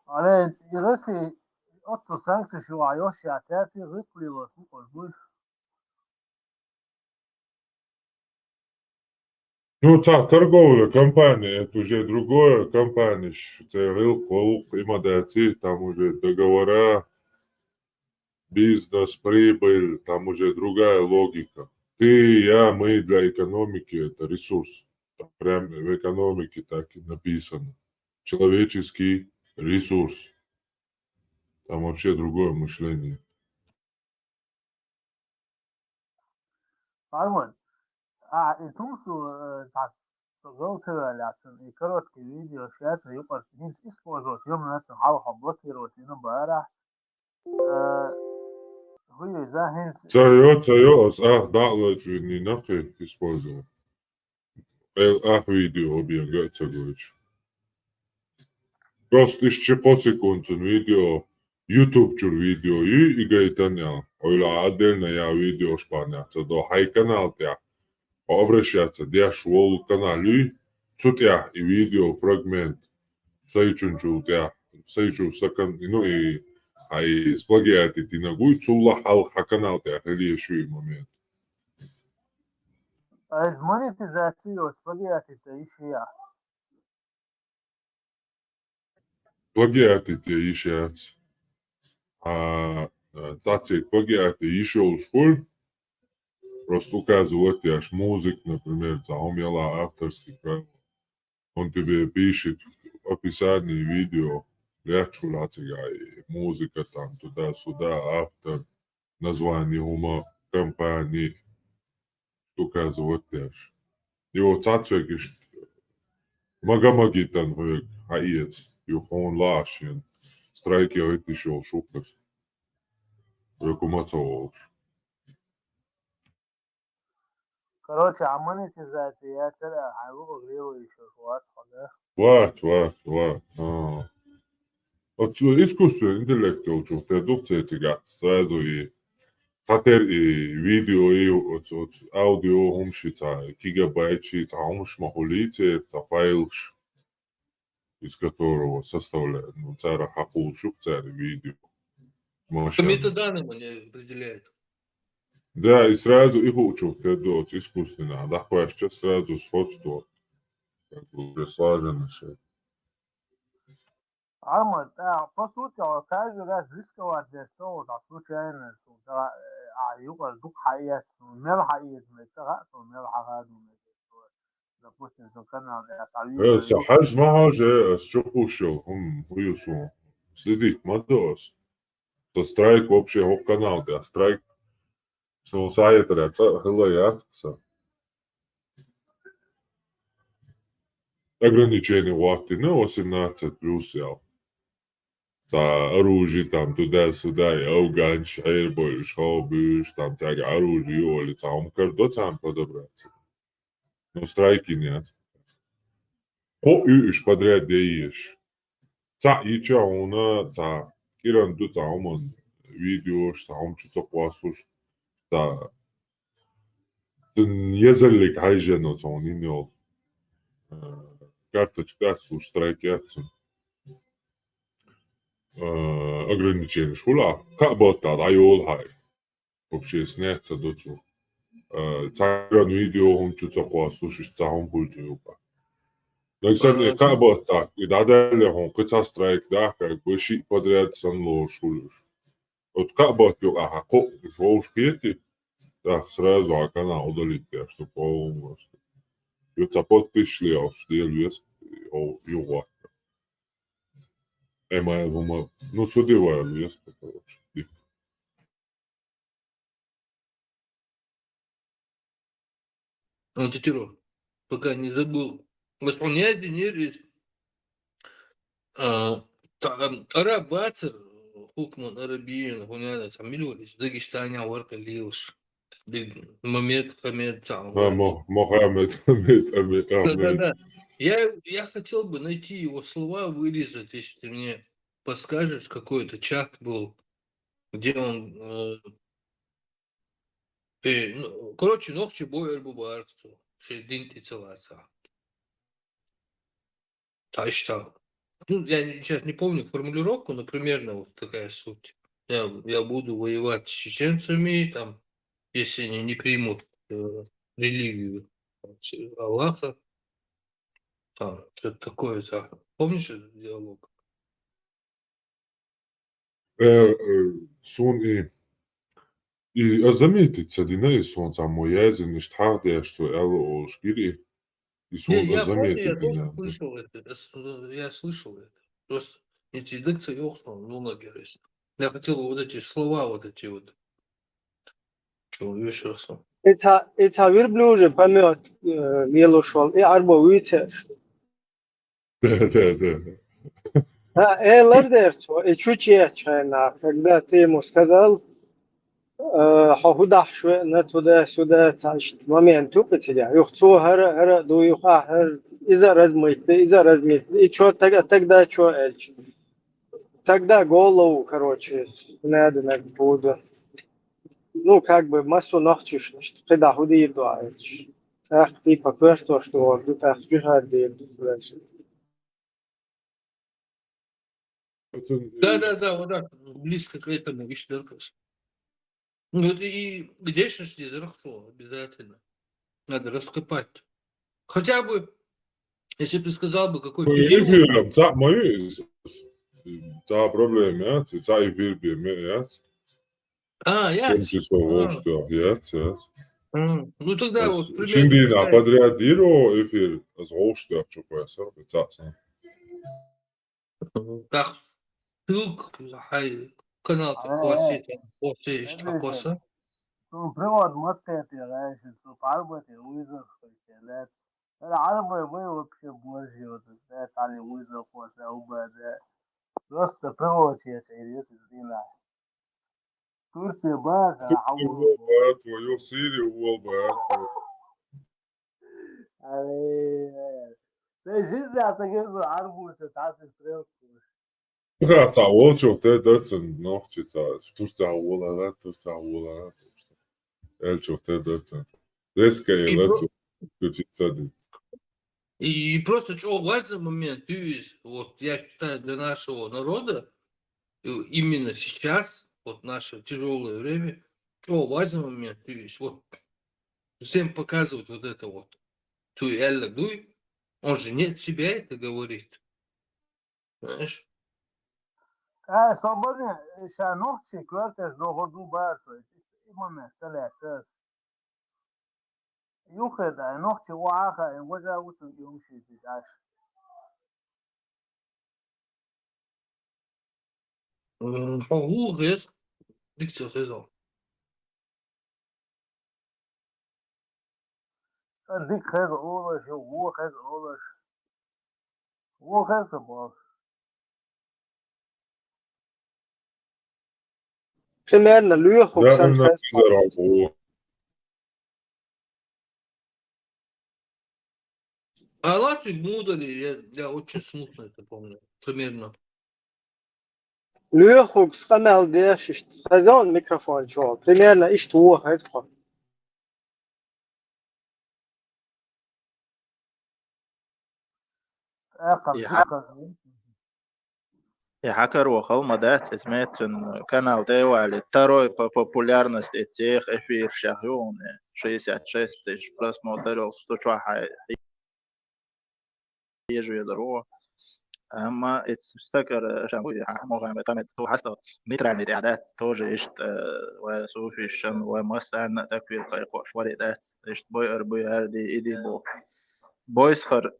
Аре, Россия отцу санкции шуа, ёш я цяци, гыкулилос, ну, кожбуй. Ну, ца торговля компания, это уже другое, компания, ш-, це рыл, колк, имадаци, там уже договора, бизнес, прибыль, там уже другая логика. Ты, я, мы для экономики — это ресурс. Там прям в экономике так и написано. Человеческий ресурс. Там вообще другое мышление. Поймай. А, и тумсу, э, так, что голосовали, и короткие видео, сейчас, и юкъар, хинц использовать, ём, начал, хал, блокировать, и на бара. Э, хуй, за хинц. Цайо, цайо, ас ах дала чуни нахи использовать. Эл ах видео объем гацагоч. Просто ишчи косикунцун видео, YouTube чур видео, и игайтан я. Ойла отдельно я видео шпаня. Ца до хай канал тя. Обращаться дяш вол канал, и цутя и видео фрагмент. Сайчун чултя, сайчу сакан, ну и, а и с плагиатитина гуй, цулла хал ха канал тя, хели ещё и момент. А из монетизации с плагиатита ещё я. Плагиатите ещё. А, а, цацик плагиати ещё школь. Просто указывать яш музык, например, за умела авторский право. Он тебе пишет в описании видео, легче лацигай, музыка там, туда-сюда, автор, название ума компании, указывать яш. Его цацик ишт, мага-магитан хуек, хаец, юхон лашен, страйки гайтишо шукас. Рекумацовалш. Короче, а монетизация, я цера, хай лугу грилу ещё, вот, да? Ват, ват, ват. А. Вот искусственный интеллект учу, ты дух цецигат, сразу и цатер и видео, и вот, вот аудио хумши ца, гигабайт ши ца хумш махулице, ца файлш, из которого составляет, ну, цара хакул шук, цара видео. По метаданным они определяют. Да, и сразу их учу, ты дочь искусственно, да, хочешь сразу сходство, как бы уже слаженно всё. Арма, да, по сути, он каждый раз рисковать для соло, да, случайно, да, а юга дух хаец, мел хаец, мел хаец, допустим, со канал, да, Э, со хаж ма хаже, э, с чухушел, хм, хуюсу. Следить, мадос. Со страйк вообще, хо канал, да, страйк. Со сайт, да, ца, хила, я, со. Ограничение вахты, ну, восемнадцать плюс, я. цхьа оружие там туда-сюда, и афганцаш хьерабой, уж хьо буьйш, там цаьрга оружие ю олий, цхьа хӀума кара до царна подобраться. Ну, страйк йина яц. Кхоъ ю уж подряд де езаш. Цхьаъ йича хьуна, цхьа кӀиранду цхьа хӀуман видеош, цхьа хӀума чу ца кхоссалуш, цхьа цун езаллиг хьайжено цхьа хӀума йина йолу. Э, карточка дац луш, страйк яц цуьнан. Э, ограниченеш хуьлу ахь, кхаа баттахь дӀайолу хьайн. Вообще снять ца до цо. Э, цхьа кӀиран видео хӀума чу ца кхоссалуш, иштта цхьа хӀума хуьлу цуьнан юкъахь. Нагахь санна и кхаа баттахь, и дӀадаьлла хьуна кхин цхьа страйк дахь, как бы шиъ подряд санна лоруш хуьлу уьш. Оцу кхаа батта юкъахь кхоъ уьш вовшах кхетий, тӀаккха сразу хьан канал удалить деш ду полностью. Ю цхьа подписчик лелаш дела веза, о, юхатта. Эмайл хӀума, ну, судевайл веза, короче, дика. Антитиро, пока не забыл. Вас он яздинер из, а, та-, ам, араб вацар, хукман арабиин, гуняна, там, милур из Дагестане варка лилш. Ди-, Мамед, Хамед, там, А, вот. Мо-, Мохаммед, Хамед, Хамед, Да, да, Ахмед. Да. Я, я хотел бы найти его слова, вырезать, если ты мне подскажешь, какой это чат был, где он, э, э, ну, короче, нохчий бой эр бу баарх цо, шен дин тӀе ца лаца. Так что, ну, я не, сейчас не помню формулировку, но примерно вот такая суть. Я, я буду воевать с чеченцами, там, если они не примут, э, религию Аллаха. Там, что-то такое, да. Помнишь этот диалог? Э, э, суна и, и ас заметить ца дина, и суна цхьаммо яздина, иштта хьахдеш цо аьлла олуш гира и. И суна Не, ас я помню, заметить я тоже дина. Слышал это, я с-, я слышал это. Просто эти лекции, ох, ну, ну, нагерес. Я хотел вот эти слова, вот эти вот. Чё, ещё раз? И цхьа, и цхьа верблюжий помет, э, лелош волу, и Ӏарбо вуьйцу. Да, да, да. А, элар дер цо, и чу чехча хьайна, когда ты ему сказал, э, хьо хӀун дахьаш веана, туда-сюда, цхьа иштта момент ю кху цигахь. Юха цо хӀара, хӀара а ду, юха хӀара, иза размыть, иза размыть, и чё таг-, тогда чё аьлча. Тогда голову, короче, надо, надо буду. Ну, как бы, массо нохчишна, иштта кхидӀа хӀун дийр ду аьлча. ТӀаккха типа коьртош ду, ду, тӀаккха жихӀад дийр ду, короче. Да, да, да, вот так, близко к этому, иштта дерг ас. Вот и, и дешнаш дезарх цо обязательно. Надо раскопать. Хотя бы, если б ты сказал бы, какой Ну, период. Эфирам цхьаъ ма ю иза. Цхьа проблема яц, цхьа эфир бен ма яц. А, яц? Семь часов А. вовшахтоьхна, яц, яц. М, ну тогда Ас вот примерно шин дийнахь такая подряд йира эфир, ас вовшахтоьхна чу кхоьссар, цхьаъ санна. Так, ссылка, хьайн канал Ай, ай. Кхоссе, там, кхоссе, иштта Ай, хьакхосса. Цу приват Москве тӀера, ай, шин цу паргӀатӀера вуьйзар хӀуьттелет. Ара Ӏарбой вай вообще боржи, вот, да, цхьаьна вуьйзар хӀосса, убада. Просто приват я цӀерис из дина. Турция бац, Турция хьан ву? Бац, вай, ю Сири вол бац, вай. Ай, ай, ай. Сайн жизнь я так и Ӏарбуца, так и стрелку. Турция волчух те дарцан нохчица. Турция волана, Турция волана. Элчух те дарцан. Резко И элчух. про-, Турция ди. И просто чё важный момент, то есть, вот я считаю, для нашего народа, э, именно сейчас, вот наше тяжёлое время, чё важный момент, то есть, вот всем показывать вот это вот. Туй Элла Дуй, он же не от себя это говорит. Знаешь? Ай, со бани, ша нохчий коьртеш дохур ду бацо, и момент ца лаьцас. Юххе дай, нохчий вахьа, и вожа вуцун юмши диташ. М, хьо хӀун хеза? Дика ца хеза. Сан дика хеза олаш, ю, вон хеза олаш. Вон хеза боху. Примерно лоьхуг Да, санна именно хеза. Пфизер-гӀо. А Латвии муха дале, я, я очень смутно это помню. Примерно. Лоьхуг къамаьл деш иштта. Хеза микрофон чу. Примерно иштта воху хеза тхо. И хьа-, и хьакаро хала ма дац, иза меттан канал тӀе вале, второй по популярности цех эфиршех ю хьуна, шестьдесят шесть тысяч просмотр йолуш, цу чохь хьан хьежа везар ву. Амма иза стакара шен вуй, Мухаммед Хамид, ту хьаста нейтральный тӀехь дац, тоже иштта, э, вай суфишан, вай массарна а таквир кхайкхош варе дац, иштта бойар буй, арди, иди бохуш. Бойсхар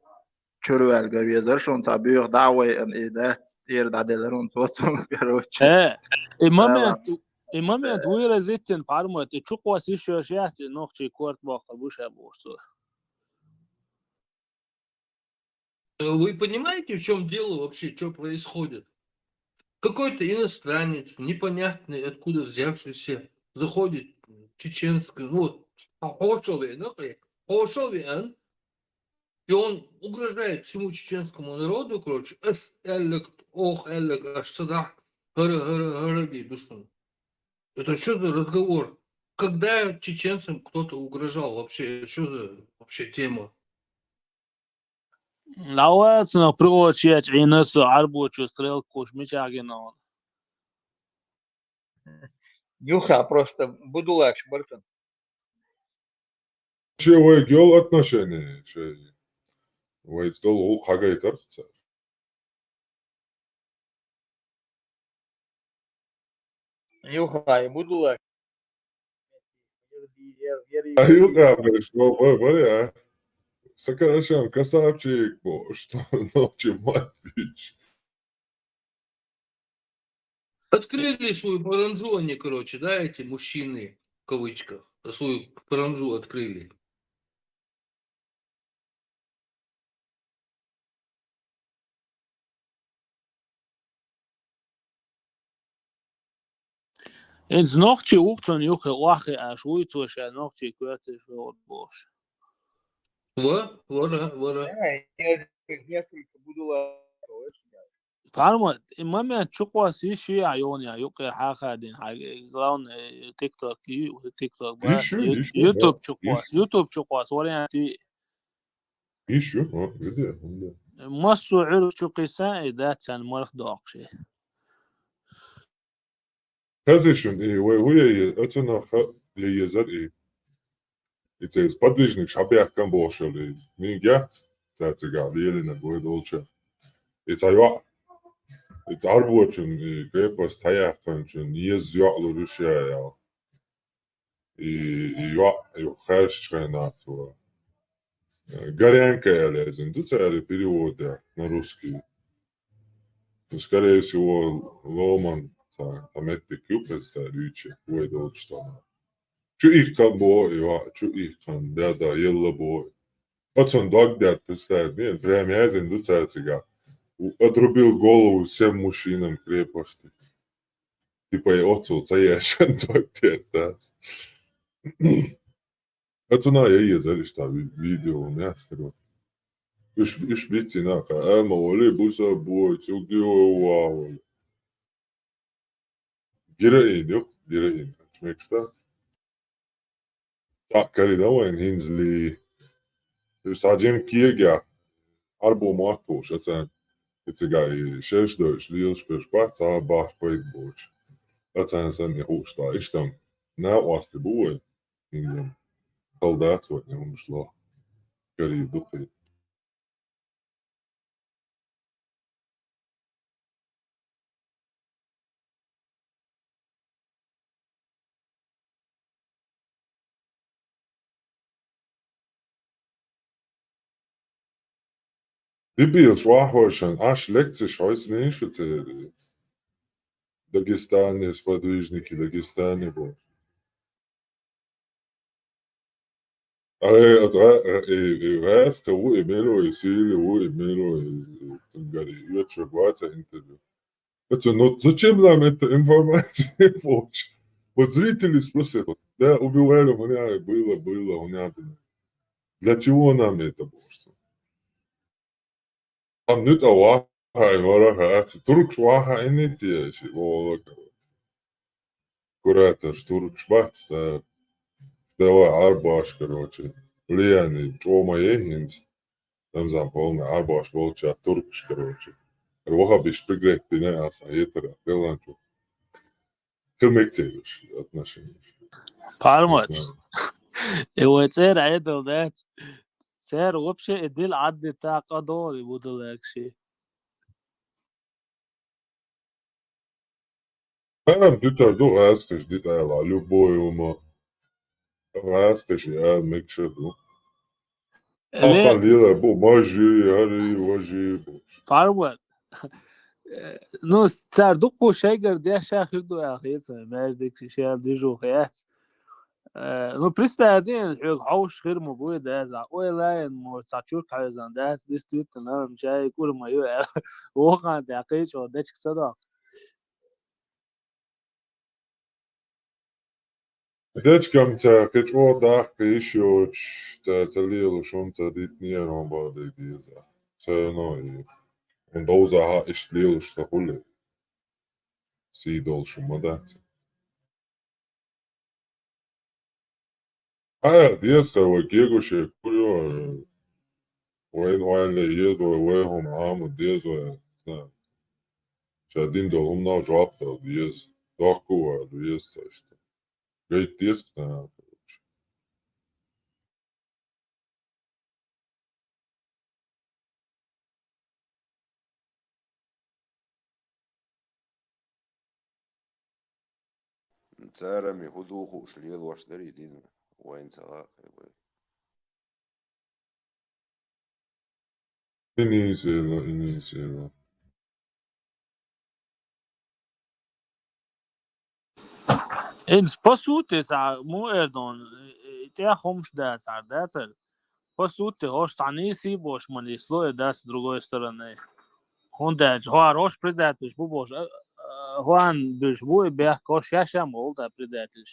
чуьра ваьлла ган везар шуна, цхьа боьха дӀа а вайъана и дац, тӀера дӀаделлар хьуна цо цунна, короче. Э, и момент, и момент вуйла зиттина, Пармат, и чукхосса йиш йолуш яц, и нохчий корта боккхур бу ша бохуш цо. Э, Вы понимаете, в чем дело вообще, что происходит? Какой-то иностранец, непонятный, откуда взявшийся, заходит в чеченскую, ну вот, хьошалве, ну, хьошалве, и он угрожает всему чеченскому народу, короче, ас аьлларг, оха аьлларг, аш ца дахь, хара, хара, хара, ди душман. Это что за разговор? Когда чеченцам кто-то угрожал вообще? Что за вообще тема? Лавацна приочечь Ӏийна со Ӏарбочо стрелка кхуш мичахь гина хьуна? Юха, просто будулаш бартан. Че вайга йолу отношение шайн? Вайца долу гӀуллакх хьагайтарх цара? Юха, и будулаш. А юха, беш, но, ба-, баря, а? Сокращаем, красавчик, бо, что ночью мать бич. Открыли свою паранджу они, короче, да, эти мужчины, в кавычках, свою паранджу открыли. Иза нохчи ву цунна юххе охьахиъаш вуй, цо ша нохчи коьрташ вогӀур бохуш. Ва, вара, вара. Да, я несколько буду Парма, и момент чукхосса йиш ю ахь йогӀун я, юккъера хьахадина хьайга, главное, TikTok, ю-, TikTok, ба, Йиш ю, ю-, йиш ю, YouTube да, чукхосса, йиш ю. YouTube чукхосса вариант ю. Йиш ю, а, виде, хӀунда. Массо а Ӏуьрг чу кхисан, и дац царна марх доккхуш. Хеза шуна, и вай хӀу яй, оцунах ха-, яй езар и. И церан подвижник шабехкан бохуш йолу и. Мин гехц, цаьрцигахь лелина гой долча. И цхьа йоӀ, и цхьа Ӏарбочун, и крепость хьаяьккхинчун, еза йоӀ лур ю ша ял. И, и йоӀ, и хаьршачу хенахь цо. Горянка аьлла яздина ду цара переводехь на русский. Ну, скорее всего, ломан цхьа, цхьа меттиг ю, представь, дуьйцу, вай долчу тӀехь. Чу ихкан боху и йоӀ, чу ихкан, да, да, елла боху. Оцунна дог даьтта, представь, бен, прям яздина ду цара цигахь. У-, отрубил голову всем мужчинам крепости. Типа, и оццул ца ешан дог даьтта. Оцунах яй езар иштта ви-, видео, яц кадо. Уьш, уьш бицина, ка, а, ма вали, буса, бой, цу гио, вау. Героин ю, героин. Мекстац. Так, кари давай, хинзли. Уьш саджим киега. Арбу мотт вуш, ацан. И цига и шерш дойш, лийлаш перш бац, ца бахш пайда боч. Ацан сан и хуш та. Иштам. На васти бу вай. Хинзам. Солдат вот не умшло. Кари духи. Дебил, швахойшан, аш лекцеш хойснеш у церий? Дагестане, сподвижники Дагестане бу. Аре, а, а, и, и ваьска ву, и мело, и сили ву, и мело, и, и, цунгари, и чё, ваца интервью. Это, ну, зачем нам эта информация получить? Вот зрители спросят, да, убивали, хуня, было, было, хуня, для чего нам это больше? Там не того, хай, вара, хай, туркш ваха, и не те, ши, вола, короче. Куратор, туркш бац, да. Давай, арбаш, короче. Влияние, чома ехинц. Там зам полный арбаш, волча, туркш, короче. Ваха биш пригрек, пине, аса, етера, деланчу. Кыл мекцейлуш отношения. Пармат. Не знаю. Э, вай цер айдал дац. Цер вообще и дил адди та къадори будалакши. Парам дютар ду гъаскаш дит айла, любой ума. Гъаскаш и ай мекшер ду. Ле- Асан лила бу, мажи, ари, важи, бу. Пармат. Э, ну, цар дукку шайгар дяша хирду ахица, междик шишел дижу хяц. Э, ну, представь, один хёг хауш хир му буй да, за, ой, лайн, мо, са чук хайзан, да, действительно, нам чай, кур мою, э, охан, да, кыч, о, дечк садак. Дечкам ца кыч, о, да, кыш, о, ч-, ца, ца лилу шум, ца дит не ром ба да диза. Ца, ну, и, он доза ха, иш лилу, что хули. Си дол шум, да, ца. А, дезка, вай, гегуше, курё, вай, вай, ле, ез, вай, вай, хом, аму, дез, вай, знаю. Ша дин дол, умнал жуап дал, ез. Дохку, вай, ез, та, что. Гайт дезка, та, короче. Царами худухуш лелош дари дин вайн цала кайбай. Инисила, инисила. Инс, по сути, ца, му эрдон, э, э, тя хомш да, ца, да, ца. По сути, хош ца ниси бош манисло, э, да, с другой стороны. Хондач, хоар хош предатель бу бош, э, э, хоан биш бу, э, бях хош яшам гол да предатель.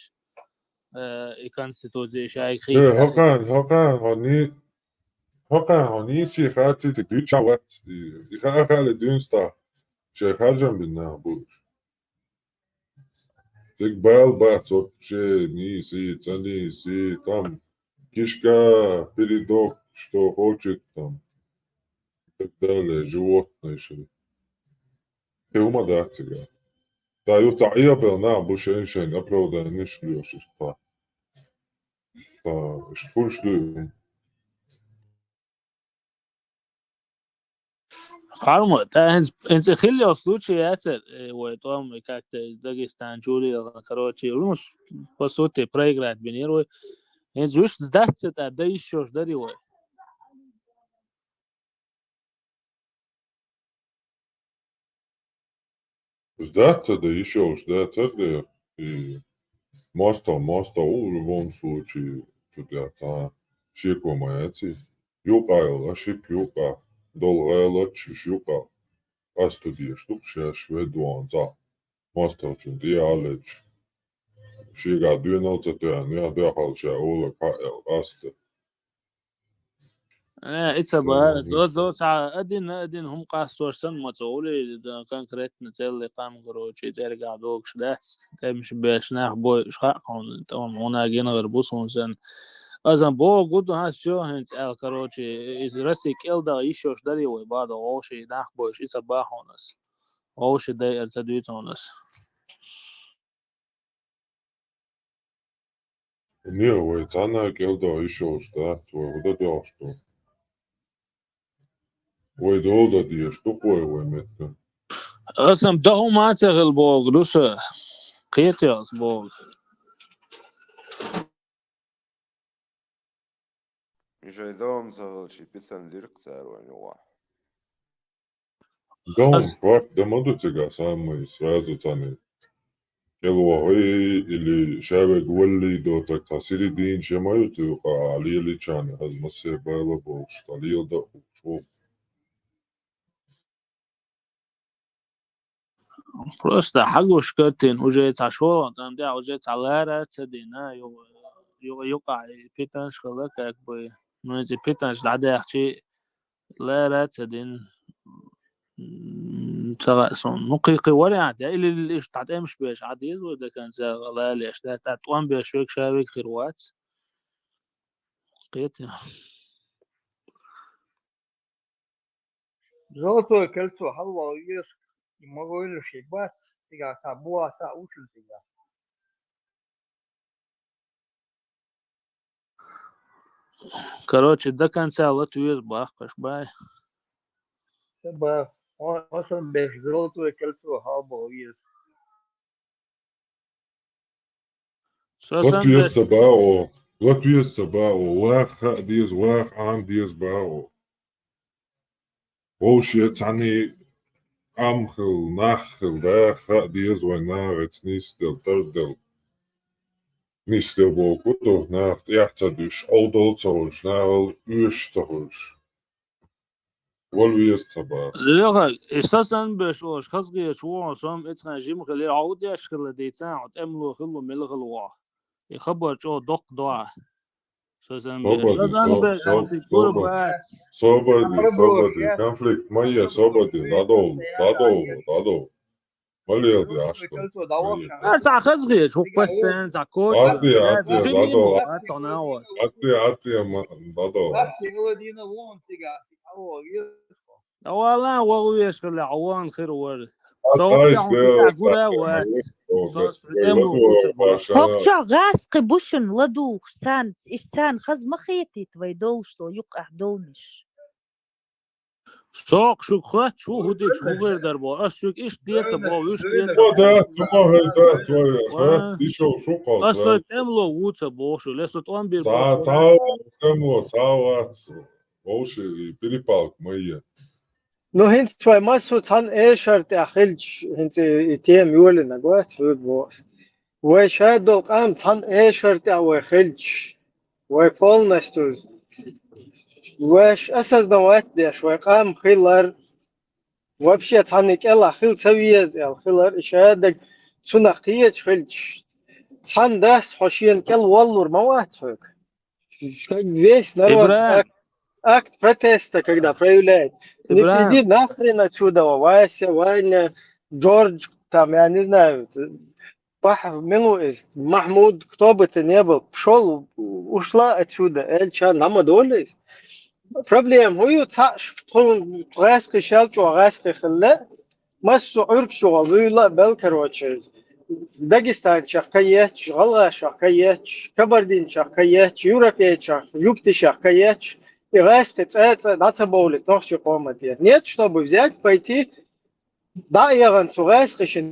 Э, и конституция шай хи. Э, хакан, хакан, хони, хакан, хони си хати ти дюча ват. И, и ха-, хали дюнста. Че харжам бин на буш. Тик бал бац вообще, ни си, цани си, там, кишка, передок, что хочет там, и так далее, животные шли. Те ума да цига. Та ю ца ио бел на, бу шен шен, оправдание шлёшь, что. Та, шпур шлю. Харма, та хенц, хенц хиллио случай яцер, э, вай, том, и как-то Дагестан чури, короче, ну, с-, по сути, проиграть бинир, вай. Хенц уж сдаться, та, да ещё ждари, вай. Ждать-то, да ещё ждать, да, и моста, моста, у, в любом случае, тут я та, шико моя ци. Юкайл, а шик юка, долгайло чуш юка. А студия штук ше шведуанца. Моста чун диалеч. Шига дюнал цатуя, не дехал ше, улак, а, эл, аста. Э, ица ба, до, до, ца, один на один хум къастор сан ма цоли, да, конкретно цели къам, короче, церга догш дац, темш беш нах бой, шха, хун, там, уна генер бус хун сан. Азан бо гуд ха, всё, хенц эл, короче, из Россия кел да ещё ждари вай, ба да, оши, нах бой, ица ба хонас. Оши дай эрца дуйцонас. Не, вай, цана кел да ещё ждац, вай, вот это что. Вай, долда деш, тупой, вай, метка. Асам да хумаца гыл бог, дуса. Кет яс бог. Мишай дом цагыл чи питан лирк цар вай, нуа. Дом, ас- факт, да маду цига самый сразу цаны. Кел вахой или шавег валли до цак та середин шамаю цука лили чаны, аз масе байла бол, что лил да шо. Просто хьагуш картин уже цхьа шолгӀа тӀам тӀехь уже цхьа лара ца дина, юкъа, юкъа, юкъа питанаш хила, как бы, ну, эти питанаш дӀадаьхчи, лара ца дин. М, ца сон. Ну, кхы, кхы вариант, я, или, или иш дӀатӀемаш беш, а деза вай даканца лалеш, да, тӀа тӀом беш, век ша век хир вац. Кхета. Золотое кольцо, хьалвала веза, и могу или ши бац, цигахь схьа, буа схьа, учун цигахь. Короче, до конца лата веза бахкаш бай. Ца ба, он, он сан беш, золотое кольцо, хьалвала веза. Со Лата сан веза беш. Ца бао, лата веза ца бао, ваха хаа деза, ваха Ӏама деза бао. Вовше цхьанний къам хила, нах хила, да, хаа деза вайн нахаца нисдел, тардел. Нисдел боху ду, нах тӀех ца дуьш, Ӏовдал ца хуьлуш, нахал оьшуш ца хуьлуш. Вала веза ца баха. Леха, и са сан беш олуш, хазахеташ ву хьо, со-м эцхьан жима хилира, хьо хӀун деш хилла дийцан, хьо тӀемало хилла, мила хилла ву хьо. И хабар чӀогӀа доккха до. Со сан беш. Собади, Со сан со-, беш, со-, хьо тӀе собади. Гур бац. Собади, собади. Конфликт ма е, собади. ДӀадовла, дӀадовла, дӀадовла. Ма леладе, аш ду. Ар цхьа хазахеташ, хӀу постоянно цхьа коча. Атте, атте, дӀадовла. Атте, атте, ма, дӀадовла. Давала, вогӀу веш хилла, Ӏован хир вара. Со ай, вогӀу сте, гура вац. Со тӀемало ву ца боху. ХӀокху чохь гӀаскхи бу шуна ладугӀуш, царна, иш царна хаза ма хетийта вай долуш долу юккъехь довнаш. Со шуьга хоьттуш ву, хӀун дича, хӀун гӀир дара боху. Ас шуьга иштта деца боху, уьш деца. О, да, ту ма хӀай, да, твоя, ха? Ва. Ишо шу кхоса. Ас со тӀемало ву ца боху шу, ле со тӀом бир боху. Цхьа, цхьа, тӀемало, цхьа вац. Вовше и перепалка ма е. Ну, хӀинца вай массо а цхьана эшар тӀехь хилча, хӀинца и тема йолина гоц, хьоьга боху. Вай ша долу къам цхьана эшар тӀехь вай хилча, вай полностью, вайш осознавать деш, вай къам хилар, вообще цхьана кӀелахь хила ца веза аьлла хилар, и ша даг цунах кхеча хилча, цхьана дас хьо шена кӀел воллур ма вац хьоьга. Как весь народ, Ибрахим. Акт, акт протеста, когда проявляет. Не Ибрахим. Иди нахрен отсюда, Вася, Ваня, Джордж, там, я не знаю, Пах-, Милуиз, Махмуд, кто бы ты ни был, пошёл, ушла отсюда, элча, нама долиз. Проблема хӀу ю, цхьаъ ш-, тхуна гӀаьскхи шел чӀогӀа гӀаьскхи хилла, массо а Ӏуьргаш чу гӀо вуьйла а бел, короче, дагестанцех каетташ, гӀалгӀашех каетташ, кабардинцех каетташ, европейцех, жугташех каетташ, и гӀаьскхи цӀа-цӀа дӀа ца бовлийта нохчийн къоман тӀера. Нет, чтобы взять, пойти, дӀа а яхана цу гӀаьскхи шин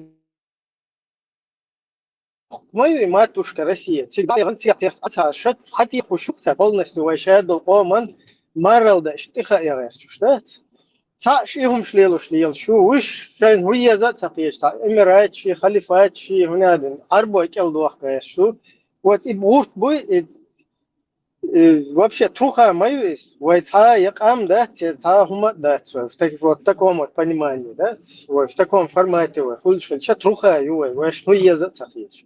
Ма ю и матушка Россия. Цига дӀа яхана цех-цех цхьа ца ша, хьан тӀе хуьлуш ю-кх цхьа полностью вай шадолу къоман маралла деш тӀе хаа гӀерташ дац. Цхьаъ ши хӀумаш лелош лелаш ю, уьш шайна хӀун еза а ца кхеташ, цхьа эмираташ, халифаташ, хӀун а дина, Ӏарбой кӀел дохка гӀерташ ю. Вот и гӀурт буй, и И вообще труха ма ю иза. Вай цхьа а я къам дац, я цхьа а хӀума а дац вай. В так-, вот в таком вот понимании, да? Вай в таком формате вай хуьлуш хилча, труха ю вай. Вайшна хӀун еза а ца хеташ.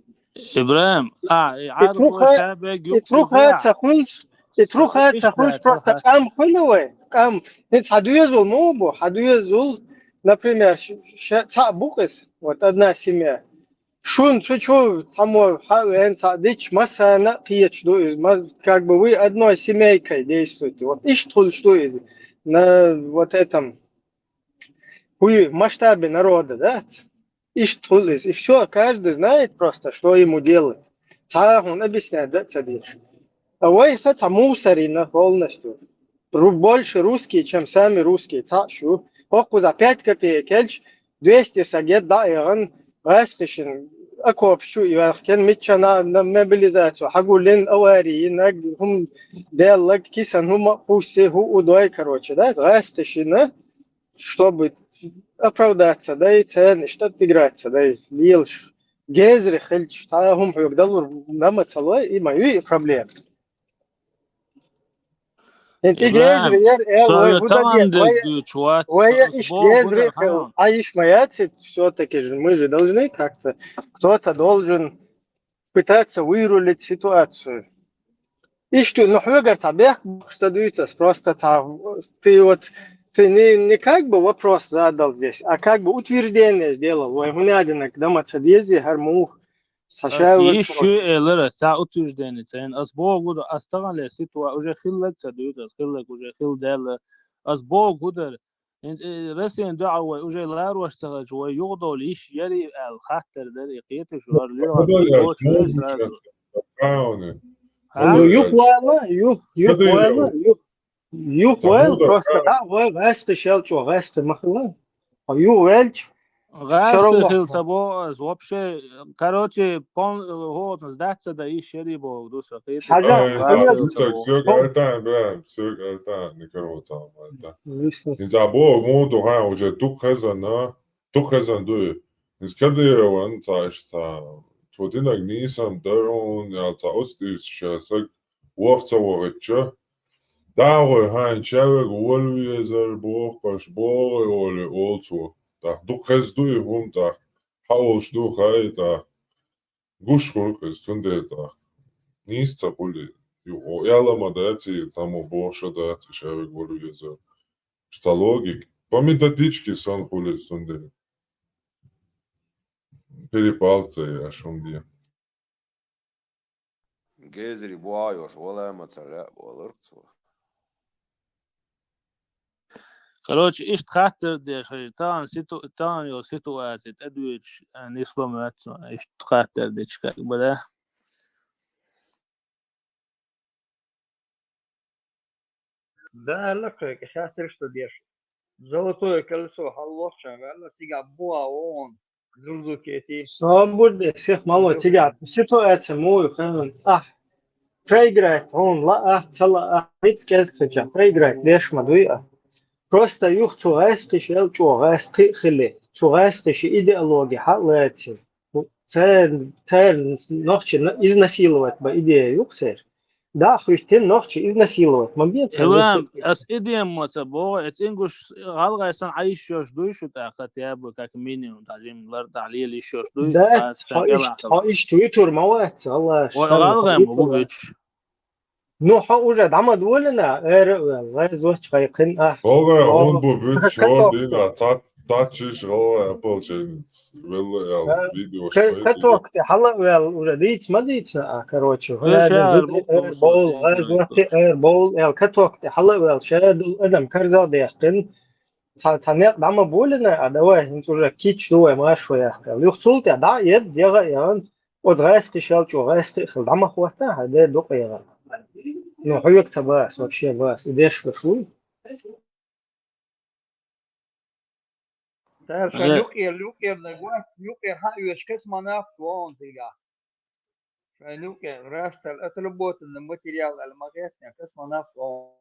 Ибрахим, а, и И Ӏарбо труха, шабег и юкъе труха ца хуьлуш, и труха ца хуьлуш, просто къам хуьлу вай. Къам. ХӀинца хьан доьзал муха бу? Хьан доьзал, например, ш-, ша цхьаъ бу-кх иза. Вот одна семья. Шуна цу чу цхьаммо хьа а веана, цхьаъ дича, массарна а кхеташ ду иза. Ма-, как бы вы одной семейкой действуете. Вот иштта хуьлуш ду иза. На вот этом. ХӀуй масштабе народа, да? Иштта хуьлу иза. И всё, каждый знает просто, что ему делать. Цхьа а хьуна объяснять дан а ца дезаш. А вайх цхьа мусор йина полностью. Ру-, больше русские, чем сами русские. Цхьаъ шу. ХӀокхузахь пять копеек елча, двести сагет дӀа а яхана, гӀаьскхи шина окопаш чу а йоьхкина, мичча на, на мобилизацию хьагуллина, авари йинарг, хӀума даьлларг, кисан хӀума а кхуссий, хӀу а удой, короче, да, гӀаьскхи шина, чтобы оправдаться дай, церан иштта отыграться дай, лелаш. Гезри хилча, цхьа а хӀума хьоьга далур нама ца лой, и ма ю и проблема. ХӀинца и гезри яр, э, вай хӀу дан деза, вай, вай я иш гезри хила, а иш ма яц, всё-таки же мы же должны как-то, кто-то должен пытаться вырулить ситуацию. Иштта, ну, хьоьгара цхьа бехк бохуш ца дуьйцу ас, просто цхьа, ты вот, ты не, не как бы вопрос задал здесь, а как бы утверждение сделал. Вай хӀунда аьлла, дама ца дезий, хӀара муха? Сан ша вуьйцу йиш ю элира, сан утверждение ца йина. Ас боху ду, ас таханлера ситуа-, уже хилларг ца дуьйцу, ас хилларг уже хилла даьлла. Ас боху хӀу дара. ХӀинца, э, Россиян дуьхьа вай уже ларош ца хилча, вай юхадовла йиш ярий аьлла хаттар дара, и кхеташ вара лоьгӀар. Ну, юха вала, юха, юха вала, юха, юха вала, просто дӀа вай гӀаьсти шел чӀо, гӀаьсти ма хила. Хьо юха ваьлча, гӀаьсти хила ца боху ас, вообще, короче, пол-, хӀоцнас дац ца дан йиш ярий боху ду сан, кхеташ вара. Хьажа, хьажа, всё, всё, артан, бля, всё, артан, не короче, артан. ХӀинца боху, муха ду хьан, уже дукха хезна, дукха хезна дуй. ХӀинца Кадырован цхьа иштта, цо динарг нийса ма дара хьуна, аьлла, цхьа оцу дийрца ша саг ваха ца вахийтча, дӀа а гӀой хьайна чавега вала везар бохуш, богӀий олий олу цо. ТӀаккха дукха хезна ду и хӀума тӀаккха. Хьан олуш ду хаий тӀаккха? Гуш хуьлу иза, цундела тӀаккха. Нийса ца хуьлий. Ю-, о, аьлла ма дац и, цхьаммо бохуш а дац и, чавега вала везар. Цхьа логика. По методичке санна хуьлу иза, цундела. Перепалка ца еш хӀума де. Гезри бохьа йош вала ма ца лаьа, бохург цо. Короче, иштта хаттар деш хьажа, тахана ситу-, тахана йолу ситуаци тӀедуьйцуш, а, нисло моьтту суна, иштта хаттар дечу как бы, да? Да, аьлла кхайкха, хаттарш ца деш. Золотое кольцо хьаллохча ваьлла, цигахь бухахь вогӀун зурдукети. Собар де, сих ма ло, цигахь ситуация муха ю хенан. Ахь проиграть хьуна лаахь, ца лаахь, хӀинца кӀезиг хилча, проиграть деш ма дуй ахь. Просто юха цу гӀаьсти шел чӀо гӀаьсти хили, цу гӀаьсти ши идеология хьа а лацийна. Церан, церан нохчи на-, изнасиловать бан идея ю-кх церан. ДӀа а хӀуьттина нохчи изнасиловать ма бен церан. Иван, ас идея ма ца боху, эцу ингуш гӀалгӀай санна Ӏа йиш йолуш дуй шу тӀаккха, хотя бы как минимум, дӀа жимма лар дӀа лела йиш йолуш дуй? Дац, хьо иштта, хьо иштта вуьтур ма вац, гӀалгӀай. Вай гӀалгӀай ма бу буьтуш. Ну, хьо уже дӀа ма долина, ара а ваьлла, гӀазот кхайкхина ахь. ХӀора хӀун бу буьту шор дина, цхьа, цхьа чиш гӀалгӀай ополченец велла аьлла, видео шпайца. Каток тӀе хьала а ваьлла, уже дийца ма дийцина ахь, короче. ХӀунда аьлла, ара бовла, гӀазот тӀе ара бовла аьлла, каток тӀе хьала а ваьлла, шадолу адам карзах даьккхина. Цхьа, цхьа некъ дӀа ма болина, а давай, хӀинца уже кийча ду вай, маршо яхка. Юха цул тӀе дӀа а едда, ягӀа а яхана, оцу гӀаьсти шел чӀо гӀаьсти а хила, дӀа ма хӀотта, хьан де дукъ ягӀа. Ну, хьоьга ца бац, вообще бац, и деш берш вуй. Ша юкъера, юкъера даг вац, юкъера хьан оьшу космонавт вогӀун цигахь. Шайн юкъе растал отработанный материал аьлла ма гӀеттина, космонавт вогӀун.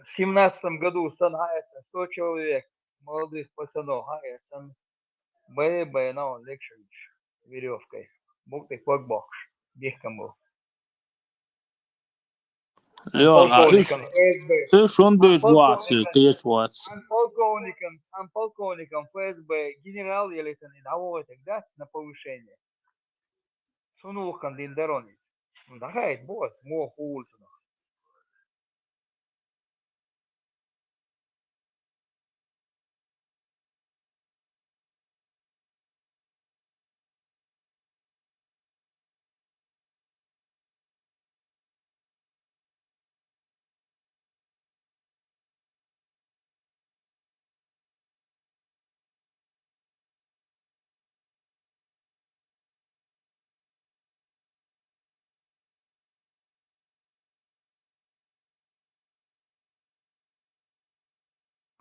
В семнадцатом году сан хьаэцна сто человек, молодых пацанов хьаэцна, бай-бай, но лекшинчу веревкой. Букъ тӀе ког боккхуш, бихкам бу. Леон, а уьш, уьш хӀунда дуьйцу вац, кхечу вац? Ан полковникан, ан полковникан ФСБ генерал елитан и дӀавохуьйтург дац на повышение. Цунна вухкан дин дарон иза. Ну, дахайта бу ас, муха хула цунах.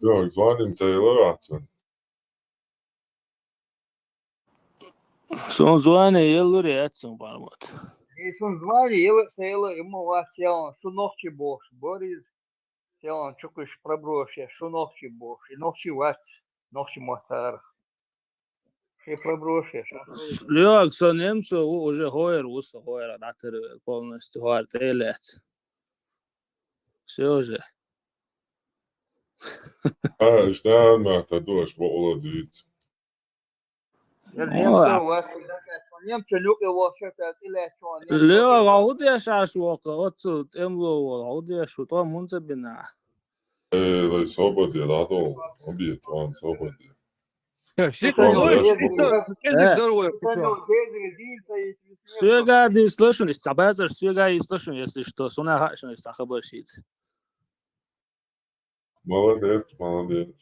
Йо, звоним ца елла вац вайн. Сон звони еллур яц сон бармат. И сон звони елла ца елла, и ма вац ялан, шу нохчи бохуш, Борис, ялан чукхуьш проброш я, шу нохчи бохуш, и нохчи вац, нохчи моттарах. Ши проброшеш. Лёк, со немцо ву уже хойр ву со хойр датер полностью хойр телец. Все уже. А, ишта ма та душ бо ола дит. Немцо ву немцо люк его сейчас телец. Лёк, а удеш аш ву ка оцу темло ву удеш ву то мунца бина. Э, лай собаде, да, то, обед, он собаде. Всё, всё, всё, здорово. Всё, гади, слышно, из Цабаза, всё, гади, слышно, если что, суна хашно, из Цахабашит. Молодец, молодец.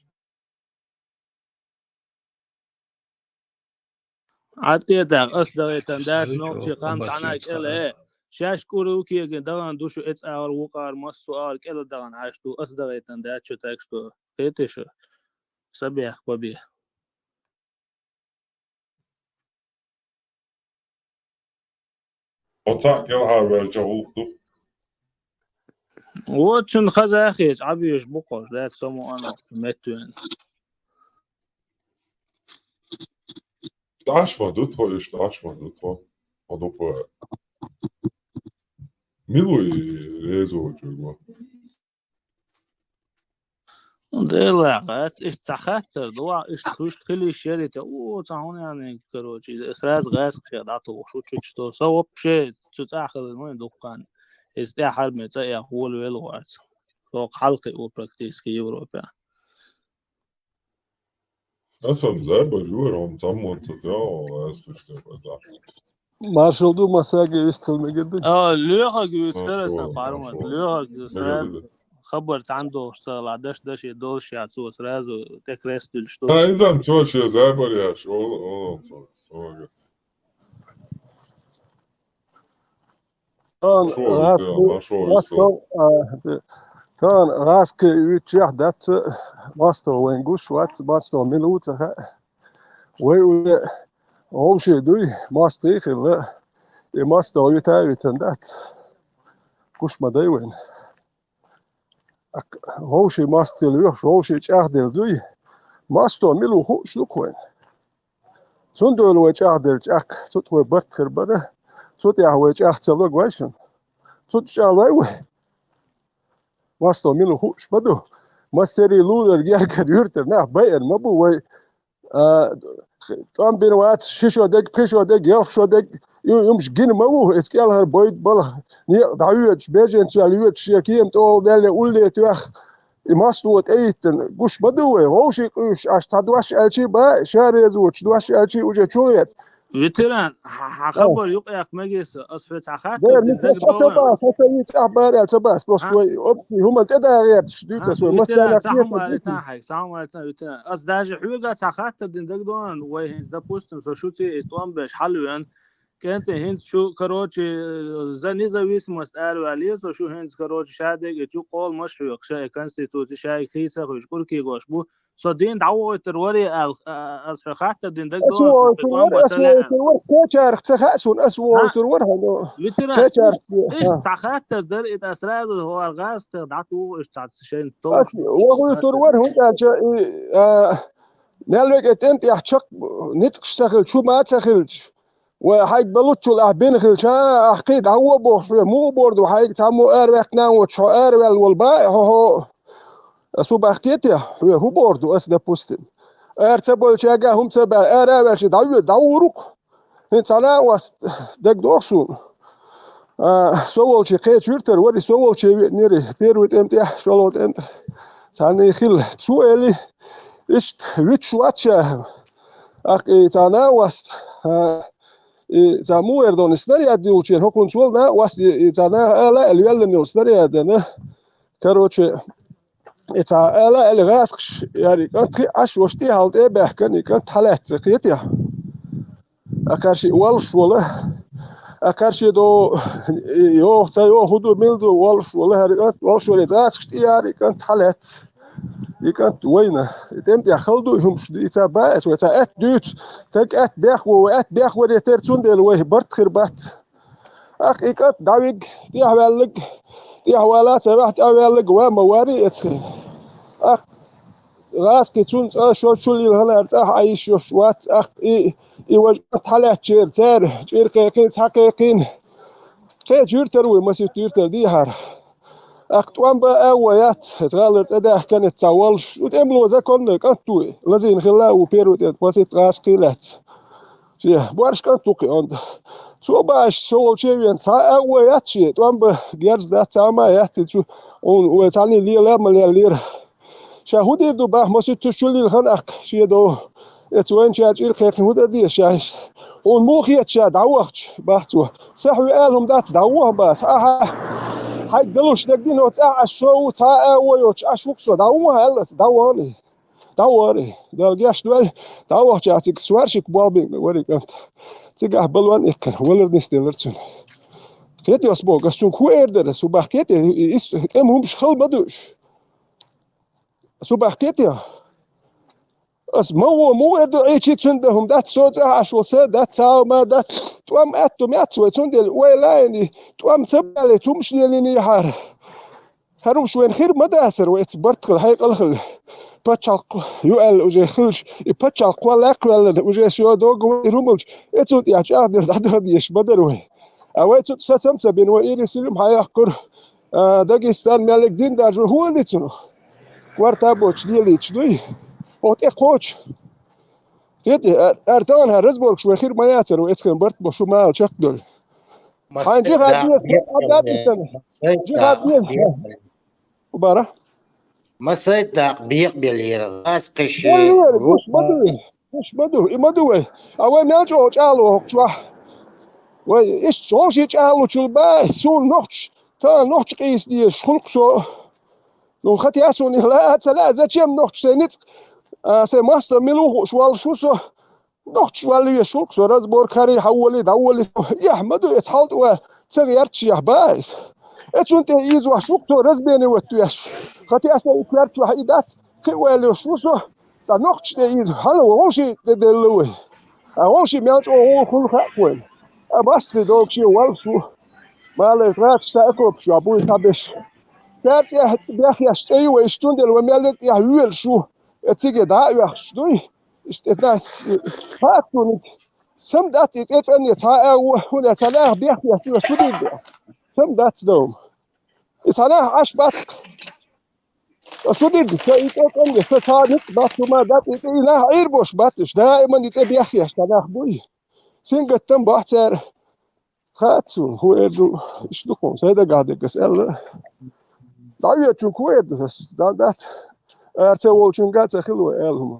Ӏатта тӀаккха ас дагӀийтан дац нохчий къам цхьана кӀеле. Шаьш кӀур ву кегин дагӀан ду шу эц агӀор вукъар массо агӀор кӀела дагӀан Ӏаш ду, ас дагӀийтан дац шу, так что хетиш шу. Са бех баби. Оцаъ кӀелхьарваьлча гӀуллакх ду. Вот цун хаза хеташ, Ӏабеш бу кхош, дац само ана меттуьн. Даш ма ду тхо, иш даш ма ду тхо. Ма ду тхо. Милуй резо чугу. Дела, гӀац, иштта цхьа хаттар ду, иштта хуьш хилиш яри те, у, цхьа хӀун яни, короче, сразу гӀац кхе дӀатухуш, учить, что со вообще цу цӀа хилла вайн дуккхан. Из тӀаьхьар ме цӀа я хӀола вел вац. Со хьалкхи у практически Европе. Асан забар юр, он там вот тут, я, я слышал, да. Маршал ду, массаге вистхил мегар ду. А, лоьхаг виц, а, херасан пармат, лоьхаг сразу хабар цхьан долуш ца ла, даш, даш, и долуш я, цо сразу тӀе крест дуьлуш ду. А, изам цо ше забар яш, о, о, цо, цо, говорит. Тан гӀаскхи, тан гӀаскхи виччех дац, мостагӀа вайн гуш вац, мостагӀа мила ву ца хаьа. Вай уже вовший дуй, мостагӀий хилла, и мостагӀа вита а витан дац. Гуш ма дай вайн. Вовший мостагӀий лоьхуш, вовший чӀагӀделла дуй, мостагӀа мила ву хууш ду-кх вайн. Цундела вай чӀагӀделла чӀагӀ, цу тӀа вай барт хир бара, цу тӀехь вай чӀагӀ ца ло вай шуна. Цу тӀа чӀагӀлой вай. МостагӀа мила ву хууш ма ду. Массерий лулара, гергара, юьртара нах байъина ма бу вай, а, тӀом бина вац, ши шо дерг, пхи шо дерг, ялх шо дерг, и, юмаш гина ма ву, иза кӀелхьара бойда балха, некъа дӀайоьдуш, беженцаш йоьдуш, шен кема тӀе гӀолла даьлла улле тоьхна, и мостагӀо тӀеиттина, гуш ма ду вай, вовший къуьйсуш, аш цхьа дош аьлчий бан, ша реза воцуш дош аьлчий уже чу гӀерта. Ветеран, хьан, хьан хабар юкъаяккха мегий со, ас хьоьца хьан хаттар дина дагадогӀу вайн? Ца бац, хьо ца вийца ахь бара, ца бац, просто вай общий хӀуманна тӀе да гӀерташ дуьйцу ас вай, массарна хетар дуьйцу. Салам алейкум, ветеран. Ас даже хьоьга цхьа хаттар дина дагадогӀу вайн, вай хӀинца, допустим, со шуьца иза тӀом беш хьалвеана, кӀентий хӀинца шу, короче, за независимость араваьлла, со шу хӀинца, короче, ша дерг и чу къоламаш хьоькхуш, и конституци шайга хийца хуьйш, кӀур кегош бу, со дийна дӀавохуьйтур варий аьлла, а, ас хьоьга хаттар дина дагадогӀу вайн, ас вохуьйтур вара, ас вохуьйтур вара, кхечарах ца хаьа суна, ас вохуьйтур вара хьуна. Ветеран, кхечарах, иштта цхьа хаттар дара, и ас сразу хӀара гӀазкхех дӀатуху, иштта цхьа шайна товш. Ас вохуьйтур вара, хӀунда аьлча и, а, мел вега тӀем тӀехь чекх ницкъаш ца хилча, чу ма ца хилча, вай хьайга балуччул ахь бина хилча, ахь кхин дӀагӀо боху хьоьга, муха бор ду хьайга, цхьаммо араваьккхина а воцуш, хьо араваьлла волу бан а хьо, хьо, ас хӀун бахкетехь, хьоьга хӀун бор ду, ас, допустим. Ара ца болчаьрга хӀума ца баьлла, ара а ваьлла ши дӀавоьду, дӀагӀур ву-кх. ХӀинца цхьа накъост дагадогӀу суна. А, со волчу кхечу юьртара вара, со волчу веанера, первый тӀем тӀехь, шолгӀа тӀем тӀехь. Цхьаьна хилла. Цо элира, иштта вуьтуш вац ша. ТӀаккха и цхьа накъост, а, и цхьа муха эр дона, и снаряд йолчу хӀокхунца волу накъост, и, и цхьа наха ала аьлла, веллина йолу снарядана. Короче, и цхьа ала аьлла гӀазкхаша, яра и кӀант хиъна Ӏаш, ваша тӀехьал тӀе а баьхкина, и кӀант хьалаьцна кхетехь. Акхарши волуш волу, акхарши до, йоху, ца йоху, хӀун ду, мила ду, волуш волу хӀара кӀант, волуш волу и гӀазкхаша тӀе яра и кӀант хьалаьцна. И кӀант вайна, и тӀем тӀехь хала ду и хӀумаш, и ца баьа аса, вай ца аьтта дуьйцу, стаг аьтта бехво, вай аьтта бехваре терра, цундела вай барт хир бац. ТӀаккха и кӀант дӀавигга, тӀехьаваьлларг, тӀехьавала ца ваьхьа, тӀехьаваьлларг ван ма варий эцхий. ТӀаккха ГӀазкхи цунна цӀа шо чулил хӀанар цӀахь Ӏайш йош вац, ахь и, и важа тхьалаьччера, цара чӀир кхайкхина, цхьа кхайкхина. Кхеча юьртара вуй, маситта юьртара дийхьара. Ахь тӀом бан агӀо яц, иза гӀалара цӀа даьхкина, ца волуш, шу тӀемло законно кӀант вуй, лазийна хилла а ву первый тӀе, маситта гӀазкхий лаьцна. Шен борш кӀант ву кхин онда. Цо бааш со волче вен, цхьа а агӀо яц шен, тӀом бан герз дац, цхьа а ма яц, и чу, хьуна вай цхьаьний лела а ма леллера. Ша хӀун дийр ду бах, маситташ чуллил хан ахка шен дов. Эца вайначара чӀир кхайкхина хӀун дар деза ша иштта? Хьуна муха хета ша дӀавахча, бах цо. Са хьоьга ала хӀума дац, дӀаваха бах. Ахьа хьайга далуш дагадина, оцу цӀахь Ӏаш со ву, цхьа а агӀо йоцуш Ӏаш ву-кх со, дӀаваха аьлла аса, дӀавахана и. ДӀавахара и. Дала гечдойла, дӀавахча цига сварщик болх бина вара и кӀант. Цигахь балон а иккхина, валар нисделира цуьнан. Кхетий ас боху, ас цуьнга хӀун эр дара, ас хӀун бах кхетий, и, и, и, тӀема хӀумаш хала ма ду уьш. Ас хӀун бах кхетий? Ас ма ву, муха эр ду, Ӏийчи цуьнан дан хӀума дац, со цӀахь Ӏаш волу са дац, цхьа а ма дац, тӀом аьтту ма яц вай, цундела ойла а йина, тӀом ца балийта хӀумаш лелийнехьара. ХӀара хӀумаш вайна хир ма дацара, вай эца барт хила, хьекъал хила. Пачхьалкх ю аьлла уже хилча, и пачхьалкх кхолла а кхоьллина, уже соьга догу вай хӀумалча, эцунна тӀехь чӀагӀдина дӀадаха дезаш ма дара вай. А вай цу тӀе сацам а ца бина, вай ирис йилма хьан яккхура, а, Дагестан меллиг дин даржо хӀун ди цунах? Кварта боцуш лелийча дуй? Хьо тӀе кхочу. Кхетий, а, ара тахана хӀара разборкаш вай хир ма яцара, вай эцхен барт бо шу мала чекхдолу. Хьайн жихад деза, хьан датитана. Жихад деза. Бара. Масайт дакъа бекъабеллера, гӀаз кхиш. Беллера, гуш ма ду. Гуш ма ду, и ма ду вай. А вай мел чӀогӀа чӀагӀло хӀокху чохь. Вай, иштта чӀогӀа ши чӀагӀлучул бай, суна нохчаш, тахана нохча къийса дезаш, хӀуллакх со. Ну, хатя суна и лаа а ца лаа, зачем нохчаш сайн ницкъ, а, сайн мастар мила ву хууш воллуш ву со. Нохча валла вешал-кх со, разборка хьарий, хьан волий, дӀаволий со. Эхь ма ду, эца хьалтӀа ван ца гӀерташ, эхь бан иза. Эцунна тӀе ийзош ву-кх со, разбене ватта веш. Хатя аса и коьрта чохь и дац, кхин а валла веш ву со. Цкъа нохча тӀе ийза, хьала вовший тӀе делла вай. А вовший мел чӀогӀа ву хуьлу хаьа вайна. А басли догу шен валлаш ву. Малайс гӀазкхаш са окопаш чохь буй цхьаберш. Цаьрца эхь бехъеш цӀе ю вай, иштта цундела вай меллиг тӀехь воьлуш ву. Э, цига дӀа а оьхуш дуй. Иштта, э, дац, э, хӀаъ, цунна сам дац и цӀе цӀанне цхьа а агӀо, хӀунда аьлча цхьа нах бехке ю, ас хӀун дийр ду? Сам дац дан. И цхьа нах Ӏаш бац-кх. Ас хӀун дийр ду? Сан и цӀе цӀанне, сан цхьа ницкъ бац, хӀума дац, и, и нах Ӏийр бош бац, уьш даиман и цӀе бехкеш цхьа нах буй. Сингаттам бохь цара. Хац суна, хӀун эр ду, иштта ду-кх хьуна, сайн дагахь дерг ас аьлла. ДӀавоьдучуьнга хӀун эр ду ас, дан дац. Ара ца волчуьнга а ца хилла вай аьлла хӀума.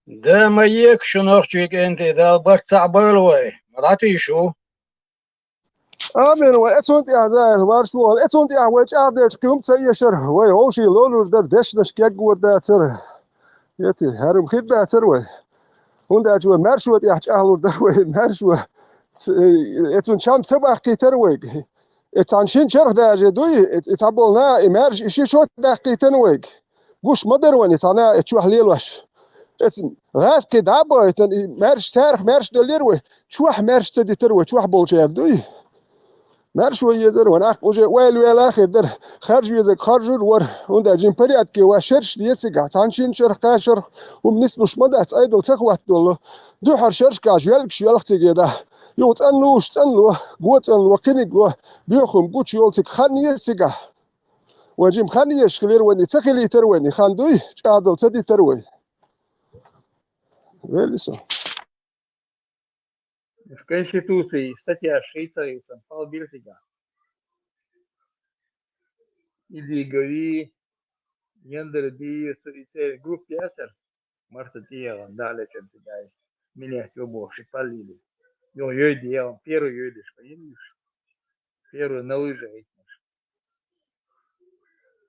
Да ма ека шу нохчий кӀентий, Дала барт цхьаъ бойла вай. Ма дӀатийша шу. Амин вай, эцунна тӀехь зайла, варш ву, эцунна тӀехь вай чӀагӀделча кхин ца эшар, вай вовший лолур дара, дешнаш кегвар дацара. Эти, хӀара-м хир дацара вай. ХӀунда аьлча вай маьршо тӀехь чӀагӀлур дара вай, маьршо. Ц-, эцун чам ца баккхийтара вайга. Э, цхьана шин чарх даже дуй, э, э, цхьа болна, и маьрша, и ши шо даккхийтина вайга. Гуш ма дара вайна, цхьана, э, чохь лелош. Эцна гӀазкхи дӀа а бахийтина, и маьрша, царах маьрша доллера вай, чохь маьрша ца дитара вай, чохь болчара дуй. Маьрша вай езара вайна, аккха уже ойла вела хир дара, харж везарг харжур вара, хӀунда аьлча жин порядке вай шерш децигахь, цхьана шин чарх, кхаа чарх, хӀума нислуш ма дац, айдал ца хӀоттадолу. Дуьххьара шершкахь жоьлгаш йоьлху циге да. Юха цӀанлуш, цӀанло, го цӀанло, кхиниг ло, боьхам гучу йолу цига хан еза цигахь. Вайн жима хан езаш хилира вайна, ца хилийтара вайна, хан дуй, чӀагӀдала ца дитара вай. Вели со. В Конституции статья шестьдесят, пал бирсига. Иди говори, гендер би, группа ясар. Марта тӀегӀан, далечан тӀегӀай. Минех йо боху ши паллили. Йо йойди ян, первый йойдиш ма йинниш. Первый на лыжах йитнаш.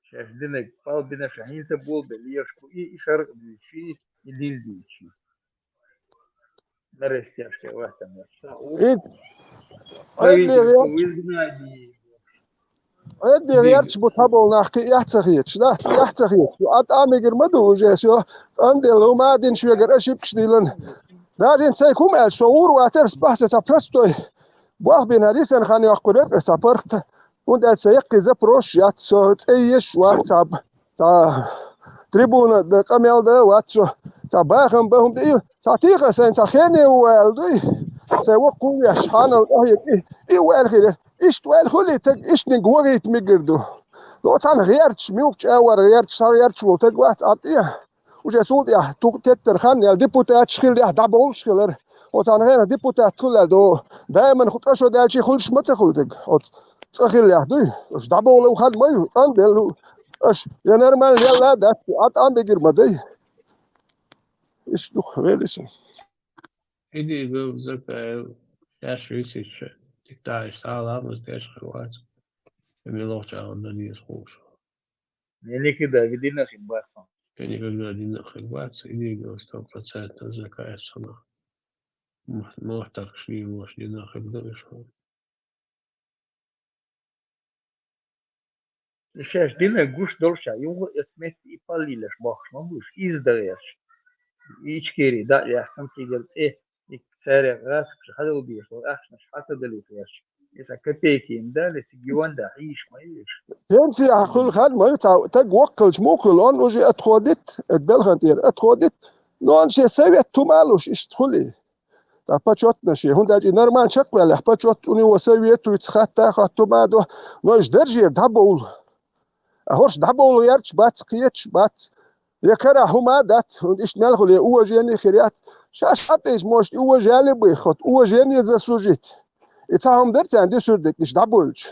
Шаьш динаг пал бина ша хӀинца болбе лешку и, и шаркъ дуьйчи, и дил дуьйчи. На растяжке вахтам. Ит. Правительство в изгнании. Эдди гӀерташ бу цхьаболу нах кхин эхь ца хеташ, да? Эхь ца хеташ. Ат а мегар ма ду уже, всё. Къандел, хӀума а дина шуьгара, ошибкаш диллина. Даже сайн хӀума аьлча, со гӀур вацара, бахьса ца простой. Бох бина рисан хан йоккхур яра, ца паргӀата. ХӀунда аьлча сан яккхий запрос яц, со цӀе еш вац цхьаб. Цхьа трибуна дан къамел дан вац со. Цхьа бахам бан хӀума дан и, цхьа тӀехьа сайн цхьа хене ву аьлла дуй. Сайн воккхавеш, хьанал тӀехье и, и ву аьлла хир. Иштта ваьлла хуьлий, таг иштаниг вахийта мегар ду. Ло цхьана гӀерташ, муьлххачу агӀор гӀерташ, цхьа гӀерташ волу таг вац Ӏад тӀе. Уже цул тӀехь тух теттар хан яьлла депутаташ хилла, дӀабовлуш хилар. Оцу цхьана хенахь депутат хуьлу аьлла догӀу. Даиман хӀу тӀе шо даьлчи хуьлуш ма ца хуьлу дерг. Оцу цӀа хиллехь дуй. Уьш дӀабовлу хан ма ю, къан делла. Аша я нормально лелла а дац, Ӏад а бигира ма дай. Иштта ду вели со. Иди гов закаев, шаьш висича, тик таьӀаш сагӀа ламаз деш хир вац. Мила вахча а ван дан еза хууш. Я никогда дина хир бац. Я никогда дина хир бац, иди гов сто процентов закаев сама. Мохтак шли ваш дина хир дариш. Шаьш динарг гуш долуш а, юха эс метта и паллилаш бохуш ма буш, иза дагӀерш. Ичкери дӀа а яхкана цигара цӀе, и царех гӀасакхаша хьадала дезаш долу ахчанаш хьан ца далийта гӀерш. Иза копейки ма дали, цига юан да хьийш ма йиш. Пенсия хуьлу хан ма ю, цхьа таг воккхалча муха хуьлу, он уже отходит, эт белхан тӀера отходит, но он шен совет хӀума а луш, иштта хуьлий. Ткъа почётно шен, хӀунда аьлча и нормально чекхваьллехь, почёт у него советуется, хатта а хатта хӀума а до, но иштта даржера дӀабовлу. А хӀорш дӀабовлу гӀерташ бац, кхеташ бац. Я карахь хӀума а дац, хӀунда иштта мел хуьлу, я уважение хир яц. Шаьш хьатӀаийча, может, и уважали бы их, вот уважение заслужить. И цхьа хӀума дара царна дисур дерг, иштта дӀабовлучу.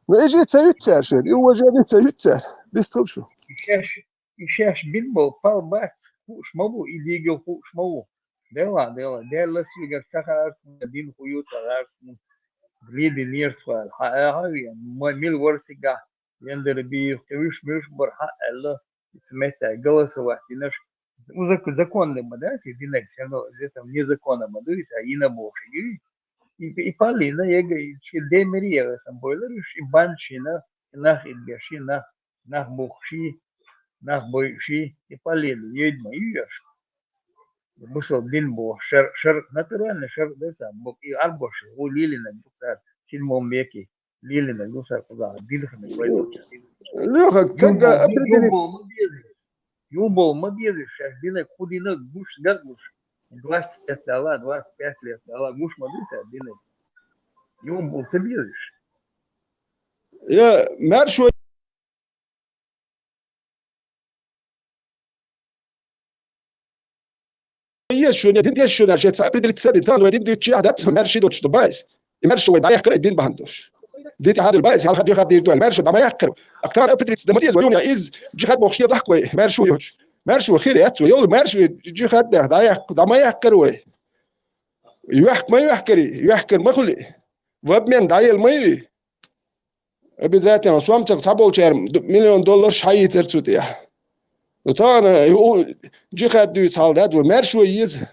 Но и жи ца юьту цара шена, и уважение ца юьту цара. Дистхила шу. И шаьш, и шаьш бина болу пал бац, хууш ма бу, и дийгал хууш ма ву. Делахь, делахь, Делла соьгара ца хаьара суна, дин хӀу ю ца хаьара суна. Лидинера тхо аьлла, хьан аьлла вен, ма мила вара цигахь, ендара бийх, кхин вуьш муьлш бара хьан аьлла, иза метта голосовать динарш. Узак закон ма дац, и динарг сено, где-то незаконно ма ду, иза йина бохуш ю. И, и паллина, ега, и ши демири яга сан бойлар, и банчина, и нах идбеш, и нах, нах бухши, нах бойши, и паллина, йойд ма юеш. Бусал дин бо, шар, шар, натурально шар да сан, бо, и арбош, у лилина, бусар, седьмом веке, лилина, бусар, куда, дилхина, Лёха, Юбол, тага определить. Юбол ма дезаш. Юбол ма дезаш, шаьш динарг, хӀу динарг, гуш, гар гуш. Двадцать лет дала, двадцать пять лет дала, гуш ма ду сан динарг. Юбол ца дезаш. Я, маьршо Еза шуна, дин деза шуна, шеца определиться дин, тан вай дин дуьйцучехь дац, маьрша ши долчу ду байс. И маьрша вай дӀаяьккхира, и дин бахьана долуш. Дин тӀе хьадуьлу байс, хьалха джихад дийр ду, маьрша дӀа ма яьккхира. Ак тан определиться дан ма деза, вай юна, из джихад бохуш, шен дохку вай, маьрша ю йоцуш. Маьршо хир яц вай, йолу маьршо жихад бех, дӀаяккха, дӀа ма яккхара вай. Йоьхка ма йоьхкари, йоьхкар ма хуьли. В обмен дӀаела ма ю. Обязательно сомцах цхьаболчара ду-, миллион долларш хьаийцар цу тӀехь. Ну, тахана, э, у, джихад дуьйцу хьал дац, вай маьршо еза.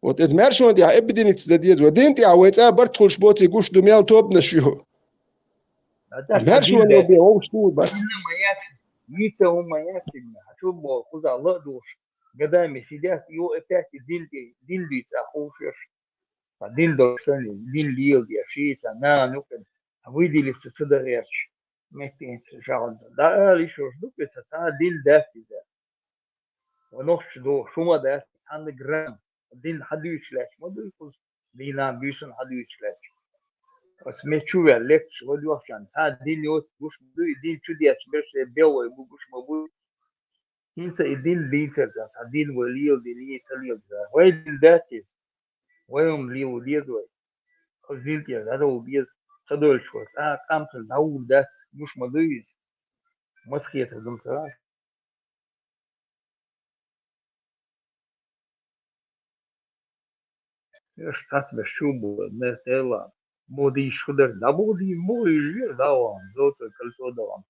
Вот это маьршонна тӀехь эббидиница дан деза, вай дин тӀехь вай цӀа барт хуьлуш боций гуш ду мел тобанаш ю. Маьршонна бен вовш ду барт. Ница хӀума яц хьуна, хьачу боху, кхузахь ла а духуш, годами сидят, и опять и дин тӀе, дин дуьйцу а ховшаш. Ткъа дин долуш санна, дин леладеш, шица нана юкъана, выделиться ца дан гӀерташ, меттица жагӀна. Да, ала йиш йолуш ду, кхуьца цхьа а дин дац иза. Ва нохча дохуш хӀума дац, цхьанна грамм дин хьадуьйцуш лаьтташ ма дуй кхуза, дийнахь буьйсанна хьадуьйцуш лаьтташ. Аса мет чу ваьлла, лекташ ладоьгӀчарна, цхьа а дин йоцу гуш ма дуй, дин чу детташ берш бен вай бу гуш ма буй. ХӀинца и дин дийцар дан, цхьа дин вай леладина, ца леладина. Вай дин дац иза. Вай хӀума лело деза вай. Оцу дин тӀера дӀадовла деза. Ца девлча вай цкъа а къам хила дӀагӀур дац, гуш ма дуй иза. Маса хетар ду-м ца. Аш цхьацца беш чу бу, мел тела. Бу дийш ху дара, да бу ди, бу ижира, да ван, золотой кольцо да ван.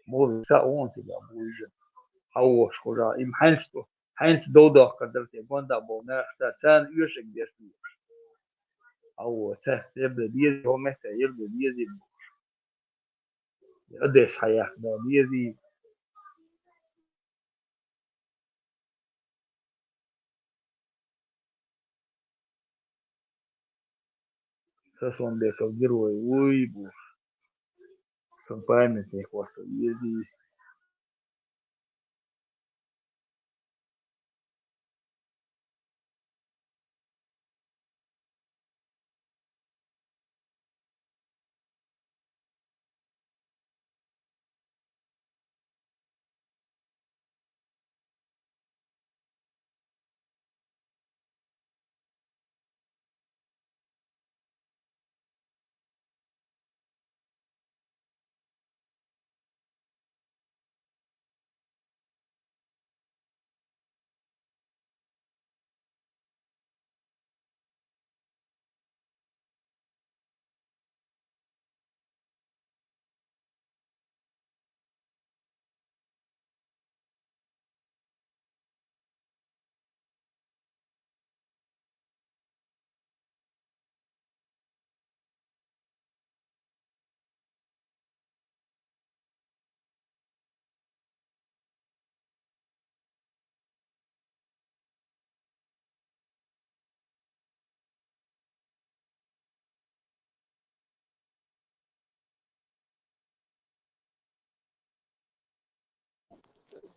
Бу са он цига, бу ижира. Хьавош хужа, им хьанц бу, хьанц дов дохка дара те, гонда бу, нах са, цан уьшиг беш бу. Хьаво, цех, цебе деза, хо мехта, ир бе деза, ир бу. Одесса хьаяхна дезий. Сосонбеков герой вуй бу. Сан памятник ваха дезий.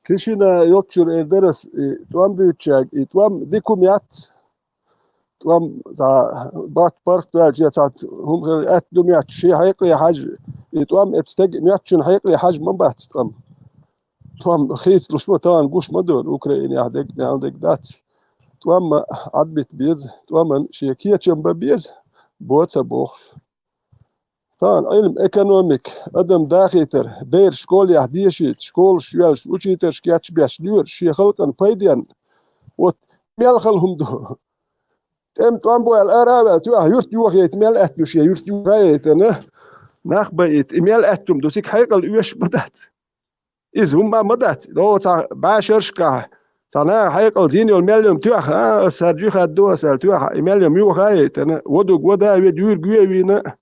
Тишина йолччуьра эр дара ас, и тӀом буьйцучаьрга, и тӀом дика хӀума яц. ТӀом цхьа бат паргӀат ваьлча, я цхьа хӀума хир аьтта ду моьттуш, шен хьекъале хьажа, и тӀом эцу стеган моьттучун хьекъале хьажа ма бац тӀом. ТӀом хийцалуш ма тахана гуш ма ду, Украинехь дерг, мел дерг дац. ТӀом ма Ӏадбита беза, тӀоман шен кечам бан беза, бо ца бохуш. Тахана Ӏилма, экономика, адам дахийтар, бераш школехь дешийта, школаш йоьллуш, учительш кечбеш лоьраш, шен халкъана пайденна. Вот мел хала хӀума ду. ТӀем тӀом бу аьлла, ара а ваьлла, тоьхьа юрт йохайта мел аьтта ду шен, юрт йохайайтана, нах байийта. И мел аьтта хӀума ду, цига хьекъал оьшуш ма дац. Иза хӀумма а ма дац. О, цхьа бӀешерашкахь, цхьа наха хьекъал зийна йолу мел йолу тоьхна, а, аса хӀара жихад ду аса аьлла тоьхна, и мел йолу муьйха а яйтана, вадуг вада а ве, дуьйриг ве а вийна,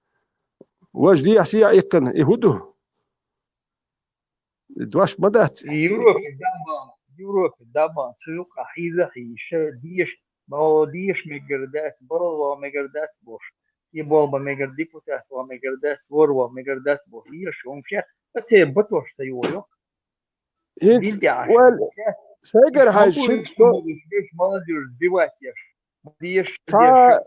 важа дехьа сехьа иккхина, и хӀун ду? И дош ма дац. И Европе дабан, Европе дабан, цу юкъа хьийза а хьийза, деша, бала деша мегар дац, бала ван мегар дац бош. И болба мегар депутат ван мегар дац, вор ван мегар дац бош. Деша, хӀума шех, а церан батош ца йолу. ХӀинца вайл сайгара хьаьжча, шуьца со цхьа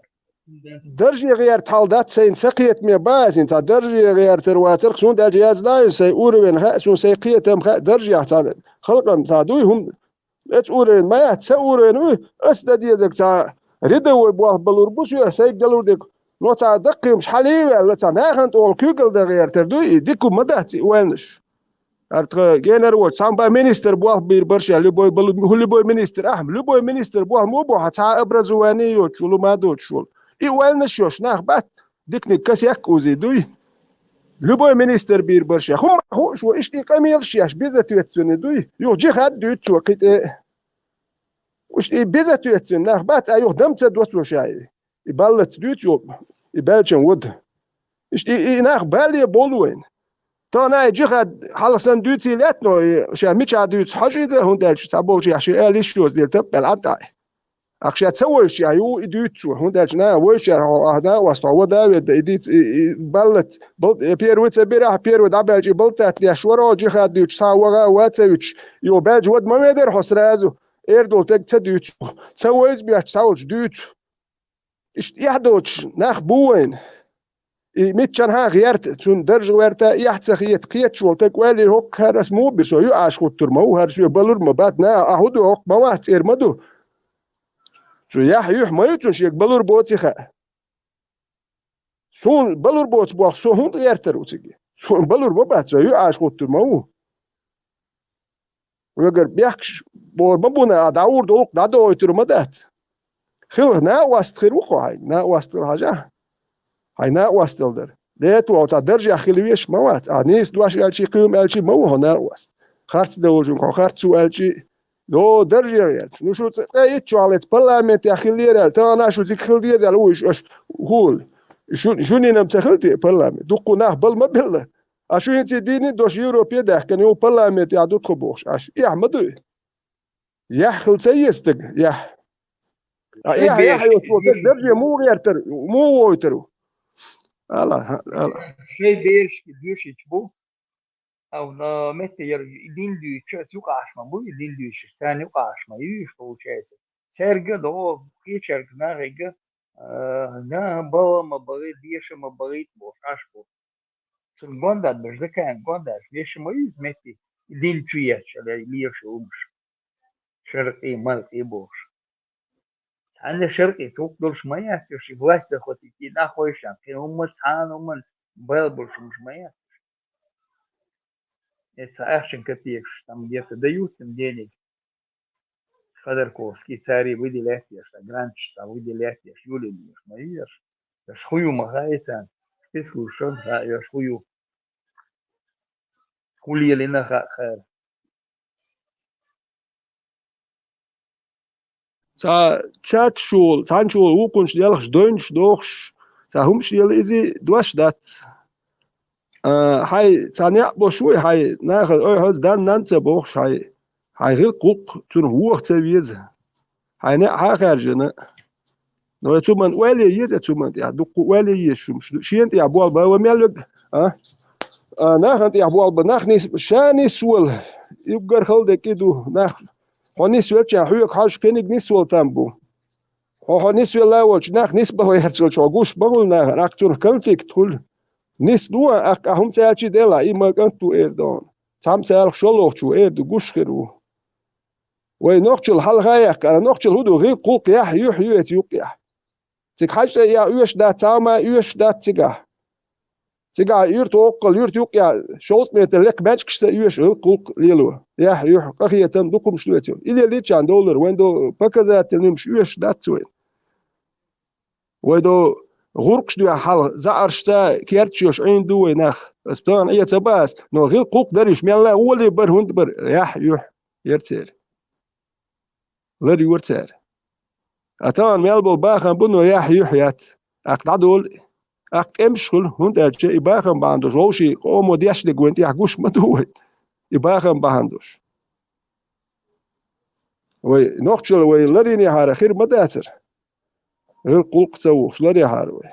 дарже гӀерта хьал дац сайна, сан кхетаме бац, хӀинца цхьа дарже гӀертар вацарх, суна даьлча яздайна сайн уровень хаьа, суна сайн кхетам хаьа, даржехь цхьа халкъана цхьа дуй хӀума, эцу уровень ма яц, сан уровень вуй, ас дан дезарг цхьа рядовой болх балур бу соьга, сайга далур дерг, но цхьа даккхиймаш хьалийваьлла, цхьа нахана тӀехула куьйгалла дан гӀертар дуй, и дика хӀума ма дац и ойланаш. Артха генар вочу, цхьамба министр болх бийр барша, любой, любой министр, ахьа, любой министр болх мо бохьа, цхьа образование йоцуш, лума доцуш волу. И ойланаш йош, нах бат, дикник касек узи дуй. Любой министр бийр барша. ХӀумма хууш ву, ишта и къамелаш еш, безответственный дуй. Юха джихад дуьйцу цо кхин тӀе. Ишта и безответственный нах бац, а юха дам ца доцо шаьи. И баллац дуьйцу, и баьлчан вада. Ишта и, и нах бале болу вайн. Тахана и джихад хьалха санна дуьйций лаьтта, но и ша мичахь дуьйцу хьажийда, хӀунда аьлча цхьаболчу яхь ши аьлла йиш йоцу дела таппа аьлла Ӏад Ӏай. Ахша ца войчу яхь ю и дуьйцу цо, хӀунда аьлча наха войчара хьо, ахьа накъост хьо вада а ведда, и диц, и, и баллац, бал-, и первый ца бира ахьа, первый дӀабаьлча и балтат деш вара хьо, джихад дуьйцу, цхьа ваха а ваца а вуьтуш, и баьлча вада ма ведара хьо сразу. Эрдул тега ца дуьйцу. Ца вайза беш цхьа волчу дуьйцу. Иштта эхь доцуш нах бу вайн. И митчанхьа гӀерта, цунна даржа гӀерта эхь ца хета, кхеташ волу таг ойла йира хӀокху хӀара ас муха бира, со юьӀаш хӀуттур ма ву, хӀара соьга балур ма бац, наха, ахьа хӀун ду, хӀокху ма вац цӀера ма ду. Цу яхь юьхь ма ю цунна, шега балур боций хаьа. Суна балур боцу боху, со хӀунда гӀертар ву цига? Суна балур ма бац, со юьӀаш хӀуттур ма ву. Вегара бехкаш бохур ма бу, а дӀагӀур долу, дӀадохуьйтур ма дац. Хилха накъост хир ву кхо хьайга, накъост хир хьажахь. Хьайн накъостал дара. Лето хьо цхьа даржехь хила веш ма вац. А нийса дош аьлчи, кхин хӀума аьлчи ма ву хьо накъост. Харц долчуьнга хьо харц ву аьлчи, йо, даржехь яьлча. Ну шу цкъа итт чохь лаьцна парламентехь хиллера аьлла, тахана шу цига хила деза аьлла ву иша аша хӀула. Шу, шуна йина ца хила те парламент? Дуккха нах бала ма белла. А шу хӀинца дийна дош Европе а даьхкина, йо, парламентехь ду тхо бохуш, аша эхь ма дуй. Яхь хила ца еза стаг, яхь. А эхь, яхь йоцу, дарже муха гӀертар, муха войтар ву? Ала, ала. Шайн берашка доьшуьйтуш бу. Авна метта яра и дин дуьйцуш, аса юкъахь ма бу, и дин дуьйцуш, царна юкъахь ма юьйш, получается. Цаьрга догӀу, кхечаьрга нахига, а, наха бала ма бахийта, деша ма бахийта бохуш, Ӏаш бу. Цунна гондад беш, закан гондад, деша ма юьйцу метти, и дин чу етташ, ала лелаш хӀумаш. Шаркъий, маркъий бохуш. Цхьанна шаркъица хӀух долуш ма яц уьш, и власть захватить, и нах вайшан, кхин хӀумма цхьана хӀуманца бала болуш хӀумаш ма яц уьш. Э, цхьа ахчан капекаш, там где-то дают им денег. Ходорковский цари выделять еш, а гранташ цхьа выделять еш, юлин еш, ма еш. Еш хӀун ю ма хаьа царна, спецслужбаш хаьа еш хӀун ю. ХӀун лелийна хаьа хара. Цхьа чаташ волу, цхьанчу волу вукхунчу делхаш дойнаш дохуш, цхьа хӀумаш лела иза дош дац. А, хьай, цхьа некъ бош вуй, хьай, нахана ойхьаза дан-нан ца бохуш, хьай, хьай гӀиллакх-гӀуллакх цунах воха ца веза. Хьай некъ хьан а хаьржина. Но цу ман ойла еза, цу ман тӀехь дуккха ойла еза шуна. Шена тӀехь болба ва мел вега, а? А, нахана тӀехь болба, нах нис-, ша нисвала, уггар хала дерг и ду, нах. Хьо нисвелча хьоьга хьажа кхиниг нисвала там бу. Хьо, хьо нисвелла волчу нах нисбала гӀерташ волчу хьо гуш бахула нахана, аккха цунах конфликт хуьлу. Нис ду, аккха хӀума ца аьлчи делахь, и ма кӀант ду эр ду. Цхьамма ца аьлха шолгӀачу эр ду, гуш хир ву. Вай нохчалла хьалха а яьккхина, нохчалла хӀун ду, гӀиллакх-гӀуллакх яхь, юьхь ю эца юккъехь. Цига хьаьж цӀе яхь оьшуш дац, цхьамма а оьшуш дац цигахь. Цигахь юьрта воккхал, юьрта юккъехь шовзткъа метр лекха маьждигаш ца оьшу, гӀиллакх-гӀуллакх лело. Яхь, юьхь, къахетам, дукха хӀумаш ду эца. И лелийчарна довлар, вайн до показательный хӀумаш оьшуш дац вайн. Вай до гӀуркхаш дуьхьа хьалха, заӀаршца, керташ йош Ӏийна ду вай нах. Ас тахана Ӏе ца бац, но гӀиллакх-гӀуллакх дара уьш, мелла а гӀоле бара, хӀунда бара, яхь, юьхь, яра церан. Лар юра цара. А тахана мел болу бахам бу, но яхь, юьхь яц. Аккха дӀадолу, аккха тӀемаш хуьлу, хӀунда аьлча и бахам бахьана долуш вовшийн къомо дешниг вайн тӀехь гуш ма ду вай. И бахам бахьана долуш. Вай нохчалла вай ларийнехьара хир ма дацара. ГӀиллакх-гӀуллакх ца вухуш ларехьара вай.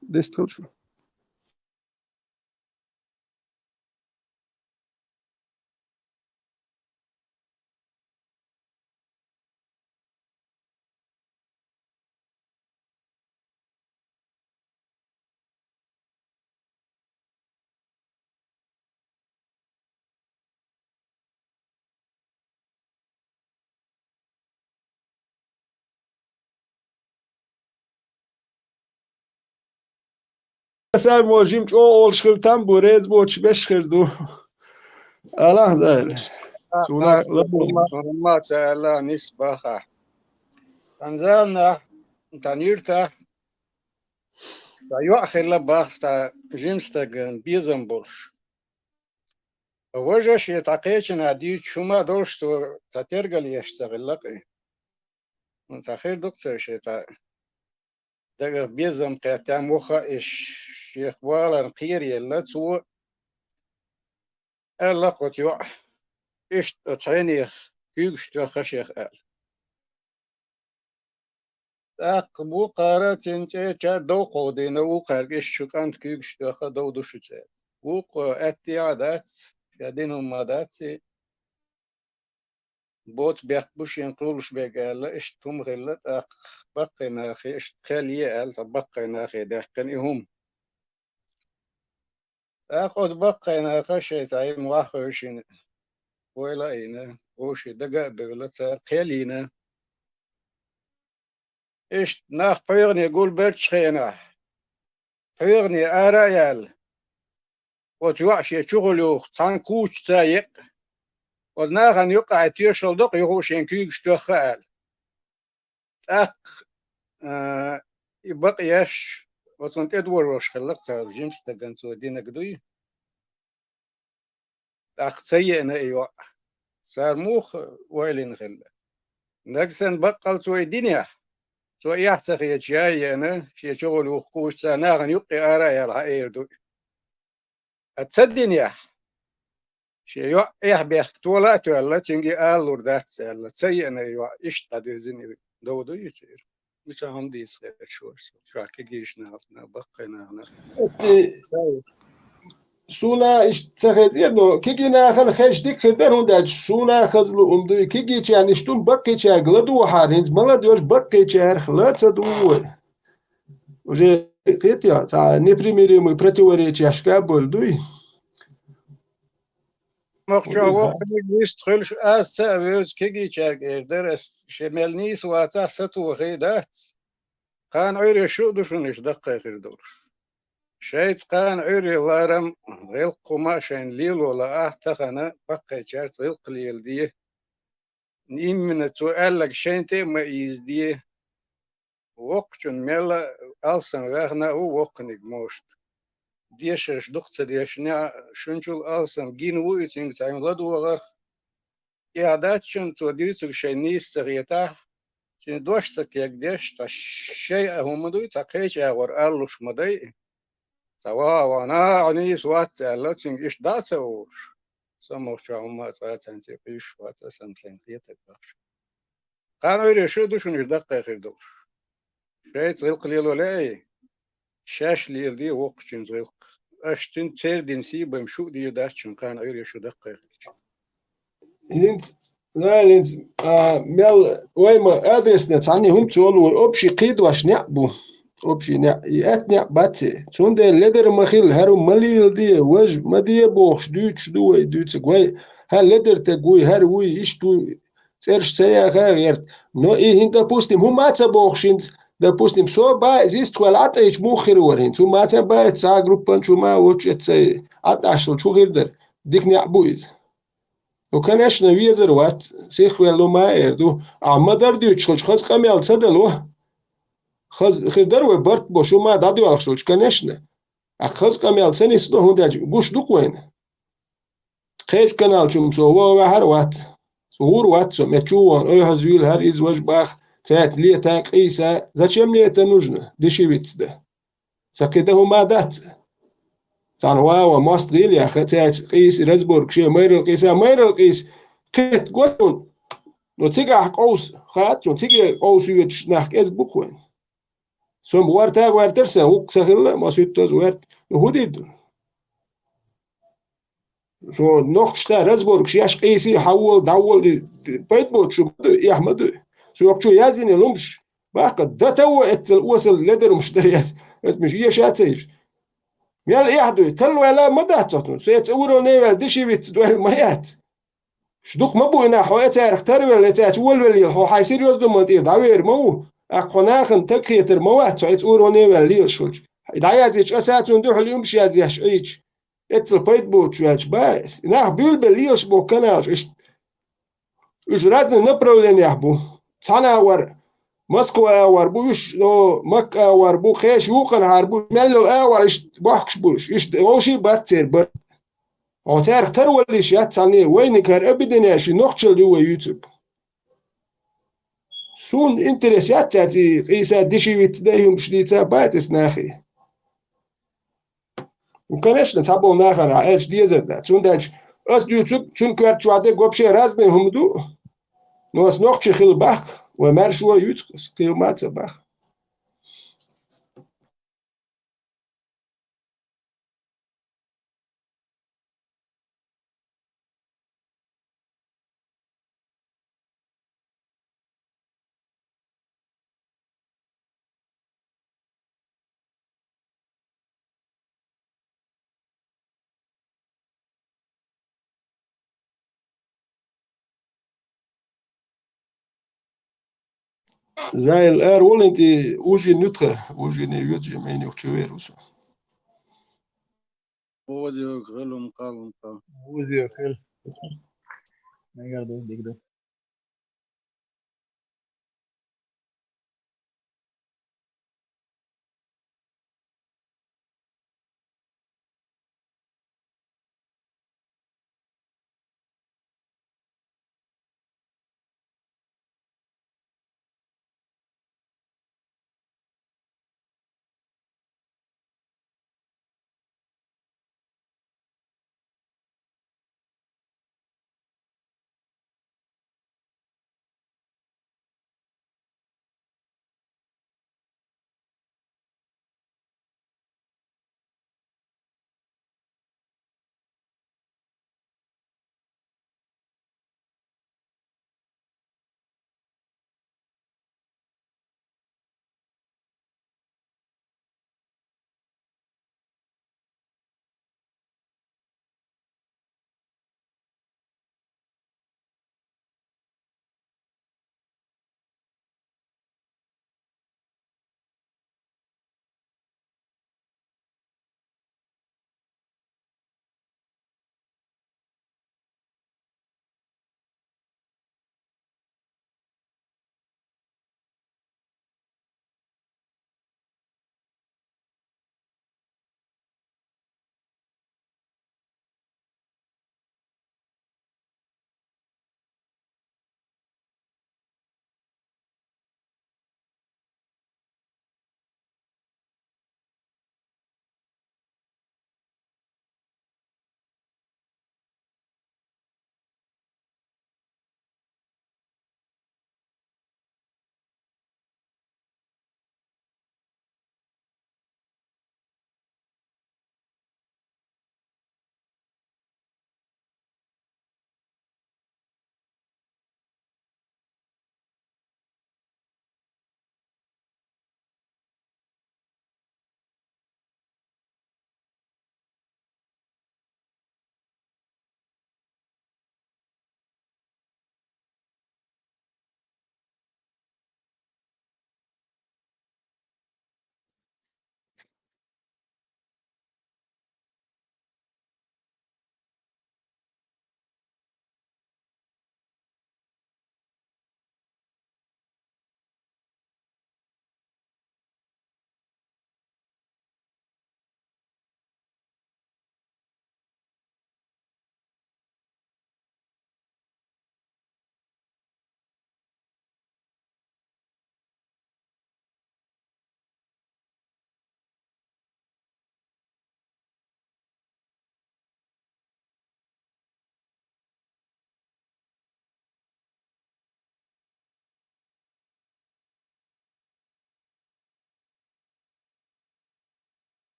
Дестхила шу. Сайн мо жима чӀогӀа олуш хила там бу, реза боцуш беш хир ду. Аллах зайла. Суна ладу. Ма ца Аллах нис баха. Танзана, танирта, та йоӀ хилла бах, та жимстаг безам болуш. Важа шен цхьа кхечина дийчу хӀума долуш цо ца тергал еш ца гӀиллакъи. Ца хир ду-кх цо шен цхьа дагах безам кхетта, муха и шех валарна кхераелла, цо аьлла кху йоӀа, иштта оцу хьенех куьйгаш тоьхха шех аьлла. ТӀаккха вукхара цуьнан цӀе ча дов кховдийна, вукхаьрга иштта шу кӀанта куьйгаш тоьхха дов ду шуьца аьлла. Вукхо аьттехьа дац, ша дина хӀума дац и. Боцу бехк бу шен кхуллуш берг аьлла, иштта хӀума хилла, тӀаккха баккхий нахе иштта кхел е аьлла, цхьа баккхий нахе даьккхина и хӀума. ТӀаккха оцу баккхий наха шайн цхьа хӀума ваххевшина ойла а йина, вовшийн дага а бевлла, цара кхел йина. Иштта нах пхьоьгӀане гулберчу хенахь, пхьоьгӀане ара а яьлла, оцу йоӀа шен чухула юху цхьана кучаца екъа. Оцу нахана юккъехь тоьшалла до-кх, юха шен куьйгаш тоьхха аьлла. ТӀаккха, а, и бакъ еш, оцунна тӀедожош хилла-кх цара, жимстагана цо динарг дуй. ТӀаккха ца еана и йоӀ. Цара муха ойлина хилла? Нагахь санна баккъал цо и динехь, цо эхь ца хеташ яй а еана, шен чухула юху кучаца нахана юккъе ара а яьлла хьаэр ду. Ткъа ца динехь, шен йоӀ эхь-бехк тола а тоьлла, цуьнга и ала лур дац аьлла, ца еана и йоӀ, иштта дӀадирзина и дов дуй и церан. Мичахь хӀума дийца хеташ вара со, шуьга кегийчу нахана, баккхий нахана. Суна иштта ца хезира, но кегий нахана хезча дика хир дара, хӀунда аьлча суна хаза луъург дуй, кегийчарна иштта хӀума баккхийчаьрга ладогӀахьара, хӀинца ма ладоьгӀча баккхийчарах ла ца дугӀу вай. Уже кхетий, цхьа непримиримый противоречияш габойла дуй. Махчо воккханиг вист хуьлуш, аз ца а вевза кегийчаьрга эр дара ас, шен мел нийса вацахь, сатохий дац. Кхана Ӏуьйре шу а ду шуна иштта даккхий хир долуш. Шайца кхана Ӏуьйре ларам, гӀиллакх хӀума а шайна лело лаахь, тахана баккхийчаьрца гӀиллакх леладе. Именно цо аьлларг шайна тӀе а ма ийзаде. Воккхачун мелла а алсам ваьхна а ву воккханиг, может. Дешарш дукха ца дешнехь, шуьнчул алсам гина ву иза, цуьнга цхьа хӀума ладогӀарх. Эхь дац шуна, цо дуьйцург шайна нийса ца хетахь, цуьнан дош ца кегдеш, цхьа шай а хӀума дуй, цхьа кхечу агӀор алалуш ма дай. Цхьа ваха вахана, а, хьо нийса вац аьлла, цуьнга иштта дӀа а ца олуш. Со мохчохь хӀумма а цкъа а цаьрца кхуьйсуш вац, аса-м сан хетарг бахьаш. Кхана Ӏуьйре шу а ду шуна иштта даккхий хир долуш. Шайца гӀиллакх лело лаьий, шаьш леладе воккхачуьнца гӀиллакх. Аша цуьнца церан дина сий бан шу а дийр дац шуна, кхана Ӏуьйре шу даккхий хилча. ХӀинца, да, хӀинца, а, мел вай ма адресна цхьанне хӀума ца олу вай, общий кхидош неӀ бу. Общий неӀ, и атта неӀ бац и. Цундела ледара ма хилла, хӀара ма леладе, важа ма де бохуш, дуьйцуш ду вай, дуьйцург вай. ХӀара ледара таг вуй, хӀара вуй, иштта вуй, цӀераш ца яха а гӀерта. Но и хӀинца, допустим, хӀума а ца бохуш хӀинца, допустим, со баиз йистхвелла Ӏа тӀайча муха хир вара хӀинца? ХӀума а ца баиз, цхьа группан чу ма а воцуш эццай Ӏа тӀаьшла чу хир дара. Дика неӀ бу иза. Ну, конечно, везар вац, сихвелла ма эр ду. А ма-дарра дуьйцуш хилча, хаза къамел ца дало. Хаза хир дара вай барт бо, шу ма дӀадоьлхуш долчу, конечно. А хаза къамел ца нисдо, хӀунда аьлча гуш ду-кх вайна. Кхечу канал чу-м со ваха ваьхьар а вац. Со гӀур вац со, мет чу а вахана, ойхьаза вийла хӀара иза важа баха, цаьрца лета, къийса, зачем мне это нужно? Деши виц дан. Сан кхин дан хӀума дац. Царна ван-ван мостагӀийла яха, цаьрца къийса, разборка шен майралла къийса, майралла къийса, кхетта го цунна. Но цигахь къовса, хаьа цунна, циге къовса йоьдуш нах кӀезиг бу-кх вайн. Со-м гӀорта а гӀоьртара сан, гӀуллакх ца хилла, масуьттаза гӀоьрта. Ну, хӀун дийр ду? Со нохчашца разборкаш еш, къийсий, хьавола, дӀавола, и пайда боцуш ма ду, эхь ма ду. Со йоккхачо яздина лумаш, баккха, датаво эццал осал ледармаш дар яц. Аса миша еша а ца еш. Мел эхь дуй, талла ваьлла ма дац оцунна. Со эца уровне ваьлла, деши виц дойла ма яц. Ш дукха ма бу и нах, хьо эцарах тарвелла, эцаьрца волавелла, хьо хьайн серьёзно ма тӀера дӀавер ма ву. Аккха хьо нахана таг хетар ма вац, хьо эца уровне ваьлла лелаш хилча. ДӀаязйича, аса цунна дуьхьал юмаш язъеш Ӏийча. Эццал пайда боцуш ваьлча бац. И нах буьйлабелла лелаш болу каналаш, иштта уьш разный направлениях бу. Цхьана агӀор Москва агӀор бу уьш, но Макка агӀор бу, кхечу юкъанхьара бу, мел йолу агӀор иштта бохкуш бу уьш. Иштта вовший а бац церан бар. Хьо цаьрга тарваллийш яц цхьанне, вайниг хӀара объединение ши нохчалла ю вай юьйцург. Суна интерес яц цаьрца и къийса деши виц дай хӀумаш дийца бац эс нахе. Ну, конечно, цхьаболу нахана аьлча дезар дац. Цундела ас дуьйцург, цуьнан коьрта чохь дерг вообще разный хӀума ду. Но ас нохчи хила бахка, вай маьрша вон юьйцу ас, кхин хӀума а ца баха. Зайл, ара воллин тӀе ужин ю тхан, ужине йоьдужи майна юхачу вер ву со. Узио хилум калум ка. Узио хил. Мегар ду, диг ду.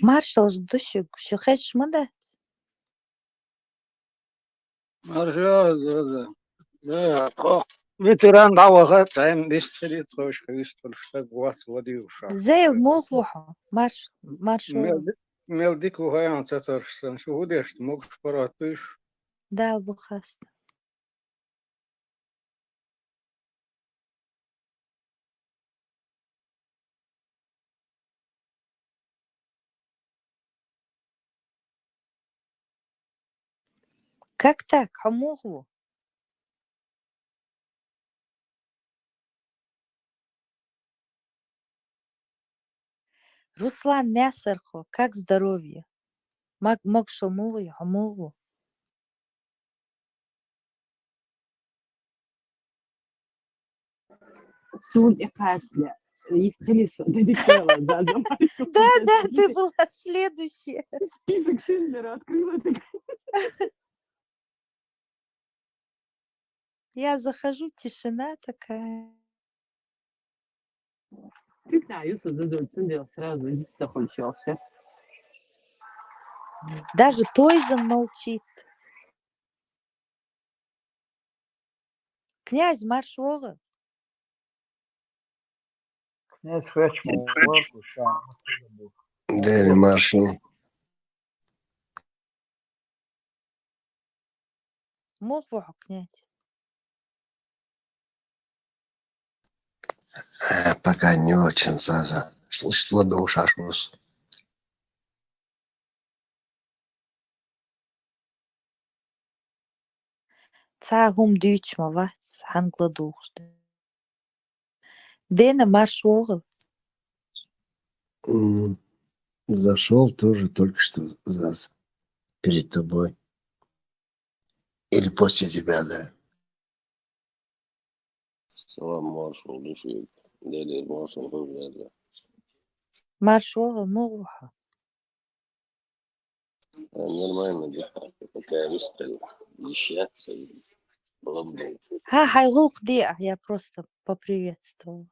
Маршалла ду шуьга, шу хезаш ма дац? Маршалла, да, да. Да, кхо ветеран дӀаваха, цхьаьна дистхили тхойша хьуьйсталуш стаг вац ладугӀуш. Зел, муха ву хьо? Марш, маршалла. Мел ди-, мел дика ву хьо аьнна ца царш санна, шу хӀу деш, могуш паргӀат дуй шу? Дала бу хаста. Как так? Хьо муха ву? Руслан Нясархо, как здоровье? Маг-, могушалла муха ю, хьо муха ву? Суна тӀекхачале, йист хили со, да, дика хила, да, да. Да, да, ты была следующая. Список Шиндлера открыла ты. Я захожу, тишина такая. Тюкна Юсуп зазур цундел сразу иди захули шоьлча. Даже Тойзан молчит. Князь, марш вогӀал. Князь, хвеч мугӀар кхуша. Дени маршал. Муха ву хьо, князь? Э, пока не очень, Заза. Что, что ладугӀуш Ӏаш ву со? Цхьа хӀума дуьйцуш ма вац, хьанга ладугӀуш ду. Дена, марш вогӀал. М, зашёл тоже только что, Заза, перед тобой. Или после тебя, да. Салам, маршал ду шуьга. Дени, маршал ду, Заза. Марш вогӀал, муха ву хьо? Э, нормально, да. Пока я выстрелил. Ещё раз. ЛадугӀуш. Хьа, хьай гӀулакх де, я просто поприветствовала.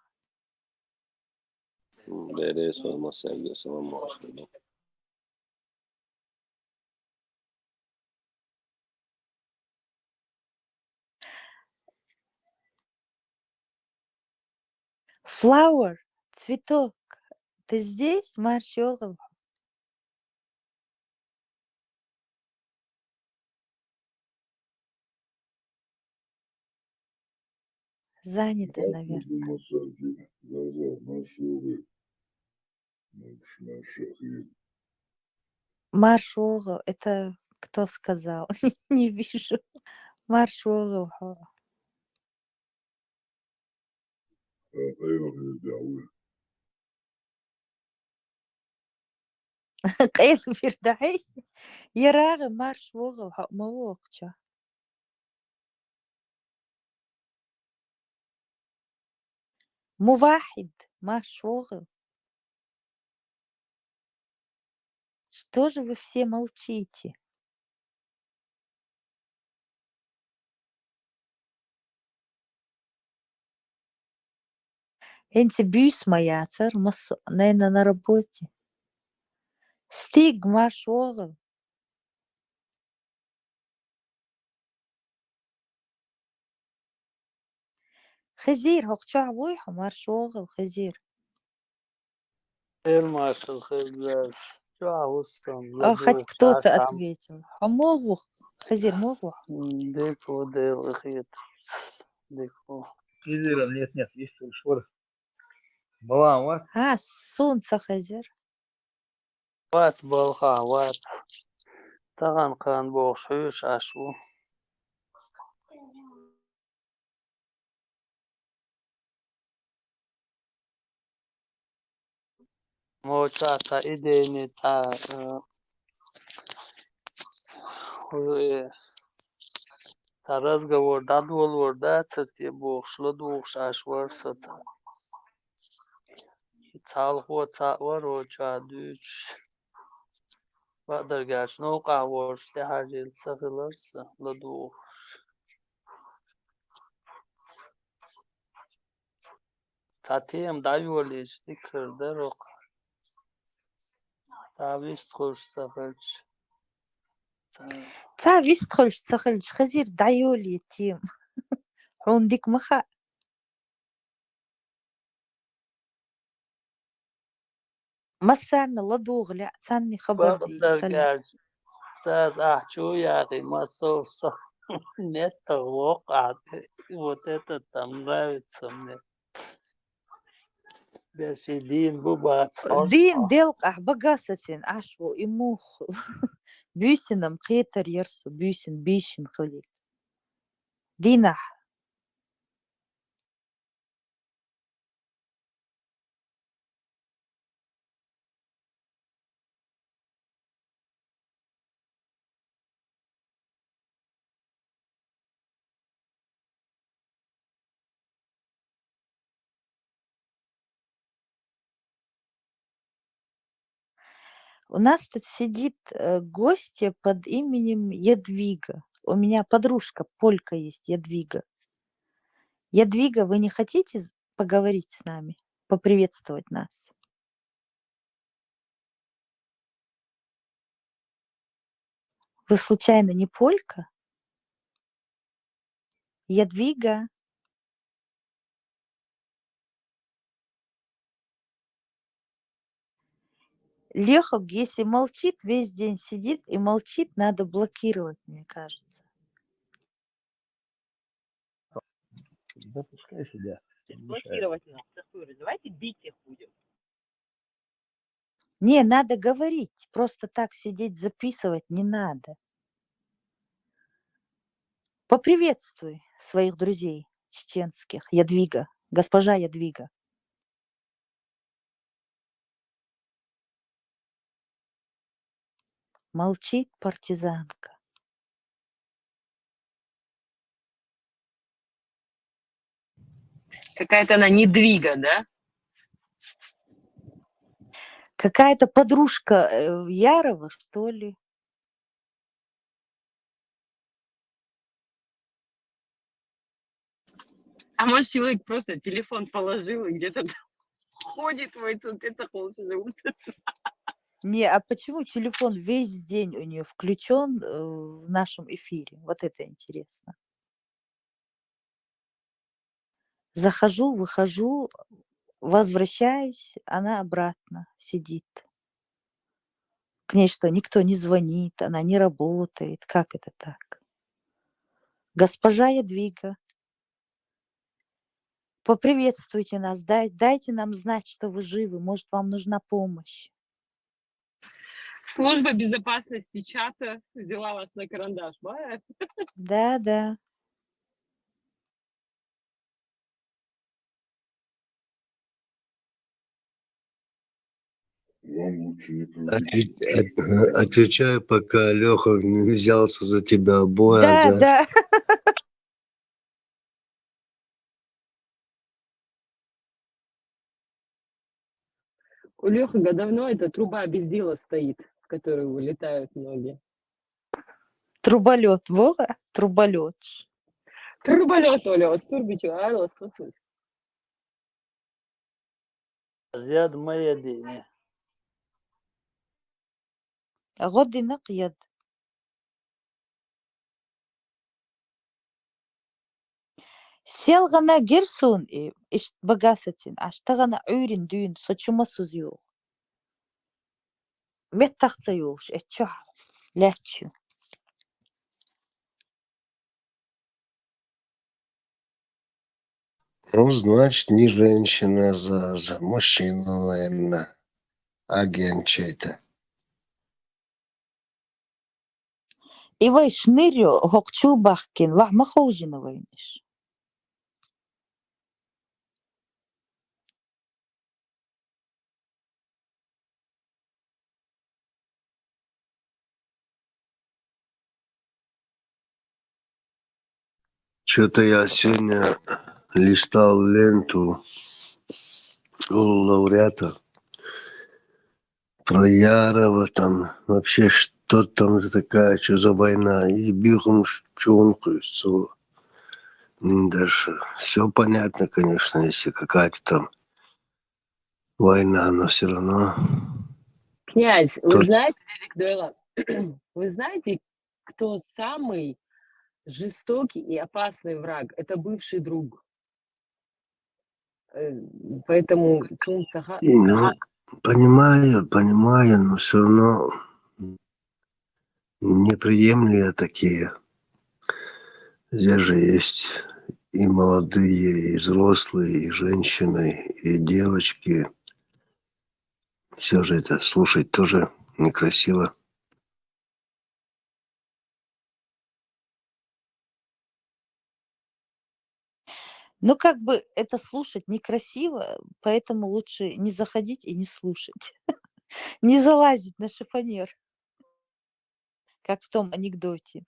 М, Дени, салам, Сергей, салам, маршал ду. Flower, цветок, ты здесь? Марш вогӀал. Занятый, наверное. Марш вогӀал. Это кто сказал? Не вижу. Марш вогӀал хьо. Къайла вир дахьий? ЯрагӀа, марш вогӀал, хьо ма воккхача. Мувахьид, марш вогӀал. Что же вы все молчите? ХӀинца буьйса ма яцар, массо а, наверное, на работе. Стиг, марш вогӀал. Хизир, хӀокху чохь вуй хьо, марш вогӀал, Хизир? Эр маршал, Хизир. Чохь ву со. А, хоть кто-то ответил. Хьо муха ву, Хизир, муха ву? Дика ву, Дела хета. Дика ву. Хизира, нет, нет, есть уж вара. Балан вац? А, суна ца хезира. Вац, балхахь вац. Тахана-кхана бохуш хьуьйсуш Ӏаш ву. Моча цхьа идейни цхьа, э, хӀу, э, цхьа разговор дӀадолор дац те бохуш, ладугӀуш Ӏаш вара со цхьа. Цхьалхо цхьаъ вара, оча дуьйцуш. Бакъдаргаш новкъахь волуш тӀехьажийла ца хилар сан ладугӀуш. Цхьа тема дӀайолийча дика хир дара оха. Цхьа вист хуьлуш ца хилча. Цхьа Цхьа вист хуьлуш ца хилча, хезира дӀайолае тема. Хьуна дика ма хаьа. Массарна ладугӀа лаьа, царна хабар дийца ца лаьа. Бакъдаргаш, цас ахь чу яхи, массо со меттах воккха ахь. Вот это там нравится мне. Деши дийна бу бац хьо. Дийна делкъахь багасатин Ӏаш ву и мух. Буьйсанам кхетар яр со, буьйсина, бийшина хилийта. Дийнахь. У нас тут сидит э, гостья под именем Ядвига. У меня подружка полька есть, Ядвига. Ядвига, вы не хотите з- поговорить с нами, поприветствовать нас? Вы случайно не полька? Ядвига. Лехок, если молчит, весь день сидит и молчит, надо блокировать, мне кажется. Запускай себя. Блокировать нас, Сафура. Давайте бить их будем. Не, надо говорить. Просто так сидеть записывать не надо. Поприветствуй своих друзей чеченских. Ядвига, госпожа Ядвига. Молчит партизанка. Какая-то она недвига, да? Какая-то подружка э, Ярова, что ли? А может, человек просто телефон положил и где-то там ходит в эту, это холодно. Не, а почему телефон весь день у нее включен э, в нашем эфире? Вот это интересно. Захожу, выхожу, возвращаюсь, она обратно сидит. К ней что, никто не звонит, она не работает. Как это так? Госпожа Ядвига, поприветствуйте нас, дай, дайте нам знать, что вы живы, может, вам нужна помощь. Служба безопасности чата взяла вас на карандаш, ба? Да, да. Отве- от- Отвечаю, пока Леха не взялся за тебя. Бой, Да, Адзас. Да. У Лёхы давно эта труба без дела стоит, в которую вылетают ноги. Труболет, Вова, труболет. Труболет, Оля, вот турбичу, а, вот, вот, вот. Зяд ма ядиъ. ГӀо дина кхы яд. Селгана гир сун и, ишт багасатин, аш тагана Ӏуьйрин дуьйна со чу масуз югӀу. Меттах ца юлуш, э чохь лаьтташ ю. Ну, значит, не женщина, за, за мужчину, наверное, агент чей-то. И вай шнир ю, хӀокху чу бахкина, вахь ма ховжина вайна иш. Что-то я сегодня листал ленту у лауреата про Ярова, там вообще что там за такая, что за война, и бегом чункуется. Дальше все понятно, конечно, если какая-то там война, но все равно. Князь, вы Тот знаете, дядя Кдыла, вы знаете, кто самый жестокий и опасный враг? Это бывший друг. Э, поэтому цун цаха. Ну, понимаю, понимаю, но все равно не приемлю я такие. Здесь же есть и молодые, и взрослые, и женщины, и девочки. Все же это слушать тоже некрасиво. Ну, как бы это слушать некрасиво, поэтому лучше не заходить и не слушать. Не залазить на шифоньер, как в том анекдоте.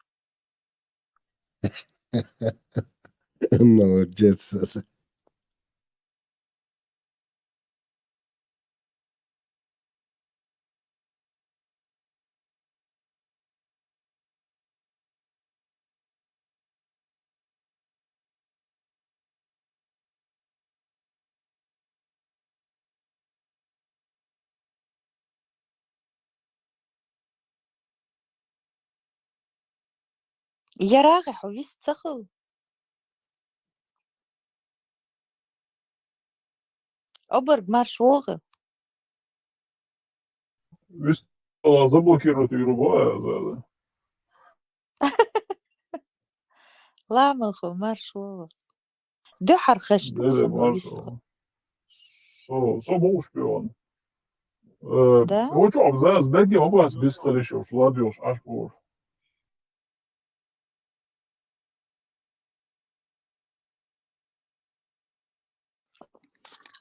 Молодец. Ярагъи, хьо вист ца хул. Обарг марш вогӀа. Вист, а, заблокировать виру бая, да, да. Ламалхо марш вогӀа. Дуьхьар хеш ду Да, да, со, ма марш вист. вогӀа. Со, со бу шпион. Э, Да? вот что, абзац, беги, могу вас без хорошо, ладёшь, аж бу.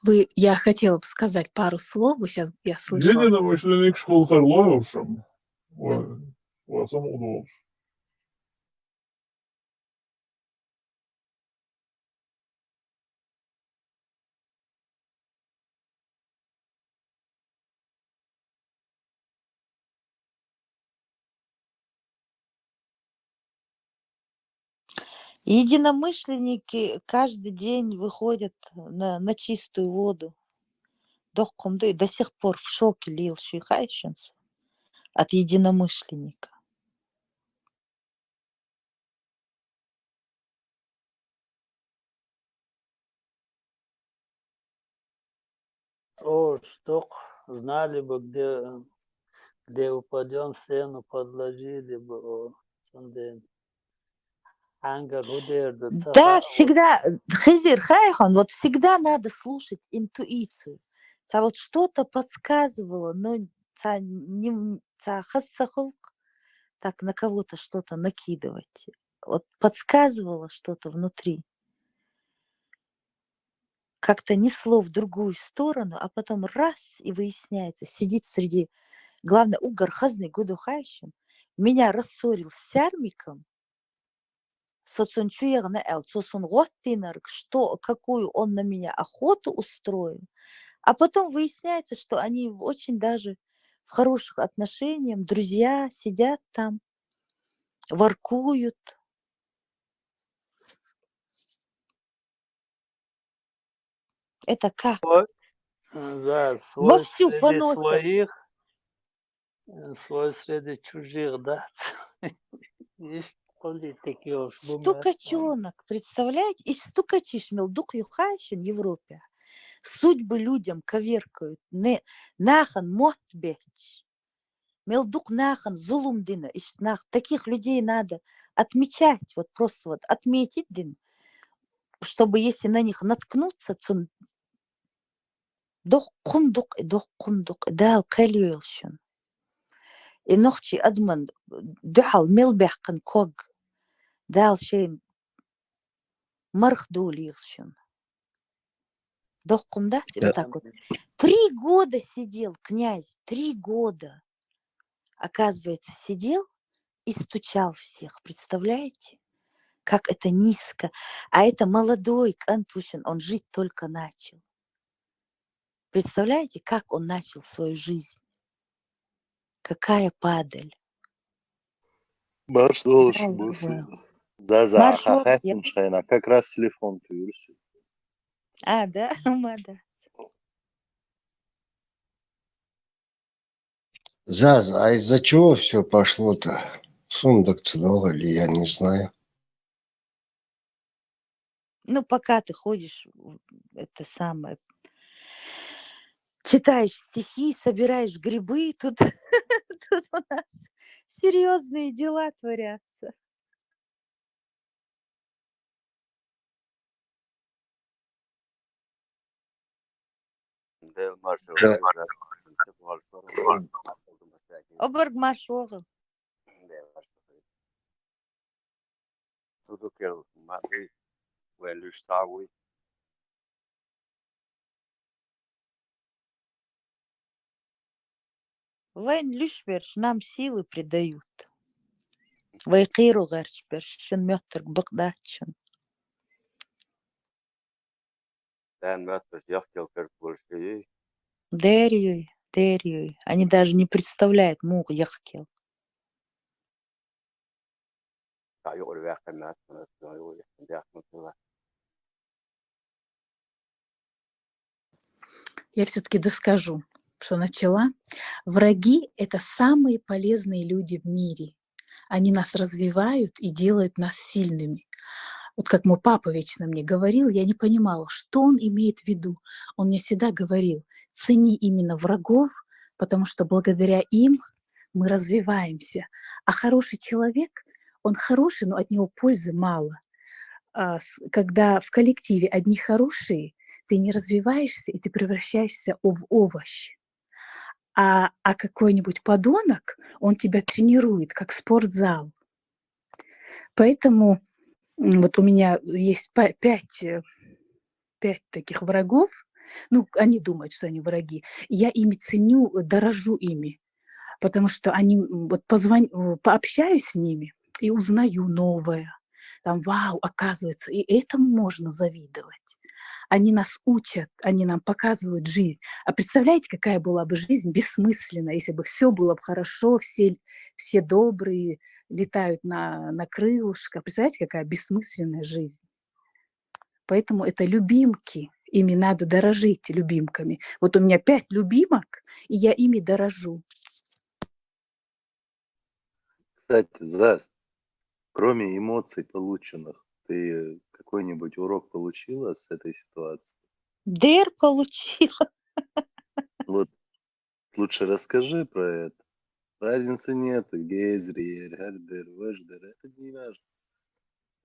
Вы, я хотела бы сказать пару слов. Вы сейчас, я слышала. Единомышленник школ харлоевшим. Ва, ва самодовольш. Единомышленники каждый день выходят на, на чистую воду. Доккхум ду, и до сих пор в шоке лел шуйхайшинс от единомышленника. О, чтоб знали бы, где, где упадём, стену подложили бы, о, цунден. Хьангар худер да ца Да, ха-, всегда, э, Хизир, хай хьона, вот всегда надо слушать интуицию. Ца вот что-то подсказывало, но ца не м-, ца хас ца хулк, так на кого-то что-то накидывать. Вот подсказывало что-то внутри. Как-то несло в другую сторону, а потом раз, и выясняется, сидит среди, главное, угар хазный гудохайшин, меня рассорил с Сярмиком, со цун чу ягъна аьл, цо сун гӀоттийнарг, что, какую он на меня охоту устроил. А потом выясняется, что они очень даже в хороших отношениях, друзья, сидят там, воркуют. Это как? Свой, э, да, свой Вовсю среди поносят. Своих, э, свой среди чужих, да. Ишт политики уж бумер. Стукачонок, представляете? И стукачиш мел дукъ юхайшин Европе. Судьбы людям коверкают. Не, нахан мотт бетч. Мел дукъ нахан зулум дина. Ишт нах, таких людей надо отмечать. Вот просто вот отметить дин, чтобы если на них наткнуться, цун доккхум дукъ, доккхум дукъ, Дала кхел йойла шун. И нохчий адаман дуьхьал мел баьккхина ког, Дала шайн марх долийла шун. Доккхум дац, и вот так вот. Три года сидел князь, три года. Оказывается, сидел и стучал всех. Представляете? Как это низко. А это молодой кӀант ву шун, он жить только начал. Представляете, как он начал свою жизнь? Какая падаль. Марш долаш, Вау, муси. вау. За, за, Марш ха, вогӀа, я- хӀун шайна, как раз телефон туйрси. А, да? Ма да. Заз, а из-за чего все пошло-то? Сундук цедогали, я не знаю. Ну, пока ты ходишь, в- это самое, читаешь стихи, собираешь грибы, тут, тут у нас серьезные дела творятся. Дел маршал. Да. Оберг марш угол. Туду кел махи вен луш сагуй. Вайн лишь берш нам силы придают. Вай киру герч берш шин мёттерг быкдатшин. Дан мёттерг яхкел керт больше. Дерюй, дерюй. Они даже не представляют муг яхкел. Та юр вяхтан мёттерг, юр вяхтан мёттерг. Я все-таки доскажу, что начала. Враги — это самые полезные люди в мире. Они нас развивают и делают нас сильными. Вот как мой папа вечно мне говорил, я не понимала, что он имеет в виду. Он мне всегда говорил: цени именно врагов, потому что благодаря им мы развиваемся. А хороший человек, он хороший, но от него пользы мало. А с- когда в коллективе одни хорошие, ты не развиваешься, и ты превращаешься в овощ. А, а какой-нибудь подонок, он тебя тренирует, как спортзал. Поэтому м, вот у меня есть па- пять, э, пять таких врагов. Ну, они думают, что они враги. Я ими ценю, дорожу ими, потому что они м, вот позвоню, пообщаюсь с ними и узнаю новое. Там, вау, оказывается, и этому можно завидовать. Они нас учат, они нам показывают жизнь. А представляете, какая была бы жизнь бессмысленная, если бы все было бы хорошо, все, все добрые, летают на, на крылышках. Представляете, какая бессмысленная жизнь. Поэтому это любимки. Ими надо дорожить, любимками. Вот у меня пять любимок, и я ими дорожу. Кстати, Зас, кроме эмоций полученных, ты какой-нибудь урок получила с этой ситуации? Дер получила. Вот лучше расскажи про это. Разницы нету, гезри, гердер, веждер, это не важно.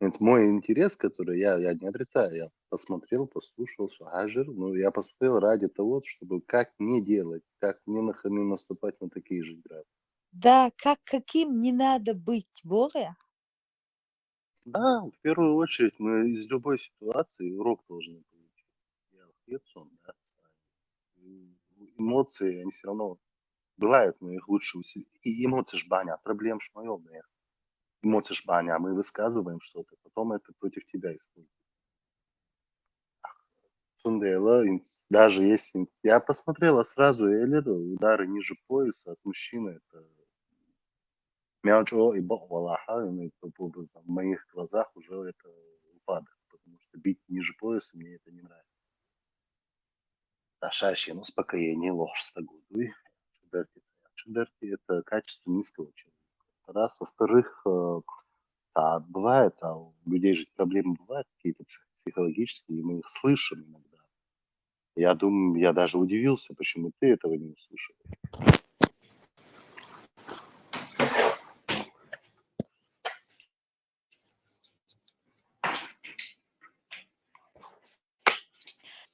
Это мой интерес, который я, я не отрицаю, я посмотрел, послушал, все, гажир, но я посмотрел ради того, чтобы как не делать, как не, нах- не наступать на такие же грабли. Да, как каким не надо быть, Боря? Да, в первую очередь мы из любой ситуации урок должны получить. Я в Херсон, да, с вами. И эмоции, они все равно бывают, но их лучше усилить. И эмоции ж баня, проблем ж моё, да. Эмоции ж баня, мы высказываем что-то, потом это против тебя используют. Сундела, инс- даже если инс- я посмотрела сразу, я лету, удары ниже пояса от мужчины, это мячо и бо- валаха, ну, и по- по- в моих глазах уже это упадок, потому что бить ниже пояса мне это не нравится. Ашашин, успокоение, ложь с тагудуй. Чудерти, чудерти — это качество низкого человека. Это раз. Во-вторых, э, да, бывает, а у людей же проблемы бывают какие-то псих- психологические, и мы их слышим иногда. Я думаю, я даже удивился, почему ты этого не услышал.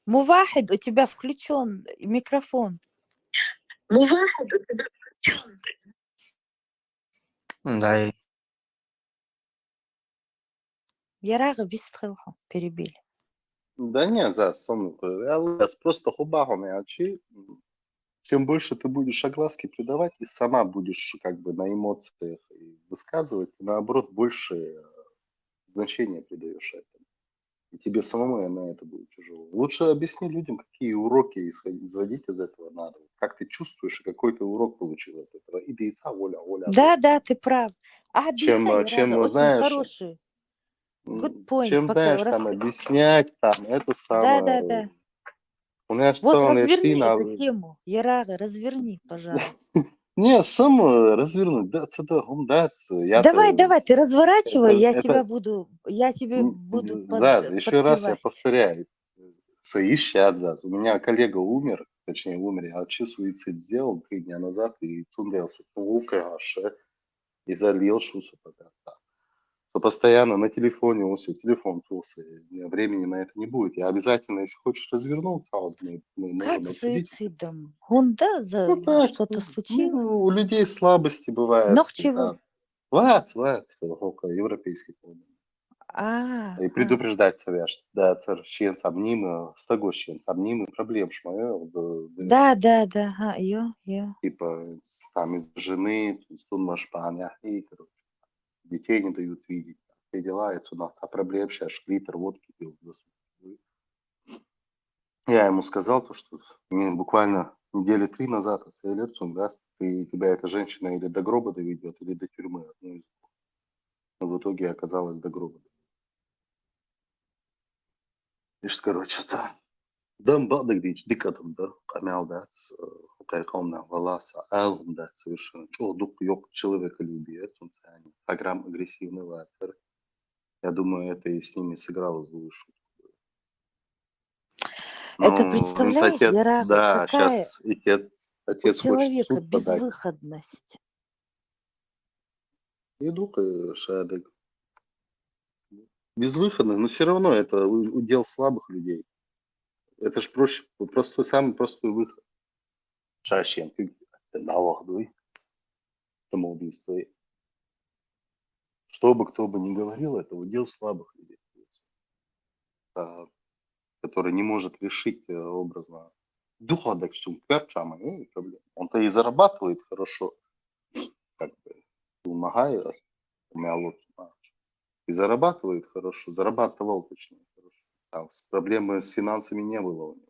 Мувахид, у тебя включен микрофон. Мувахид, у тебя включен. Да, и Ярагы вистхилху, перебили. Да нет, за сам, я просто хубаху мячи. Чем больше ты будешь огласки придавать и сама будешь как бы на эмоциях и высказывать, ты наоборот больше э, значения придаешь этому. И тебе самому на это будет тяжело. Лучше объясни людям, какие уроки исход- изводить из этого надо. Вот как ты чувствуешь, и какой ты урок получил от этого. И да яйца, Оля, Оля. Да, да, ты прав. А Чем, яйца, э, чем, Ярагы, очень знаешь, хорошие. м, Good point, чем, пока знаешь, рас- там объяснять, там это Да, да, самое. Да. У меня Вот что, разверни Эрсина, эту тему. Ярагы, разверни, пожалуйста. Не, сам э, развернуть, да, це да, гом, да, це, я Давай, то, давай, ты разворачивай, это, я это, тебя буду, я тебе м, буду да, под, еще раз я подпевать. Повторяю, свои щадзас. У меня коллега умер, точнее умер, я вообще суицид сделал три дня назад, и цундел сутулка аше, и залил шусу пока. То постоянно на телефоне, он все, телефон тулся, у меня времени на это не будет. Я обязательно, если хочешь развернуться, вот мы, мы можем Как обсудить. Суицидом? Гунда за Ну так, что-то ну, случилось? Ну, у людей слабости бывают. Ног чего? Да. Вац, вац, европейский клуб. А, И предупреждать себя, что да, цер щиенца обнимы, стого щиенца обнимы, проблем ж мое. Да, да, да, ага, ё, ё. Типа, там из-за жены, тун машпаня, и, короче, детей не дают видеть. Все дела, это у нас, а проблем сейчас, литр водки пил. Я ему сказал, то, что мне буквально недели три назад, а Сейлер Цун, да, ты, тебя эта женщина или до гроба доведет, или до тюрьмы, одну из двух. Но в итоге оказалось до гроба. Ишт, короче, это. Дам бадык дич, дикатым да, камял дац, кайком на валаса, алым дац, совершенно. Чё, дух ёк человеколюбие, тунцани, саграм агрессивный ватер. Я думаю, это и с ними сыграло злую шутку. Это Ну, представляешь, отец, Ярага, да, какая сейчас отец, у отец хочет в человека суд подать. Безвыходность. И дух, и шадык. Безвыходно, но все равно это у- удел слабых людей. Это же проще, простой, самый простой выход. Шашен, ты навах дуй, самоубийство. Что бы кто бы ни говорил, это удел слабых людей, а, который не может решить э, образно. Духа так что он то и зарабатывает хорошо, как бы, помогает, у меня лучше, и зарабатывает хорошо, зарабатывал, точнее, хорошо. Там с- проблемы с финансами не было у него.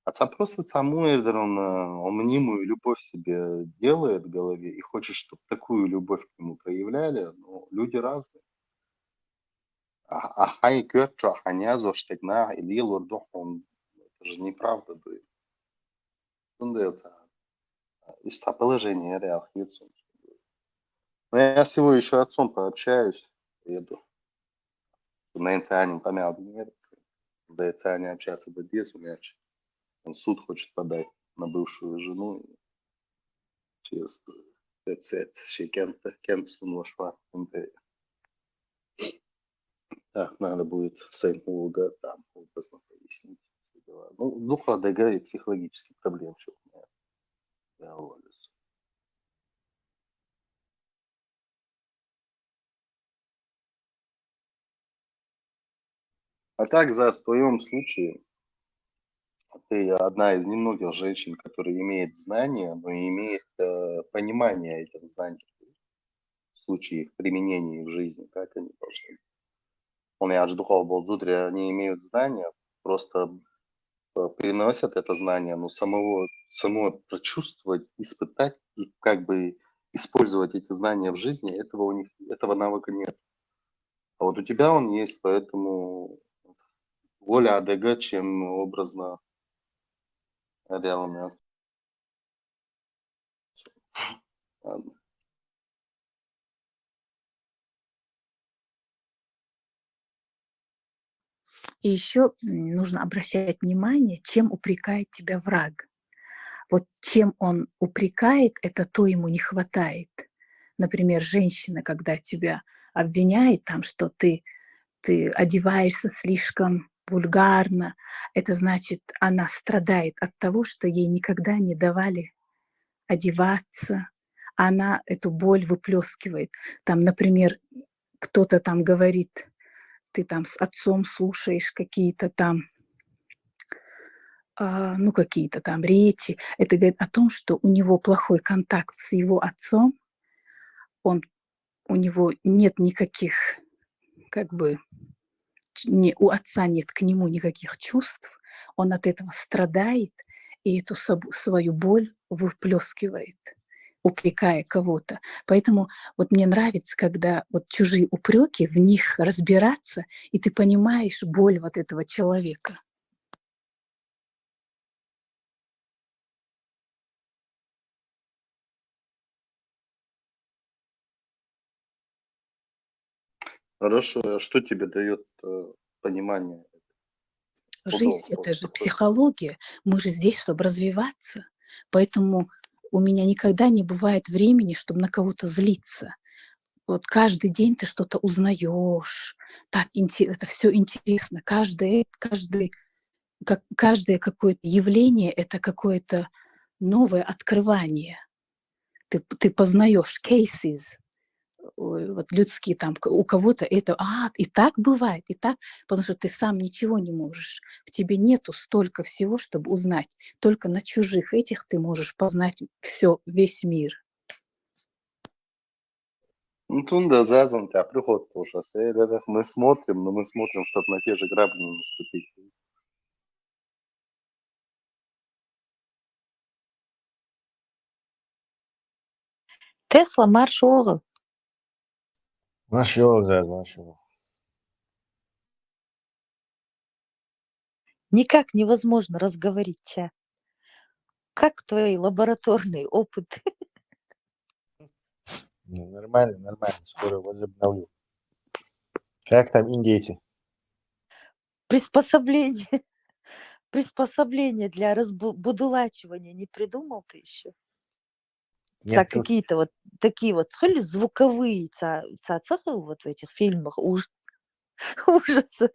А сам просто саму Эрдерон, он мнимую любовь себе делает в голове и хочет, чтобы такую любовь к нему проявляли, но люди разные. А а хай кӧтчӧ, а не за что на, и лил урдух, он, это же неправда, дуй. Тунда это, а, из положение реал хитсун. Но я с его еще отцом пообщаюсь, еду. На Инциане помял нет. Да Инциане общаться до десу мяч. Он в суд хочет подать на бывшую жену. Честно. Это, это, кент, кент сун вашла. Так, надо будет Сейнхуга там образно пояснить все дела. Ну, духа ДГ и психологические проблемы, что у меня. Я ловлюсь. А так, за в твоем случае, ты одна из немногих женщин, которые имеют знания, но и имеют э, понимание этих знаний в случае их применения в жизни, как они должны быть. Он я жду болдзудря, они имеют знания, просто э, приносят это знание, но самого, самого прочувствовать, испытать и как бы использовать эти знания в жизни, этого у них, этого навыка нет. А вот у тебя он есть, поэтому воля адега, чем образно реально. Ладно. И еще нужно обращать внимание, чем упрекает тебя враг. Вот чем он упрекает, это то ему не хватает. Например, женщина, когда тебя обвиняет, там, что ты, ты одеваешься слишком вульгарно, это значит, она страдает от того, что ей никогда не давали одеваться, она эту боль выплескивает. Там, например, кто-то там говорит, ты там с отцом слушаешь какие-то там, а, ну, какие-то там речи. Это говорит о том, что у него плохой контакт с его отцом, он, у него нет никаких, как бы, ч- не, у отца нет к нему никаких чувств, он от этого страдает и эту соб- свою боль выплескивает, упрекая кого-то. Поэтому вот мне нравится, когда вот чужие упреки, в них разбираться, и ты понимаешь боль вот этого человека. Хорошо, а что тебе дает э, понимание? Жизнь — это же психология. Мы же здесь, чтобы развиваться. Поэтому у меня никогда не бывает времени, чтобы на кого-то злиться. Вот каждый день ты что-то узнаешь. Так, это все интересно. Каждое, каждый, как, каждое какое-то явление — это какое-то новое открывание. Ты, ты познаешь cases, вот людские там, у кого-то это, а, и так бывает, и так, потому что ты сам ничего не можешь. В тебе нету столько всего, чтобы узнать. Только на чужих этих ты можешь познать все, весь мир. Ну, тут да, зазом тебя приход тоже. Мы смотрим, но мы смотрим, чтобы на те же грабли не наступить. Tesla, марш угол. Марш угол, заз, марш угол. Никак невозможно разговорить чат. Как твои лабораторные опыты? Ну, нормально, нормально. Скоро возобновлю. Как там индейцы? Приспособление. Приспособление для разбудулачивания не придумал ты еще? Нет, тут... Какие-то вот такие вот, хөл звуковые ца, ца, ца, вот в этих фильмах уж, ужасов.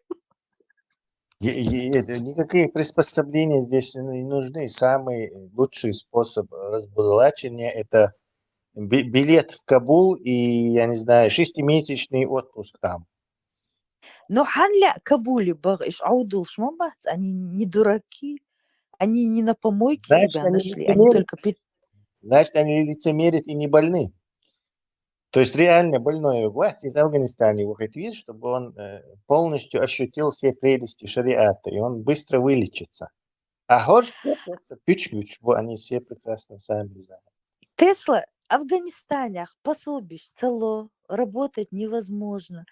Никакие приспособления здесь не нужны. Самый лучший способ разбудулачивания — это билет в Кабул и, я не знаю, шестимесячный отпуск там. Ну, хьан лаьа Кабуле баха, иш Ӏовдалаш ма бац, они не дураки, они не на помойке себя нашли, они только... Значит, они лицемерят и не больны. То есть реально больной вахт из Афганистана выходит, чтобы он э, полностью ощутил все прелести шариата, и он быстро вылечится. А хорж просто пич-пич, они все прекрасно сами знают. Tesla, Афганистане пособищ цало, работать невозможно.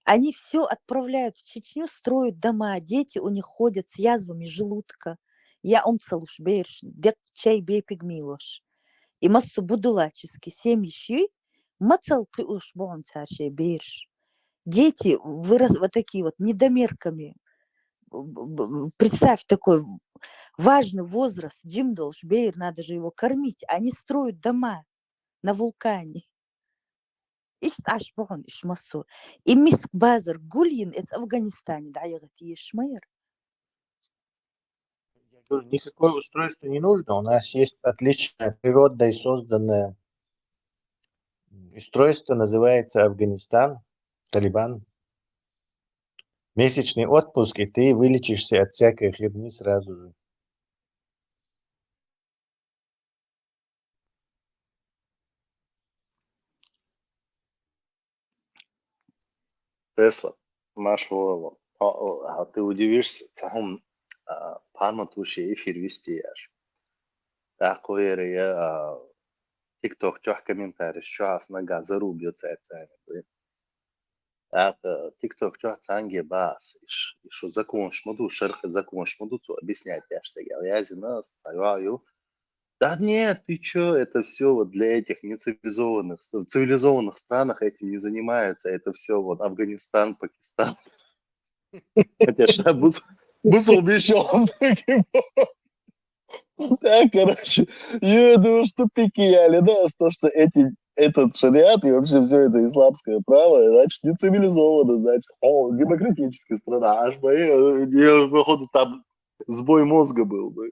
Они все отправляют в Чечню, строят дома, дети у них ходят с язвами желудка. Я ум цалуш берш, дек чай бепиг милош. И массу будулачески семьи шьи, ма цал кхиуш бон царшей берш. Дети вырос вот такие вот недомерками. Представь, такой важный возраст, джимдолш бер, надо же его кормить. Они строят дома на вулкане. Ишт аш бон, иш массу. И миск базар гульин, это Афганистане, да, я говорю, ешмайер. Я говорю, никакое устройство не нужно. У нас есть отличное природное созданное устройство, называется Афганистан, Талибан. Месячный отпуск, и ты вылечишься от всякой херни сразу же. Tesla, машвола. А ты удивишься, цахум парма туши эфир вести яш. Такое я TikTok чох комментарий, что ас нога зарубил цайцами. Так, TikTok чох цанге бас, и что закон шмаду, шерхе закон шмаду, цу объяснять яш тегел. Я зина, цаю. Да нет, ты чё, это все вот для этих нецивилизованных. В цивилизованных странах этим не занимаются. Это все вот Афганистан, Пакистан. Хотя шабус бусул бишом. Да, короче, я думаю, что пики яли, да, то, что эти этот шариат и вообще все это исламское право, значит, не цивилизованно, значит, о, демократическая страна, аж мои, походу, там сбой мозга был бы.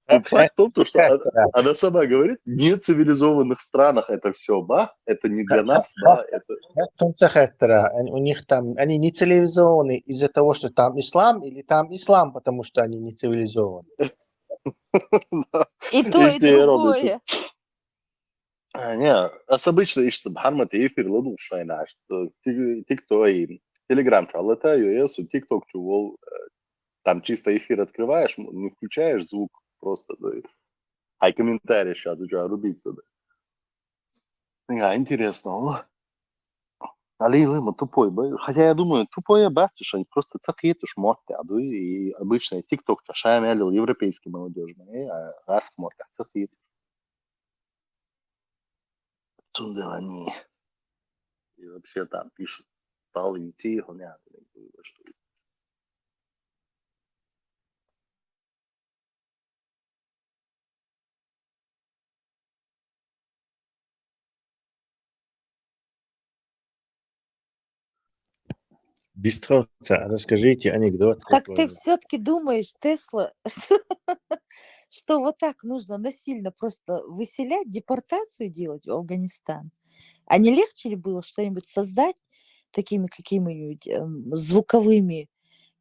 Факт в том, то, что она, она сама говорит, в нецивилизованных странах это все, ба, это не для нас, ба, это... У них там, они не цивилизованы из-за того, что там ислам, или там ислам, потому что они не цивилизованы. И то, и другое. А, не, ас обычно ишта бхармат эфир ладу шайна, что тик-, тикто и телеграм чалата, ю эс, тикток чувол, э, там чисто эфир открываешь, м, ну, включаешь звук просто, да, и, а и комментарий сейчас у тебя рубится, да. Не, интересно, о. Али Лыма тупой, ба-, хотя я думаю, тупой я бачу, что они просто цахетуш мотте, а, да, и обычно тикток чашами алил европейский молодежь, а газ мотте цахетуш. Цунделани. И вообще там пишут. Бал юйти хьуна яхад. Бистро, расскажите анекдот. Так ты какой-нибудь. Все-таки думаешь, Тесла, что вот так нужно насильно просто выселять, депортацию делать в Афганистан? А не легче ли было что-нибудь создать такими какими-нибудь эм, звуковыми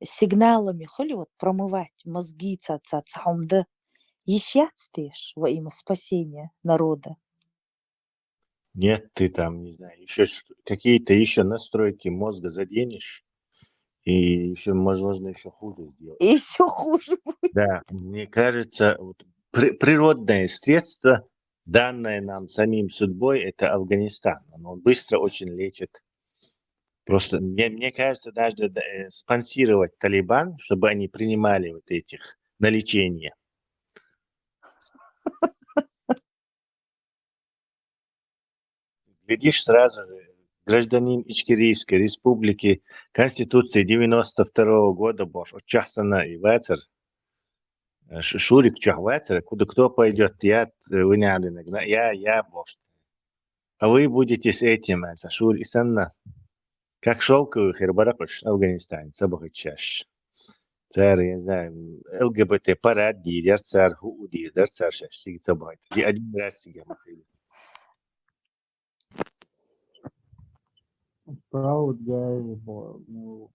сигналами, хули вот промывать мозги ца ца ца хьумда? Ишяц теш во имя спасения народа. Нет, ты там, не знаю, еще какие-то еще настройки мозга заденешь, и еще, возможно, еще хуже сделаешь. Еще хуже будет. Да, мне кажется, вот при- природное средство, данное нам самим судьбой, это Афганистан. Оно быстро очень лечит. Просто мне, мне кажется, даже да, э, спонсировать Талибан, чтобы они принимали вот этих на лечение. Глядишь, сразу же гражданин Ичкерийской республики, Конституции девяносто второго года бош, очахсана и вацер, э, ш- Шурик чах вацер, куда кто пойдет, я, э, выняденек, на- я, я бош. А вы будете с этим, это, Шур и Санна. Как шёлковый хер баракъуш Афганистан, цабахачаш. Цар, я не знаю, ЛГБТ парад дирер, цар ху дирер, цар шаш, сиги цабахат. Ди один раз сиги махили. Proud guy, бо, ну,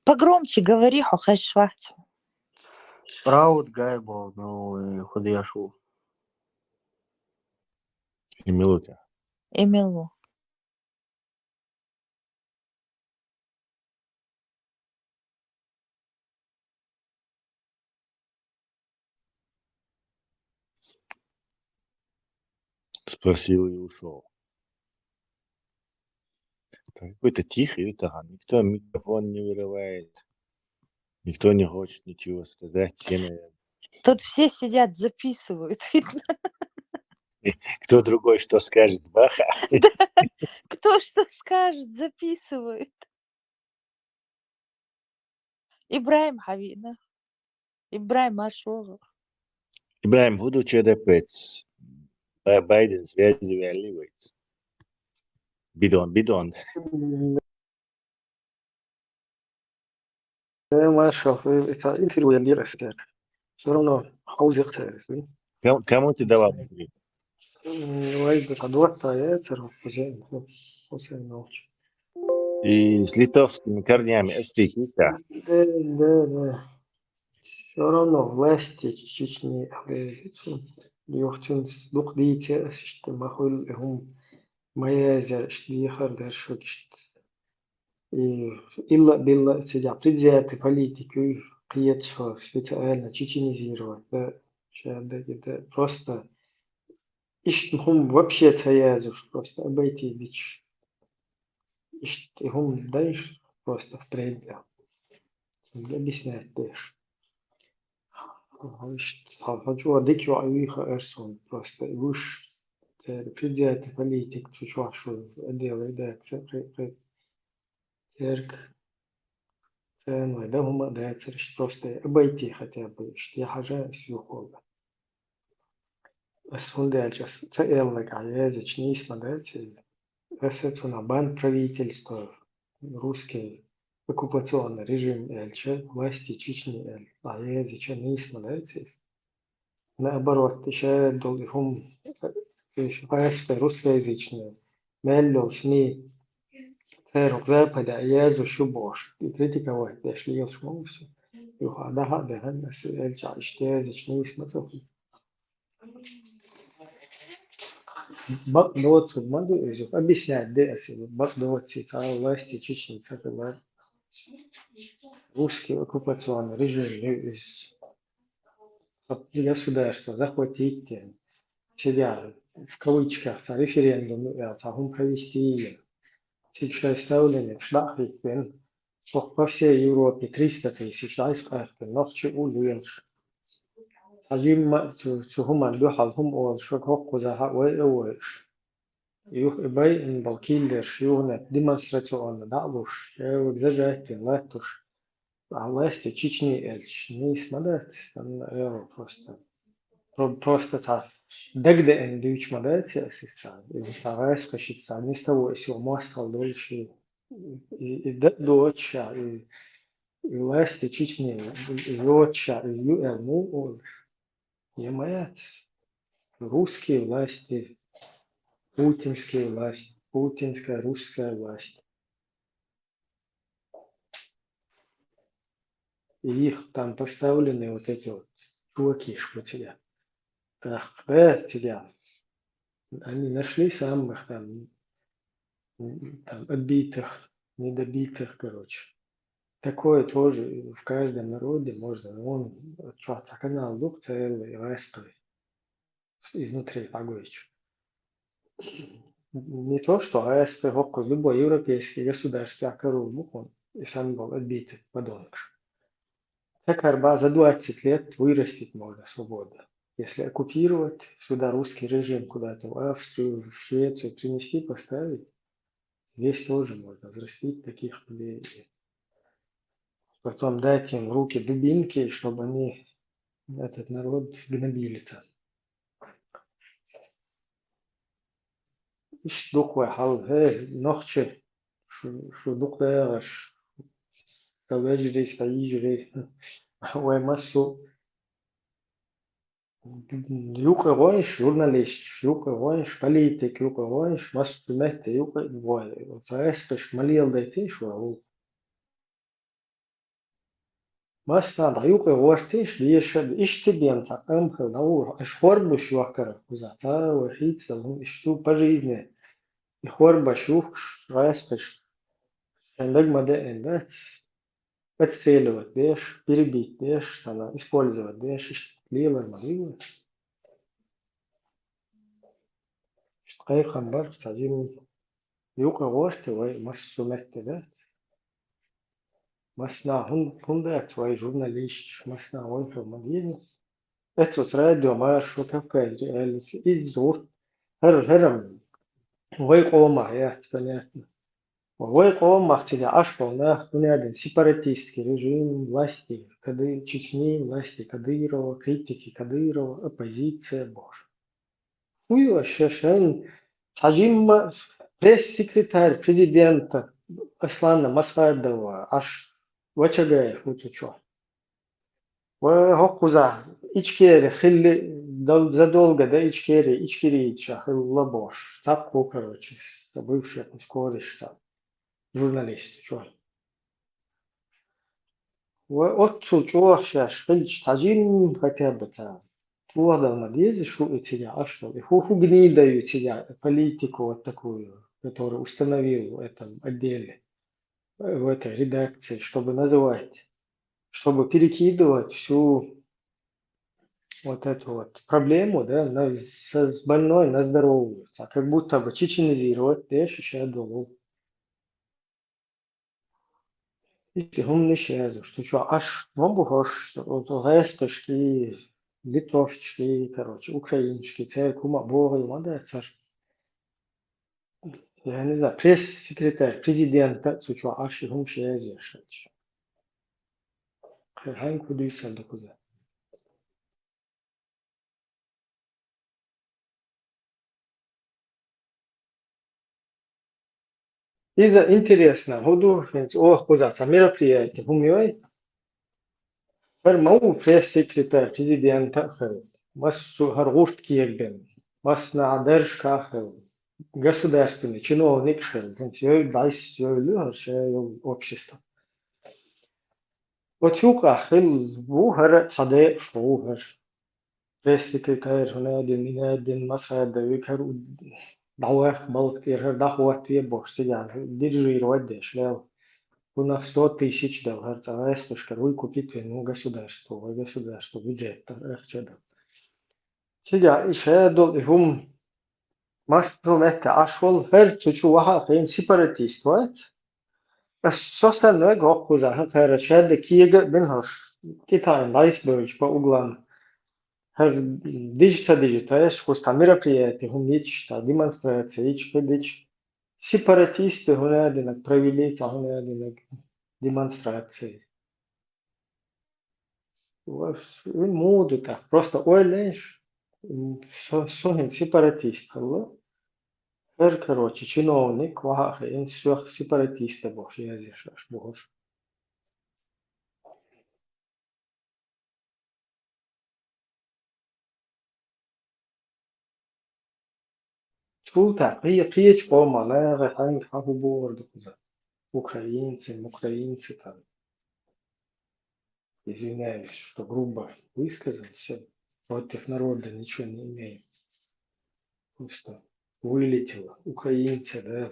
Погромче говори, хьо хезаш вац. Proud guy бо, ну, и худи ашу. Эмилу тя. Эмилу. Спросил и ушёл. Там какой-то тихий, это, ага, никто микрофон не вырывает, никто не хочет ничего сказать, все, наверное. Тут все сидят, записывают, видно. Кто другой что скажет, баха. Да, кто что скажет, записывают. Ибрагьим хьавиъна. Ибрагьим маршо. Ибрагьим, хӀу ду чедапец? Ба- Байден связи вяли вайц. Бидон, бидон. Э, маршо, э, это интервью я лир эстер. Всё равно хаузер церес, да? Кому, кому ты давал интервью? М, вай, да, Эдуард, а я церу, Хусейн, Хусейн Научи. И с литовскими корнями, эстики, да. Да, да, да. Всё равно власти Чечни, э, юхтин дук дийте, асиште махул, э, хум, маязе, шдихар, дершук, ишт. И илла билла седя предвзятый политикой кхетсо, специально чеченизировать, да, ща, да, да, просто ишт хум вообще ца язуш, просто обойти бич. Ишт хум дайш просто в тренде. Объяснять деш. Ишт хачуа дикю авиха эрсон, просто уж предвзятый политик цучуашу отдел редакции, кхе- кхе- терк. Цен вай да хӀума дацар, ишт просто обойти хотя бы, ишт я хьажа ас юхула. Ас хӀунда аьлча ас ца эллаг а язычный исма дацар. Ас цуна бан правительство, русский оккупационный режим аьлча, власти Чечни аьл, а языча исма дацар. Наоборот, ишарадул и хум, э, иш паспа русскоязычный. Меллул сни церу запада язу шубош. И критиковать деш лиос муси. Юха даха дахан, ас элча иште язычный исма цохи. Бак доцу, могу изу объяснять, де аси, бак доци, та власти Чечни, цахила. Русский оккупационный режим из государства захватить, э, себя, в кавычках, ца референдум, э, ца хум провести, ца представление, шдахвитен, по всей Европе триста тысяч айскахтен, нохчи улюенш. Цхьа жимма цу, цу хӀуманна дуьхьал хӀума олуш, вай хӀокхузахь а вай а войуш. Юха и байина болу киллерш юханехь демонстрационно дӀа а луш, шаьш вайга зажать дина латтош. А власти Чечни аьлча, нийса ма дац, санна эр ву просто. Про-, просто цхьа дагадеана дуьйцуш ма дац ас иза цхьа. Иза цхьа гӀаскхи шица цхьа нестало и сиха мостагӀалла долуш и, и, и дан доцуш а, и, и власти Чечни, и, и йоцуш а, и ю аьлла муха олуш? Я ма яц. Русские власти, путинские власти, путинская русская власть. И их там поставлены вот эти вот чуваки, что тебя. Ах, э, тебя. Они нашли самых там, м, там отбитых, недобитых, короче. Такое тоже в каждом народе можно. Вон, чё, канал дух целый, райский. Изнутри погоч. Не то, что ГӀаьсте хӀокхуза, любой европейский государствехь карор бу хьуна, и санна болу отбитый подонкаш. Ца карба за двадцать лет вырастить можно свободно. Если оккупировать сюда русский режим куда-то, в Австрию, в Швецию принести, поставить, здесь тоже можно взрастить таких людей. Потом дать им в руки дубинки, чтобы они этот народ гнобили там. Иштта ду-кх вай хьал, хӀей, нохчий, шу, шу дукха дагӀаш, сан вежарий, сан йижарий, вай массо а юкъа гӀойш, журналисташ юкъа гӀойш, политик юкъа гӀойш, массо а метте юкъа гӀой. Оцу гӀаьскхашка ма леладайтийша вай гӀуллакх. Массанхьа дӀа юкъа гӀортийша, деша а, иштта бен цхьа къам хила дӀагӀур, аша хорбуш йохкарах кхузахь, ца вай хийцадала хӀума иштта ду по жизни. И хорбаш юхкуш, гӀаьскхаш, шайн дага ма деана дац, отстреливать деш, перебить деш, цхьана использовать деш, иштта лелар ма дий вай. Иштта кхайкхам бар, цхьа жимма юкъа гӀорте вай массо а метте дац. Массанхьа хӀун-, хӀунда дац вай журналисташ, массанхьа вай хила ма деза. Эцу оцу радио маршо Кавказ реалити, иза гӀурт, хӀара, хӀара-м вай къомах яц, понятно. Вай къомах цига Ӏаш болу нах, хӀунда аьлла сепаратистский режим, власти Кады-, Чечни, власти Кадырова, критики Кадырова, оппозиция бохуш. Хьуй ша шайн цхьа жимма пресс-секретарь президента Аслана Масхадова Ӏаш вачагай хӀу цу чохь. Ва хӀокхузахь Ичкери хилли дал-, задолга да Ичкери, ичкерийча хилла бохуш. Цхьаккхо, короче, ца бывший кореш цхьа журналист чохь. Ва оццул чӀогӀа шаьш хилча, цхьа жимма хотя бы цара чӀогӀа дала ма деза шу и цига Ӏаш долу. И хӀу, хӀу гнидаю цига политику вот такую, которую установил в этом отделе, в этой редакции, чтобы называть, чтобы перекидывать всю вот эту вот проблему, да, на, со, с больной на здоровую. А как будто бы чеченизировать, да, ещё долу. Иштта хӀуманаш язъеш, цу чохь Ӏаш ма бу хӀорш, оцу гӀаьскхашкий, литовчкий, короче, украинчкий, цаьрга хӀума а богӀий ма дацара. Я не знаю, пресс-секретарь президента цу чохь Ӏаш и хӀуманаш язъеш хилча. Кхин хьаьнга хӀун дуьйцур ду кхуза? Иза интересно, хӀун ду, хӀинца оха кхуза цхьа мероприяти хӀума йой? ХӀара ма ву пресс-секретарь президента а хилла, массо а хӀара гӀурт кегабен, массанхьа даржка а хилла, государственный чиновникаш хилла, хӀинца йой дӀайс йой ю хӀара ша йолу общество. Оцу юкъахь хилла ву хӀара цхьа декъаш ву хӀара. Пресс-секретарь хӀун а дина, мин а дина, Масхадовиг хӀара у-, дӀаваьхна балха тӀера хӀара дӀахӀоттаве бохуш, цигахь дирижировать деш лела. ХӀунах сто тысяч дала хӀара цӀа гӀаьсташкара выкупить вина ву государство, вай государство бюджетта ахча дала. Цигахь и ша долу и хӀума массо а метте Ӏаш волу, хӀара цу чу ваха а хиъна сепаратист вац. Ас со санна вега хӀокхузахь, хӀара шаьрда кега а бина хӀорш, Китайна дӀайса бевлча по углам. хӀара дижа ца дижа, тайш кхуза цхьа мероприяти хӀума йича, цхьа демонстраци йича, кхы дича, сепаратисты хӀуна динаг провели, цхьа хӀуна динаг демонстраци. Ва-, вин муду тӀаккха. Просто ойла еш, м, со, со хӀинца сепаратист хилла. ХӀара, короче, чиновник, ваха хин, сох сепаратиста бохуш язъеш аш бохуш. Цул тӀаьхьа кхе-, кхечу къоман нахе хьаьнга хьан хӀун бохур ду кхуза? Украинцы, украинцы там. Извиняюсь, что грубо высказался. Против народа ничего не имею. Просто вылетело. Украинцы, да,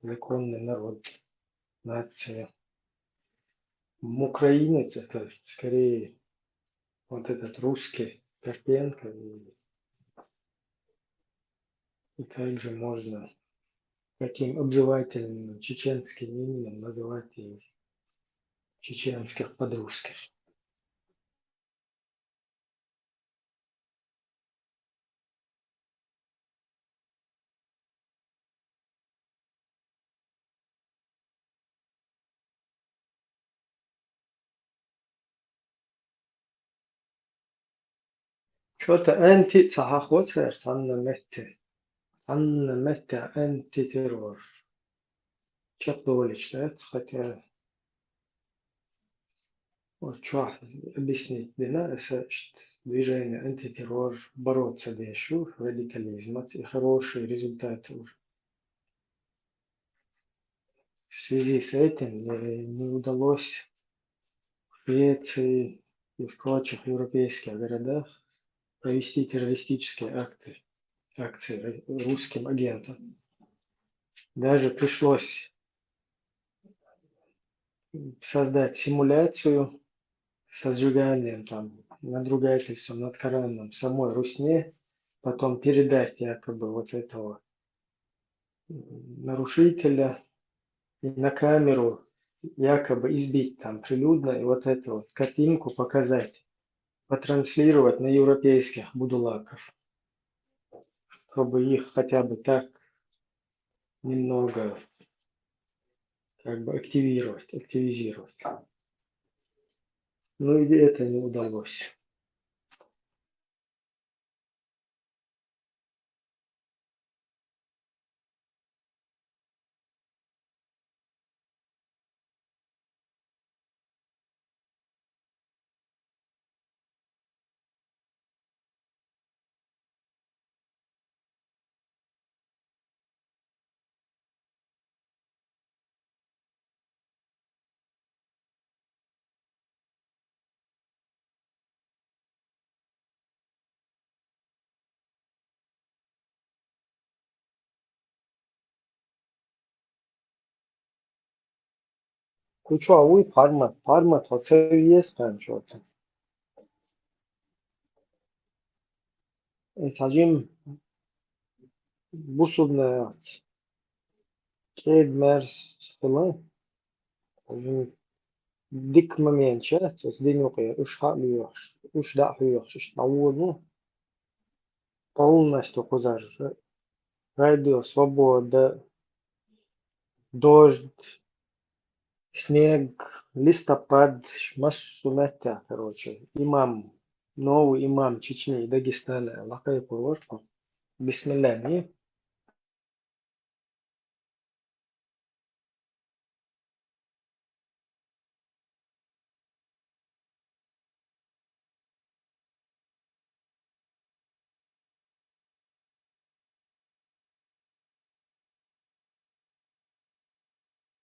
законный народ, нация. М, украинец — это скорее вот этот русский Карпенко. И, и также можно таким обзывательным чеченским именем называть и чеченских подружских. Чо-то анти ца хьахо цара цхьанна метте. Цхьанна метте антитеррор. Чекхдолуш дац, хотя вот чохь объяснить дина аса, что движение антитеррор бороться деш ю радикализмаца, и хороший результат уже. В связи с этим, э, не удалось в Швеции и в прочих европейских городах провести террористические акты, акции ру-, русским агентам. Даже пришлось создать симуляцию со сжиганием, там, надругательством над Кораном в самой Русне, потом передать якобы вот этого нарушителя и на камеру якобы избить там прилюдно, и вот эту вот картинку показать, потранслировать на европейских будулаков, чтобы их хотя бы так немного как бы активировать, активизировать. Ну и это не удалось. Кху чохь вуй пхьармат, пхьармат хьо ца веза кхаьчча. Э, цхьа жима бусулба нахаца кӀеда-маьрша хила, цхьа жима дика моменташ яц оцу дин юкъера, уьш хьа а лоьхуш, уьш дӀа а хьоьхуш, иштта дӀаволавелла полностью кхузара. Радио Свобода, Дождь, Снег, Листопад, массо а меттехь, короче, имам, новый имам Чечни и Дагестана аьлла кхайкхо вара тхо. Бисмилла, ме.